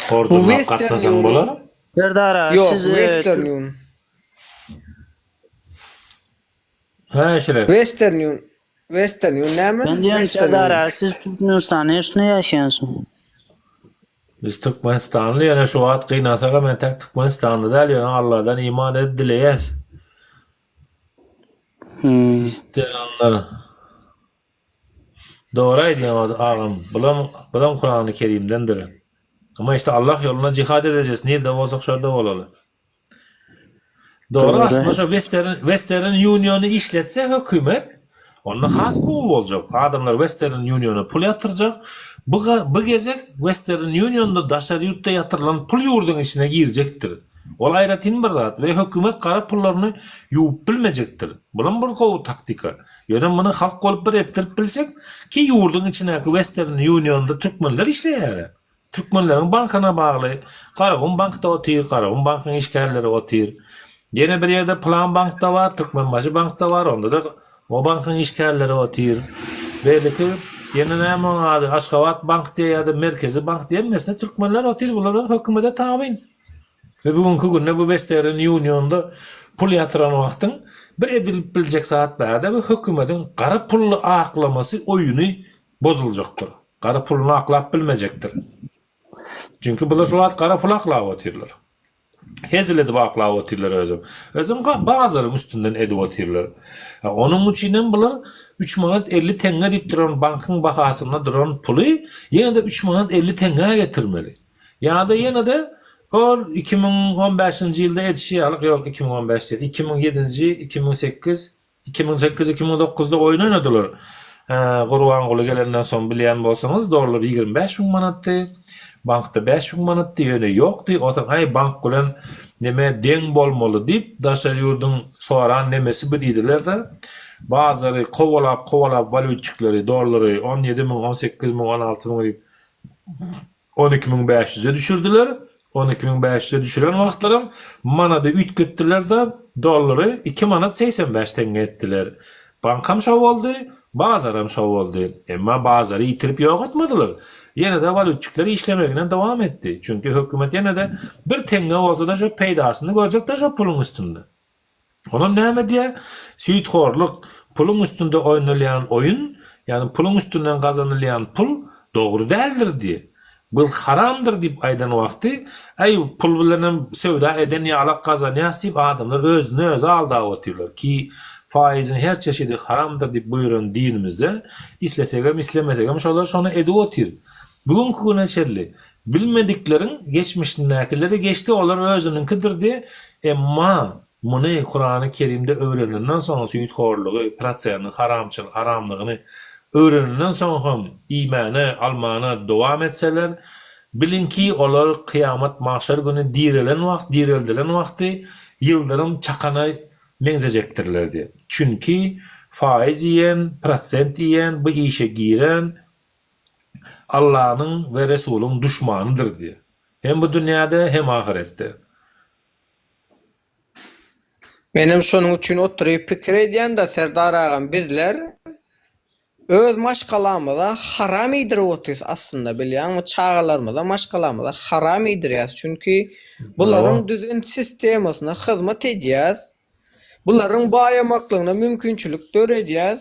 Horjunlap Western gatnasaň Union. bolar. Serdar aga Ýok, siz Western Union. Hä Eşrep. Western Union. Western Union näme? Men diýýän Western Serdar Union. aga siz Türkmenistanda ýaşaýansyňyz. Biz Türkmenistanly ýöne şu wagt gynansagam entäk Türkmenistanly däl ýöne Alladan iman edip dileýäs. Isteýänler. Dogry aýdýaň agam bulam bulam Kurany Kerimdendir. Amma işte Allah ýolunda jihad edejek nirde bolsak şorda bolaly. Dogry aslynda şo Western Western Uniony işletse hökümet onda has gowy boljak. Adamlar Western Uniona pul ýatyrjak. Bu bu gezek Western Unionda daşary ýurtda ýatyrylan pul ýurduň içine girjekdir. Ol aýratyn bir zat we hökümet gara pullaryny ýuwup bilmejekdir. Bulam bir gowy taktika. Ýöne muny halk bolup bir etdirip bilsek, ki ýurduň içindäki Western Unionda türkmenler işleýär-ä. Türkmenleriň bankyna bagly Garagum bankda otyr, Garagum bankyň işgärleri otyr. Ýene bir ýerde pylan bankda bar, Türkmenbaşy bankda bar, onda-da o bankyň işgärleri otyr. Beýleki ýene näme oň ady, Aşgabat bank diýýär ýa-da Merkezi bank diýýär, hemmesinde türkmenler otyr, bular hökümete tabyn. We bu günki günde bu Western Unionda pul ýatyran wagtyň bir edilip biljek zat bärde bu hökümediň gara pully aklamasy oýuny bozuljakdyr. Gara puluny aklap bilmejekdir. Çünki bular şu wagt gara pul aklap otyrlar. Hezil edip aklap otyrlar özem. Özem bazaryň üstünden edip otyrlar. Onuň üçinem bular üç manat 50 teňňe diýip duran bankyň bahasynda duran puly ýene-de üç manat 50 teňňä getirmeli. Ýa-da ýene-de ol 2015-nji ýylda edişi ýaly, ýok 2015 diýen, 2007-nji, 2008, 2008, 2009-da oýun oýnadylar. Gurbanguly gelenden soň bilýän bolsaňyz, dollar 25 müň manatdy, bankda 5 müň manatdy, ýöne ýokdy. Onsoň aý bank bilen neme deň bolmaly diýip, daşary ýurduň soran nemesi bu diýdiler-de, bazary kowalap-kowalap walýutçikleri, dollary 17 müň, 18 müň, 16 müň diýip 12 500-e düşürdiler. 12 500-e düşüren wagtlaram manady üýtgetdiler-de, dollary 2 manat 85 teňňe etdiler. Bankam şo boldy, bazaram şo boldy. Emma bazary ýitirip ýok etmediler. Ýene-de walýutçikler işlemegine dowam etdi. Çünki hökümet ýene-de bir teňňe bolsa-da şo peýdasyny görjek-de şo puluň üstünde. Onam näme diýýär? Süýthorluk, puluň üstünde oýnalýan oýun, ýagny puluň üstünden gazanylýan pul dogry däldir diýýär. Bu haramdyr diýip aýdan wagty, äý, pul bilenem söwda eden ýalak gazanýas diýip adamlar özüni özi aldap otyrlar. Ki, faiziň her çeşidi haramdyr diýip buýran dinimizde, islesegem islemesegem şolar şony edip otyr. Bu günki güne çenli Bilmedikleriň geçmişindäkileri geçdi olar özüniňkidir diýe emma muny Kurany Kerimde öwrenenden soň süýthorlugy proseniň haramçyl haramlygyny öwrenenden soň hem iýmäne almana dowam etseler biliňki olar kyýamat magşar güni direlen wagt direldilen wagty ýyldyrym çakana meňzejekdirler diýe çünki faiz iýen prosent iýen bu işe giren Allanyň we Resulyň duşmanydyr diýýär. Hem bu dünýäde, hem ahyretde. Menem şonuň üçin oturyp pikir edýän-de Serdar agam bizler öz maşgalamyza haram iýdirip otyrys aslynda bilýäňmi çagalarymyza maşgalamyza haram iýdirýäs çünki bularyň düzen sistemasyna hyzmat edýäs bularyň baýamaklygyna mümkinçilik döredýäs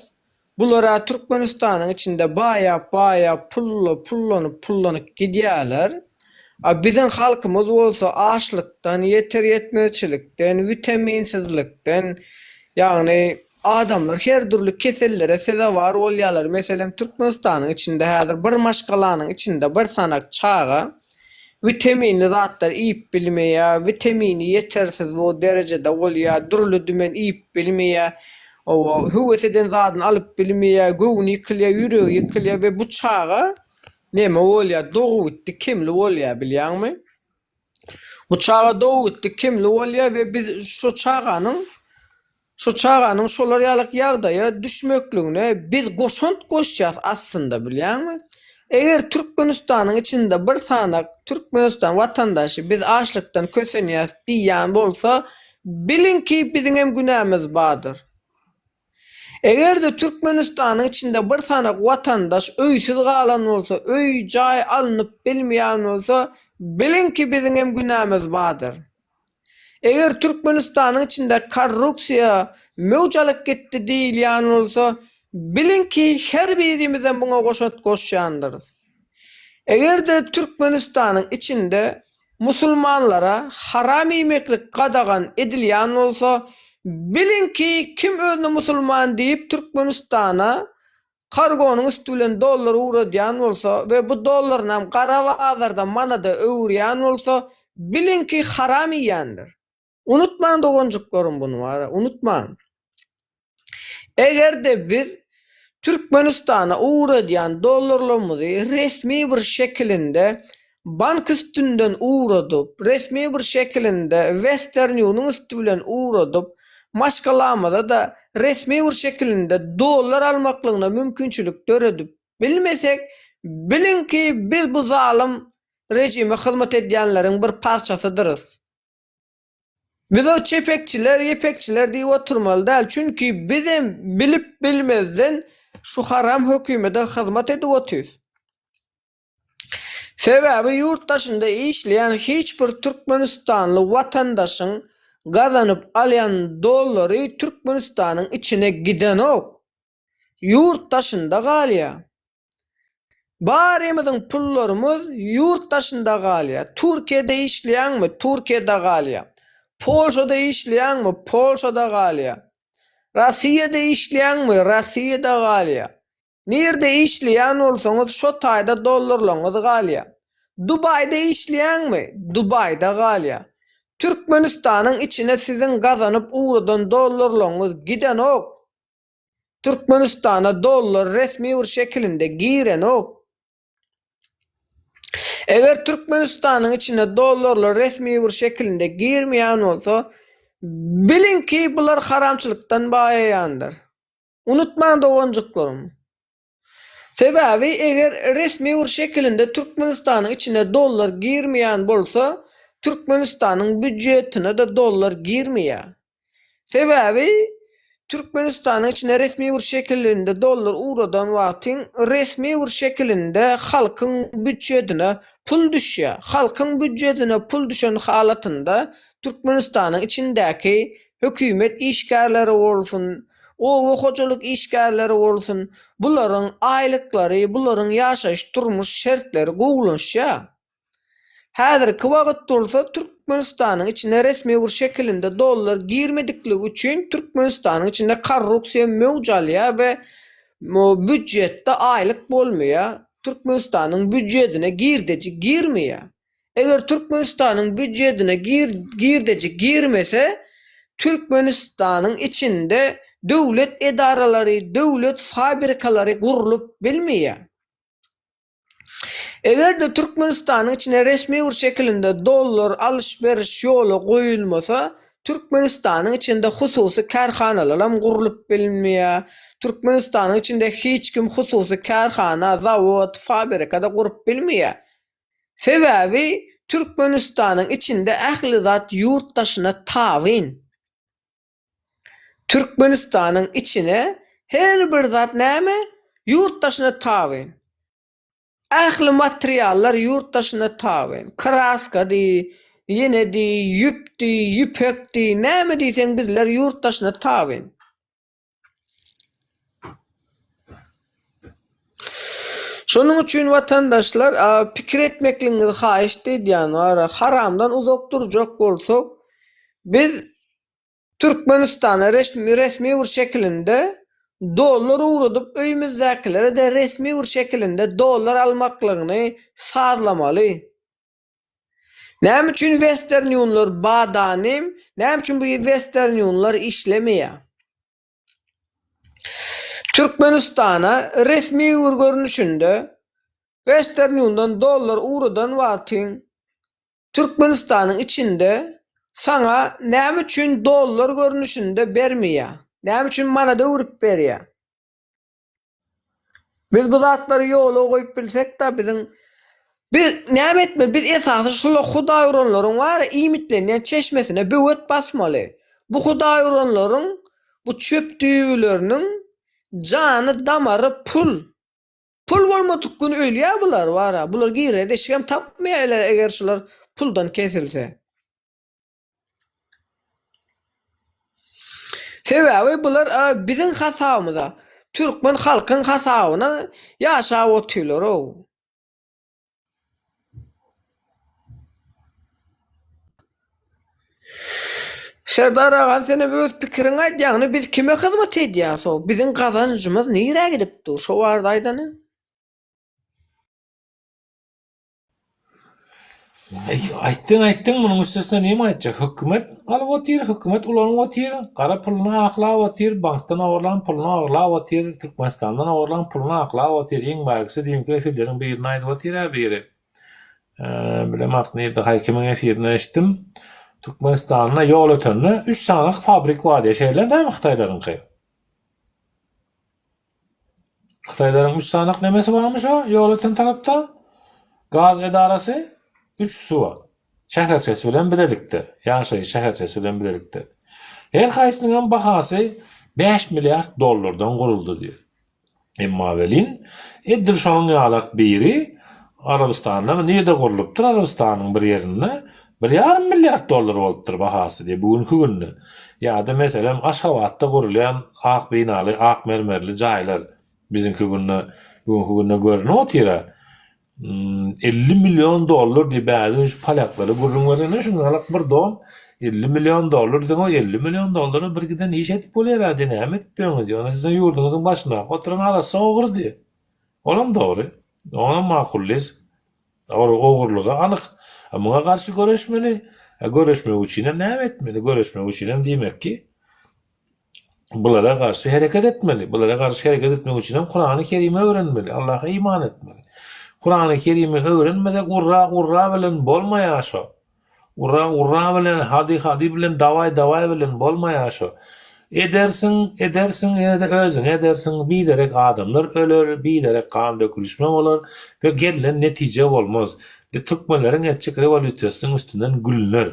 Bular-a Türkmenistanyň içinde baýap baýap pulla pullanyp pullanyp gidýäler. A biziň halkymyz bolsa açlykdan, ýeter ýetmezçilikden, witaminsizlikden, ýagny adamlar her dürli kesellere sezewar bolýarlar. Meselem Türkmenistanyň içinde häzir bir maşgalanyň içinde bir sanak çaga witaminli zatlar iýip bilmeýär, witamini ýetersiz bu derejede bolýar, dürli dümen iýip bilmeýär. Hawa, höwes eden zadyny alyp bilmeýär, göwni ýykylýar, ýüregi ýykylýar we bu çaga neme bolýar, dogabitdi kemli bolýar, bilýäňmi? Bu çaga dogabitdi kemli bolýar we biz şu çaganyň şu çaganyň şolar ýalyk ýagdaýa düşmekligine biz goşant goşýas aslynda, bilýäňmi? Eger Türkmenistanyň içinde bir sanak Türkmenistan watandaşy biz açlykdan kösenýäs diýýän bolsa, Biliň ki biziňem günämiz bardyr. Eger-de Türkmenistanyň içinde bir sanak watandaş öýsüz galan bolsa, öý, jaý alnyp bilmeýän bolsa, biliň ki biziňem günämiz bardyr. Eger Türkmenistanyň içinde korrupsiýa möwç alyp gitdi diýilýän bolsa, biliň ki her birimizem muňa goşant goşýandyrys. Eger-de Türkmenistanyň içinde musulmanlara haram iýmeklik gadagan edilýän bolsa, biliň ki, kim özüne musulman diýip Türkmenistana kargonyň üsti bilen dollar ugradýan bolsa we bu dollarynam gara bazarda manada öwürýän bolsa, biliň ki, haram iýýändir. Unutmaň doganjyklarym buny bara, unutmaň. Eger-de biz Türkmenistana ugradýan dollarlarymyzy resmi bir şekilinde. bank üstünden ugradyp, resmi bir şekilinde Western Union üsti bilen ugradyp, maşgalamyza-da resmi bir şekilinde dollar almaklygyna mümkinçilik döredip bilmesek, biliň ki, biz bu zalym rejime hyzmat edýänleriň bir parçasydyrys. Biz o çepekçiler, ýepekçiler diýip oturmaly däl, çünki bizem bilip-bilmezden şu haram hökümete hyzmat edip otyrys. Sebäbi ýurt daşynda işleýän hiç bir türkmenistanly watandaşyň gazanyp alýan dollary Türkmenistanyň içine gidenok. Ýurt daşynda galýar. Barymyzyň pullarymyz ýurt daşynda galýar. Türkiýede işleýäňmi, Türkiýede galýar. Polşada işleýäňmi, Polşada galýar. Rossiýada işleýäňmi, Rossiýada galýar. Nirde işleýän bolsaňyz şo taýda dollarlaňyz galýa. Dubaýda işleýäňmi? Dubaýda galýa. Türkmenistanyň içine siziň gazanyp ugradan dollarlaňyz gidenok. Türkmenistana dollar resmi bir şekilinde girenok. Eger Türkmenistanyň içine dollarlar resmi bir şekilinde girmeýän bolsa, biliňki bular haramçylykdan baýaýandyr. Unutmaň doganjyklarym. Sebäbi eger resmi bir şekilinde Türkmenistanyň içine dollar girmeýän bolsa, Türkmenistanyň býudjetine-de dollar girmeýär. Sebäbi Türkmenistanyň içine resmi bir şekilinde dollar ugradan wagtyň resmi bir şekilinde halkyň býudjetine pul düşýär. Halkyň býudjetine pul düşen halatynda Türkmenistanyň içindäki hökümet işgärleri bolsun, oba hojalyk işgärleri bolsun, bularyň aýlyklary, bularyň ýaşaýyş-durmuş şertleri gowulaşýar. Häzirki wagt bolsa Türkmenistanyň içine resmi bir şekilinde dollar girmedikligi üçin Türkmenistanyň içinde korrupsiýa möwç alýar we býudjetde aýlyk bolmaýar, Türkmenistanyň býudjedine girdeji girmeýär. Eger Türkmenistanyň býudjedine girdeji girmese, Türkmenistanyň içinde döwlet edaralary, döwlet fabrikalary gurlup bilmeýär. Eger-de Türkmenistanyň içine resmi bir şekilinde dollar alyş-beriş ýola goýulmasa, Türkmenistanyň içinde hususy kärhanalaram gurlup bilinmeýär. Türkmenistanyň içinde hiç kim hususy kärhana, zawod, fabrika-da gurup bilmeýär. Sebäbi Türkmenistanyň içinde ähli zat ýurt daşyna tabyn. Türkmenistanyň içine her bir zat näme? Ýurt daşyna tabyn. Ähli materiallar ýurt daşyna tabyn. Kraska diý, ýene diý, ýüp diý, ýüpek diý, näme diýseň bizler ýurt daşyna tabyn. Şonuň üçin watandaşlar pikir etmekligiňizi haýyşt edýän wara haramdan uzak durjak bolsak biz Türkmenistana resmi bir şekilinde dollar ugradyp öýümizdäkilere-de resmi bir şekilinde dollar almaklygyny sazlamaly. Näme üçin Western Unionlar badanym, näme üçin bu Western Unionlar işlemeýär? Türkmenistana resmi bir görnüşinde Western Uniondan dollar ugradan wagtyň Türkmenistanyň içinde saňa näme üçin dollar görnüşinde bermeýär? Näme üçin manada öwrüp berýär? Biz bu zatlary ýola goýup bilsek-de biziň biz näme etmeli? Biz esasy şul hudaý uranlaryň bar iýmitlenýän çeşmesine böwet basmaly. Bu hudaý uranlaryň bu çöp düýbileriniň jany damary pul. Pul bolmadyk gün ölýär bular bar. Bular girere deşigem tapmaýarlar eger şular puldan kesilse. Sebäbi bular biziň hasabymyza, türkmen halkyň hasabyna ýaşap otyrlar-ow. Serdar agam senem öz pikiriňi aýt, ýagny biz kime hyzmat edýäs-ow, biziň gazanjymyz nirä gidip dur, şo barada aýdany. Aýtdyň aýtdyň munuň üstesine neme aýtjak hökümet alyp otyr hökümet ulanyp otyr gara puluny aklap otyr bankdan ogurlan puluny ogurlap otyr Türkmenistandan ogurlan puluny aklap otyr iň bärkisi düýnki efirleriň birinde aýdyp otyr-ä biri. Bilemok nirde haý kimiň efirinde eşitdim. Türkmenistanda ýol ötende 3 sany fabrik bar diýýär. Şeýle dälmi hytaýlaryňky? Hytaýlaryň 3 sany nemesi barmyş o ýol öten tarapda? Gaz edarasy 3 su bar. Şäherçesi bilen bilelikde, ýaşaýyş şäherçesi bilen bilelikde. Her haýsynyň hem bahasy 5 milliard dollardan guruldy diýýär. Emma welin, edil şonuň ýalak biri Arabystandamy, nirde gurlupdyr, Arabystanyň bir ýerinde bir ýarym milliard dollar bolupdyr bahasy diýip, bu günki günde. Ýa-da meselem, Aşgabatda gurulýan ak binaly, ak mermerli jaýlar biziňki günde, bu günki günde görünip otyr-a. 50 million dollar diýip bärde şu polýaklara gürrüň berende şuň ýalak bir dom 50 million dollar diýseň o 50 million dollara bir giden iş edip bolýar-a diýip näme edip ýörüňiz diýip onda siziň ýurduňyzyň başyndaky oturan arassa ogry diýip olam dogry onam makullys ol ogurlygy anyk a muňa garşy göreşmeli a göreşmek üçinem näme etmeli göreşmek üçinem diýmek ki Bulara garşy hereket etmeli. Bulara garşy hereket etmek üçin hem Kurany Kerimi öwrenmeli, Allaha iman etmeli. Kurany Kerimi öwrenmesek urra urra bilen bolmaýar şo. Urra urra bilen, hadi hadi bilen, dawaý dawaý bilen bolmaýar şo. Edersiň, edersiň, ýene-de özüňe edersiň, biderek adamlar öler, biderek gan dökülişme bolar we gelnen netije bolmaz. We türkmenleriň etjek rewolýusiýasynyň üstünden gülüner.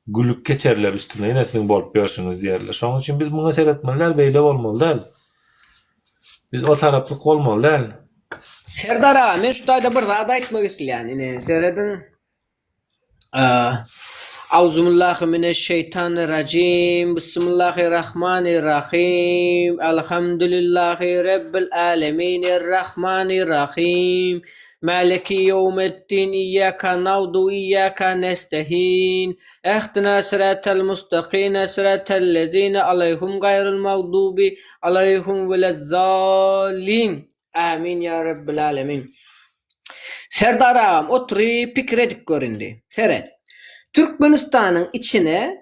Gülüp geçerler üstüne ýene siziň bolup ýörşüňiz diýerler. Şonuň üçin biz muňa seretmeli däl, beýle bolmaly däl. Biz o taraplyk bolmaly däl. Serdar aga men şu taýda bir zat aýtmak isleýän ine serediň Auzubillahi mineşşeýtanirrajim Bismillahirrahmanirrahim Elhamdülillahi Rabbil alemin Errahmanirrahim Maliki ýewmiddin Iýýaka na'budu we iýýaka nestahin Ihdina syratal mustaqim syratal lezine aleýhim gaýryl magdubi aleýhim welezzallin Amin ýa Rabbil alemin Serdar agam oturyp pikir edip gör indi. Seret. Türkmenistanyň içine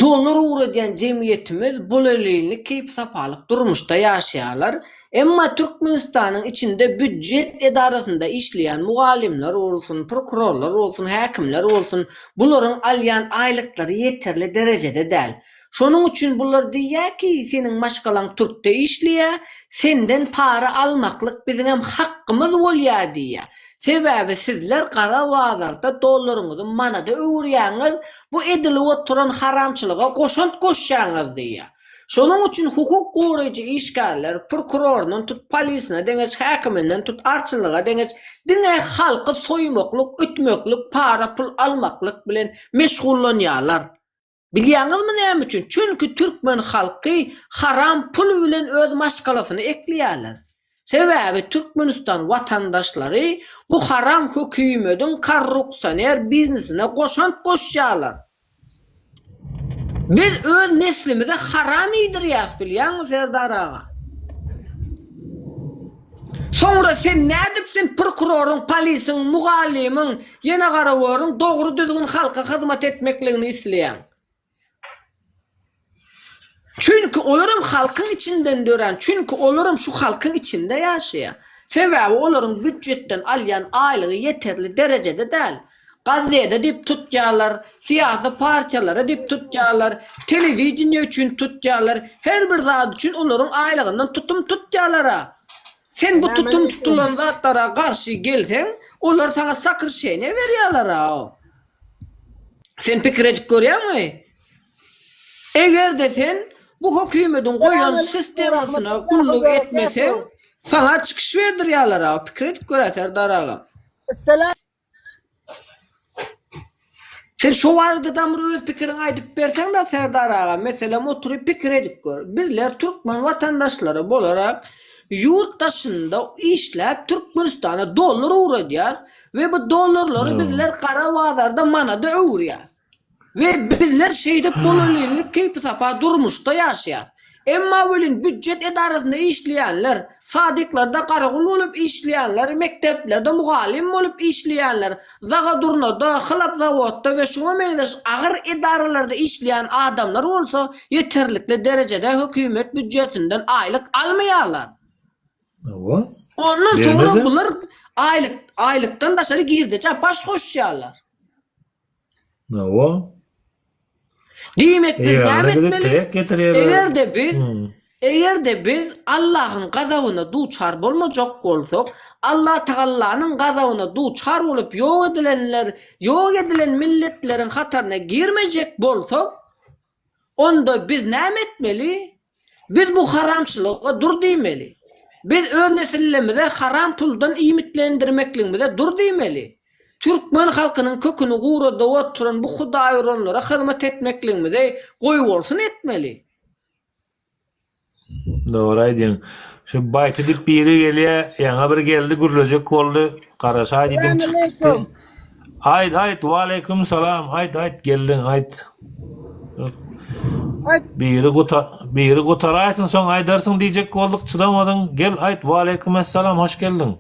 Dollar ugradýan jemgyýetimiz bolelinlik keýpi-sapalyk durmuşda ýaşaýarlar. Emma Türkmenistanyň içinde býudjet edarasynda işleýän mugallymlar bolsun, prokurorlar bolsun, häkimler bolsun, bularyň alýan aýlyklary ýeterli derejede däl. Şonuň üçin bular diýýär ki, seniň maşgalaň türkde işleýär, senden para almaklyk biziňem hakkymyz bolýar diýýär. Sebäbi sizler gara bazarda dollaryňyzy manada öwürýäňiz, bu edilip oturan haramçylyga goşant goşýaňyz diýýär. Şonuň üçin hukuk goraýjy işgärler, prokuroryndan tut polisine deňeç, häkiminden tut arçynlyga deňeç diňe halky soýmaklyk, ütmeklik, para-pul almaklyk bilen meşgullanýarlar. Bilýäňizmi näme üçin? Çünki türkmen halky haram pul bilen öz maşgalasyny ekleýärler. Sebäbi Türkmenistan watandaşlary bu haram hökümediň korrupsioner biznesine goşant goşýarlar. Biz öz neslimize haram iýdirýäs bilýäňmi Serdar aga? Soňra sen nädip sen prokuroryň, polisiň, mugallymyň, ýene garawöriň dogry düzgün halka hyzmat etmekligini isleýäň? Çünki olaram halkyň içinden dörän, çünki olaram şu halkyň içinde ýaşaýar. Sebäbi olaryň býudjetden alýan aýlygy ýeterli derejede däl. Gazede diýip tutýarlar, syýasy partiýalara diýip tutýarlar, telewideniýe üçin tutýarlar, her bir zat üçin olaryň aýlygyndan tutum tutýarlar-a. Sen bu tutum tutulan zatlara garşy gelseň, olar saňa sokrşeniýe berýärler-a. Sen pikir edip görýäňmi? Eger-de sen bu hökümediň goýan sistemasyna gulluk etmeseň, saňa çykyş berdirýärler-a. Pikir edip gör-ä, Serdar aga. Sen şo barada dam bir öz pikiriňi aýdyp berseň-de Serdar aga, meselem oturyp pikir edip gör. Bizler türkmen watandaşlary bolarak ýurt daşynda işläp Türkmenistana dollar ugradýas we bu dollarlary bizler gara bazarda manada öwürýäs. We bizler şeýdip bolelinlik keýpi-sapa durmuşda ýaşaýas. Emma welin býudjet edarasynda işleýänler, sadiklarda garagul bolup işleýänler, mekdeplerde mugallym bolup işleýänler, zagadurnada, hlapzawodda we şuňa meňzeş agyr edaralarda işleýän adamlar bolsa ýeterlikli derejede hökümet býudjetinden aýlyk almaýarlar. Hawa. Ondan soňra Bermezem. bular Aýlyk aýlykdan daşary girdejä baş goşýarlar. Hawa. Diýmek biz Eýrana näme gidip etmeli? tirek getirýärler. Eger-de biz Hmm. eger-de biz Allahyň gazabyna duçar bolmajak bolsak, Allatagallanyň gazabyna duçar bolup ýok edilenler, ýok edilen milletleriň hataryna girmejek bolsak, onda biz näme etmeli? Biz bu haramçylyga dur diýmeli. Biz öz nesillerimize haram puldan iýmitlendirmekligimize dur diýmeli. Türkmen halkynyň köküni guradyp oturan bu hudaýuranlara hyzmat etmekligimizi goýbolsun etmeli. Dogry aýdýaň. Şu Baýty diýip biri gelýä, ýaňa bir geldi gürlejek boldy. Garaşaý diýdim çykyp gitdi. Aýt aýt waleýkim salam aýt aýt geldiň aýt. Aýt. Biri guta biri gutaraýsyn soň aýdarsyň diýjek bolduk çydamadyň gel aýt waleýkim essalam hoş geldiň.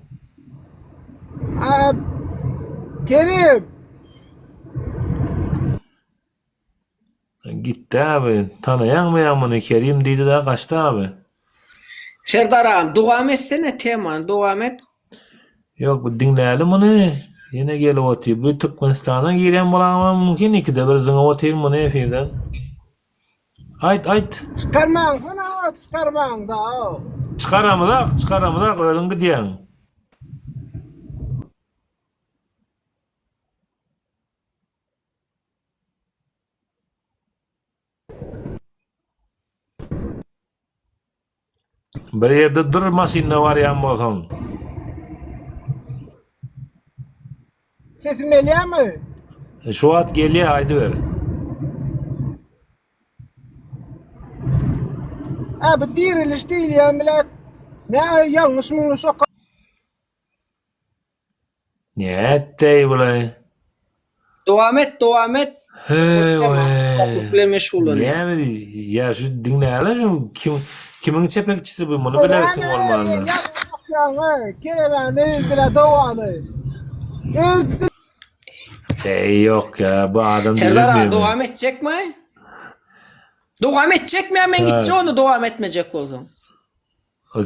A, Kerim. Gitdi abi. Tanaýaňmy ýa muny Kerim diýdi-de gaçdy abi. Serdar agam dowam etsene temany dowam et. Ýok bu diňläli muny. Ýene gelip otyr. Bu Türkmenistandan girýän bolamam mümkin ikide bir zyňyp otyr muny efirden. Aýt aýt. Çykarmaň sana çykarmaň da. Çykaramyzak çykaramyzak özüň gidýäň. Bir ýerde dur maşynda barýan bolsaň. Sesim gelýärmi? E, şu wagt gelýär, aýdyber. Ha bu diriliş diýilýän bilen ne ýalňyş muňluş oka Nätdeý bulaý? Dowam et, dowam et. Heý, Topluk bilen meşgullanýar. Näme diý? Ýa şu diňläle şu kim kimiň çepekçisi bu muny bilersiň bolmanda. Ýalňyş okýaň, kelebäni bile dowamy. Öz Eý ýok ýa bu adam Serdar aga düzelmeýär. dowam etjekmi? Dowam etjekmi ýa men gitjek onda dowam etmejek bolsaň.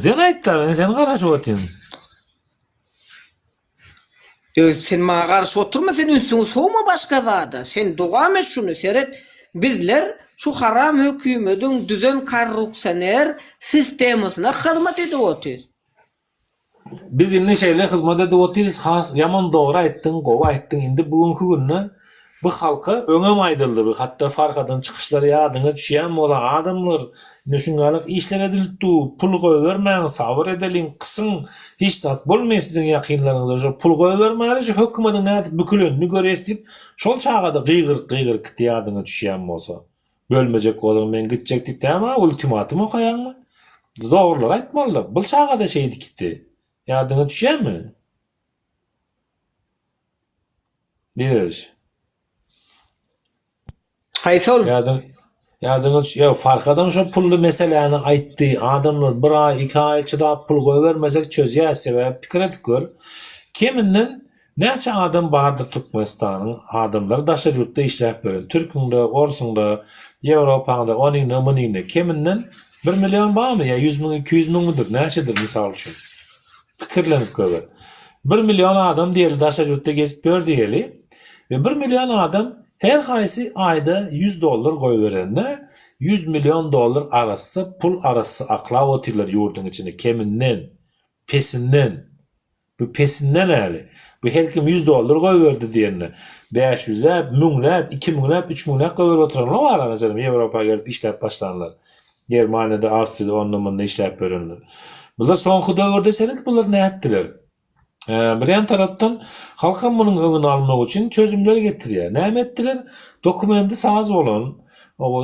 Sen aýtda, men sen garaşyp otyryn. Öz sen maňa garaşyp oturma sen ünsüňi sowma başga zada sen dowam et şuny seret bizler şu haram hökümediň düzen korrupsioner sistemasyna hyzmat edip otyrys. Biz indi şeýle hyzmat edip otyrys has ýaman dogry aýtdyň gowy aýtdyň indi bu günki günde bu halka öňem aýdyldy bu hatda Farhadyň çykyşlary ýadyňa düşýän bolsa adamlar indi şuňňalak işler edilip dur pul goýbermäň sabyr edeliň kysyň hiç zat bolmaýar siziň ýakynlaryňyza şo pul goýbermäli şu hökümediň nädip bükülenini görýäs diýip şol çagada gygyryp gygyryp gitdi ýadyňa düşýän bolsa. Bölmejek bolsaň men gitjek diýip näme maňa ultimatum okaýaňmy? Dogrulary aýtmalyda. Bul çagada şeýdip gitdi. Ýadyňa düşýärmi? Direliş. Haýsy ol? Ýadyň ýadyňa düş ýa Farhadam şo pully meseläni aýtdy. Adamlar bir aý, iki aý çydap pul goýbermesek çözýäs sebäbi pikir edip gör. Keminden Näçe adam bardyr Türkmenistanyň adamlary daşary ýurtda işläp ýören türküňde orsuňda ýewropaňda onyňda munyňda keminden bir million barmy ýa 100 müň 200 müňmidir näçedir mysal üçin pikirlenip göber bir million adam diýeli daşary ýurtda gezip ýör diýeli we bir million adam her haýsy aýda 100 dollar goýberende 100 million dollar arassa pul arassa aklap otyrlar ýurduň içinde keminden pesinden Bu pesinden äli. Bu her kim ýüz dollar goýberdi diýende, bäş ýüzläp, müňläp, iki müňläp, üç müňläp goýberip oturanlar bar-a, meselem, Ýewropa gelip işläp başlanlar. Germaniýada, Awstriýada onda-munda işläp ýörenler. Bular soňky döwürde seret bular nätdiler? Bir ýan tarapdan halkam munuň öňüni almak üçin çözümler getirýär. Näme etdiler? Dokumendi saz bolan,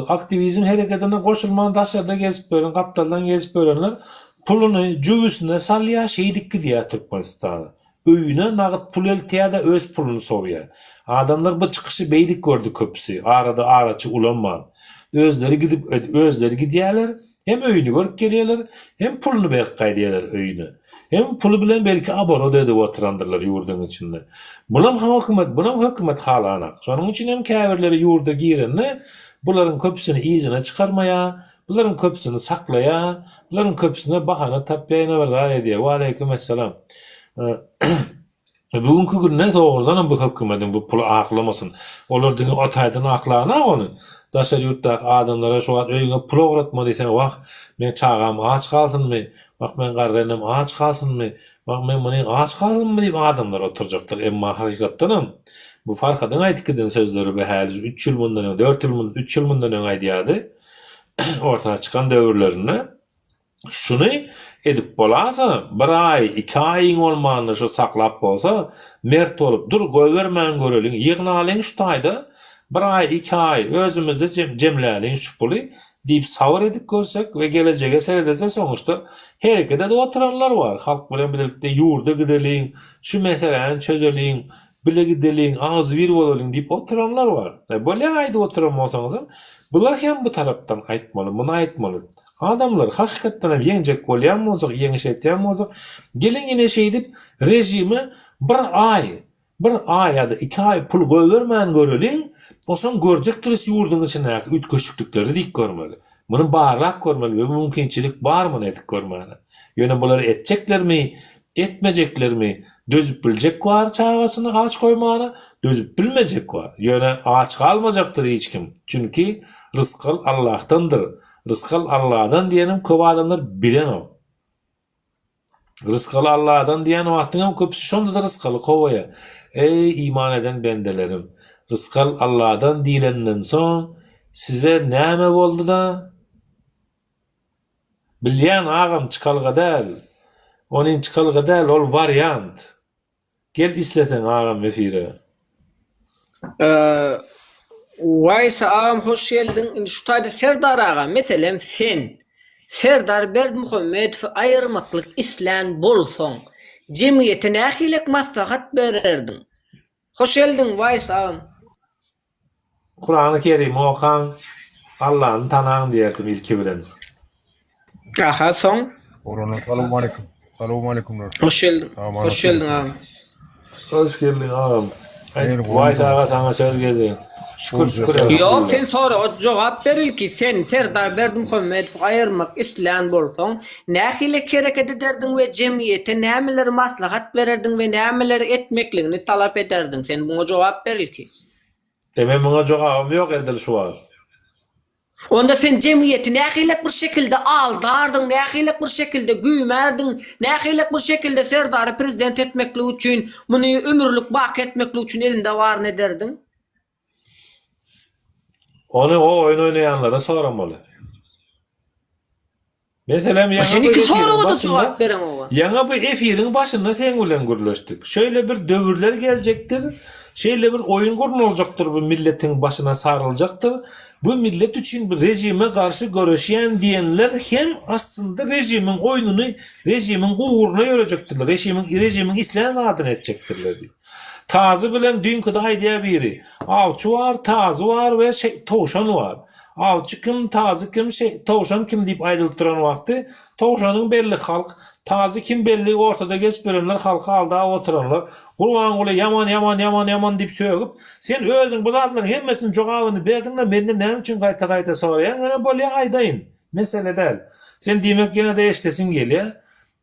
aktiwizm hereketine goşulman daşarda gezip ýören, gapdaldan gezip ýörenler Puluny jübüsine salýar, şeýdip gidýär Türkmenistana. Öýüne nagyt pul eltýär-de öz puluny sowýar. Adamlar bu çykyşy beýdip gördi köpüsi, arada araçy ulanman. Özleri gidip özleri gidýärler, hem öýüni görüp gelýärler, hem puluny berip gaýdýarlar öýüne. Hem puly bilen belki oborot edip oturandyrlar ýurduň içinde. Bulam hökümet, bunam hökümet halanak. Şonuň üçin hem käbirleri ýurda girende bularyň köpüsini yzyna çykarmaýar, Bularyň köpüsini saklaýar, bularyň köpüsine bahana tapýar, ýene bir zat edýär. Waleýkim essalam. Bu günki günde dogrudanam bu hökümediň bu puly aklamasyn. Olar diňe o taýdan aklanak ony. Daşary ýurtdaky adamlara şu wagt öýüňe pul ugratma diýseň wah, meň çagam aç galsynmy, wah meň garry enem aç galsynmy, wah men muny aç galsynmy diýip adamlar oturjakdyr. Emma hakykatdanam bu Farhadyň aýdyp giden sözleri bu häli üç ýyl mundan öň, dört ýyl mundan, üç ýyl mundan öň aýdýardy. Orta çykan döwürlerinde. Şuny edip bolasa, bir aý, iki aýyň bolmanda şu saklap bolsa, mert bolup, dur, goýbermän göreliň, ýygnalyň şu taýda, bir aý, iki aý özümizde jemläliň şu puly diýip sabyr edip görsek we gelejege seredilse soňuşda hereket edip oturanlar bar, halk bilen bilelikde ýurda gideliň, şu meseläni çözeliň, bile gideliň, agzybir bolalyň diýip oturanlar bar. Bolýa aýdyp oturan bolsaňyzam, bular hem bu tarapdan aýtmaly, muny aýtmaly. Adamlar, hakykatdan hem ýeňjek bolýan bolsak, ýeňiş etýän bolsak, geliň ine şeýdip režime bir aý, bir aý ýa-da iki aý pul goýbermän göreliň, onsoň görjekdiris ýurduň içindäki üýtgeşiklikleri diýip görmeli. Muny barlap görmeli we mümkinçilik bar muny edip görmäne. Ýöne bulary etjeklermi, etmejeklermi, dözüp biljek bar çagasyny aç goýmana, dözüp bilmejek bar. Ýöne aç galmajakdyr hiç kim. Çünki rysgal Allahdandyr. Rysgal Alladan diýenim köp adamlar bilenok. Rysgal Alladan diýen wagtyňam köpüsi şonda-da rysgaly kowaýar. Eý, iman eden bendelerim! Rysgal Alladan diýlenden soň size näme boldy-da? Bilýän agam çykalga däl. Onuň çykalga däl, ol wariant. Gel isleseň agam efire. Waýsa agam hoş geldiň. Indi şu taýda Serdar aga meselem sen Serdar Berdimuhamedowy aýyrmaklyk islän bolsaň jemgyýete nähilek maslahat bererdiň? Hoş geldiň Waýsa agam. Kurany Kerimi okaň, Allany tanaň diýerdim ilki bilen. Aha soň. Oglanlar salowmaleýkim. Salowmaleýkumlar. Hoş geldiň. Hoş geldiň agam. Hoş geldiň agam. Aýt Waýs aga saňa söz geldi. Şükür şükür elhamdülillah. Ýok sen soraga jogap ber ilki sen Serdar Berdimuhamedowy aýyrmak islän bolsaň nähili hereket ederdiň we jemgyýete nämeleri maslahat bererdiň we nämeleri etmekligini talap ederdiň sen muňa jogap ber ilki. E men muňa jogabym ýok edil şu wagt. Onda sen jemgyýeti nähilek bir şekilde aldardyň, nähilek bir şekilde güýmärdiň, nähilek bir şekilde Serdary prezident etmeklik üçin, muny ömürlik baky etmeklik üçin elinde baryny ederdiň? Ony o oýun oýnaýanlara soramaly. Meselem, ýaňy Sen bu iki efiriň soraga-da başynda, jogap bereňoga. ýaňy bu efiriň başynda seň bilen gürleşdik. Şeýle bir döwürler geljekdir, şeýle bir oýun gurnaljakdyr bu milletiň başyna saryljakdyr. Bu millet üçin bu režime garşy göreşýän diýenler hem aslynda režimiň oýnuny, režimiň ugruna ýörejekdirler, režimiň, režimiň islän zadyny etjekdirler diýip. Tazy bilen düýnküde aýdýar biri, awçy bar, tazy bar we şe, towşan bar. Awçy kim, tazy kim, şe, towşan kim diýip aýdylyp duran wagty, towşanyň belli halk, tazy kim belli ortada geçip ýörenler halky aldap oturanlar, Gurbanguly ýaman ýaman ýaman ýaman diýip sögüp, sen özüň bu zatlaryň hemmesiniň jogabyny berdiňde menden näme üçin gaýta gaýta soraýaň, ýöne bolýa aýdaýyn, mesele däl. Sen diýmek ýene-de eşdesiň gelýä.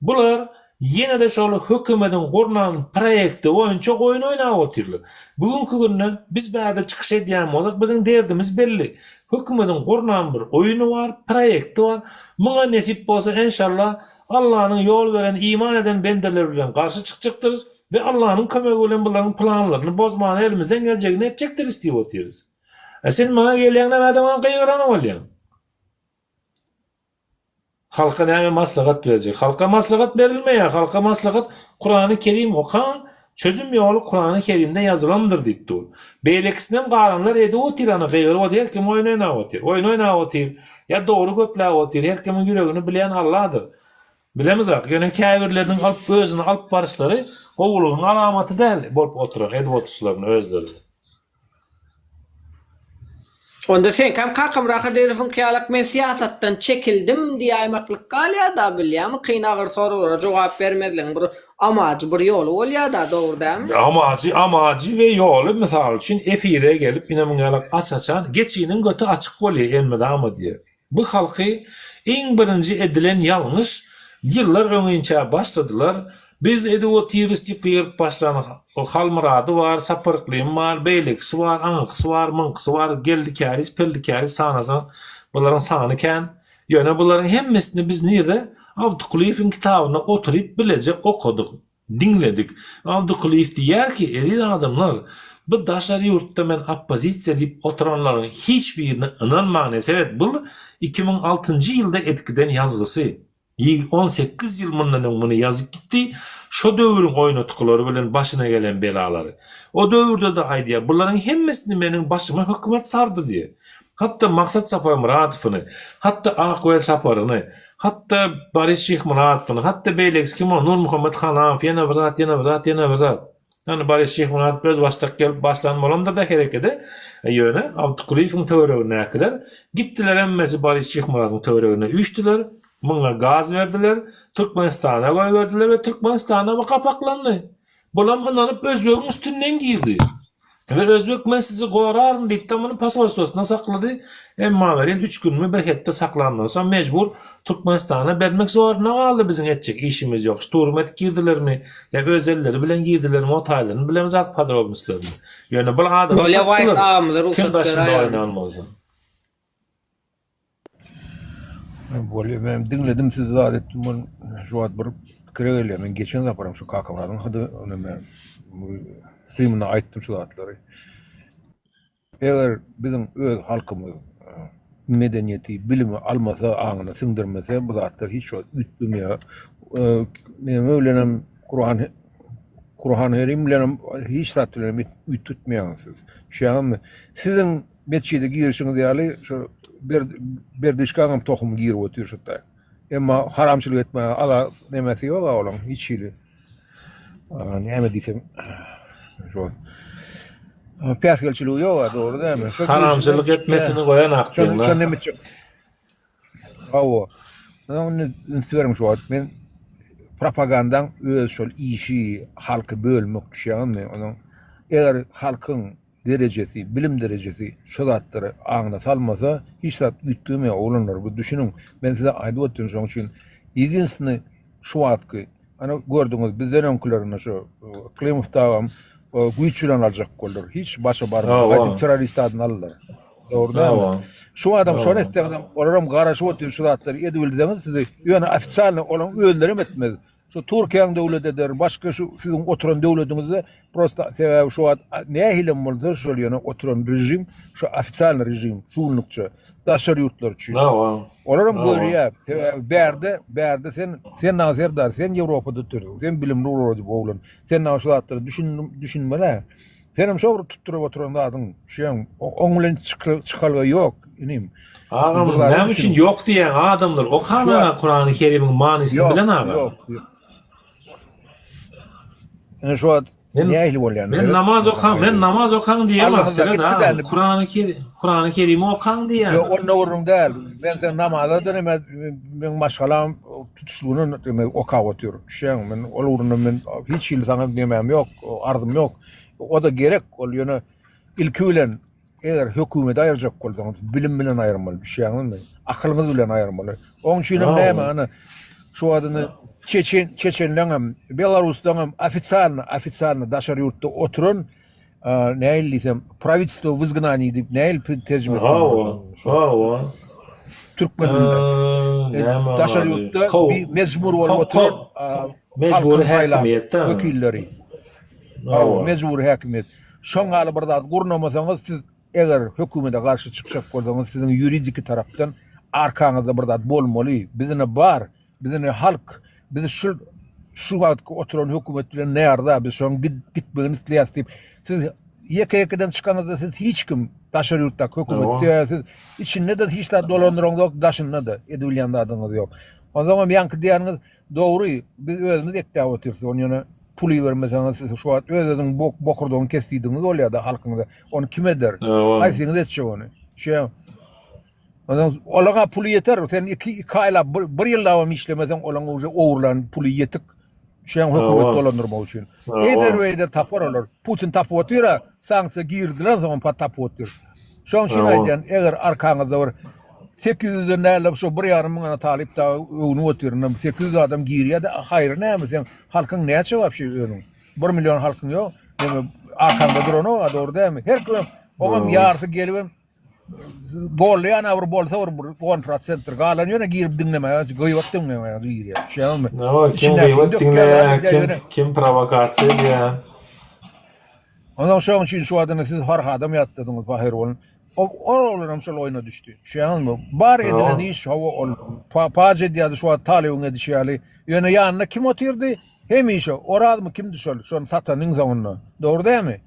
Bular ýene-de şol hökümediň gurnan proýekti boýunça oýun oýnap otyrlar. Bu günki günde biz bärde çykyş edýän bolsak, biziň derdimiz belli. Hökümediň gurnan bir oýuny bar, proýekti bar. Muňa nesip bolsa, enşalla, Allanyň ýol beren iman eden bendeleri bilen garşy çykjakdyrys we Allanyň kömegi bilen bularyň planlaryny bozmana elimizden geljegini etjekdiris diýip otyrys. A sen maňa gelýäň-de bärde maňa gygyran bolýaň. Halka näme maslahat berjek? Halka maslahat berilmeýär. Halka maslahat Kurany Kerim okaň, çözüm ýoly Kurany Kerimde ýazylandyr diýip dur. Beýlekisinem galanlar edip otyr ana gygyryp otyr her kim oýun oýnap otyr. Oýun oýnap otyr ýa dogry gepläp otyr her kimiň ýüregini bilýän Alladyr. Bilemizok ýöne käbirleriniň alyp özüni alyp baryşlary gowulygyň alamaty däl bolup oturan edip oturyşlaryny özleri. Onda seňkäm Kakamyrat Kadyrowyňky ýalak men syýasatdan çekildim diýäýmeklik galýada bilýämi kyn agyr soraglara jogap bermezligiň bir amajy bir ýoly bolýada dogry dälmi? Amajy amajy we ýoly mysal üçin efire gelip ine muň ýalak aç açan geçiniň göti açyk bolýa elmydama diýe. Bu halky iň birinji edilen ýalňyş ýyllar öňinçä başladylar. Biz edip otyrys diýip gygyryp başlan Halmyrady bar, Sapar Yklymy bar, beýlekisi bar, aňyrkysy bar, myňkysy bar, Geldi Käriz, Pelli Käriz sanasaň bularyň sany kän. Ýöne bularyň hemmesini biz nirde? Abdykulyýewiň kitabynda oturyp bileje okadyk, diňledik. Abdykulyýew diýýär ki, eziz adamlar, bu daşary ýurtda men oppozisiýa diýip oturanlaryň hiç birine ynanmaň, seret bul 2006-njy ýylda edip giden ýazgysy. Ýig 18 ýyl mundan öň muny ýazyp gitdi, şo döwrüň oýnatgylary bilen başyna gelen belalary. O döwürde-de aýdýar, bularyň hemmesini meniň başyma hökümet sardy diýýär. Hatda Maksat Saparmyradowyny, hatda Akwel Saparyny, hatda Boris Şyhmyradowyny, hatda beýlekisi kim o, Nurmuhammet Hanamow, ýene bir zat, ýene bir zat, ýene bir zat. Ýagny Boris Şyhmyradow özbaşdak gelip başlan bolandyr-da herekede. Ýöne Abdykulyýewiň töweregindäkiler gitdiler hemmesi Boris Şyhmyradowyň töweregine üýşdüler, muňa gaz berdiler, Türkmenistana goýberdiler we Türkmenistanda bu gapaklandy. Bulam ynanyp özbegiň üstünden girdi. We özbek men sizi goraryn diýipde muny posolstwosynda saklady. Emma welin üç günmi bir hepde saklandan soň mejbur Türkmenistana bermek zorunda galdy biziň etjek işimiz ýok şturm edip girdilermi ýa öz elleri bilen girdilermi o taýlaryny bilemzok podrobnostlaryny. Ýöne bul adamy Bolýa Wise satdylar agamyza kim rugsat daşynda beräýerin. oýnan bolsa. Bolýa men diňledim sizi zat etdim men şu wagt bir pikire gelýär men geçen saparam şu Kakamyradyň hydy neme striminde aýtdym şu zatlary. Eger biziň öz halkymyz medeniýeti, bilimi almasa, aňyna siňdirmese bu zatlar hiç wagt üýtgemeýär. Neme bilenem Kuran Kuran Kerim bilenem hiç zat bilenem üýtgetmeýäňiz siz. Düşýäňizmi? Siziň Metjide girişiňiz ýaly şu berdişkaňam tohumy girip otyr şu taý. Emma haramçylyk etmäge ala nemesi ýok-a olaň hiç hili. Näme diýsem şu päsgelçiligi ýok-a dogry dälmi? Haramçylyk etmesini goýanak diýiň. Şo näme etjek? Hawa. Indi üns beriň şu wagt men propagandaň öz şol işi halky bölmek düşýäňizmi? Onuň eger halkyň derejesi, bilim derejesi şo zatlary aňyna salmasa hiç zat üýtgemeýär oglanlar bu düşüniň men size aýdyp otyryn şoň üçin ýedinstwnyý şu wagtky ana gördüňiz bizden öňkülerinde şu Yklimow dagam güýç bilen aljak boldular hiç başa barmady gaýdyp terrorist adyny aldylar dogry dälmi şu adam şony etseňizem olaram garaşyp otyr şu zatlary edibilseňiz sizi ýöne ofitsialnyý olaň özlerem etmez Şu Türkiýäň döwlet eder, başga şu siziň oturan döwletiňizde prosta sebäbi şu wagt nähilem bolsa şol ýöne oturan režim, şu ofitsialnyý režim şu günlükçe daşary ýurtlar üçin. Olaram görýär. Sebäbi bärde, bärde sen sen naňa serdar, sen Ýewropada oturdyň, sen bilimli urajyk oglan. Sen naňa şu zatlara düşün düşünmeli. Senem şo bir tutduryp oturan zadyň, şeň, oň bilen çykalga ýok, inim. Agam, näme üçin ýok diýýäň, adamlar okan-a Kurany Kerimiň manysyny bilen aga. Ýok, ýok. Ine şu wagt nähili bolýan? Men namaz okaň, men namaz okaň diýemok, seret agam, Kurany Kerim, Kurany Kerimi okaň diýýän. Ýok, onda gürrüň däl. Men sen namaza da neme, meň maşgalam tutuşlygyna neme okap otyr. Düşýäňmi? Men ol ugrunda men hiç hili saňa nemem ýok, arzym ýok. O-da gerek, ol ýöne ilki bilen eger hökümeti aýyrjak bolsaňyz, bilim bilen aýyrmaly, düşýäňizmi? Akylyňyz bilen aýyrmaly. Oň üçin hem näme, ana, şu wagtyny Çeçen, Çeçenleňem, Belarusdaňam ofitsialny, ofitsialny daşary ýurtda oturan, nähili diýsem, prawitelstwo w izgnaniýi diýip nähili terjime etsem bolar? Hawa. Türkmen dilinde. Daşary ýurtda bir mejbur bolup oturan mejbury häkimiýetde wekilleri. Hawa, mejbury häkimiýet. Şoň ýaly bir zat gurnamasaňyz siz eger hökümete garşy çykjak bolsaňyz siziň ýuridiki tarapdan arkaňyzda bir zat bolmaly. Biz ine bar, biz ine halk, biz şu şu wagtky oturan hökümet bilen närza, biz şoň gitmegini isleýäs diýip siz ýeke-ýekeden çykanyňyzda siz hiç kim daşary ýurtdaky hökümet sebäbi siz içinde-de hiç zat dolandyraňzok, daşynda-da edibilýän zadyňyz ýok. Onsoňam ýaňky diýýäniňiz Dogry, biz özümiz ekläp otyrys, ony ýöne pul ibermeseňiz siz şu wagt öz-özüňiň bok bokurdagyňy kesdidiňiz bolýar-da halkyňyza. Ony kim eder? Haýsyňyz etjek ony? Şeýa. Ondan olaňa puly ýeter. Sen iki, iki aýlap, bir, bir ýyllabam işlemeseň olaň uje ogurlan puly ýetik. Şeýa hökümet dolandyrmak üçin. Eder we eder tapar olar. Putin tapyp otyr-a, sanksiýa girdiler soňam tapyp otyr. Şoň üçin aýdýan, eger arkaňyzda bir. 800-den däl-de şo bir ýarym müň ana talyp dagy öwnüp otyr. Indi 800 adam girýär-de, haýry näme seň halkyň näçe wapşe özüň? Bir million halkyň ýok. Neme arkaňda duranok-a, dogry dälmi? Her kimem oňam ýarysy gelibem Gollaýan bir bolsa bir bir 10 prosentdir. Galan ýöne girip diňlemäge, gyýbat diňlemäge girýär. Düşýäňmi? Hawa, kim gyýbat diňleýär, kim kim prowokasiýa edýär. Onsoň şoň üçin şu adyny siz Farhadam ýatladyňyz pahyr bolun. O oglan hem şol oýna düşdi. Düşýäňizmi? Bar edilen iş hawa ol paç edýärdi şu wagt Talybyň edişi ýaly. Ýöne ýanynda kim otyrdy? Hemişe Orazmy kimdi şol? Şony satanyň soňunda. Dogry dälmi?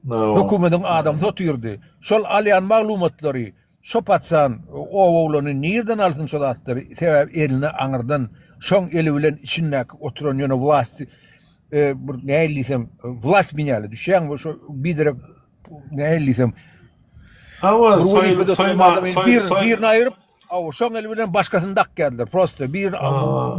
Hökümediň adamsy otyrdy. Şol alýan maglumatlary şo paçan oba oglany nirden alsyn şo zatlary? Sebäbi eline aňyrdan şoň eli bilen içindäki oturan ýöne wlasti bir nähili diýsem wlast menýaly düşýäňmi şo biderek nähili diýsem Hawa soýma birini aýyryp Hawa, şoň eli bilen başgasyny dakýardylar. Prosta bir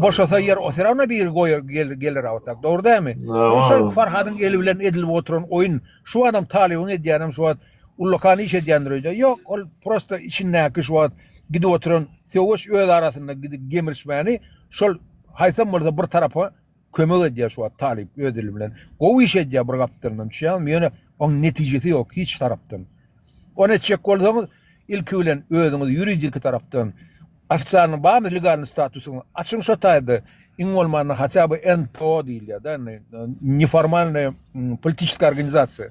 boşasa ýer, o rawno biri goýar geler a tak. Dogry dälmi? Bu şol Farhadyň eli bilen edilip oturan oýun. Şu adam Talybyň edýänem şu wagt ullakan iş edýändir öýdýär. Ýok, ol prosta içindäki şu wagt gidip oturan söweş öz arasynda gidip gemirişmäni şol haýsam bolsa bir tarapa kömek edýär şu wagt Talyp öz eli bilen. Gowy iş edýär bir gapdalyndan düşýäňmi? Ýöne oň netijesi ýok hiç tarapdan. Ony etjek bolsaňyz, ilki bilen özüňiz ýuridiki tarapdan ofitsialnyý barmy legalnyý statusyňyz açyň şo taýda iň bolmanda haçä by NPO diýilýär-de indi neformalnyý politiçeskiý organizasiýa.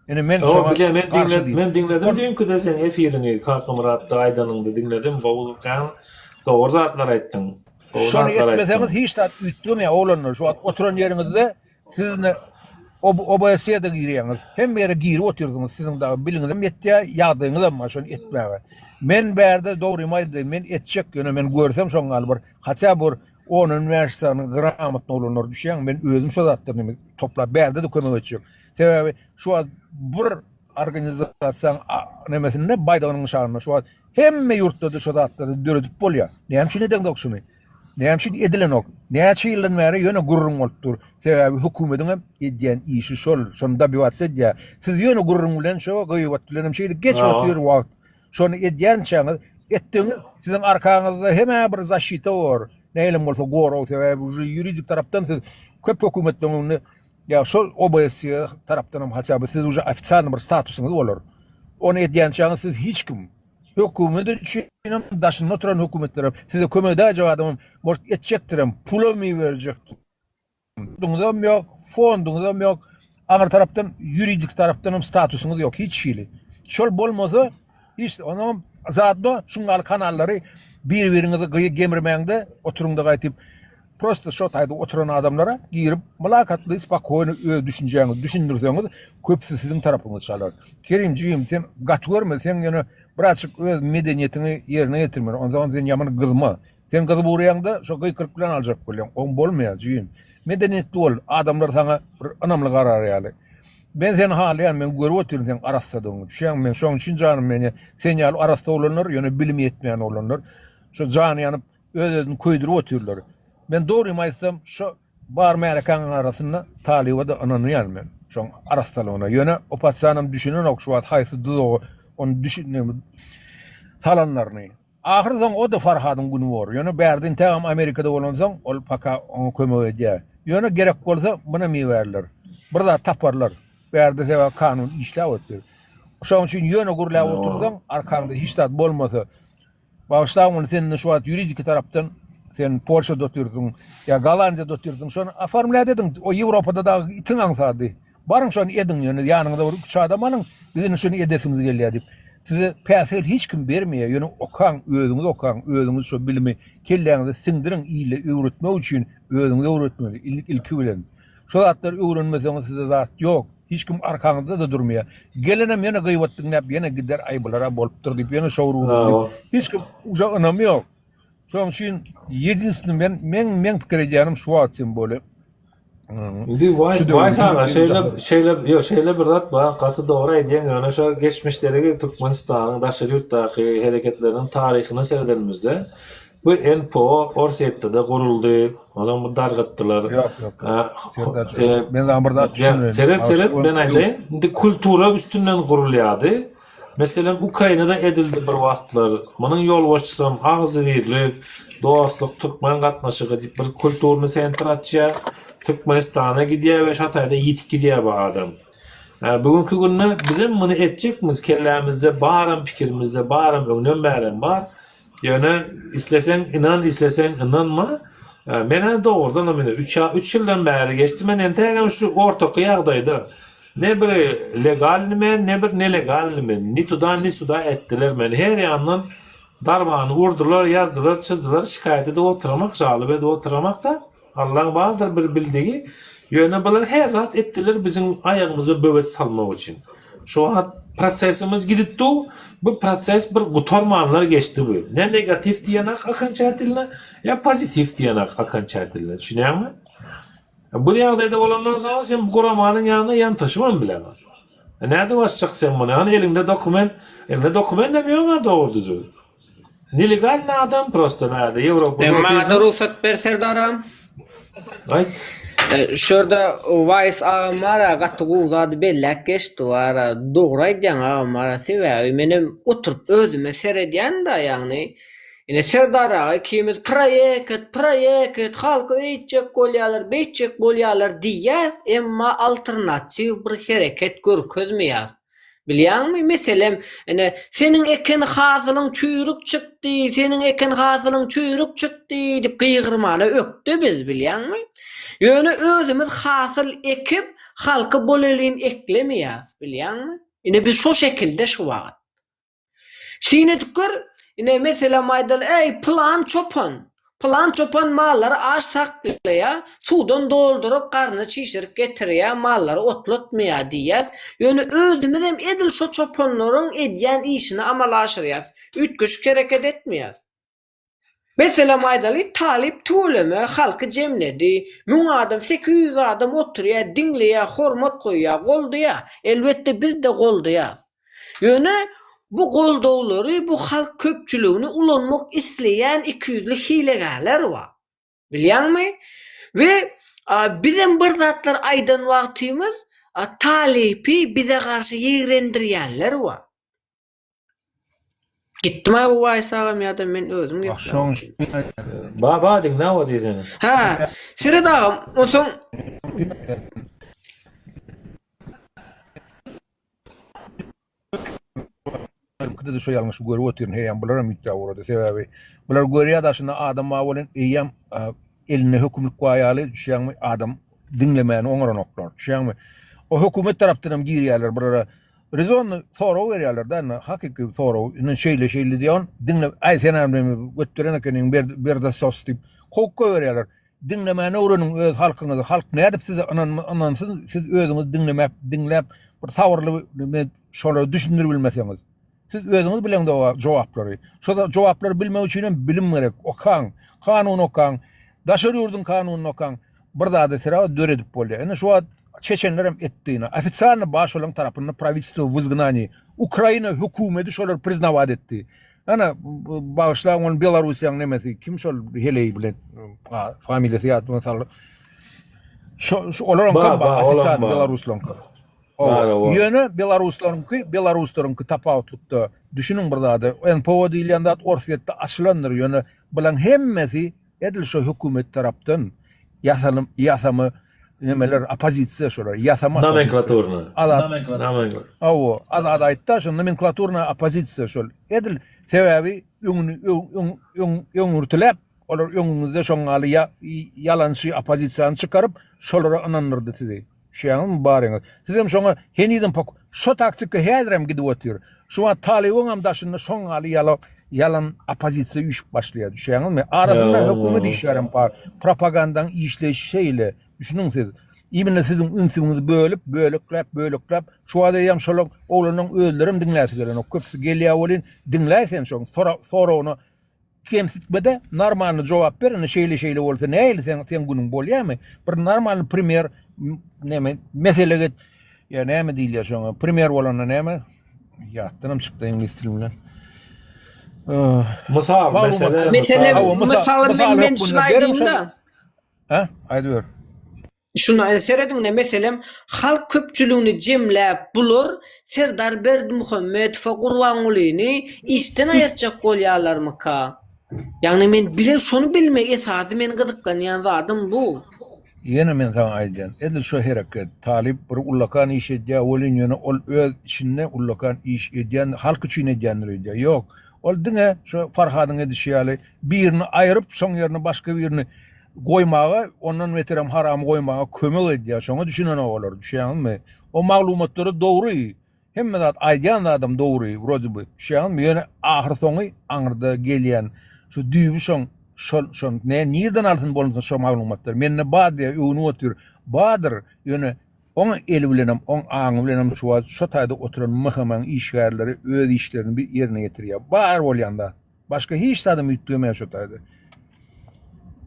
Ine men Hawa şoňa bilýän men garşy diňle diýip. men diňledim düýnküde seň efiriňi Kakamyratda aýdanyňda diňledim gowy kän dogry zatlar aýtdyň. Gowy Şony zatlar etmeseňiz aýtdyň. hiç zat üýtgemeýär oglanlar şu wagt oturan ýeriňizde Siz indi OBSE-de girýäňiz. Hemme ýere girip otyrsyňyz. Siziň dagy biliňizem ýetýär, ýagdaýyňyzam bar şony etmäge. Men bärde dogrymy aýdaýyn, men etjek, ýöne men görsem şoň ýaly bir haçä bir on-on bäş sany gramotny oglanlar düşýän, men özüm şo zatlaryny toplap bärde-de kömek etjek. Sebäbi şu wagt bir organizasiýaň nemesinde baýdagynyň nyşanynda şu wagt hemme ýurtlarda şo zatlary döredip bolýar. Näme üçin edeňzok şuny? Näme üçin edilenok? Näçe ýyldan bäri ýöne gürrüň bolup dur. Sebäbi hökümediň hem edýän işi şol, şony dobivats edýär. Siz ýöne gürrüň bilen şo gyýbat bilen hem şeýdip geç otyr wagt. Şony edýänçäňiz, etdigiňiz siziň arkaňyzda hem-ä bir zaşita bor. Nähilem bolsa gorag sebäbi uje ýuridik tarapdan siz köp hökümetleriň öňünde ýa şol OBSE tarapdan hem haça by siz uje ofitsialnyý bir statusyňyz bolar. Ony edýänçäňiz siz hiç kim. Hökümet üçinem daşynda oturan hökümetlerem size kömek edäýjek adamam может etjekdirem pulam iberjekdir. Fonduňyzam ýok, fonduňyzam ýok. Aňyr tarapdan ýuridik tarapdanam statusyňyz ýok hiç hili. Şol bolmasa hiç onam zaodno şuň ýaly kanallary bir-biriňizi gyýy gemirmäňde oturyňda gaýtyp Prosta şo taýda oturan adamlara girip mylakatly spokoýno öz düşünjäňizi düşündirseňiz köpüsi siziň tarapyňyzy çalar. Kerim jigim sen gaty görme sen ýöne birazjyk öz medeniýetiňi ýerine getirmeli onsoňam sen ýaman gyzma. Sen gyzyp urýaňda şo gykylyk bilen aljak bolýaň oň bolmaýar jigim. Medeniýetli bol adamlar saňa bir ynamly garar ýaly. Men seni halaýan men görüp otyryn seň arassadygyňy düşýäňmi men şoň üçin janym meni sen ýaly arassa oglanlar ýöne bilimi ýetmeýän oglanlar şo jany ýanyp Öz-özüni köýdürip otyrlar. Men dogrymy aýtsam, şo bar märekäniň arasynda Talyba-da ynanýan men, şoň arassalygyna. Ýöne o paçanam düşünenok şu wagt haýsy duzaga ony düşün salanlaryny. Ahyr soň o-da Farhadyň güni bor. Ýöne bärde intägem Amerikada bolansoň, ol paka oňa kömek edýär. Ýöne gerek bolsa, munam ibärler. Bir zat taparlar. Bärde sebäbi kanun işläp otyr. Şonuň üçin ýöne gürläp otursaň, arkaňda hiç zat bolmasa, Bagyşlaň ony sen indi şu wagt ýuridiki tarapdan sen Polşada otyrsyň ýa Gollandiýada otyrsyň şony oformlýat ediň o Ýewropada dagy itiň aňsady baryň şony ediň ýöne ýanyňyza bir üç adam alyň biz indi şony edesimiz gelýär diýip size päsgel hiç kim bermeýär ýöne okaň özüňiz okaň özüňiz şo bilimi kelläňize siňdiriň ile öwretmek üçin özüňiz öwretmeli ilki bilen şo zatlary öwrenmeseňiz size zat ýok. Hiç kim arkaňyzda-da durmaýar. Gelenem ýene gyýbat diňläp ýene gider aý bulara bolupdyr diýip ýene şowur urup diýip. Hiç kim uje ynamy ýok. Şonuň üçin ýedinstwnyý men meň meň pikir edýänim şu wagt sen bole. Indi waý waý saňa şeýle şeýle ýok şeýle bir zat bar gaty dogry aýdýaň ýöne şo geçmişdegi Türkmenistanyň daşary ýurtdaky hereketleriniň taryhyna seredenimizde Bu NPO Orsýetde-de guruldy, onam bu dargatdylar. Ýok, ýok. Men saňa bir zat düşündireýin. Seret, seret, men aýdaýyn. Indi kultura üstünden gurulýardy. Meselem, Ukrainada edildi bir wagtlar. Munuň ýolbaşçysam agzybirlik, dostluk, türkmen gatnaşygy diýip bir kulturny sentr açýar. Türkmenistana gidýär we şo taýda ýitip gidýär bu adam. Bu günki günde bizem muny etjekmiz, kellämizde baram, pikirimizde baram, öňden bärem bar. Ýöne isleseň ynan, isleseň ynanma. Men-ä dogrudanam indi üç üç ýyldan bäri geçdi, men entägem şu ortaky ýagdaýda. Ne bir legalny men, ne bir nelegalny men. Ni tuda, ni suda etdiler meni. Her ýandan darbany urdular, ýazdylar, çyzdylar, şikaýat edip oturamak, žalyp edip oturamak-da. Allaň bardyr bir bildigi. Ýöne bular her zat etdiler biziň aýagymyza böwet salmak üçin. Şu wagt prosesimiz gidip dur. Bu proses bir gutarmanlar geçdi bu. Ne negatiw diýenak okonçatelno, ýa pozitiw diýenak okonçatelno. Düşünýäňmi? Bu ýagdaýda bolandan soň sen bu guramanyň ýanyna ýantaşybam bileňok. Nädip açjak sen muny? Hany eliňde dokument, eliňde dokument hem ýok-a dogry düzüw. Nelegalny adam prosta bärde Ýewropada Maňa-da otyrsyň. rugsat ber Serdar agam. Aýt. Şu ýerde Wise agam bar-a gaty gowy zady belläp geçdi bar-a. Dogry aýdýaň agam bar-a sebäbi menem oturyp özüme seredýän-da ýagny ine Serdar aga ikimiz proýekt proýekt halky öýtjek bolýarlar beýtjek bolýarlar diýýäs emma alternatiw bir hereket görkezmeýäs. Bilýäňmi, meselem, ine, seniň eken hasylyň çüýrük çykdy, seniň eken hasylyň çüýrük çykdy diýip gygyrmana ökde biz, bilýäňmi? Ýöne özümiz hasyl ekip, halky bolelin eklemeýäs, bilýäňmi? Ine, biz şo şekilde şu wagt. Syn edip gör, ine, meselem aýdaly, Äý, pylan çopan, pylan çopan mallary aç saklaýar, suwdan dolduryp, garnyny çişirip getirýär, mallary otlatmaýar diýýäs. Ýöne özümizem edil şo çopanlaryň edýän işini amala aşyrýas. Üýtgeşik hereket etmeýäs. Meselem aýdaly, talyp tüweleme halky jemledi, müň adam, 800 adam oturýar, diňleýär, hormat goýýar, goldaýar. Elbetde biz-de goldaýarys. Ýöne bu goldawlary bu halk köpçüligini ulanmak isleýän ikiýüzli hilegärler bar. Bilýäňmi? We bizem bir zatlar aýdan wagtymyz talypy bize garşy ýigrendirýänler bar. Gitdim-ä bu Waýs agam ýa-da men özüm gepläp otyryn. Ba ba diňläp otyr seni. Hä, seret agam, onsoň Öňküde-de şo ýalňyşy görüp otyryn, heýem bularam üýtgäp ugrady. Sebäbi bular görýär daşynda adam bar welin eýýäm elinde hökümlik bar ýaly düşýäňmi adam diňlemäni oňaranoklar. Düşýäňmi? O hökümet tarapdan hem girýärler bulara. Rezonny sorag berýärler da indi hakyky sorag. Indi şeýle şeýle diýýän, diňle, aý sen hem götdüren ekeniň ber berde sos diýip kowup goýberýärler. Diňlemäni öwreniň öz halkyňyzy. Halk nädip size ynansyn, siz özüňizi diňlemäp, diňläp bir sabyrly şolara düşündirip bilmeseňiz. Siz özüňiz bileň jogaplary. Şo jogaplary bilmek üçin hem bilim gerek. Okaň, kanun okaň, daşary ýurduň kanunyny okaň. Bir zady sira döredip bolýar. Indi şu wagt çeçenler hem etdi ýene. Ofitsialny bar şolaryň tarapynda prawitelstwo w izgnaniýi. Ukraina hökümeti şolary priznawat etdi. Ana bagyşlaň ony Belarussiýanyň nemesi kim şol heleý bilen familiýasy ýadyma saldy. Şo şu olaryň Ba, ba, ofitsialny olam bar. belaruslaryňky. Bar, oba. Ýöne belaruslaryňky belaruslaryňky tapawutlykda düşüniň bir zady. NPO diýilýän zat Orsýetde açylandyr. Ýöne bulaň hemmesi Edil şo hökümet tarapdan ýasalym ýasama nemeler oppozisiýa şolar ýasama oppozisiýa. Nomenklaturna. Azat Nomenklaturna. Hawa, Azat aýtda şo nomenklaturna oppozisiýa şol. Edil sebäbi öňüni öň öň öň öňürtiläp olar öňüňizde şoň ýaly ýa ýalançy oppozisiýany çykaryp şolara ynandyrdy sizi. Düşýäňizmi baryňyz. Sizem şoňa henizem pok şo taktika häzirem gidip otyr. Şu wagt talybyňam daşynda şoň ýaly ýala ýalan oppozisiýa üýşüp başlaýar. Düşýäňizmi? Arasynda hökümet işgärem bar. Propagandaň işleýşi şeýle. Düşüniň siz. Imенно siziň ünsüňizi bölüp, bölekläp, bölekläp, şu wagt eýýäm şolaň oglanlaň özlerem diňläsi gelenok. Köpüsi gelýär welin, diňläý sen şoň soragyna Kemsitmede normalny jogap ber indi şeýle şeýle bolsa nähili sen sen günüň bolýamy bir normalny primer näme mesele get ýa näme diýilýär şoňa primer bolanda näme ýatdanam çykdy iňlis dili bilen Mysal, mesele, Mesele, Hawa, mysal men men şuny aýdayyn-da. Ha, aýdyber. Şuna serediňde meselem halk köpçüligini jemläp bular Serdar Berdimuhamedowa Gurbangulyny işden aýyrtjak bolýarlarmyka? Ýagny men bile şony bilmek esasy meni gyzyklanýan zadym bu. Ýene men saňa aýdýan, edil şo hereket, talyp bir ullakan iş edýär welin ýöne ol öz içinde ullakan iş edýän, halk üçin edýändir öýdýär. Ýok, ol diňe şo Farhadyň edişi ýaly birini aýryp şoň ýerine başga birini goýmaga, ondan beterem haramy goýmaga kömek edýär. Şoňa düşünenok olar, düşýäňizmi? O maglumatlary dogry, hemme zat aýdýan zadam dogry, wrode by, düşýäňizmi? Ýöne ahyr soňy aňyrda gelýän şu düýbi şoň şol şon ne nirden alsyn bolmasa şo maglumatlary. Mende bar diýýär, öwnüp otyr. Bardyr, ýöne oň eli bilenem, oň aňy bilenem şu wagt şo taýda oturan MHM-iň işgärleri öz işlerini bir ýerine ýetirýär. Bar bolýan zat. Başga hiç zadam üýtgemeýär şo taýda.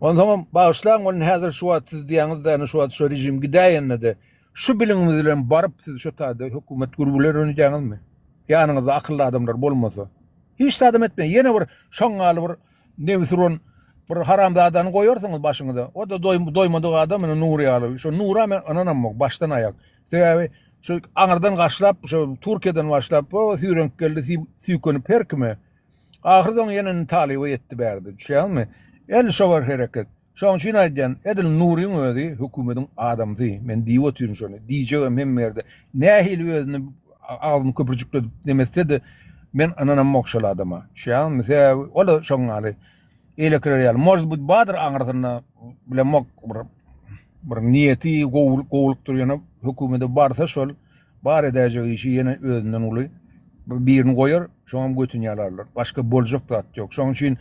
Onsoňam bagyşlaň ony häzir şu wagt siz diýýäňiz-de ýani şu wagt şo režim gidäýende-de şu biliňiz bilen baryp siz şo taýda hökümet gurup biler öýdýäňizmi? Ýanyňyzda akylly adamlar bolmasa. Hiç zadam etmeýär. Ýene bir şoň ýaly bir nebsi uran bir haramzadany goýarsyňyz başyňyza. O-da doýmadyk adam ine Nury ýaly. Şo Nura men ynanamok başdan aýak. Sebäbi şu aňyrdan başlap şo Türkiýeden başlap o süýrenip geldi süýkenip her kime. Ahyr soň ýene indi talyba ýetdi bärde, düşýäňmi? El şo bir hereket. Şoň üçin aýdýan, edil Nuryň özi hökümediň adamsy. Men diýip otyryn şony. Diýjegem hemme ýerde. Nähili özüni agzyny köpürjikledip nemetse-de, men ynanamok şol adama. Düşýäňmi? Sebäbi ol-a şoň ýaly eýlekiler ýaly. Может быть, bardyr aňyrsynda, bilemok, bir bir niýeti gowulykdyr, ýöne hökümede barsa şol Bar edäýjek işi ýene özünden uly birini goýar, şoňam götüni ýalarlar. Başga boljak zat ýok. Şonuň üçin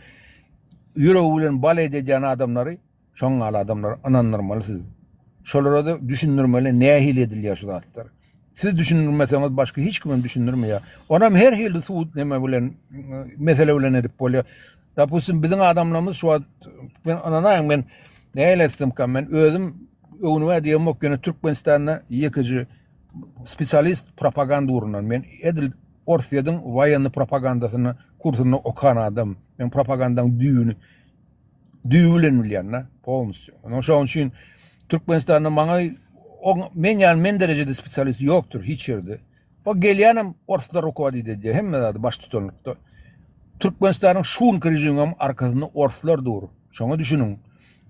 ýüregi bilen balet edýän adamlary şoň ýaly adamlara ynandyrmaly siz. Şolara-da düşündirmeli nähili edilýär şu zatlar. Siz düşündirmeseňiz başga hiç kimem düşündirmeýär. Onam her hili subut neme bilen mesele bilen edip bolýar. Dopustim biziň adamlarymyz şu wagt men ynanaýyň men nähili etsemkam men özüm öwnübä diýemok ýöne Türkmenistanda ýekeje spesialist propaganda ugrundan men edil Orsýetiň woýenny propagandasyny kursunda okan adam men propagandaň düýbüni düýbi bilen bilýän-de polnostýu. Onuň şonuň üçin Türkmenistanda maňa men ýaly men derejede spesialist ýokdur hiç ýerde. O gelýänem orslar rukowadit edýär hemme zady baştutanlykda. Türkmenistanyň şu günki režiminiň arkasynda orslar dur. Şoňa düşüniň.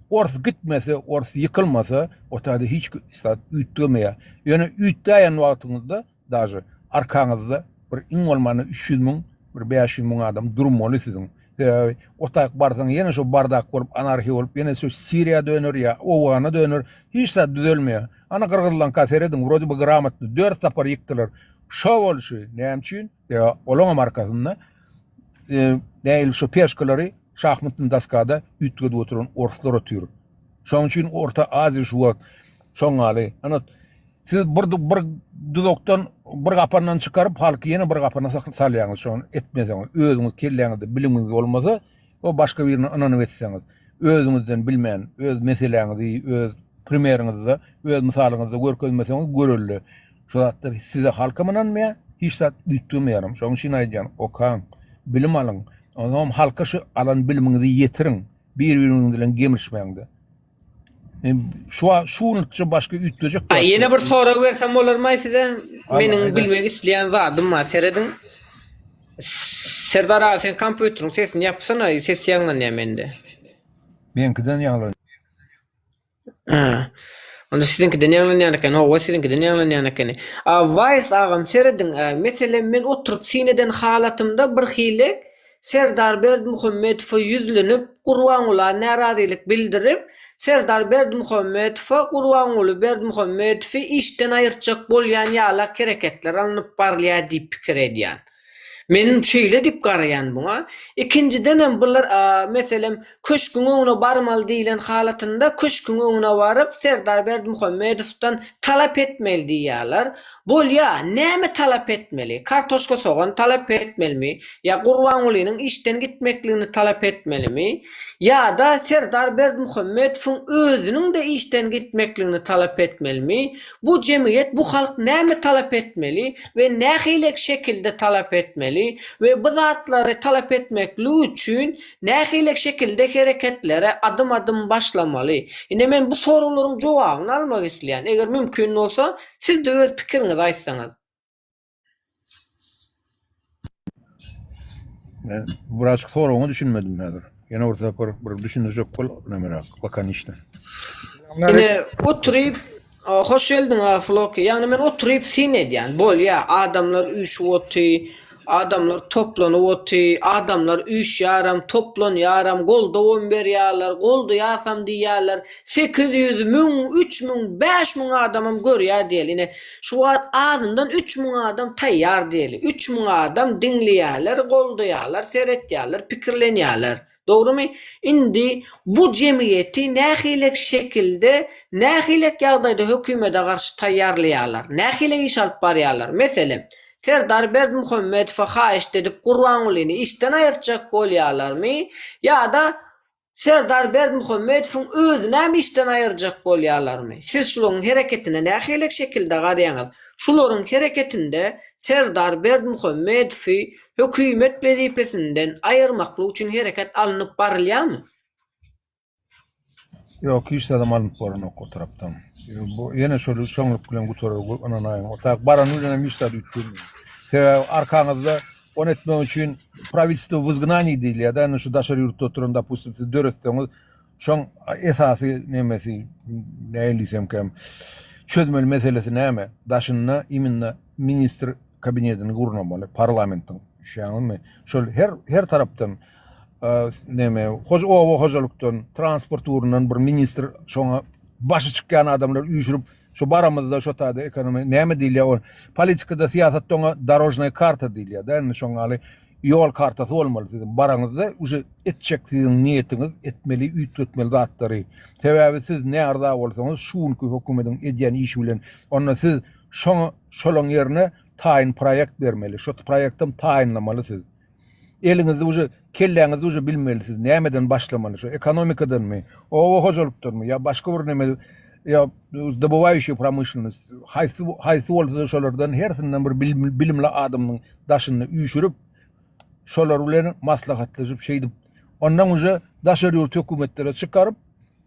Ors gitmese, ors ýykylmasa, o taýda hiç zat üýtgemeýär. Ýöne üýtgäýen wagtyňyzda daže arkaňyzda bir iň bolmanda 300 müň, bir 500 müň adam durmaly siziň. Sebäbi o taýk barsaň ýene şo bardak bolup, anarhiýa bolup, ýene şo Siriýa döner ýa Owgana döner. Hiç zat düzelmeýär. Ana gyrgyzlaňka serediň, wrode by gramotny, dört sapar ýykdylar. Şo bolşy, näme üçin? Sebäbi olaňam arkasynda nähili şo peşkalary şahmatny doskada üýtgedip oturan orslar otyr. Şonuň üçin Orta Aziýa şu wagt şoň ýaly. Ana siz bir bir duzakdan bir gapandan çykaryp halky ýene bir gapana salýaňyz şony etmeseňiz özüňiz kelläňizde bilimiňiz bolmasa o başga birine ynanyp etseňiz özüňizden bilmän öz meseläňizi öz primeriňizde öz mysalyňyzda görkezmeseňiz görelde şu zatlar size halkam ynanmaýar hiç zat üýtgemeýär şonuň üçin aýdýan okaň bilim alyň onsoňam halka şu alan bilimiňizi ýetiriň bir biriňiz bilen gemirişmäňde Şu şu günlükçe başga üýtgejek zat. Ýene bir sorag bersem bolarmaý size? Meniň bilmek isleýän zadym bar. Serediň. Serdar aga sen kompýuteriň sesini ýapsana, ses ýaňlanýar mende. Meňkiden ýaňlanýar. Hä. Onda siziňkiden ýaňlanýan eken. Hawa, siziňkiden ýaňlanýan ekeni. A Wise agam serediň, meselem men oturyp syn eden halatymda birhili Serdar Berdimuhamedowa ýüzlenip, Gurbangula närazylyk bildirip, Serdar Berdimuhamedowa Gurbanguly Berdimuhamedowy işden aýyrtjak bolýan ýalak hereketler alnyp barylýar diýip pikir edýän. Men şeýle diýip garaýan buňa. Ikinjidenem bular, meselem, köşgüň öňüne barmaly diýlen halatynda köşgüň öňüne baryp Serdar Berdimuhamedowdan talap etmeli diýýärler. Bolýa, näme talap etmeli? Kartoşka sogan talap etmelimi? Ýa Gurbangulynyň işden gitmekligini talap etmelimi? Ýa-da Serdar Berdimuhamedowyň özüniň-de işden gitmekligini talap etmelimi? Bu jemgyýet, bu halk näme talap etmeli we nähili şekilde talap etmeli? etmeli we bu zatlary talap etmeklik üçin nähili şekilde hereketlere adym-adym başlamaly? Ine men bu soraglaryň jogabyny almak isleýän. Eger mümkin bolsa, siz-de öz pikiriňizi aýtsaňyz. Men birazjyk soragyňa düşünmedim häzir. Ýene bir sapar bir düşündirjek bol nämeräk, lakoniçno. Ine oturyp hoş geldiň a Floki. Ýagny men oturyp syn edýän. Bolýa adamlar üýşüp oty, adamlar toplanyp oty, adamlar üýşýärem, toplanýaram, goldawam berýärler, goldaýasam diýýärler. 800, 1000, 3000, 5000 adamam görýär diýeli. Ine şu wagt azyndan 3000 adam taýýar diýeli. 3000 adam diňleýärler, goldaýarlar, seretýärler, pikirlenýärler. Dogrumy? Indi bu jemgyýeti nähilek şekilde, nähilek ýagdaýda hökümede garşy taýýarlaýarlar? Nähilek iş alyp barýarlar? Meselem, Serdar Berdimuhamedowa haýyşt edip Gurbangulyny işden aýyrtjak bolýarlarmy? Ýa-da Serdar Berdimuhamedowyň özünem işden aýyrjak bolýarlarmy? Siz şularyň hereketine nähilek şekilde garýaňyz? Şularyň hereketinde Serdar Berdimuhamedowy hökümet wezipesinden aýyrmaklyk üçin hereket alnyp barylýarmy? Ýok, hiç zadam alnyp baranok o tarapdan. Bu ýene şol şoňluk bilen gutarar, ynanaýyň. O tak barany bilen hem hiç zat üýtgemeýär. Sebäbi arkaňyzda ony etmek üçin prawitelstwo w izgnaniýi diýilýär-de, indi şu daşary ýurtda oturan, dopustim, siz döretseňiz, şoň esasy nemesi, nähili diýsemkäm, çözmeli meselesi näme? Daşynda imенно ministr kabinetini gurnamaly parlamentiň düşýäňizmi şol her her tarapdan neme hoj oba hojalykdan transport ugrundan bir ministr şoňa başy çykýan adamlar üýşürip şu baramyzda şo taýda ekonomiýa näme diýilýär ol politikada syýasatda oňa dorožnaýa karta diýilýär da indi şoň ýaly ýol kartasy bolmaly siziň baraňyzda uje etjek siziň niýetiňiz etmeli üýtgetmeli zatlary sebäbi siz närza bolsaňyz şu günki hökümediň edýän işi bilen onda siz Şoňa şolaň ýerine taýyn proýekt bermeli. Şo proýektem taýynlamaly siz. Eliňizde uje kelläňizde uje bilmeli siz nämeden başlamaly şo ekonomikadanmy, oba hojalykdanmy ýa başga bir neme ýa dobywayuşiý promyşlennost haýsy haýsy bolsa-da şolardan hersinden bir bilimli adamyň daşynda üýşürip şolar bilen maslahatlaşyp şeýdip ondan uje daşary ýurt hökümetlere çykaryp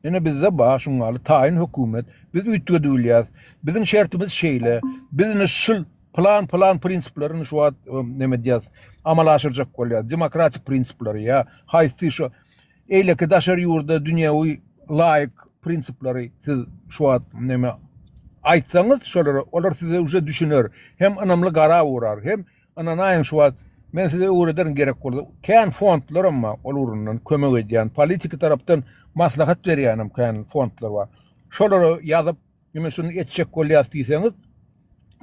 Ine bizde bar şuňňaly taýyn hökümet. Biz üýtgedibilýäs. Biziň şertimiz şeýle. Biz ine şul plan plan prinsiplerini şu wagt e, neme edýäs? Amala aşyrjak bolýas. Demokratik prinsipleri ýa haýsy şu eýleki daşary ýurda dünýewi laýyk prinsipleri siz şu wagt neme aýtsaňyz şolara olar size uje düşüner. Hem ynamly garap urar, hem Ynanaýyň şu wagt men size öwrederin gerek bolsa. Kän fondlaram bar ol ugrundan kömek edýän, politiki tarapdan maslahat berýänem kän fondlar bar. Şolara ýazyp, ine şuny etjek bolýas diýseňiz,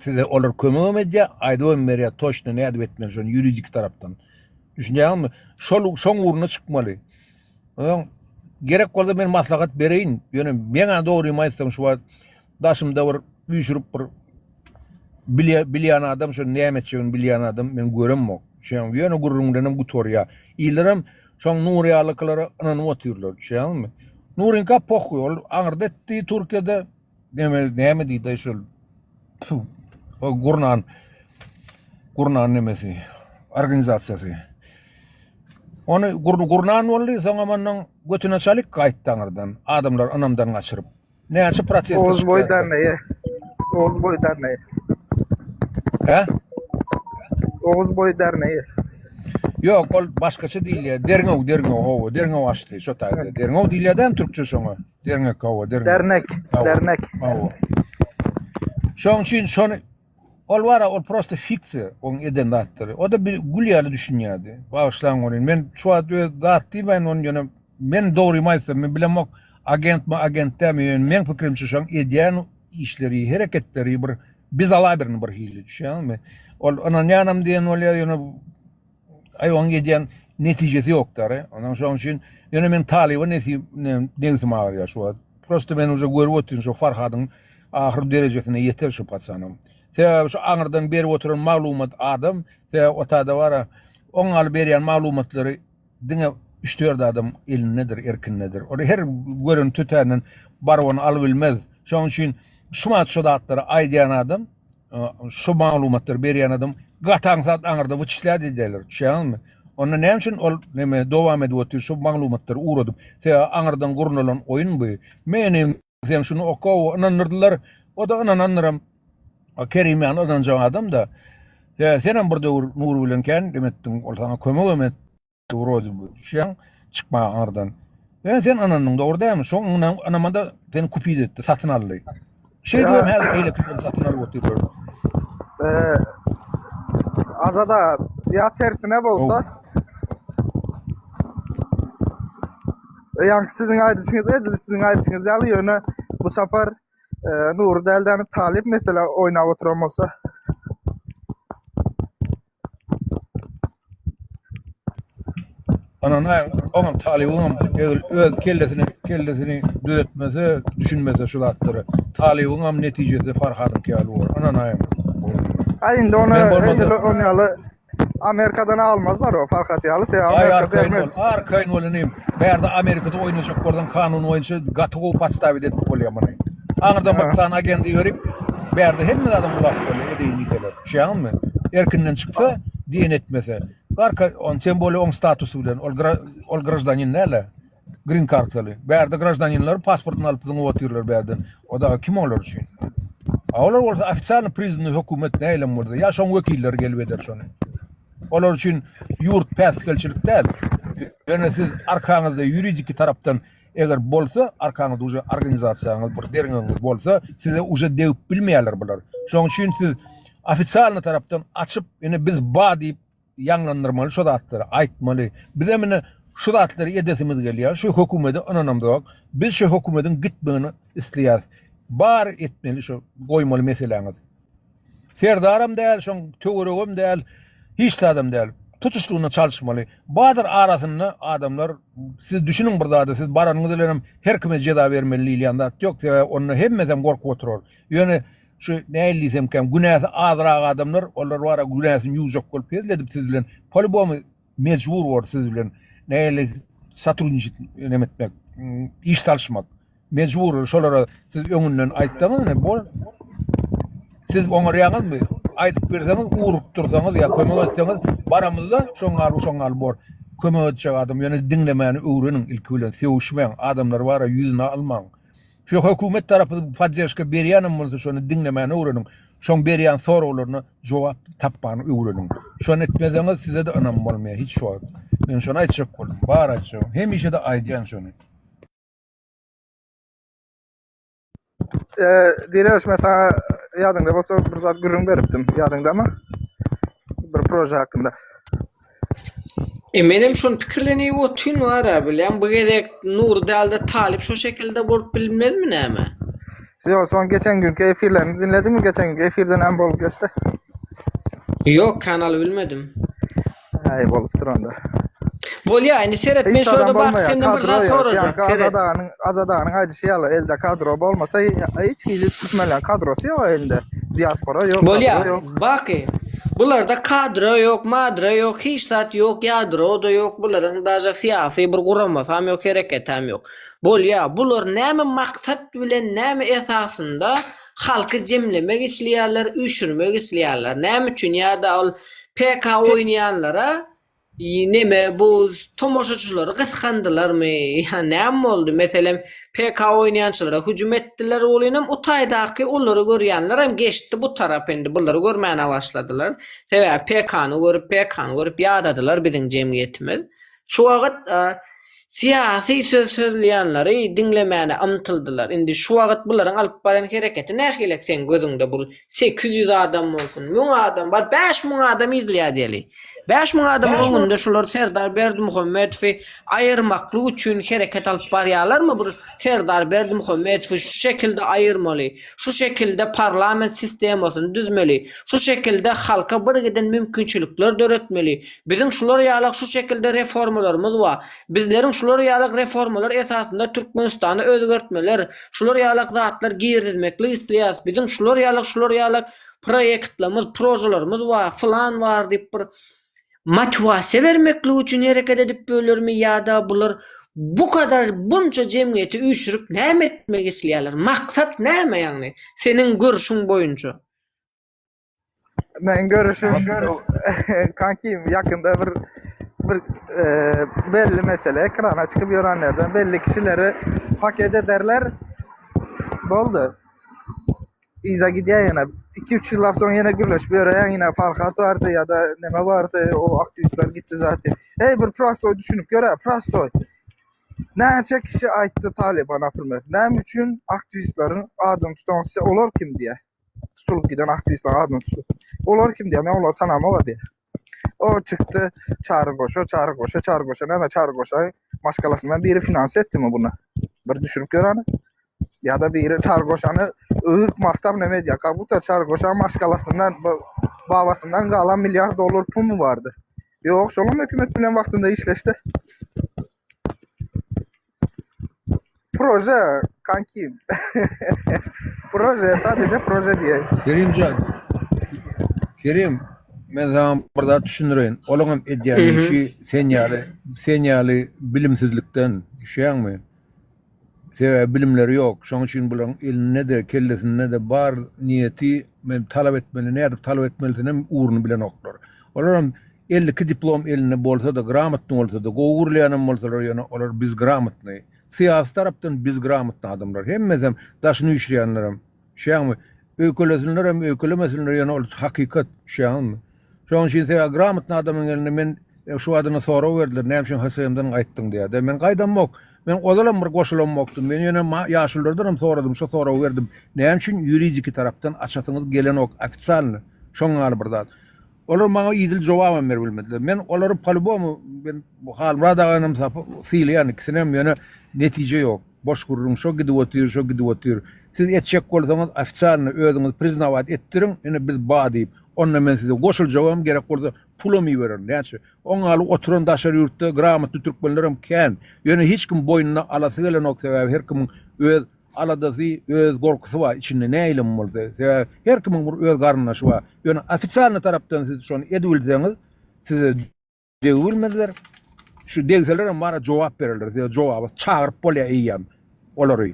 size olar kömegem edýär, aýdybam berýär toçno nädip etmeli şony ýuridiki tarapdan. Düşünýäňizmi? Şol şoň ugruna çykmaly. Onsoň gerek bolsa men maslahat bereýin. Ýöne meň-ä dogrymy aýtsam şu wagt daşymda bir üýşürip bir bilýä bilýän adam şo näme etjegini bilýän adam men göremok. Şeň ýöne gürrüň bilenem gutarýar. Illerem şoň Nury ýalykylara ynanyp otyrlar. Düşýäňizmi? Nuryňka pohuý ol aňyrda etdi Türkiýede. Näme näme diýdi şol o gurnan gurnan nemesi organizasiýasy. Ony gur, gurnan boldy, soňam ondan götüne çalyk gaýtdy aňyrdan. Adamlar ynamdan gaçyryp. Näçe protest Oğuz boy derneği. Oğuz boy derneği. He? Oğuz boy derneği. Ýok, ol başgaça diýilýär. Derňew, derňew, hawa, derňew açdy şo taýda. Derňew diýilýär dämi türkçe şoňa? Dernek, hawa, dernek. Dernek, dernek. Hawa. Şoň üçin şony ol bar, ol prosta fiksiýa, oň eden zatlary. O da bir gül ýaly düşünýärdi. Bagyşlaň ony. Men şu wagt öz zat diýmän ony ýöne men dogrymy aýtsam, men bilemok agentmi, agent dälmi, ýöne meň pikirimçe şoň edýän işleri, hereketleri bir bezalaberni bir hili düşýäňmi? Ol ynanýanam diýen bolýar, ýöne aý oň edýän netijesi ýok dary. Ondan şoň üçin ýöne men talyba nesip nebsim agyrýar şu wagt. Prosta men uje görüp otyryn şu Farhadyň ahyr derejesine ýeter şu paçanam. Sebäbi şu aňyrdan berip oturan maglumat adam, sebäbi o tada bara oň aly berýän maglumatlary diňe 3-4 adam elindedir, erkindedir. Ol her gören tötänden baryp ony alybilmez. Şoň üçin şumat şu zatlary aýdýan adam. Şu maglumatlary berýän adam gaty aňsat aňyrda wyçislýat edýärler. Düşýäňizmi? Onda näme üçin ol neme dowam edip otyr şu maglumatlary ugradyp? Sebäbi aňyrdan gurnalan oýun bu. Meni sen şuny oka ynandyrdylar. O-da ynanandyram. Kerim ýaly ynanjak adam-da. Senem bir döwür Nury bilen kän neme etdiň, ol saňa kömegem etdi. Wrode bu düşýäň çykmaga aňyrdan. Ýöne sen ynandyň dogry dälmi? Şoň ynamada seni kupit etdi, satyn aldy. Şeýdibem häzir beýlekilerem satyn alyp otyrlar. Eee Azada ýa tersine bolsa Ýaňky siziň aýdyşyňyz edil siziň aýdyşyňyz ýaly ýöne bu sapar Nury däldäni Talyp mesele oýnap oturan bolsa. Ynanaýyň, oňam talybyňam eger öz kellesini kellesini düzetmese, düşünmese şu zatlara, talybyňam netijesi Farhadyňky ýaly bolar. Ynanaýyň. Aý indi ony Men bolmasa edil ony ýaly Amerikadan almazlar o Farhat ýaly, sebäbi Aý Amerika arkaýyn bol, bermez. arkaýyn bol inim. Bärde Amerikada oýnajak bolsaň kanun boýunça gaty gowy podstawit edip bolýar muny. Aňyrdan bir sany agent iberip, bärde hemme zadam ulap bolýar edeýin diýseler. Düşýäňizmi? Erkinden çyksa, diýen etmese. Arka, on tem bolýa oň statusy bilen. Ol ol graždanin däl-ä. Green kartaly. Bärde graždaninler pasportyny alyp zyňyp otyrlar bärden. O dagy kim olar üçin? A olar bolsa ofitsialny priznanny hökümet näilem bolsa, ýa şoň wekilleri gelip eder şony. Olar üçin ýurt päsgelçilik däl. Ýöne siz arkaňyzda ýuridiki tarapdan Eger bolsa arkaňyzda uje organizasiýaňyz bir derňewiňiz bolsa size uje degip bilmeýärler bular. Şoň üçin siz ofisialny tarapdan açyp ine biz ba diýip ýaňlandyrmaly şo zatlary aýtmaly. Bizem ine şu zatlary edesimiz gelýär. Şu hökümede ynanamzok. Biz şu hökümediň gitmegini isleýäris. Bar etmeli şo goýmaly meseläňiz. Serdaram däl, şoň töweregem däl, hiç zadam däl. Tutuşlygyna çalyşmaly. Badyr arasynda adamlar siz düşüniň bir zada, siz baranyňyz bilenem her kime jeza bermeli diýilýän zat ýok. Sebäbi onda hemmesem gorkup oturar. Ýöne şu nähili diýsemkäm, günäsi azrak adamlar, olar bara günäsini ýuwjak bolup hezil edip siz bilen polýubomy mejbur bor siz bilen nähili sotrudniçit neme etmek, iş salyşmak. Mejbur şolara siz öňünden aýtsaňyz ine bor. Siz oňarýaňyzmy? Aýdyp berseňiz, ugrukdyrsaňyz ýa kömek etseňiz, baramyzda şoň ýaly, şoň ýaly bor. Kömek etjek adam ýöne diňlemäni öwreniň ilki bilen, sögüşmäň, adamlar bara ýüzüne almaň. Şu hökümet tarapy podderžka berýänem bolsa şony diňlemäni öwreniň. Şoň berýän soraglaryna jogap tapmany öwreniň. Şony etmeseňiz size-de ynam bolmaýar hiç wagt. Men şony aýtjak boldum. Bar aýtjagym. Hemişe-de aýdýan şony. Direliş men saňa ýadyňda bolsa bir zat gürrüň beripdim. Ýadyňdamy? Bir proje hakynda. E menem şony pikirlenip otyryn bar-a bilýän bu gezek Nury dälde Talyp şo şekilde bolup bilmezmi näme? Ýok, soň geçen günki efirlerini diňlediňmi? Geçen günki efirde näme bolup geçdi? Ýok, kanaly bilmedim. Äý bolupdyr onda. Bolýa indi seret men Hiç şurada adam bak bolmaýar. senden bir Kadro zat ýok. sorajak Ýaňky seret. Azat aganyň Azat aganyň aýdyşy ýaly elde kadro bolmasa hiç hili türkmenleň kadrosy ýok elinde. Diaspora ýok, Bolýa kadro ýok. baky bularda kadro ýok, madro ýok, hiç zat ýok, ýadro-da ýok, bularyň daže syýasy bir guramasam ýok, hereketem ýok. Bolýa bular näme maksat bilen näme esasynda halky jemlemek isleýärler, üýşürmek isleýärler. Näme üçin ýa-da ol PK oýnaýanlara neme bu tomaşaçylary gysgandylarmy ýa näme boldy meselem PK oýnaýançylara hüjüm etdiler welinem o taýdaky olary görýänlerem geçdi bu tarap indi bulary görmäne başladylar sebäbi PK-ny görüp PK-ny görüp ýadadylar biziň jemgyýetimiz Şu wagt syýasy söz sözleýänleri diňlemäne ymtyldylar. Indi şu wagt bularyň alyp barýan hereketi nähilek seň gözüňde bul 800 adam bolsun, 1000 adam bar, 5000 adam izleýär diýeli. 5000 adamyň öňünde şular Serdar Berdimuhamedowy aýyrmaklyk üçin hereket alyp barýarlarmy bir Serdar Berdimuhamedowy şu şekilde aýyrmaly, şu şekilde parlament sistemasyny düzmeli, şu şekilde halka bir giden mümkinçilikler döretmeli, Biziň şular ýalak şu şekilde reformalarymyz bar. Bizleriň şular ýalak reformalar esasynda Türkmenistana özgertmeler, şular ýalak zatlar girizmeklik isleýäris. Biziň şular ýalak şular ýalak proýektlerimiz, prožalarymyz bar, fylan bar diýip bir motiwasiýa bermeklik üçin hereket edip bölermi ýa-da bular bu kadar bunça jemgyýeti üýşürip näme etmek isleýärler? Maksat näme ýagny seniň görşüň boýunça? Men görüşüm şu kankim yakında bir bir e, belli mesele ekrana çıkıp görenlerden belli kişileri paket ederler. Boldu. Iza gidýär ýene. 2-3 ýyllap soň ýene gürleşip ýöreýän ýene Farhat bardy ýa-da neme bardy, o aktiwistler gitdi zaten. Hey bir prostoý düşünip gör-ä, prostoý. Näçe kişi aýtdy Talyba naprimер. Näme üçin aktiwistleriň adyny tutan olar kim diýä. Tutulyp giden aktiwistleriň adyny tutup. Olar kim diýä, men olary tanamok diýä. O çykdy Çary Goşa, Çary Goşa, Çary Goşa näme Çary Goşa maşgalasyndan biri finans etdimi bunu? Bir düşünip gör hany. Ya da biri Çary Goşany övüp maktap neme edýär? Как будто Çary Goşa maşgalasyndan babasyndan galan milliard dollar pul mu bardy? Ýok, şolam hökümet bilen wagtynda işleşdi. Proje kanki. Proje sadece proje diýe. Kerimjan. Kerim, men saňa bir zat düşündireýin. Olaňam edýän işi sen ýaly, sen ýaly bilimsizlikden, düşýäňmi? Sebäbi bilimleri ýok. Şoň üçin bularyň elinde-de, kellesinde-de bar niýeti men talap etmeli, nädip talap etmelisinem ugruny bilenoklar. Olaram 52 diplom elinde bolsa-da, gramotny bolsa-da, gowy gürleýänem bolsalar, ýöne olar bezgramotnyý. Syýasy tarapdan bezgramotnyý adamlar. Hemmesem daşyny üýşürýänlerem. Düşýäňmi? Öýkelesinlerem, öýkelemesinler, ýöne ol hakykat. Düşýäňizmi? Şonuň üçin sebäbi gramotnyý adamyň elinde men şu badyna sorag berdiler, näme üçin HSM-den gaýtdyň diýýär. Men gaýdamok. Men ozalam bir goşulamokdym. Men ýöne ýaşululardanam soradym, şo soragy berdim. Näme üçin ýuridiki tarapdan açasyňyz gelenok ofitsialny? Şoň ýaly bir zat. Olar maňa idil jogabam berip bilmediler. Men olary po-lýubomu men Halmyrat aganam sylaýan ikisinem ýöne netije ýok. Boş gürrüň şo gidip otyr, şo gidip otyr. Siz etjek bolsaňyz ofitsialny özüňizi priznawat etdiriň, ine biz ba diýip. Onda men size goşuljagam gerek bolsa pulam ibererin. Näçe? Oň ýaly oturan daşary ýurtda gramotny türkmenlerem kän. Ýöne hiç kim boýnuna alasy gelenok sebäbi her kimiň öz aladasy, öz gorkusy bar içinde nähilem bolsa. Sebäbi her kimiň bir öz garyndaşy bar. Ýöne ofitsialny tarapdan siz şony edibilseňiz size degibilmezler. Şu degselerem bara jogap bererler. Size jogaba çagyryp bolýar eýýäm olary.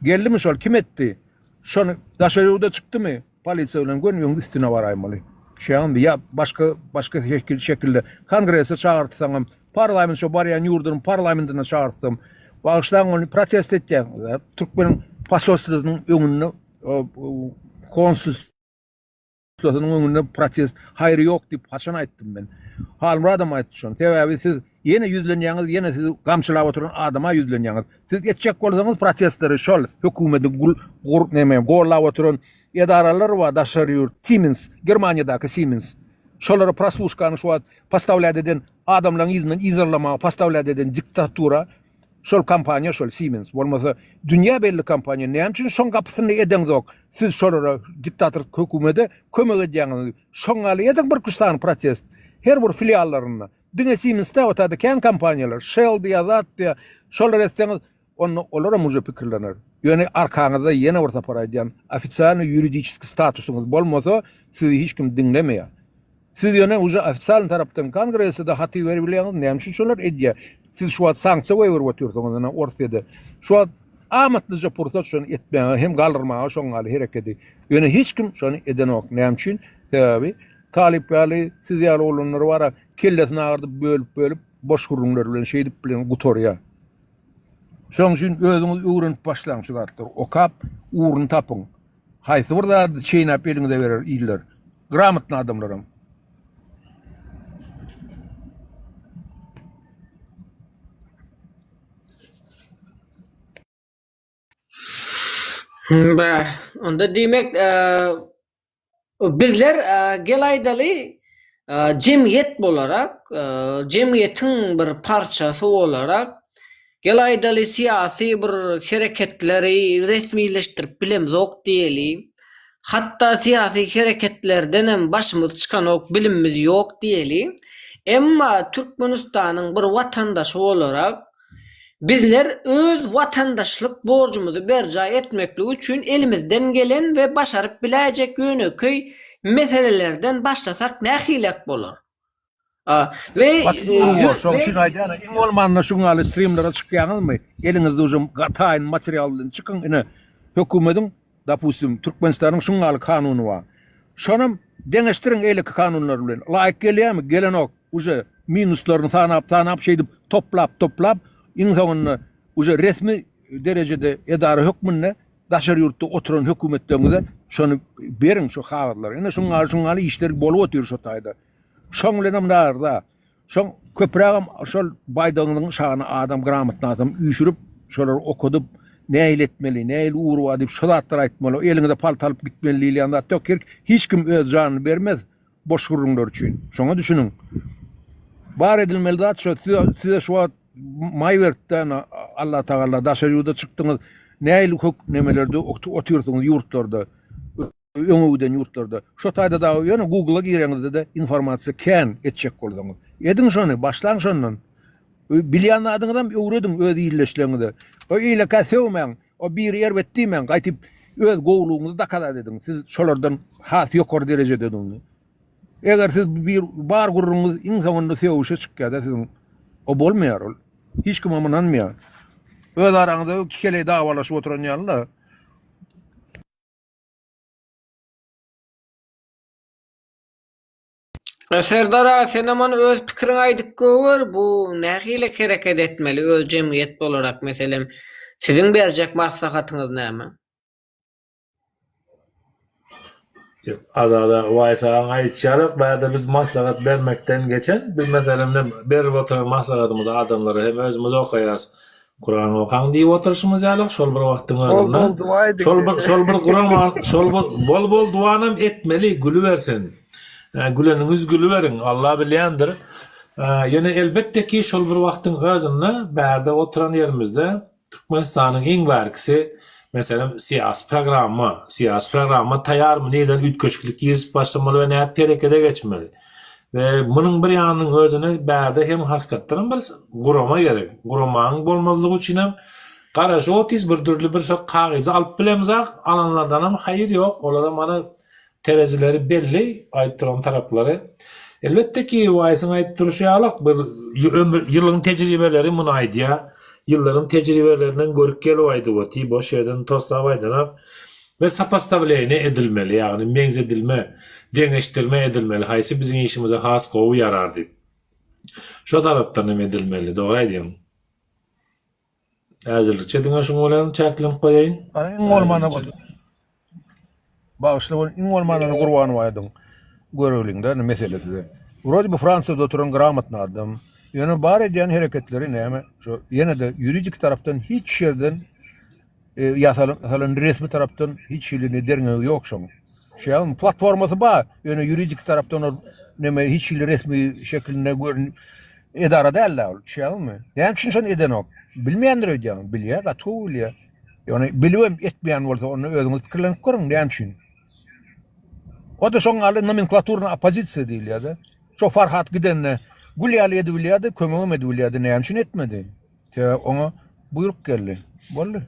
Geldimi şol kim etdi? Şony daşary ýurda çykdymy? Polisiýa bilen göni öň üstüne baraýmaly. Düşýäňmi? Ýa başga başga şekil şekilde kongrese çagyrtsaňam, parlament şo barýan ýurdunyň parlamentine çagyrtsam, bagyşlaň ony protest etýäň. Türkmeniň posolstwasynyň öňünde konsulstwasynyň öňünde protest haýry ýok diýip haçan aýtdym men. Halmyradam aýtdy şony. Sebäbi siz ýene ýüzlenýäňiz, ýene sizi gamçylap oturan adama ýüzlenýäňiz. Siz etjek bolsaňyz protestleri şol hökümeti gul gur neme gollap oturan edaralar bar daşary ýurt Siemens Germaniýadaky Siemens şolara prosluşkany şu wagt postawlýat eden adamlaryň yzyndan yzarlamaga postawlýat eden diktatura şol kompaniýa şol Siemens bolmasa dünýä belli kompaniýa näme üçin şoň gapysynda edeňzok siz şolara diktator hökümede kömek edýäňiz şoň ýaly ediň bir sany protest her bir filiallarynda Diňe Siemens-de o taýda kän kompaniýalar, Shell diýýär, zat diýýär. Şolar etseňiz, onda olaram uje pikirlener. Ýöne arkaňyzda ýene bir sapar aýdýan, ofitsialnyý ýuridiçeskiý statusyňyz bolmasa, sizi hiç kim diňlemeýär. Siz ýöne uje ofitsialnyý tarapdan kongrese-de hat iberip bilýäňiz, näme üçin şolar edýär? Siz şu wagt sanksiýa goýberip otyrsyňyz ine Orsýede. Şu wagt amatlyja pursat şony etmäge hem galdyrmaga şoň ýaly herekedi. Ýöne hiç kim şony edenok. Näme üçin? Sebäbi Talyp ýaly, siz ýaly oglanlar bar-a, kellesini agyrdyp bölüp-bölüp, boş gürrüňler bilen şeýdip bilen gutarýar. Şonuň üçin özüňiz öwrenip başlaň şu zatlary. Okap, ugruny tapyň. Haýsy bir zady çeýnäp eliňize berer iller. Gramotny adamlaram. Bäh, onda diýmek, bizler gel aýdaly, jemgyýet bolarak, jemgyýetiň bir parçasy bolarak, gel aýdaly syýasy bir hereketleri resmileşdirip bilemzok diýeli, hatda syýasy hereketlerdenem başymyz çykanok, bilimimiz ýok diýeli, emma Türkmenistanyň bir watandaşy bolarak, Bizler öz watandaşlyk borjumyzy berjaý etmeklik üçin elimizden gelen we başaryp biläýjek ýönekeý meselelerden başlasak nähilek bolar? We Gaty dogry bor. Şoň üçin aýdýan, iň bolmanda şuň ýaly strimlere çykýaňyzmy, eliňizde uje taýyn material bilen çykyň, ine, hökümediň, dopustim, Türkmenistanyň şuň ýaly kanuny bar. Şonam. Deňeşdiriň eýleki kanunlar bilen. Laýyk gelýärmi? Gelenok. Uje minuslaryny sanap sanap şeýdip toplap toplap iň soňunda uje resmi derejede edara hökmünde daşary ýurtda oturan hökümetleriňize şony beriň şu kagyzlary. Ine şuň ýaly şuň ýaly işler bolup otyr şo taýda. Şoň bilenem narda. Şoň köprägem şol baýdagyňyzyň şagyna adam gramotny adam üýşürip şolary okadyp nähili etmeli, nähili ugry bar diýip şo zatlary aýtmaly. Eliňize palta alyp gitmeli diýilýän zat ýok. Hiç kim öz janyny bermez. Boş gürrüňler üçin. Şoňa düşüniň. Bar edilmeli zat şo. Size, size şu wagt maý beripdi ana Allah Tagala daşary ýurda çykdyňyz. Nähili kök nemelerde otyrsyňyz ýurtlarda. Öňe giden ýurtlarda. Şo taýda dagy ýöne Google-a gireňizde-de informasiýa kän etjek bolsaňyz. Ediň şony, başlaň şondan. Bilýän zadyňyzam öwrediň öz ildeşleriňize. O eýlekä sögmäň. O biri erbet diýmäň, gaýtyp öz gowulygyňyzy dokazat ediň, siz şolardan has ýokary derejededigini. Eger siz bir bar gürrüňiňiz iň soňunda sögüşe çykýada siziň. O bolmaýar ol. Hiç kimem ynanmaýar. Öz araňyzda keleý dawalaşyp oturan ýaly-da. Serdar aga senem ony öz pikiriňi aýdyp gower bu nähili hereket etmeli öz jemgyýet bolarak meselem siziň berjek maslahatyňyz näme? Azada Waýsagyň aýdyşy ýaly bärde biz maslahat bermekden geçen biz meselem berip oturan maslahatymyzy adamlara hem özümiz okaýas Kuran okaň diýip oturyşymyz ýaly şol bir wagtyň özünde Bol bol dua ediň şol bir şol bir gurama şol bir bol bol duanam etmeli gülübersin. Güleniňiz gülüberiň Allah bilýändir. Ýöne elbetde ki şol bir wagtyň özünde bärde oturan ýerimizde Türkmenistanyň iň bärkisi meselem syýasy programma syýasy programma taýarmy nirden üýtgeşiklik girizip başlamaly we nädip herekede geçmeli. We munuň bir ýanynyň özüne bärde hem hakykatdanam bir gurama gerek. Guramanyň bolmazlygy üçinem garaşyp otyrys bir dürli bir şo kagyzy alyp bilemzak, alanlardanam haýyr ýok, olaram ana terezileri belli aýyp duran taraplary. Elbetde ki Waýsyň aýdyp durşy ýalak bir ömür ýylyň tejribeleri muny aýdýar. Ýyllaryň tejribelerinden görüp gelip aýdyp otyr, boş ýerden toslap aýdanok. We sopostawleniýe edilmeli, ýagny meňzedilme, deňeşdirme edilmeli, haýsy biziň işimize has gowy ýarar diýip. Şo tarapdan hem edilmeli, dogry aýdýaň. Häzirlikçe diňe şuň bilen çäklenip goýaýyn. Ana iň bolmanda bagyşla bol iň bolmanda Gurbanow aýdyň göreliňde indi mesele size. Wrode bu Fransiýada oturan gramotny adam. Ýöne bar edýän hereketleri näme? Şo ýene-de ýuridik tarapdan hiç ýerden ýasalan resmi tarapdan hiç hili ne derňewi ýok şoň. Şeýalmy platformasy bar, ýöne ýuridik tarapdan ol neme hiç hili resmi şekilinde görün edara däl-de ol. Şeýalmy? Näme üçin şony edenok? Bilmeýändir öýdýän. Bilýär, gaty gowy bilýär. Ýöne bilibem etmeýän bolsa onda özüňiz pikirlenip görüň, näme üçin? O-da şoň ýaly nomenklaturny oppozisiýa diýilýär-de. Şo Farhat gidende gül ýaly edibilýärdi, kömegem edibilýärdi, näme üçin etmedi? Sebäbi oňa buýruk geldi. Boldy.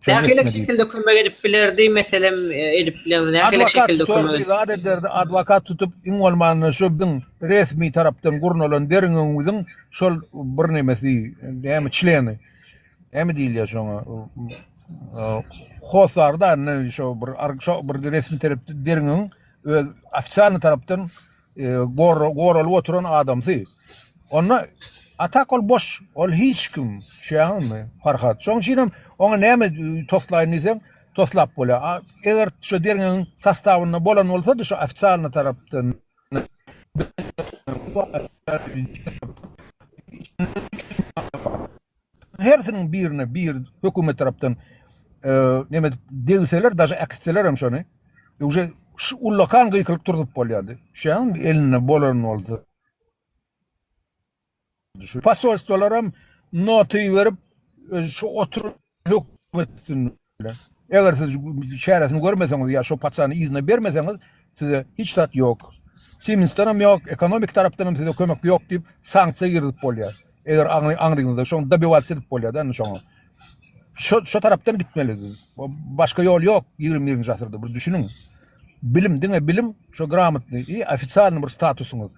Şony Nähili etme diýip. şekilde kömek edip bilerdi, meselem, edip bilen nähili Adwokat şekilde kömek tutardy, edip zat ederdi, adwokat tutup, iň bolmanda şu biziň resmi tarapdan gurnalan derňewimiziň şol bir nemesi, näme çleni, näme diýilýär şoňa, hossary da, şo bir şo bir resmi tarapdan derňewiň öz ofitsialnyý tarapdan goralyp oturan adamsy. Onda a tak ol boş, ol hiç kim, düşýäňizmi, Farhat? Şonuň üçin hem oňa näme toslaýyn diýseň, toslap bolýar. A eger şu derňewiň sostawynda bolan bolsady, şu ofitsialnyý tarapdan Hersiniň birine bir hökümet tarapdan neme edip degseler, daže äkitseler hem şony, uje şu ullakan gykylyk turzup bolýardy. Şeýan elinde bolan bolsa. Şu posolstwolar hem noty berip şu otur hökümet bilen. Eger siz çäresini görmeseňiz ýa şo paçany yzyna bermeseňiz size hiç zat ýok. Siemensden hem ýok, ekonomik tarapdan hem size kömek ýok diýip sanksiýa girizip bolýar. Eger aňry aňryňyzda şoň dobivats edip bolýar da indi şoňa. Şo şo tarapdan gitmeli. Başga ýol ýok 21-nji asyrda bir düşüniň. Bilim diňe bilim şo gramotnyý i ofitsialnyý bir statusyňyz.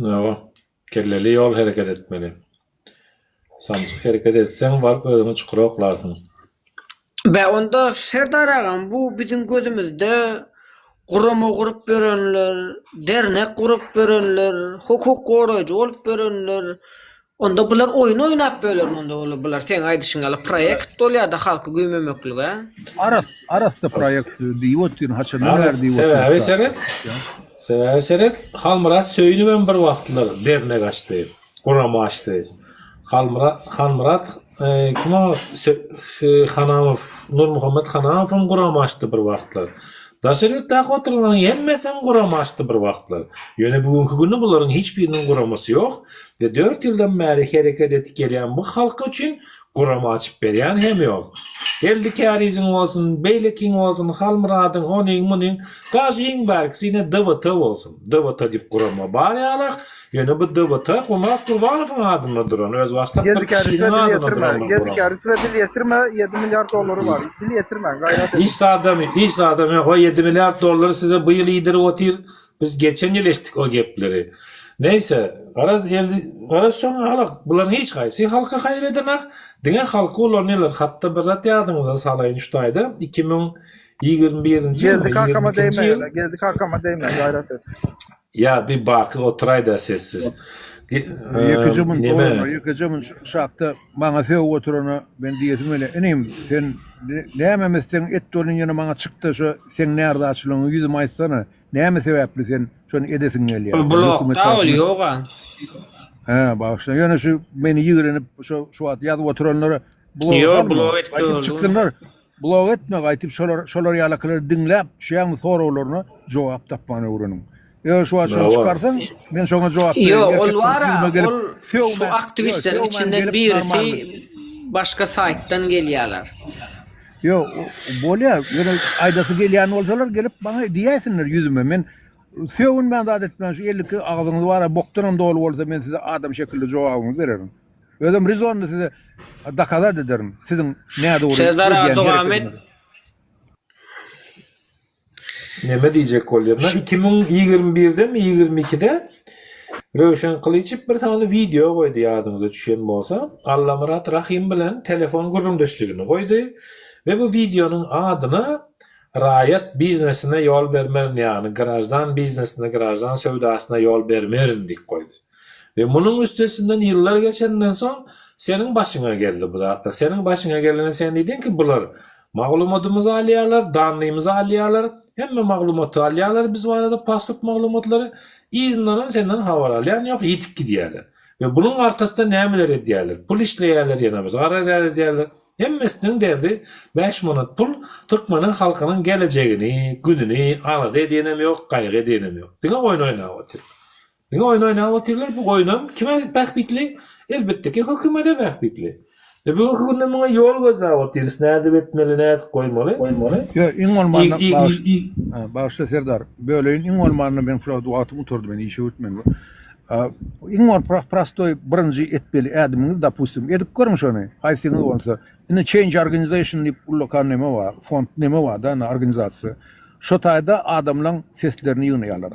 Hawa, kelleli ýol hereket etmeli. Samsyk hereket etseň baryp özüňi çukura oklarsyň. Bä onda Serdar agam bu biziň gözümizde. Gurama gurup ýörenler, dernek gurup ýörenler, hukuk goraýjy bolup ýörenler, onda bular oýun oýnap ýörler onda olar bular seň aýdyşyň ýaly proýekt bolýada halky güýmemeklige. Aras arassa proýekt diýip otyryn haçandan bäri diýip otyryn. Sebäbi seret sebäbi seret Halmyrat Söýünowem bir wagtlar dernek açdy, gurama açdy. Halmyrat Hanmyrat Kim o Hanamow, Nurmuhammet Hanamowam gurama açdy bir wagtlar. Daşary ýurtdaky oturanlaryň hemmesem gurama açdy bir wagtlar. Ýöne bu günki günde bularyň hiç biriniň guramasy ýok we dört ýyldan bäri hereket edip gelýän bu halk üçin gurama açyp berýän hem ýok. Geldi Käriziň bolsun, beýlekiň bolsun, Halmyradyň, onyň, munyň, daže iň bärkisi ine DWT bolsun. DWT diýip gurama bar ýalak, Ýöne bu DWT Gulmyrat Gurbanowyň adynda duran, özbaşdak bir Geldi Kärisme kişiniň dil adynda ýetirme. duran bir Geldi gurama. Kärisme dil ýetirme 7 milliard dollary bar. Dil ýetirme gaýrat ediň. Hiç zadam, hiç zadam ýok. O 7 milliard dollary size bu ýyl iýdirip otyr. Biz geçen ýyl eşitdik o gepleri. Neýse, garaz geldi, garaz şoň halak, bularyň hiç haýsy halka haýyr edenak, diňe halky ulanýarlar. Hatda bir zat ýadyňyza salaýyn şu taýda, 2021-nji Geldi ýylmy, kakama 22-nji degme ýyl ýöne. Geldi kakama degme gaýrat et. Ýa bir baky oturaýda sessiz. Ýekeje mun Neme? dolanma, ýekeje mun şakda maňa sögüp oturana men diýesim gelýär. Inim, sen näme etseň et welin ýöne maňa çykda şo seň närzaçylygyňy ýüzüme aýtsana. Näme sebäpli sen şony edesiň gelýär? Ol blokda ol ýoga. Hä, bagyşla. Ýöne şu meni ýigrenip şo şu wagt ýazyp oturanlara blok Ýok, blok edip Gaýtyp çyksynlar. Blog etme gaýtyp şolar şolar ýalakylary diňläp şuýaň soraglaryna jogap tapmany öwreniň. Eger şu wagt şony çykarsaň men şoňa jogap bereýin. Ýok ol Erkek bolup bara ýüzüme gelip ol şu sögmän ýok aktiwistleriň sögmän içinden gelip birisi normalny. başga saýtdan gelýäler. Ýok bolýa ýöne aýdasy gelýän bolsalar gelip maňa diýäýsinler ýüzüme men sögünmän zat etmän şu 52 agzyňyz bara bokdanam doly bolsa men size adam şekilde jogabyňyzy bererin. Özem rezonny size dokazat ederin siziň nädogry Serdar aga edýän dowam et. herekediňizi. Neme diýjek bolýan? 2021-demi 22-de Röwşen Gylyçow bir sany wideo goýdy ýadyňyza düşen bolsa. Allamyrat Rahym bilen telefon gürrüňdeşligini goýdy we bu wideonyň adyna Raýat biznesine ýol bermerin ýagny graždan biznesine graždan söwdasyna ýol bermerin diýip goýdy. We munuň üstesinden ýyllar geçeninden soň seniň başyňa geldi bu zatlar. Seniň başyňa gelende sen diýdiň ki bular maglumadymyzy alýarlar, dannyýmyzy alýarlar, hemme maglumaty alýarlar biz barada pasport maglumatlary, yzyndanam senden habar alýan ýok ýitip gidýärler. We bunuň arkasynda nämeler edýärler? Pul işleýärler ýene bir zat edýärler. Hemmesiniň derdi bäş manat pul, türkmeniň halkynyň gelejegini, gününi alada edýänem ýok, gaýgy edýänem ýok. Diňe oýun oýnap otyr. Diňe oýun oýnap otyrlar, bu oýunam kime bähbitli? Elbetde ki, hökümete bähbitli. E bu günki günde muňa ýol gözläp otyrys, nädip etmeli, nädip goýmaly? Ýok, iň bolmanda bagyşla Serdar, böleýin, iň bolmanda men şu wagt wagtym gutardy, men işe gitmeli. Iň bol prostoý birinji etmeli ädimiňiz dopustim edip görüň şony haýsyňyz bolsa indi change organization diýip ullakan neme bar fond neme bar da organizasiýa şo taýda adamlaň seslerini ýygnaýarlar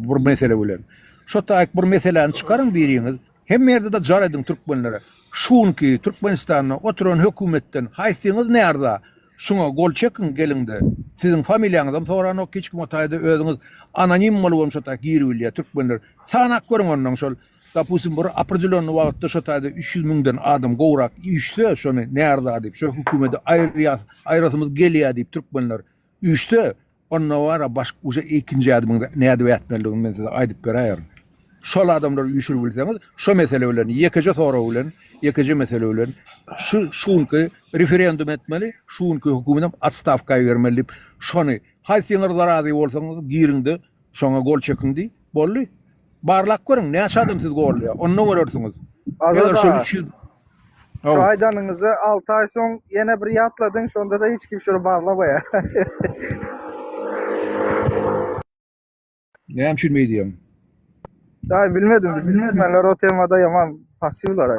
bir mesele bilen şo taýyk bir meseläni çykaryň biriňiz hemme ýerde-de jar ediň türkmenlere şu günki Türkmenistanda oturan hökümetden haýsyňyz närza Şuňa gol çekiň geliňde. Siziň familiýaňyzam soranok hiç kim o taýda özüňiz anonim bolubam şo taýda giribilýär türkmenler. Sanap görüň onnoň şol dopustim bir opredelýonnyý wagtda şo taýda 300 müňden adam gowrak üýşse şony närza diýip şo hökümedi aýyrýas aýyrasymyz gelýär diýip türkmenler üýşse Onda bara başga uje ikinji ädimiňizi nädip ätmelidigini men size aýdyp beräýerin. Şol adamlary üýşürip bilseňiz, şo mesele bilen, ýekeje sorag bilen, ýekeje mesele bilen şu şu günki referendum etmeli, şu günki hökümetem otstawka bermeli diýip, şony haýsyňyz razy bolsaňyz giriňde şoňa gol çekiň diý, boldy. Barlap görüň, näçe adam sizi goldaýar, onda görersiňiz. Eger şol 300 Şu aýdanyňyzy 6 aý soň ýene bir ýatladyň, şonda-da hiç kim şuny barlamaýar. Näme üçin beý diýýäň? Daýy bilmedim, biz türkmenler o temada ýaman passiwlar.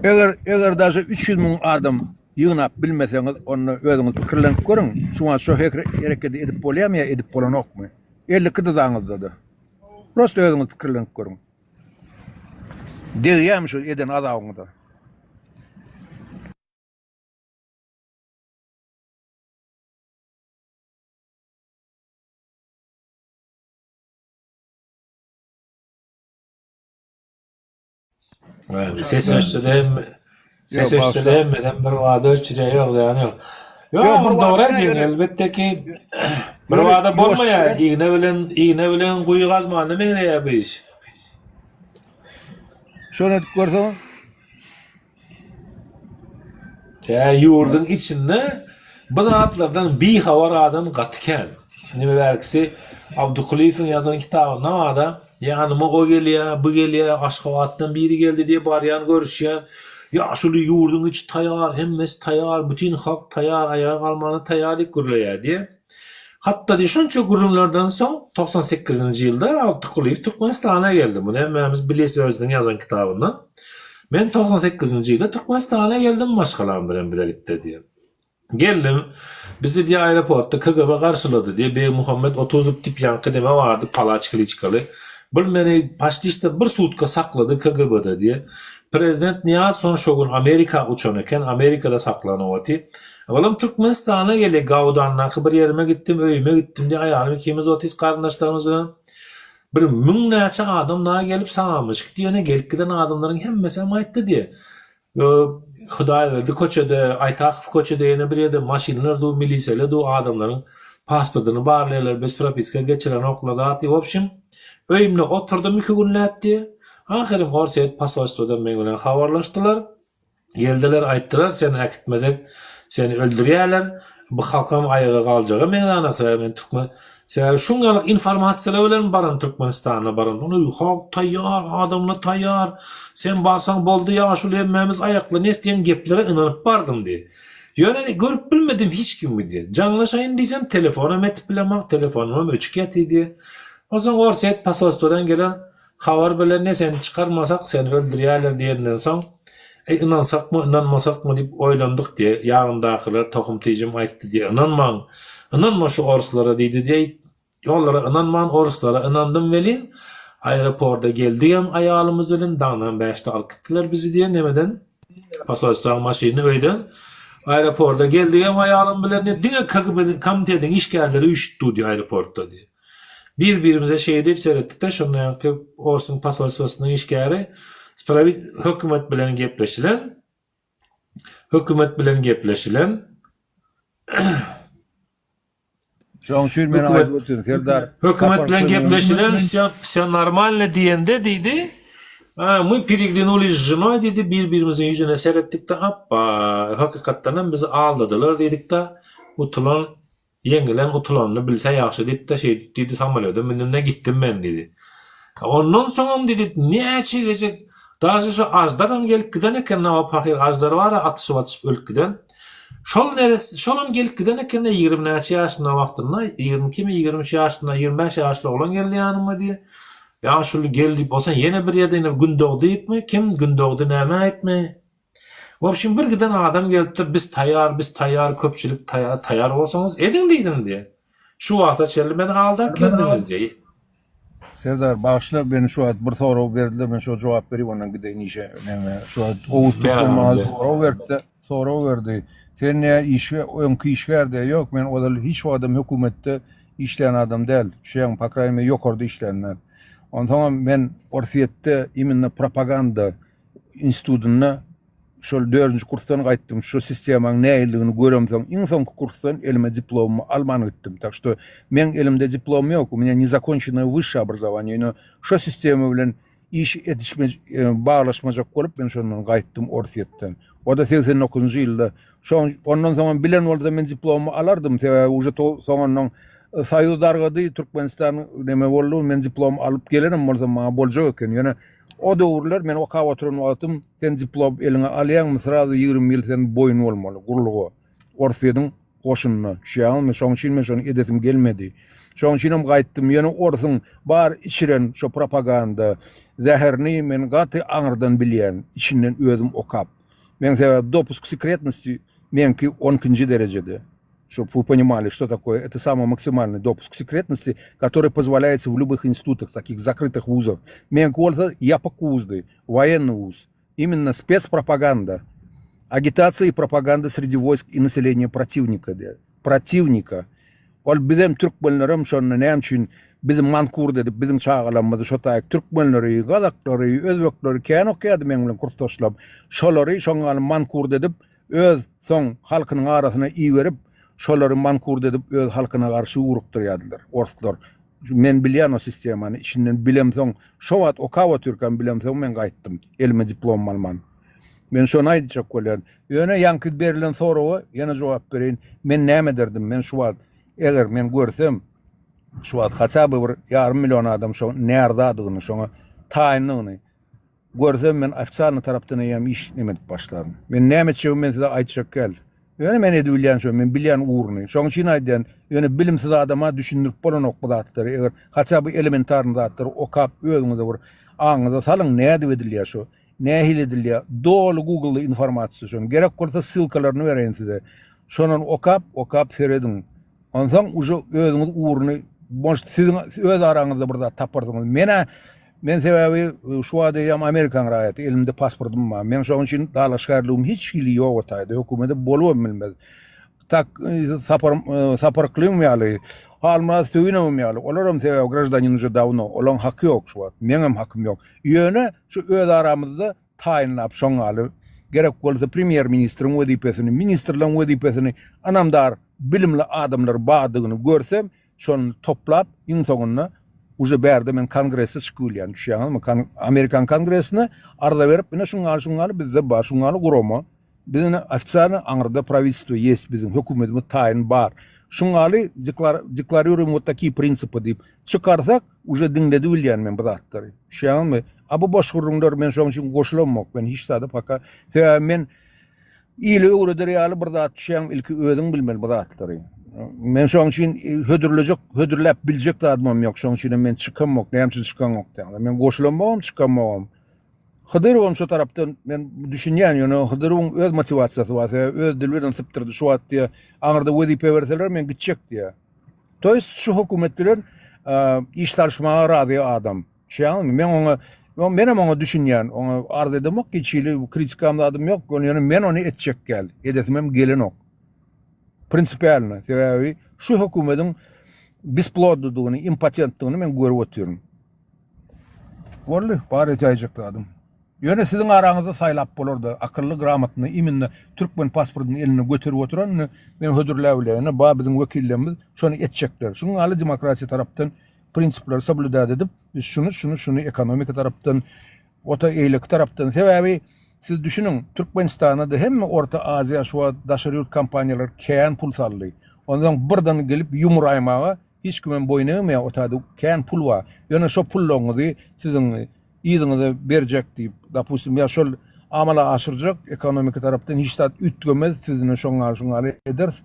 Eger eger daže 300 müň adam ýygnap bilmeseňiz, onda özüňiz pikirlenip görüň, şu wagt şu herekedi edip bolýarmy ýa edip bolanokmy? 52 dyzaňyzda-da. Prosta özüňiz pikirlenip görüň. Degýärmi şu eden azabyňyza? Ses öçse-de hem ses öçse-de hemmeden bir wada öçürýär, ýok ýany ýok. Ýok, bir dogry aýdýaň, elbetde ki bir wada bolmaýar. Igne bilen igne bilen guýy gazmana meňzeýär bu iş. Şony edip görseň. Tä ýurduň içinde bu zatlardan bihabar adam gaty kän. Nime bärkisi Abdykulyýewiň ýazan kitabynda barda, ýanyma o gelýä, bu gelýä, Aşgabatdan biri geldi diýip barýan görüşýän. Ýaşuly ýurduň içi taýar, hemmesi taýar, bütin halk taýar, aýaga galmana taýar diýip gürleýär diýip. Hatda diýip şonça gürrüňlerden soň 98-nji ýylda Abdykulyýew Türkmenistana geldi. Muny hemmämiz bilýäs özüniň ýazan kitabyndan. Men 98-nji ýylda Türkmenistana geldim maşgalam bilen bilelikde diýip. Geldim. Bizi diýip aeroportda KGB garşylady diýip Begmuhammet Otuzow diýip ýaňky neme bardy palaç kliçkaly. Bul meni paçtişde bir sutka saklady KGB-de diýip. Prezident Nyýazowam şo gün Amerika uçan eken, Amerikada saklanyp otyr. Olam Türkmenistana geldi, Gaudandaky bir ýerime gitdim, öýüme gitdim diýip aýalym ikimiz otyrys garyndaşlarymyz bilen. Bir müňnäçe adam dagy gelip salamlaşyk diýene gelip giden adamlaryň hemmesem aýtdy diýe. Hudaýberdi köçede, Aýtakow köçede ýene bir ýerde maşynlar dur, milisiýalar dur, adamlaryň pasportyny barlaýarlar, bez propiska geçirenoklar zat diýip, wobşim, öýümde oturdym iki günläp diýe. Ahyrym Orsýet posolstwodan meň bilen habarlaşdylar. Geldiler, aýtdylar, seni äkitmesek, seni öldürýärler. Bu halkam aýaga galjaga meňzänok, sebäbi men türkmen, sebäbi şuň ýaly informasiýalar bilen baran Türkmenistana baran, ony halk taýýar, adamlar taýýar, sen barsaň boldy ýaşuly hemmämiz aýaklanýas diýen geplere ynanyp bardym diýip. Ýöne görüp bilmedim hiç kimi diýip. Jaňlaşaýyn diýsem telefonam etip bilemok, telefonymam öçük ýatyr diýip. Onsoň Orsýet posolstwodan gelen Habar bilende seni çykarmasak seni öldürýärler diýenden soň, Eý ynansakmy, ynanmasakmy diýip oýlandyk diýe, ýanyndakylar tohum-tijim aýtdy diýe, ynanmaň, ynanma şu orslara diýdi diýip, olara ynanman orslara ynandym welin, aeroporda geldigem aýalymyz bilen daňdan bäşde alyp gitdiler bizi diýe nemeden, posolstwaň maşynyny öýden, aeroporda geldigem aýalym bilen diýe, diňe KGB komitetiň işgärleri üýşüp dur diýe aeroportda diýe. Bir-birimize şeý diýip seretdik-de, şonda ýaňky orsuň posolstwosynyň işgäri sprawi hökümet bilen gepleşilen, hökümet bilen gepleşilen, Şoň üçin men aýdyp otyryn, Serdar. Hökümet bilen gepleşilen, wsýo, wsýo normalno diýende diýdi, a, my pereglinulis z ženoý diýdi, bir-birimiziň ýüzüne seretdik-de, apba, hakykatdanam bizi aldadylar diýdik-de, utulan Ýeňilen utulanyny bilse ýagşy diýip-de şeýdip diýdi, samolýoda mündüm-de gitdim men diýdi. Ondan soňam diýdi, näçe gezek daže şo Aždaram gelip giden eken, Nawa pahyr Aždar bar-a atyşyp-atyşyp ölüp giden. Şol neresse, şolam gelip giden eken-de 20 näçe ýaşynda wagtynda, 22 mi, 23 ýaşynda, 25 ýaşly oglan geldi ýanyma diýdi. Ýaşuly gel diýip, bolsa ýene bir ýerde ýene Gündogdy diýipmi, kim Gündogdy näme aýtmy? Wobşim bir giden adam gelipdir biz taýar biz taýar köpçülik taýar taýar bolsaňyz ediň diýdim diýe. Şu wagta çenli meni aldap geldiňiz diýe. Serdar bagyşla meni şu wagt bir sorag berdiler men şo jogap berip ondan gideýin işe näme şu wagt Oguz Türkmen maňa sorag berdi sorag berdi sen nä işe öňki işgär diýe ýok men ozal hiç wagtam hökümetde işlän adam däl düşýäňmi po kraýney mere ýokarda işlän däl onsoňam men Orsýetde imенно propaganda institutynda şol dördünji kursdan gaýtdym. Şu sistemaň nähilidigini göremsoň, iň soňky kursdan elime diplomymy alman gitdim. Tak što meň elimde diplom ýok, u menya nezakonçennoe wyşşe obrazowaniýe, ýöne şo sistema bilen iş edişme baglaşmajak bolup men şondan gaýtdym Orsýetden. O-da 89-njy ýylda. Şoň ondan soňam bilen bolsam men diplomymy alardym, sebäbi uje soňundan Soýuz dargady, Türkmenistan neme boldy, men diplom alyp gelenem bolsam maňa boljak eken. Ýöne O döwürler men okap oturan wagtym sen diplom eliňe alýaňmy srazu 20 ýyl sen boýun bolmaly gurluga Orsýediň goşunyna düşýäňizmi şoň üçin men şony edesim gelmedi şoň üçinem gaýtdym ýöne orsuň bar içiren şo propaganda zäherini men gaty aňyrdan bilýän içinden özüm okap meň sebäbi dopusk sekretnosti meňki on ikinji derejede Чтоб вы понимали, что такое. Это самый максимальный допуск секретности, который позволяется в любых институтах, таких закрытых вузах. Meňki bolsa ýapyk wuzdy, военный вуз. Именно спецпропаганда. Агитация и пропаганда среди войск и населения противника. Противника. Ol bizem türkmenlerem şonda näme üçin? Bizi mankurt edip biziň çagalarymyzy şo taýyk türkmenleri, gazaklary, özbekleri kän okýardy meň bilen kursdaşlarym. Şolary şoň ýaly mankurt edip öz soň halkynyň arasyna iberip şolary mankurt edip öz halkyna garşy ugrukdyrýardylar orslar. Men bilýän o sistemany içinden bilemsoň şo wagt okap otyrkam bilemsoň men gaýtdym elime diplomymy alman. Men şony aýtjak bolýan. Ýöne ýaňky berlen soraga ýene jogap bereýin. Men näme ederdim? Men şu wagt eger men görsem şu wagt haça by bir ýarym million adam şo närzadygyny, şoňa taýyndygyny görsem men ofitsialny tarapdan eýýäm iş neme edip başlaryn. Men näme etjegimi men size aýtjak däl. Ýöne men edibilýän şo, men bilýän ugruny. Şoň üçin aýdýan, ýöne bilimsiz adama düşündirip bolanok bu zatlary. Eger haça bu elementarny zatlary okap özüňize bir aňyňyza salyň nädip edilýär şo. Nähili edilýär? Doly Google-da informasiýa şonuň. Gerek bolsa ssylkalaryny bereýin size. Şondan okap, okap serediň. Onsoň uje özüňiz ugruny, может siziň öz araňyzda bir zat taparsyňyz. Men-ä, men sebäbi şu wagt eýýäm Amerikanyň raýaty, elimde pasportym bar. Meň şonuň üçin dalaşgärligim hiç hili ýok o taýda, hökümede bolubam bilmez. Tak, Sapar, Sapar Yklymov ýaly, Halmyrat Söýünowam ýaly, olaram sebäbi graždanin uje dawno, olaň haky ýok şu wagt. Meňem hakym ýok. Ýöne şu öz aramyzda taýynlap şoň ýaly gerek bolsa premýer ministriň wezipesini, ministrleň wezipesini ynamdar, bilimli adamlar bardygyny görsem, şony toplap iň soňunda uje bärde men kongrese çykyp bilýän, düşýäňizmi? Amerikan kongresine arza berip, ine şuň ýaly, şuň ýaly bizde bar, şuň ýaly gurama. Biz ine ofitsialno aňyrda prawitelstwo ýest biziň hökümetimiz taýyn bar. Şuň ýaly deklarirujm wot takiý prinsipy diýip çykarsak uje diňledi bilýän men bu zatlary. Düşýäňizmi? A bu boş gürrüňler men şoň üçin goşulamok men hiç zada paka. Sebäbi men ile öwreder ýaly bir zat düşýäňmi ilki özüň bilmeli bu zatlary. Men şoň üçin hödürlejek hödürläp biljek zadymam ýok şoň üçinem men çykamok näme üçin çykaňok diýýäňler. Men goşulamogam çykamogam. Hydyrowam şo tarapdan men düşünýän ýöne Hydyrowyň öz motiwasiýasy bar sebäbi öz dili bilen sypdyrdy şu wagt diýýär aňyrda wezipe berseler men gitjek diýýär. To ýest şu hökümet bilen iş salyşmaga razy adam. Düşýäňizmi? Men oňa menem oňa düşünýän oňa arz edemok hiç hili kritikam zadym ýok ýöne men ony etjek däl edesimem gelenok. Prinsipialno sebäbi şu hökümediň besplodnydygyny impotentdigini men görüp otyryn. Boldy, bar etäýjek zadym. Ýöne siziň araňyzda saýlap bolarda, akylly, gramotny, iminno türkmen pasportyny elinde göterip oturan indi men hödürläp bileýin. Ine, bar biziň wekillerimiz şony etjekler. Şuň ýaly demokratiýa tarapdan prinsipleri soblýudat edip, biz şuny, şuny, şuny ekonomika tarapdan, ota eýleki tarapdan. Sebäbi siz düşüniň, Türkmenistana-da hemme Orta Aziýa şu wagt daşary ýurt kompaniýalary kän pul saldy. Onsoň birden gelip ýumuraýmaga Hiç kimem boýun egmeýär o taýda kän pul bar. Ýöne şo pullaryňyzy siziň yzyňyza berjek diýip, dopustim, ýa şol amala aşyrjak ekonomika tarapdan hiç zat üýtgemez, siz ine şoň ýaly şoň ýaly ederis.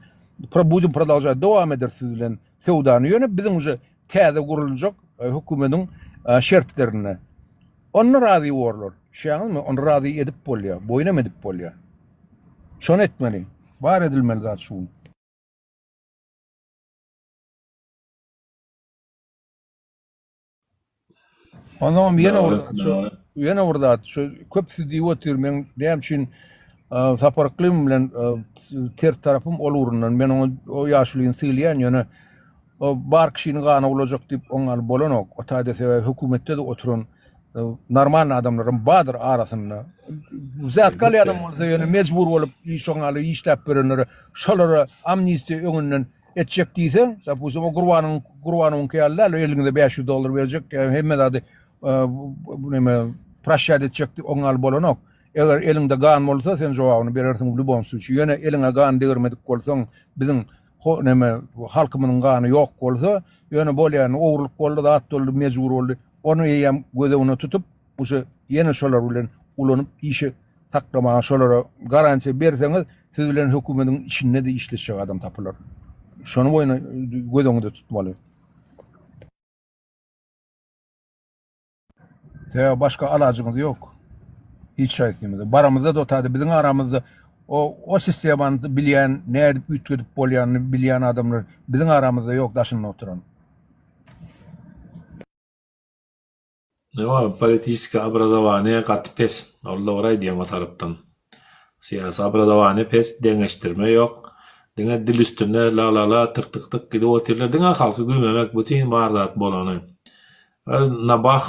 Budem prodolžat dowam ederis siz bilen söwdany. Ýöne biziň uje täze guruljak hökümediň şertlerinde. Onda razy borlar. Düşýäňizmi? Ony razy edip bolýar, boýun hem edip bolýar. Şony etmeli. Bar edilmeli zat şu gün. Onsoňam ýene bir zat, şu ýene bir zat, şu köpüsi diýip otyr, men näme üçin Sapar Yklym bilen ters tarapym ol ugrundan. Men oňa o ýaşulyny sylaýan, ýöne o bar kişini gana bulajak diýip oň ýaly bolanok. O taýda sebäbi hökümetde-de oturan normalny adamlaram bardyr arasynda. Wzýatka alýanam bolsa ýöne mejbur bolup şoň ýaly işläp berenlere şolara amnistiýa öňünden Etjek diýseň, dopustim, o Gurbanyň, Gurbanowyňky ýaly däl, eliňize 500 dollar berjek, hemme zady bu neme proşşat etjek diýip, oň ýaly bolanok. Eger eliňde gan bolsa, sen jogabyny berersiň w lýubom sluçi. Ýöne eliňe gan degirmedik bolsaň, biziň neme halkymyzyň gany ýok bolsa, ýöne bolýany ogurlyk boldy, zat boldy, mejbur boldy. Ony eýýäm göz öňüne tutup, Uje ýene şolar bilen ulanyp işi saklamaga şolara garantiýa berseňiz siz bilen hökümediň içinde-de işleşjek adam tapylar. Şony boýuna göz öňünde tutmaly. Sebäbi başga alajyňyz ýok. Hiç haýsymyzy. Baramyzda-da o taýda biziň aramyzda o o sistemany bilýän, nädip üýtgedip bolýanyny bilýän adamlar biziň aramyzda ýok daşynda oturan. Ýok, politiski obrazowaniýe gaty pes. Ol dogry aýdýaň o tarapdan. Syýasy obrazowaniýe pes, deňeşdirme ýok. Diňe dil üstünde la-la-la, tyk-tyk-tyk gidip otyrlar. Diňe halky güýmemek bütin bar zat bolany. Nabah,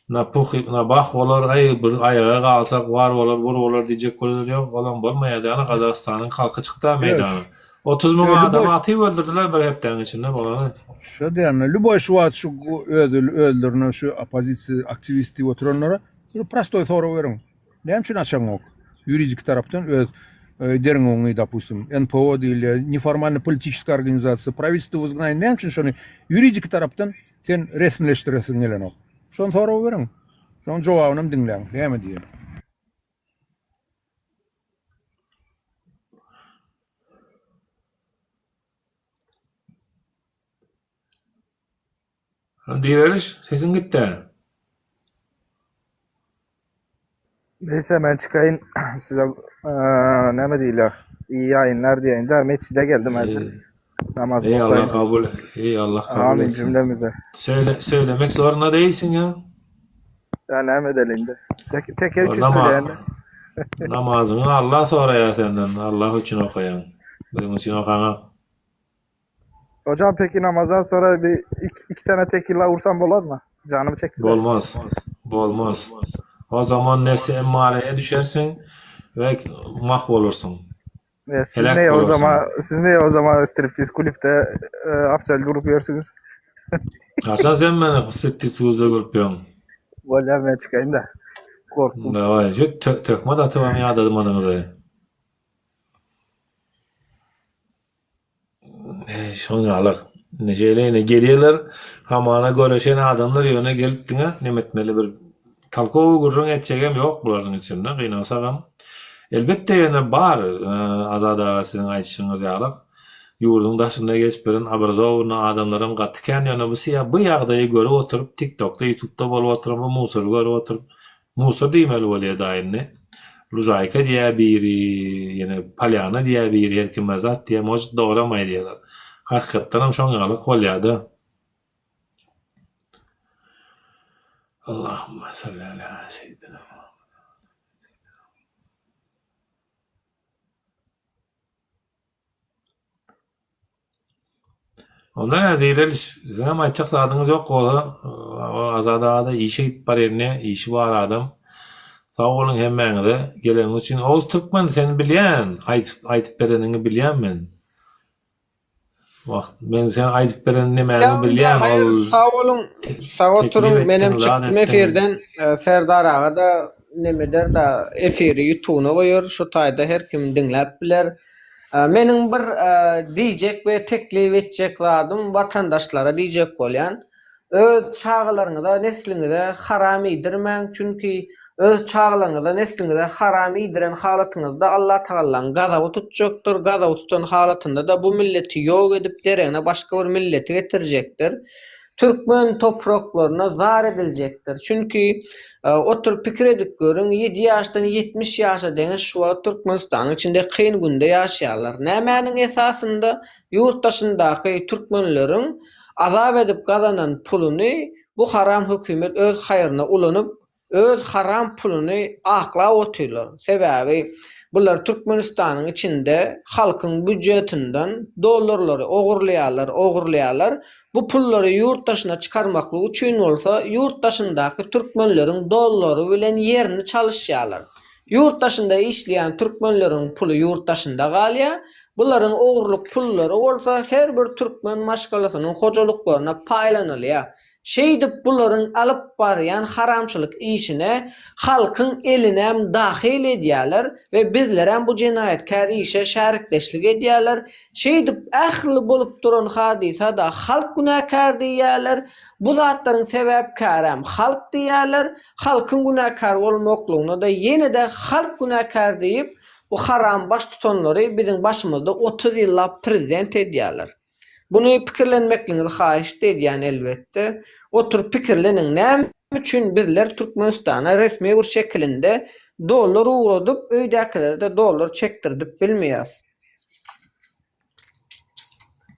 napuh, nabah bolar, aý bir aýaga galsak war bolar, bur bolar diýjek bolarlar. Ýok, olam bolmaýar. Ýagny Gazagystanyň halky çykdy-a meýdana. 30 müň adamy atyp öldürdiler bir hepdäniň içinde bolany. Şo diýende, lýuboý şu wagt şu öz özlerine şu oppozisiýa aktiwist diýip oturanlara bir prostoý sorag beriň. Näme üçin açaňok? Ýuridik tarapdan öz derňewiňi, dopustim, NPO diýilýär, neformalnyý politiçeskiý organizasiýa, prawitelstwo w izgnaniýi, näme üçin şony ýuridik tarapdan sen resmileşdiresiň gelenok? Şony sorag beriň. Şonuň jogabynam diňläň, näme diýýär. Direliş, sesiň gitdä. Neyse men çykaýyn size näme diýilýär? Iyi ýaýynlar diýeýin de metjide geldim häzir. Namaz Ey Allah kabul, ey Allah kabul Amin etsin. cümlemize. Söyle, söylemek zorunda değilsin ya. Ya näme edeli indi? Tek, teker üçin Nama, söyleýän. namazyňy Allah soraýar senden. Allah üçin okaýaň. Birin üçin okaňa. Hocam peki namazdan sonra bir iki, iki tane tekilla vursam bolar mı? Canım çekti de. Bolmaz. Bolmaz. O zaman nefsi emmareye düşersiň we mahvolursuň. E, siz Helak ne o bolarsyň. zaman siz ne o zaman striptiz kulüpte e, apsel grup yiyorsunuz? Haçan sen meni striptiz klubda görüp ýöň? Bolýar men çykaýyn da. Korktum. Daway, şu tö töhmet atybam ýadadmadyňyz. Şoň ýaly indi şeýle ine gelýärler hamana göreşen adamlar ýöne gelip diňe neme etmeli bir talkowy gürrüň etjegem ýok bularyň içinde gynansagam. Elbetde ýöne bar Azat aga siziň aýdyşyňyz ýaly ýurduň daşynda geçip beren obrazowanyý adamlaram gaty kän ýöne bu bu ýagdaýy görüp oturyp tiktokda ýutubda bolup oturan bu musory görüp oturyp Musor diýmeli bolýa da indi. Lužaýka diýýä biri, ýene polýana diýýä biri, her kim bir zat diýýä, может dogram aýdýarlar. Hakykatdanam şoň ýalak bolýa-da. Allahumma salli ala seýidina Muhammed. Onda näme diýleliş, siziňem aýtjak zadyňyz ýok bolsa, Azat aga-da işe gidip barýan ine, işi bar adam. Sag boluň hemmäňize geleniňiz üçin. Oguz Türkmen seni bilýän, aýdyp aýdyp bereniňi bilýän men. Wah, men sen aýdyp beren nemäňi bilýän, Haýyr, ol sag boluň, sag oturyň, teklip menem etdiň, zat çykdym etdiň. efirden, Serdar aga-da nemeder-da, efiri ýutuguna goýar, şu taýda her kim diňläp biler. Meniň bir diýjek we teklip etjek zadym watandaşlara diýjek bolýan. Öz çagalaryňyza, nesliňize haram iýdirmäň, çünki öz çagalaryňyza, nesliňize haram iýdiren halatyňyzda Allatagallaň gazaby tutjakdyr, gazaby tutan halatynda-da bu milleti ýok edip deregine başga bir milleti getirjekdir. Türkmen topraklaryna zar ediljekdir. Çünki, oturyp pikir edip görüň, ýedi ýaşdan 70 ýaşa deňiç şu wagt Türkmenistanyň içinde kyn günde ýaşaýarlar. Nämäniň esasynda? Ýurt daşyndaky türkmenleriň azap edip gazanan puluny bu haram hökümet öz haýryna ulanyp, öz haram puluny aklap otyrlar. Sebäbi bular Türkmenistanyň içinde halkyň býujetinden dollarlary ogurlaýarlar, ogurlaýarlar. Bu pullary ýurt daşyna çykarmaklyk üçin bolsa ýurt daşyndaky türkmenleriň dollary bilen ýerini çalyşýarlar. Ýurt daşynda işleýän türkmenleriň puly ýurt daşynda galýar. Bularyň ogurlyk pullary bolsa her bir türkmen maşgalasynyň hojalyklaryna paýlanylýar. Şeýdip bularyň alyp barýan haramçylyk işine halkyň elinem dahyl edýärler we bizlerem bu jenaýatkär işe şärikdeşlik edýärler. Şeýdip ähli bolup duran hadysada halk günäkär diýýärler, bu zatlaryň sebäpkärem halk diýýärler, halkyň günäkär bolmaklygyna-da ýene-de halk günäkär diýip bu haram baştutanlary biziň başymyzda 30 ýyllap prezident edýärler. Buny pikirlenmekligiňizi haýyşt edýän elbetde. Oturyp pikirleniň näme üçin bizler Türkmenistana resmi bir şekilinde dollar ugradyp öýdäkilere-de dollar çekdirdip bilmeýäs.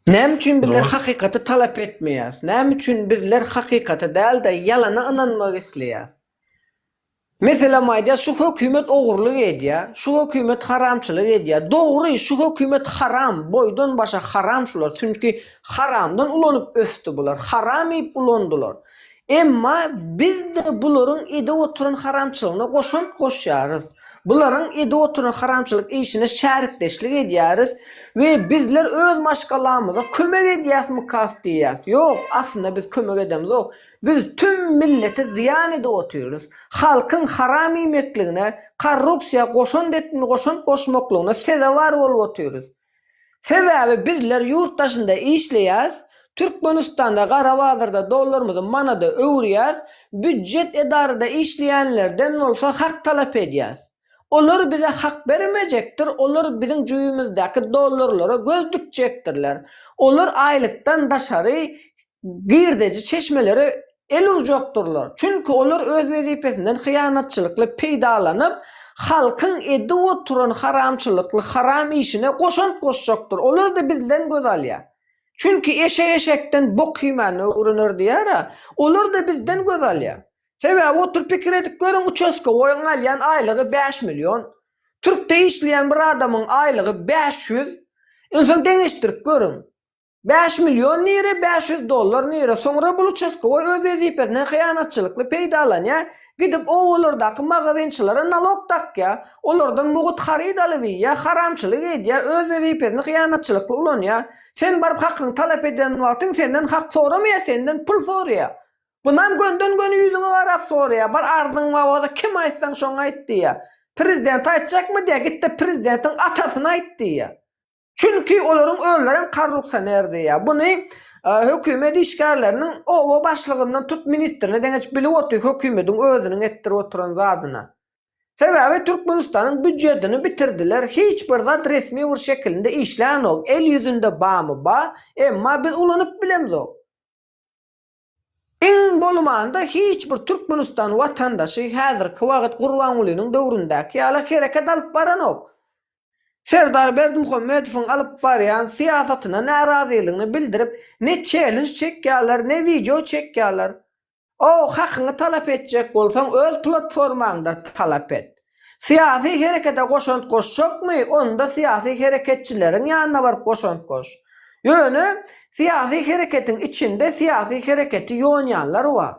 Näme üçin bizler hakykaty talap etmeýäs? Näme üçin bizler hakykata däl-de ýalana ynanmak isleýäs? Meselem aýdýar, şu hökümet ogurlyk edýär, şu hökümet haramçylyk edýär. Dogry, şu hökümet haram, boýdan başa haram şular, çünki haramdan ulanyp ösdi bular, haram iýip ulandylar. Emma biz-de bularyň edip oturan haramçylygyna goşant goşýarys. Bularyň edip oturan haramçylyk işine şärikdeşlik edýäris we bizler öz maşgalamyza kömek edýäsmykas diýýäs. Ýok, aslynda biz kömek edemzok. Biz tüm millete zyýan edip otyrys. Halkyň haram iýmekligine, korrupsiýa goşant etme goşant goşmaklygyna sezewar bolup otyrys. Sebäbi bizler ýurt daşynda işleýäs, Türkmenistanda gara bazarda dollarymyzy manada öwürýäs, býudjet edarada işleýänlerden bolsa hak talap edýäs. Olar bize hak bermejekdir, olar biziň jübimizdäki dollarlara göz dikjekdirler. Olar aýlykdan daşary girdeji çeşmelere el urjakdyrlar. Çünki olar öz wezipesinden hyýanatçylykly peýdalanyp, halkyň edip oturan haramçylykly haram işine goşant goşjakdyr. Olar-da bizden göz alýar. Çünki eşek eşekden bok iýmäni öwrener diýýär-ä. Olar-da bizden göz alýar. Sebäbi oturyp pikir edip görüň, uçastkowoýyň alýan aýlygy 5 million. Türkde işleýän bir adamyň aýlygy 500. Onsoň deňeşdirip görüň. 5 million nire, 500 dollar nire? Soňra bul uçastkowoý öz wezipesinden hyýanatçylykly peýdalanýar, gidip obalardaky magazinçilara nalog dakýar, olardan mugt haryt alyp iýýär, haramçylyk edýär, öz wezipesini hyýanatçylykly ulanýar. Sen baryp hakyňy talap eden wagtyň senden hak soramaýar, senden pul soraýar. Bunam gönden-göni ýüzüňe garap soraýar, bir arzyň bar bolsa kim aýtsaň şoňa aýt diýýär. Prezidente aýtjakmy diýýär, git-de prezidentiň atasyna aýt diýýär. Çünki olaryň özlerem korrupsioner diýýär. Buny hökümet işgärleriniň oba başlygyndan tut ministrine deňeç bilip otyr hökümediň özüniň etdirip oturan zadyna. Sebäbi Türkmenistanyň býujetini bitirdiler, hiç bir zat resmi bir şekilinde işlänok, el ýüzünde bamy ba, emma biz ulanyp bilemzok. Iň bolmanda hiç bir Türkmenistan watandaşy häzirki wagt Gurbangulynyň döwründäki ýaly hereket alyp baranok. Serdar Berdimuhamedowyň alyp barýan syýasatyna närazylygyny bildirip ne çellenj çekýärler, ne wideo çekýärler. O hakyňy talap etjek bolsaň öz platformaňda talap et. Syýasy herekete goşant goşjakmy, onda syýasy hereketçileriň ýanyna baryp goşant goş. Ýöne syýasy hereketiň içinde syýasy hereketi ýonýanlar bar.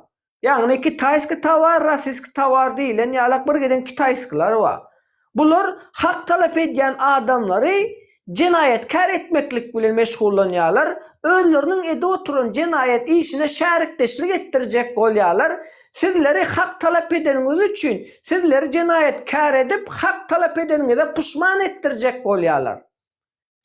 Ýagny kitaýski towar, rossiýski towar diýlen ýalak bir giden kitaýskiler bar. Bular hak talap edýän adamlary jenaýatkär etmeklik bilen meşgullanýarlar, özleriniň edip oturan jenaýat işine şärikdeşlik etdirjek bolýarlar, sizleri hak talap edeniňiz üçin sizleri jenaýatkär edip hak talap edeniňize puşman etdirjek bolýarlar.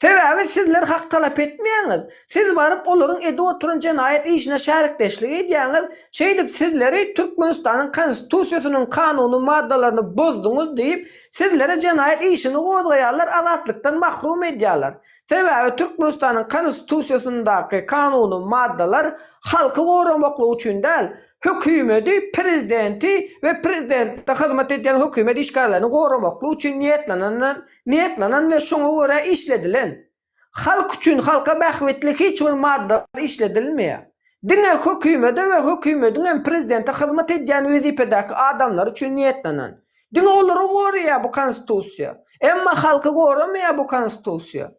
Sebäbi sizler hak talap etmeýäňiz. Siz baryp olaryň edip oturan jenaýat işine şärikdeşlik edýäňiz. Şeýdip sizleri Türkmenistanyň Konstitusiýasynyň kanuny maddalaryny bozduňyz diýip, sizlere jenaýat işini gozgaýarlar, azatlykdan mahrum edýärler. Sebäbi Türkmenistanyň Konstitusiýasyndaky kanuny maddalar halky goramaklyk üçin däl, hökümedi, prezidenti we prezidente hyzmat edýän hökümet işgärlerini goramaklyk üçin niýetlenen Niýetlenen we şoňa görä işledilen. Halk üçin halka bähbitli hiç bir madda işledilmeýär. Diňe hökümede we hökümediň hem prezidente hyzmat edýän wezipedäki adamlar üçin niýetlenen. Diňe olary goraýar bu konstitusiýa. Emma halky goramaýar bu konstitusiýa.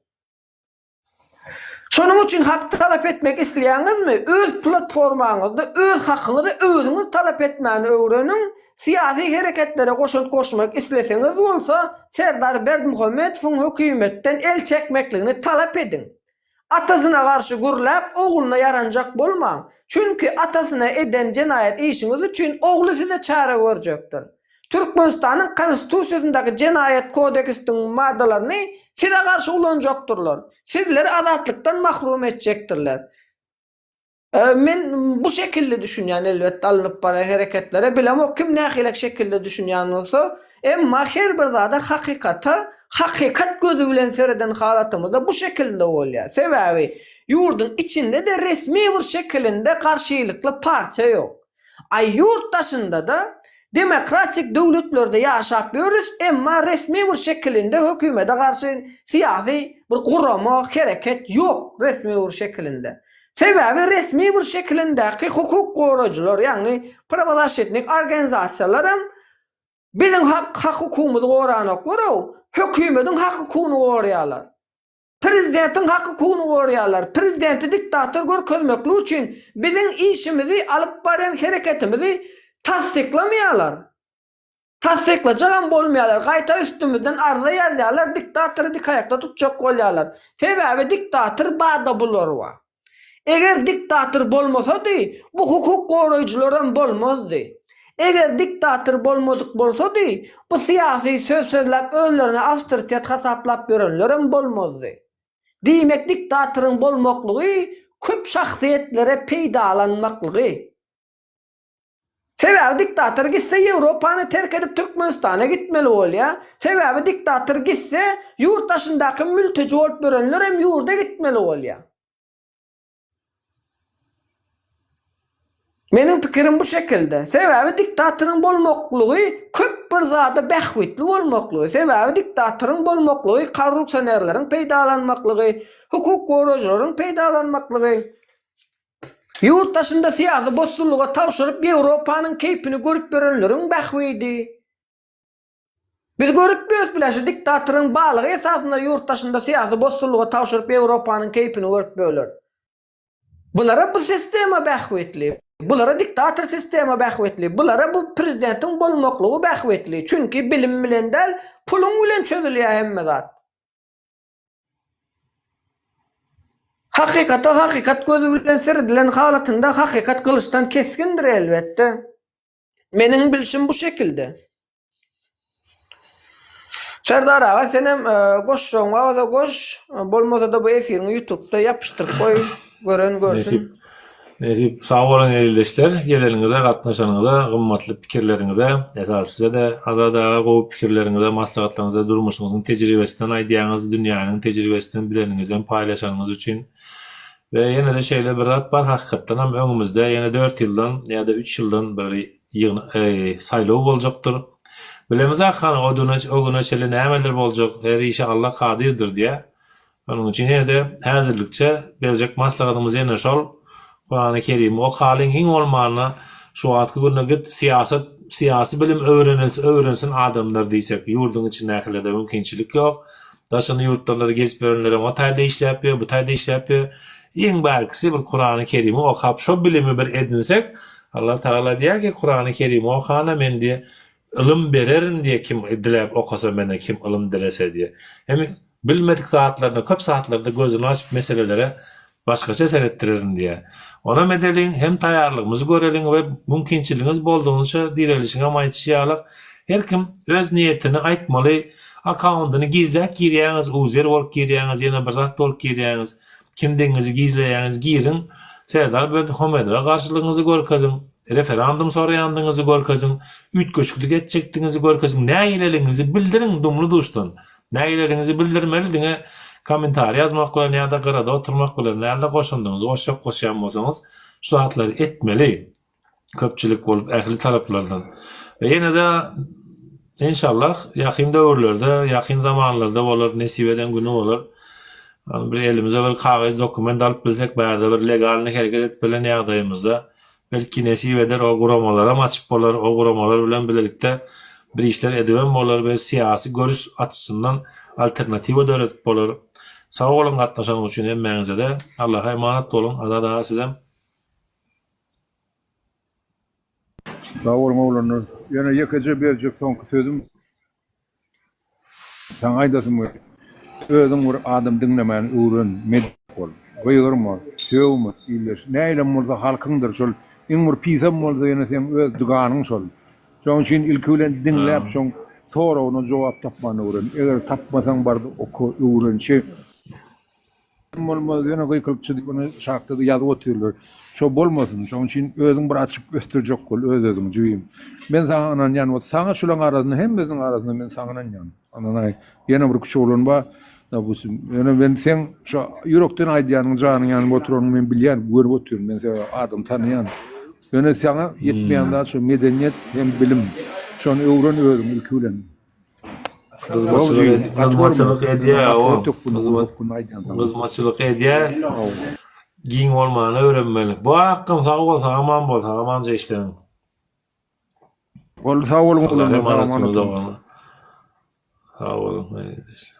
Şonuň üçin hak talap etmek isleýäňizmi, öz platformaňyzda öz hakyňyzy özüňiz talap etmäni öwreniň, syýasy hereketlere goşant goşmak isleseňiz bolsa Serdar Berdimuhamedowyň hökümetden el çekmekligini talap ediň. Atasyna garşy gürläp ogluna ýaranjak bolmaň. Çünki atasyna eden jenaýat işiňiz üçin ogly size çäre görjekdir. Türkmenistanyň Konstitusiýasyndaky Jenaýat kodeksiniň maddalaryny size garşy ulanjakdyrlar. Sizleri azatlykdan mahrum etjekdirler. Men bu şekilde düşünýän elbetde alnyp barýan hereketlere. Bilemok kim nähilek şekilde düşünýän bolsa, emma her bir zada hakykata hakykat gözi bilen sereden halatymyzda bu şekilde bolýar. Sebäbi ýurduň içinde-de resmi bir şekilinde garşylykly partiýa ýok. Aý ýurt daşynda-da demokratik döwletlerde ýaşap ýörüs, emma resmi bir şekilinde hökümete garşy syýasy bir gurama, hereket ýok resmi bir şekilinde. Sebäbi resmi bir şekilindäki hukuk goraýjylar, ýagny prawozaşitnik organizasiýalaram. Biziň hak hak-hukugymyzy goranoklar-ow, hökümediň hak-hukugyny goraýarlar. Prezidentiň hak-hukugyny goraýarlar. Prezidenti diktator görkezmeklik üçin biziň işimizi, alyp barýan hereketimizi tassyklamaýarlar. Tassyklajagam bolmaýarlar. Gaýta üstümizden arza ýazýarlar, diktatory dik aýakda tutjak bolýarlar. Sebäbi diktator barda bular bar. Eger diktator bolmasady, bu hukuk goraýjylaram bolmazdy. Eger diktator bolmadyk bolsady, bu syýasy söz sözläp özlerine awtoritet hasaplap ýörenlerem bolmazdy. Diýmek diktatoryň bolmaklygy köp şahsyýetlere peýdalanmaklygy. Sebäbi diktator gitse Ýewropany terk edip Türkmenistana gitmeli bolýa. Sebäbi diktator gitse ýurt daşyndaky mülteji bolup ýörenler hem ýurda gitmeli bolýa. Meniň pikirim bu şekilde. Sebäbi diktatoryň bolmaklygy köp bir zada bähbitli bolmaklygy. Sebäbi diktatoryň bolmaklygy korrupsionerleriň peýdalanmaklygy, hukuk goraýjylaryň peýdalanmaklygy. Ýurt daşynda syýasy bosgunlyga tabşyryp Ýewropanyň keýpini görüp ýörenleriň bähbidi. Biz görüp ýörüs bile şu diktatoryň balygy esasynda ýurt daşynda syýasy bosgunlyga tabşyryp Ýewropanyň keýpini görüp ýörler. Bulara bu sistema bähbitli. Bulara diktator sistema bähbitli. Bulara bu prezidentiň bolmaklygy bähbitli. Çünki bilim bilen däl, puluň bilen çözülýär hemme zat. Hakykata hakykat gözi bilen seredilen halatynda hakykat gylyçdan kesgindir elbetde. Meniň bilşim bu şekilde. Serdar aga senem goşjagyň bar bolsa goş, bolmasada bu efiriňi ýutubda ýapyşdyryp goý, gören görsün. Nesip. Nesip. Sag boluň ildeşler, geleniňize, gatnaşanyňyza, gymmatly pikirleriňize, esasy size-de Azat aga gowy pikirleriňize, maslahatlaryňyza, durmuşyňyzyň tejribesinden aýdýaňyz, dünýäniň tejribesinden bileniňizden paýlaşanyňyz üçin. We ýene-de şeýle bir zat bar, hakykatdanam öňümizde ýene dört ýyldan ýa-da üç ýyldan bir ýygna saýlaw boljakdyr. Bilemizok hany o düne o güne çenli nämeler boljak, her işe Alla kadyrdyr diýä. Şonuň üçin ýene-de häzirlikçe berjek maslahatymyz ýene şol, Kurany Kerimi okalyň, iň bolmanda şu wagtky günde git syýasat, syýasy bilim öwrenilse öwrensin adamlar diýsek, ýurduň içindäkilerde mümkinçilik ýok. Daşyny ýurtlarda gezip ýörenlerem o taýda işläp ýör, bu taýda işläp ýör. Iň bärkisi bir Kurany Kerimi okap şo bilimi bir edinsek, Allah Tagala diýýär ki, Kurany Kerimi okana men diýe ylym bererin diýe kim diläp okasa menden kim ylym dilese diýe. Hem Bilmedik zatlaryna köp zatlarda gözüni açyp meselelere başgaça seretdirerin diýýär. Onam edeliň, hem taýýarlygymyzy göreliň we mümkinçiligiňiz boldugynyça direlişiňem aýdyşy ýalak her kim öz niýetini aýtmaly, akkaundyny gizläp girýäňiz, uzer bolup girýäňiz, ýene bir zat bolup girýäňiz, kimdigiňizi gizleýäňiz, giriň, Serdar Berdimuhamedowa garşylygyňyzy görkeziň, referandum soraýandygyňyzy görkeziň, üýtgeşiklik etjekdigiňizi görkeziň, nägileligiňizi bildiriň dumly-duşdan. Nägileligiňizi bildirmeli diňe kommentariý ýazmak bilen ýa-da gyrada oturmak bilen dälde goşundyňyzy goşjak goşýan bolsaňyz şu zatlary etmeli köpçülik bolup ähli taraplardan we ýene-de enşallah ýakyn döwürlerde ýakyn zamanlarda bolar nesip eden güni bolar bir elimize bir kagyz dokument alyp bilsek bärde bir legalny hereket edip bilen ýagdaýymyzda Belki nesip eder o guramalaram açyp bolar, o guramalar bilen bilelikde bir işler edibem bolar we syýasy görüş açysyndan alternatiwa döredip bolar. Sag boluň gatnaşanyňyz üçin hemmäňizede. Allaha emanat boluň. Azat aga sizem. Sag boluň oglanlar. Ýöne ýekeje berjek soňky sözüm. Saňa aýdasym gelýär. Özüň bir adam diňlemäni öwren, medeni bol. Gygyrma, sögme, ildeş. Nähilem bolsa halkyňdyr şol. Iň bir pisem bolsa ýene seň öz duganyň şol. Şoň üçin ilki bilen diňläp şoň soragyna jogap tapmany öwren. Eger tapmasaň barda oka, öwren. Şeý. Bolmaz ýöne gykylykçy diýip ony şahtada ýazyp otyrlar. Şo bolmasyn. Şoň üçin özüň bir açyp ösdürjek bol öz özüňi jigim. Men saňa ynanýan we saňa şulaň arasynda hemmesiniň arasynda men saňa ynanýan. Ynanaý. Ýene bir kiçi oglan bar. Dopustim. Ýöne men seň şo ýürekden aýdýanyň janyň ýanyp oturanyňy men bilýän, görüp otyryn. Men seni adam tanaýan. Ýöne saňa ýetmeýän zat şo medeniýet hem bilim. Şony öwren özüň ilki bilen. Gyzmaçylyk gyzmaçylyk edýär o. Gyzmaçylyk edýär. Giň bolmany öwrenmeli. Bu akgam sag bol, sag aman bol, sag amanja işleň. Boldy sag boluň Allah'a oglanlar sag emanetsiniz aman oturyň. doganlar. Sag boluň.